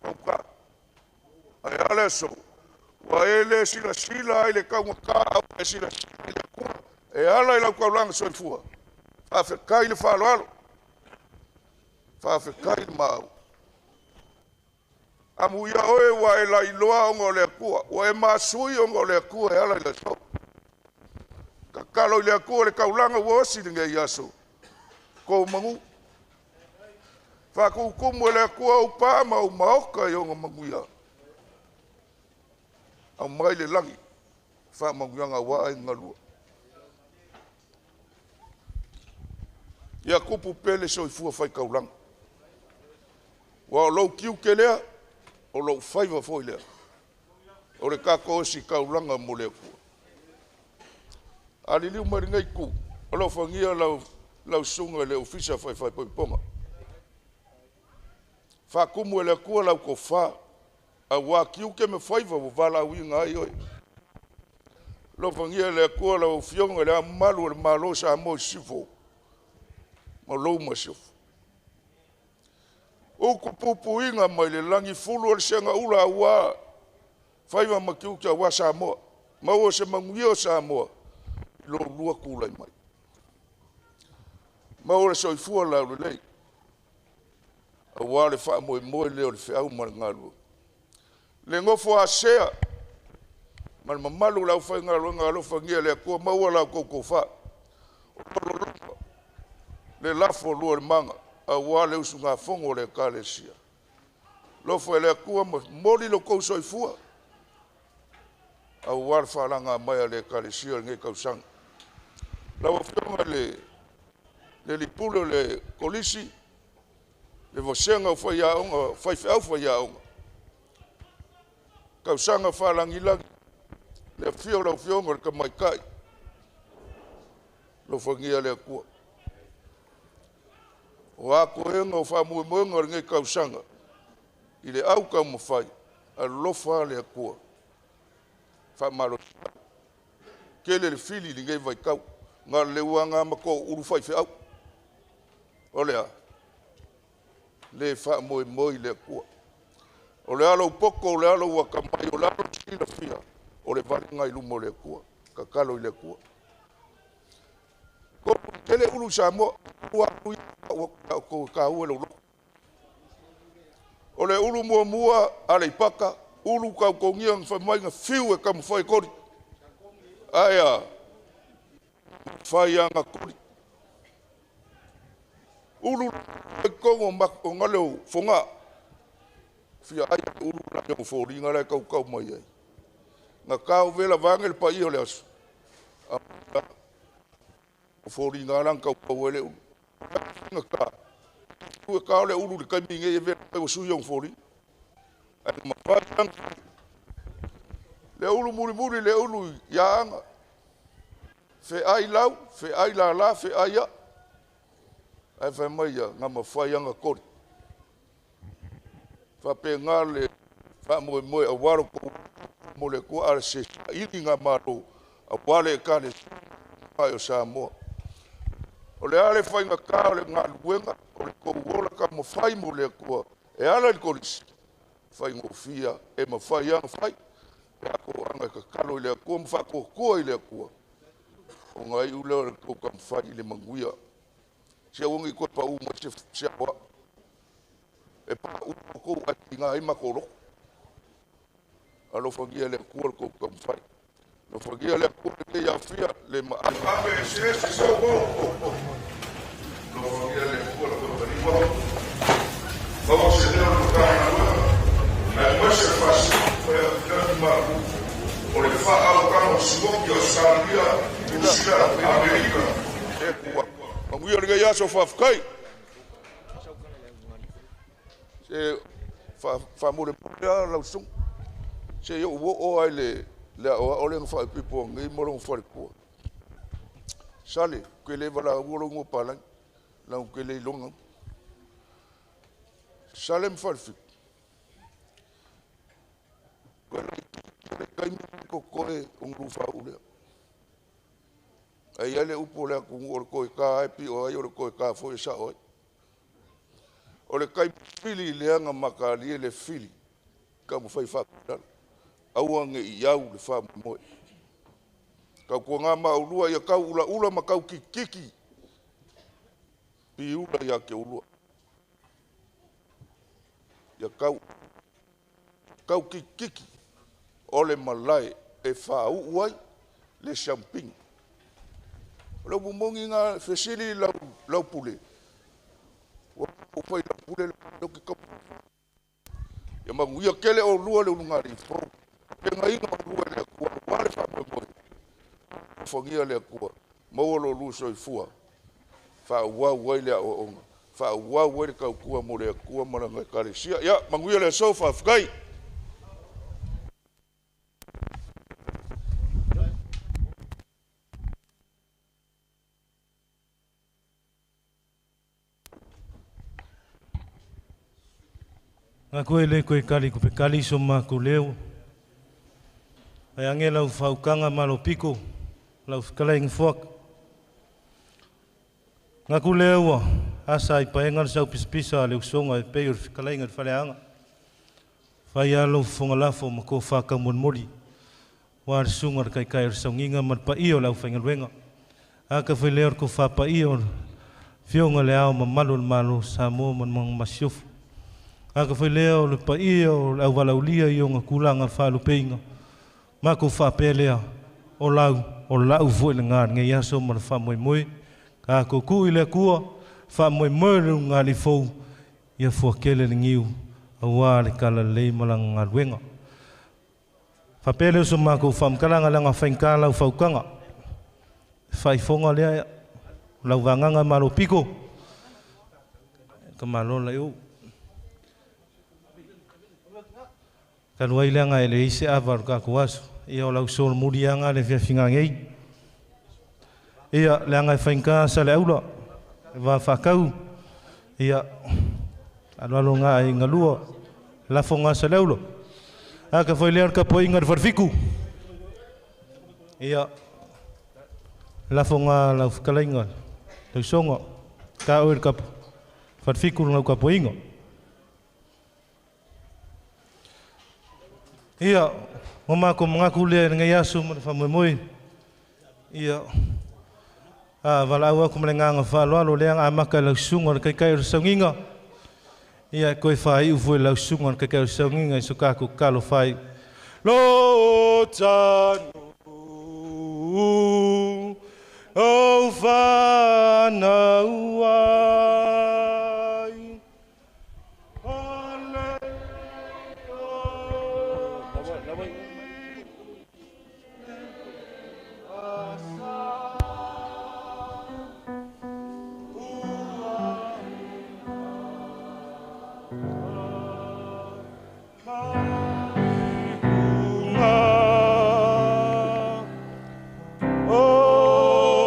Tauta. Ae a le aso, ua e le silasila ai le taugata au e silasila i le Atua. E ala i lau taulaga soifua. Faafetai le faaaloalo. Faafetai le maau. Amuia oe ua e lailoa ona o le Atua, ua e masui ona o le Atua e ala i le aso. Tatalo i le Atua le taulaga ua osi lenei aso. Kou manu. Faatutumu e le Atua ou pa ma ou maota i ona manuia. Au mai le lagi, faamanuiaga ua ai galua. Ia tupu pele soifua fai taulaga. Ua o lou tiute lea, o lou faiva foi lea. O le tatou osi taulaga mo le Atua. A liliu mai lenei itu, o lau fagia lau susuga i le Ofisa Faifaipoipoga. Faatumu e le Atua lau tofa, auā tiute ma faiva ua valaauina ai oe. Alofagia e le Atua lau Afioga i le Ao Mamalu o le Malo o Samoa i Sisifo ma lou masiofo. Utu pupuiga mai le lagi fulu o le segaula auā faiva ma tiute auā Samoa. Maua se manuia o Samoa i lo lua tulai mai. Maua le soifua laulelei auā le faamoemoe lea o le feau ma le galuega. Le nofo asea ma le mamalu o le aufaigaluega alofagia le Atua maua la outou tofa. O le lafo lua le maga auā le usugafono o le Ekalesia. Alofa i le Atua ma momoli lo outou soifua auā le faalaga mai a le Ekalesia o lenei tausaga. Lau Afioga i le Lipule o le Kolisi, le vasega o faiaoga, faifeau faiaoga, tausaga faalagilagi, le afio o lau Afioga i le Tamaitai, alofagia le Atua. O a toega o faamoemoega o lenei tausaga, i le au taumafai, alofa le Atua. Faamalosi. Tele le fili i lenei vaitau, na le uaga ma ko ulu faifeau. O lea, le faamoemoe i le Atua. O le alo poto, o le alo ua atamai, o le alo silafia, o le valega i luma o le Atua. Tatalo i le Atua. Tele ulu i Samoa, ua ua kou tāua le loko. O le ulu muamua a le ipaka, ulu kaukongia nga whai mai nga fiu e kamawhai kori. Aia, whai anga kori. Ulu e kongo o ngale o whonga. Fia ai ulu la o fōringa lai kau kau mai ai. Nga kāo vela vange le pai o le aso. O fōringa lang kau kau ele ulu. Nga kā. Ue kāo le ulu le kaimi nge e vela o sui o fōringa. Ai mawhai le ulu muri muri le ulu ia anga. Fe ai lau, fe ai la la, fe ai ia. Ai whai mai ia, ngā mawhai anga kori. Whape ngā le wha moe moe a waro ko mo le kua ara se ili ngā maro a wale e kane mai o Samoa. O le ale whai ngā kā o le ngā luenga, o le kouola ka mawhai mo le kua e ala i kolisi. Whai ngō e mawhai anga whai. E ako anga kakalo i le akua, mwhakokoa i le akua. O ngā i ule o le kou ka mwhai i le manguia. Se awangi koe pa u mai se awa. E pa u kou ati ngā ima ko loko. Alofagia le akua le kou ka mwhai. Alofagia le akua le ia fia le maa. Ame se se so wo. Alofagia le akua le kou kariwa. Mawa se leo le kāna. Ai mai se fasi, whai a kinaki maku. O le wha au kama o siwoki o Salia, Russia, Amerika. E kua. Manguia le ngai aso whawhakai. Se whamure pure a lau sungu. Se yo wo o ai le Le aoao lea na faaipoipo nei ma lona faletua. Sale, ke le valaua lou igoa palagi, leaga ou te le iloga. Sale ma Falefitu. Koe laitiiti le taimi totoe o ona lua faauu lea. Ae i ai le upu o le atunuu o le toe ta lava e pio ai o le toe ta foi e sao ai. O le taimi fili lea na mataalie le fili taumafai e faatulalo. Aua ne i au le faamoemoe. Tautuana ma oulua ia tau ulaula ma tau kikiki piula ia te oulua. Ia tau tau kikiki o le malae e faauu ai le siamupini. O le upu moni na fesili lau, lau pule, ua fai lau pule lau ke kau. Ia manuia tele oulua le ulugalii fou. Pegaina oulua e le Atua aua le faamoemoe. Alofagia le Atua, maua lo oulua soifua, faaauau ai le aoaoga, faaauau ai le tautua mo le Atua ma lana Ekalesia. Ia manuia le aso, faafetai. Ngaku e le koe kali ku pe kali so ma ku leo. Ai ange lau whaukanga malo piko, lau whakalai ngfuak. Ngaku leo asa i paenga le sau pisapisa a le usonga e pei o le whakalai ngal whaleanga. Whai a lau whonga lafo ma ko whakau monmoli. Wa le sunga le kaikai o le saunginga ma le paia o lau whaingaluenga. A ka whai leo ko whapaia o le fionga le ao ma malu le malo Samoa ma le masiofu. A ka whai leo le paia o le auvalaulia i o ngā kulanga whalupeinga. Ma ko whapelea o lau o lau fo i le ngā ngei aso ma le whamoemoe. Ka ko ku i le kua whamoemoe le ngā li fou ia fua kele le ngiu a wā le kala lei ma la ngā luenga. Whapele o so ma ko whamkalanga langa whaingkala o whaukanga. Whaifonga lea lau wanganga malo piko. Ka malo lai o. Ka luai leanga e le ise ava o ka kuaso. Ia o lau sol murianga le fiafinga ngei. Ia leanga e whaingka sa le aula. E wā whakau. Ia alualo ngā e ngalua. Lafo ngā sa le aula. A ka whai lea ka poinga le wharfiku. Ia lafo ngā lau whakalainga. Lau songa. Ka oe ka wharfiku lau ka poinga. Ia, o mako mga lea ngai aso ma le faamoemoe. Ia, a valaau aku ma le agaga faaaloalo lea amaka i lau susuga o le kaikai o le saugiga. Ia, e koe faaiu foi lau susuga o le kaikai o le saugiga i so kākou kalo faaiu. Lo tanu o whanau ai. O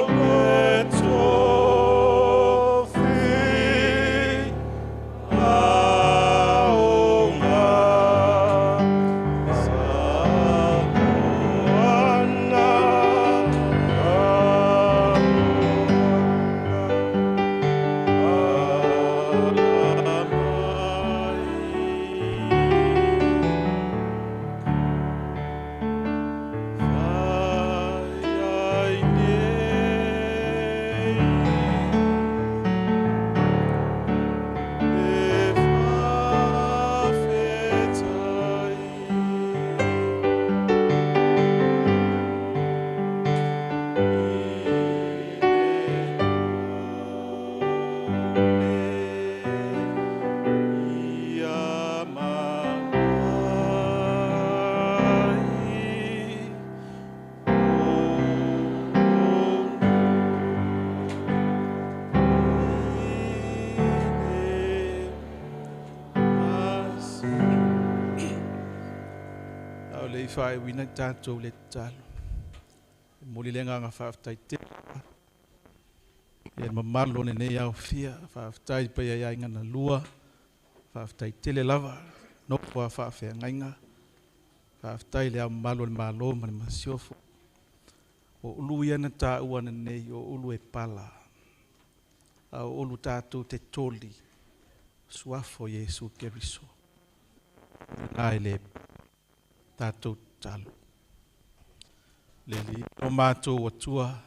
le i faaiuina i tatou le tatalo. E momoli le agaga faafetai tele ia le mamalu o lenei aofia. Faafetai i le paia i aiga na lua. Faafetai tele lava nofo a faafeagaiga. Faafetai i le Ao Mamalu o le Malo ma le Masiofo. O ulu ia na taua ananei, o ulu e pala, a o ulu tatou te toli, suafa o Iesu Keriso. Na e le tatou tatalo. Le Alii o matou Atua,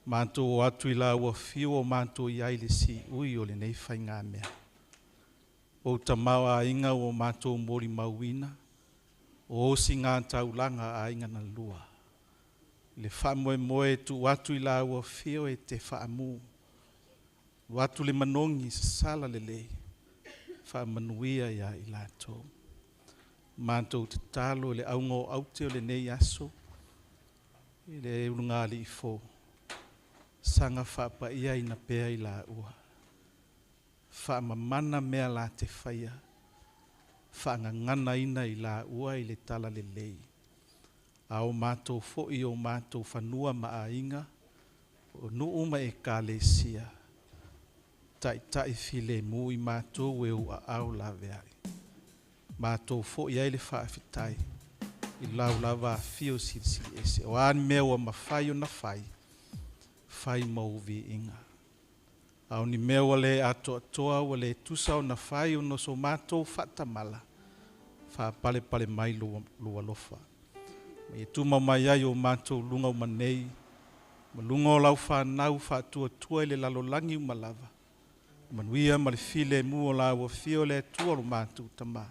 matou o atu i la ua fiu o matou i ai le siui o lenei faigamea. O tamaoaiga ua matou molimauina, o osiga taulaga a aiga na lua. Le faamoemoe e tuu atu i la ua fio e te faamu. Ua atu le manogi sasala lelei, faamanuia ia i latou. Matou tatalo i le auga o aute o lenei aso, i le ulugalii fou, saga faapaiaina pea i laua. Faamamana mea la te faia, faagaganaina i laua i le tala lelei. A o matou foi o matou fanua ma aiga, o nuu ma ekalesia, taitai filemu i matou e ou aao laveai. Matou foi ai le faafetai i lau lava afio silisili ese. O a ni mea ua mafai ona fai, fai ma ou viiga. A o ni mea ua le atoatoa ua le tusa ona fai ona o so matou faatamala, faapalepale mai lou alofa. Ma ia tumau mai ai o matou luga uma nei, ma luga o lau fanau faatuatua i le lalolagi uma lava, manuia ma le filemu o la ua afio le Atua lo matou Tamā,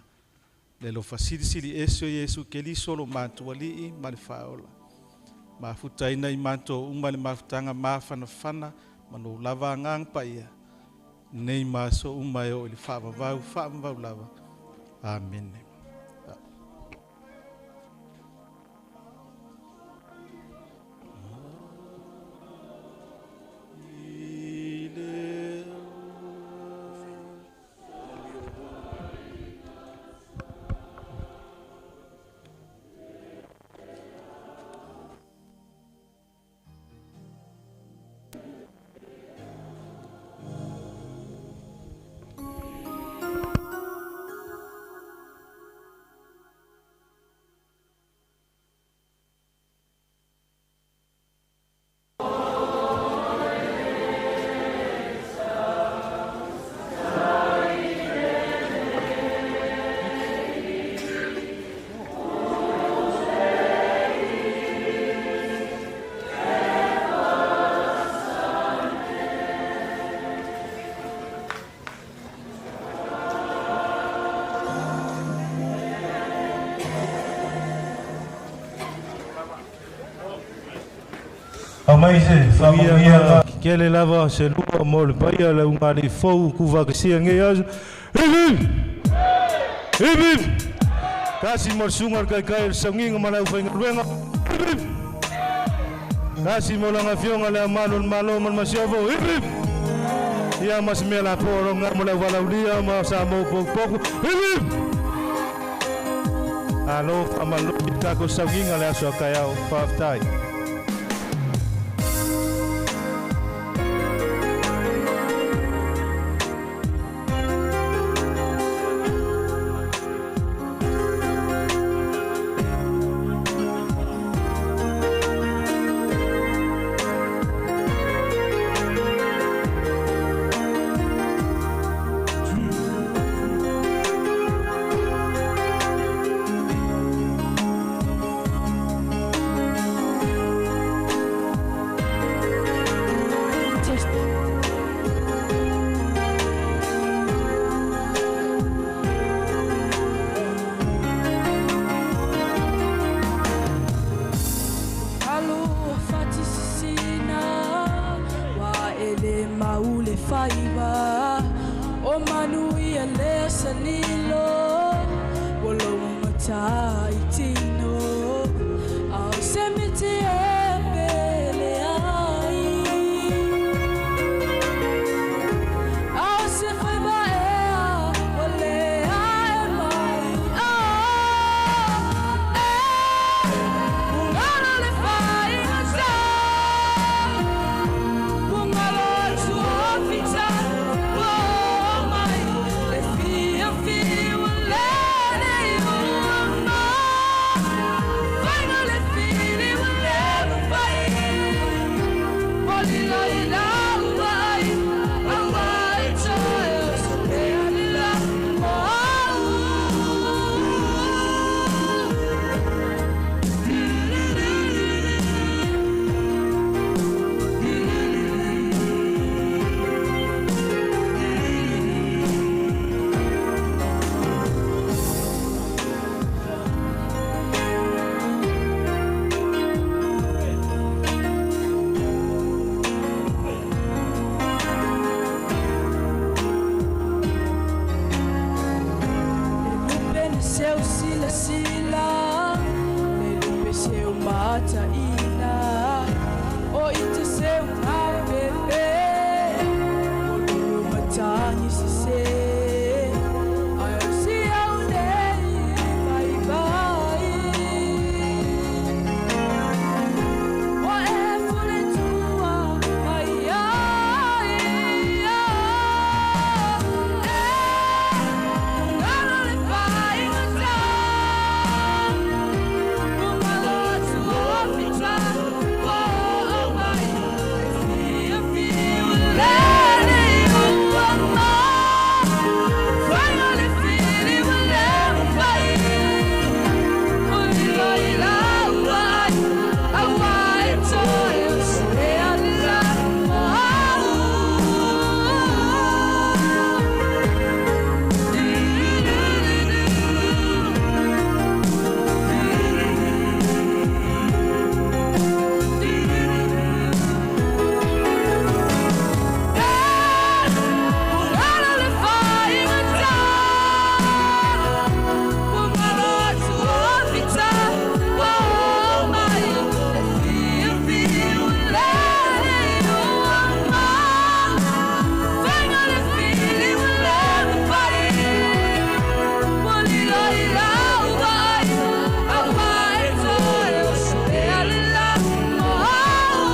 le alofa silisili ese o Iesu Keriso lo matou Alii ma le Faaola. Mafutaina i matou uma le mafutaga mafanafana ma lou lava agaga paia, nei ma aso uma e oo i le faavavau faavavau lava. Amene. Aumai se faamanuiaga kele lava se lua mo le paia le ugali'i fou kuvakasia nei aso. Hip hip! Hip hip! Tasi mo le susuga o le Taitai o le Sauniga ma le aufaigaluega. Hip hip! Tasi mo lana Afioga le Ao Mamalu o le Malo ma le Masiofo. Hip hip! Ia ma se mea lapoa o lona mo le auvalaulia ma Samoa potopoto. Hip hip! Malo faamalo i le tatou sauniga le aso a taeao. Faafetai. silasila le lupe seu mataina o ite seu mapepe o lulu matagi sesē ae o si au nei vaivai ua e fuletua mai ai e ugalo le faigata ugalo atu o fita ua oo mai e fiafia ua lele ua ma faiga le fili ua le mafai o lilo i lau ai auā e toe o se ala mo au. Ugalo le faigata ugalo atu o fita ua oo mai e fiafia ua lele ua ma faiga le fili ua le mafai ua lilo i lau vaai auā e toe o se ala mo au.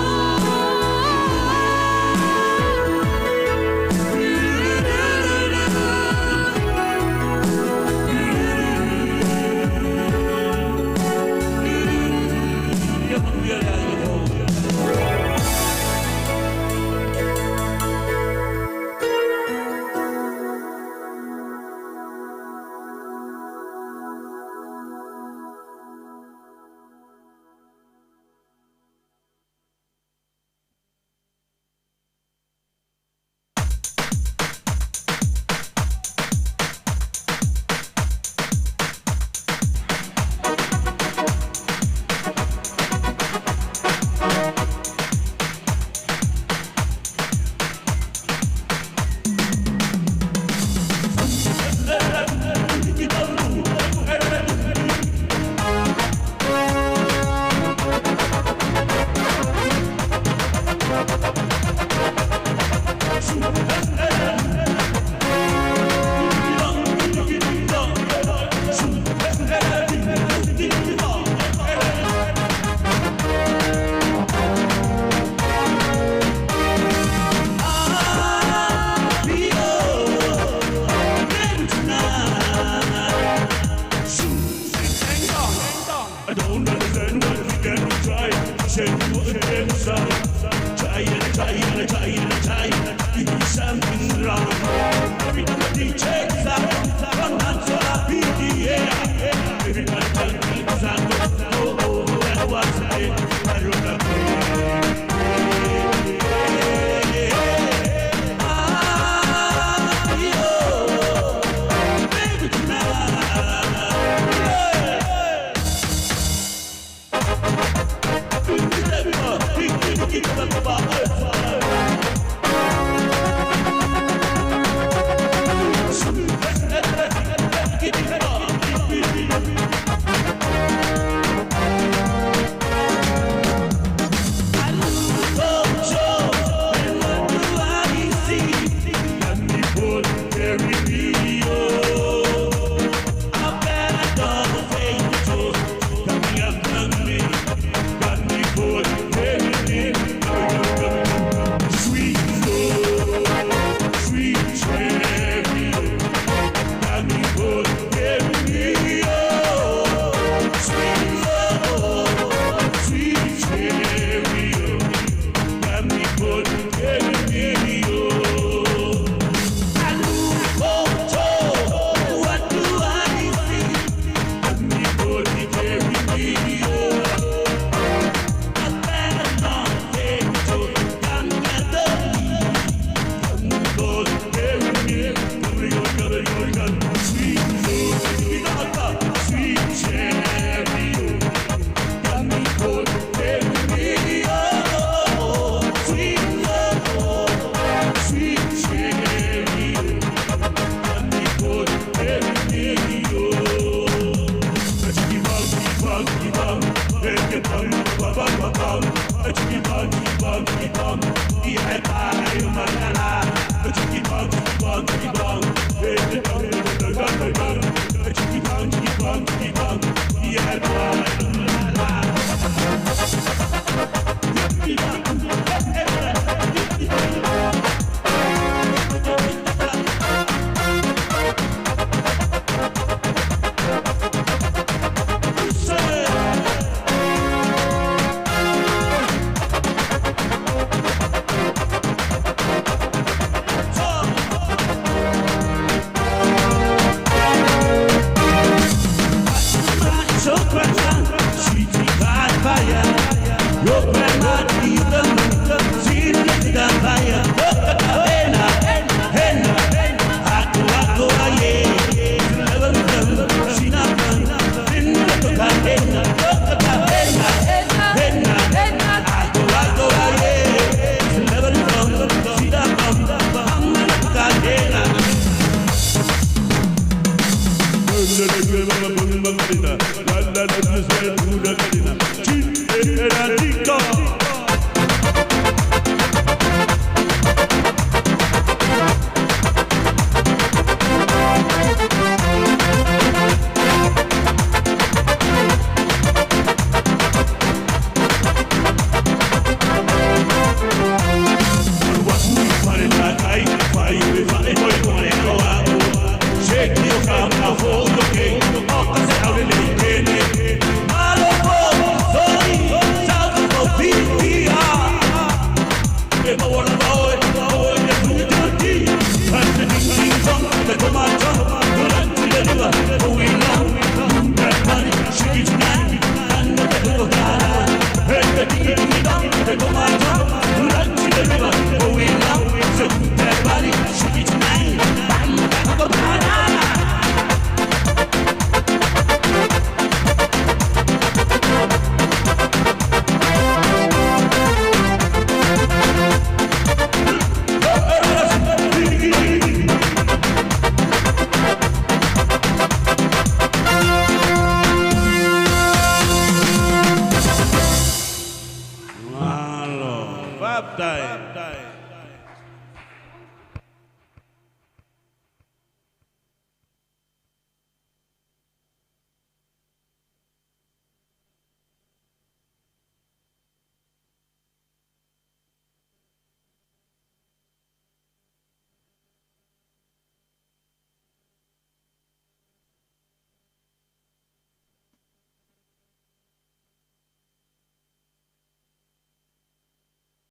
I don't understand what you can try. Send you a Try and try and try and try. You do something wrong. Every time the DJ run on to a PDA. Every time the DJ oh oh, that was it. I don't know. Malo. Faafetai.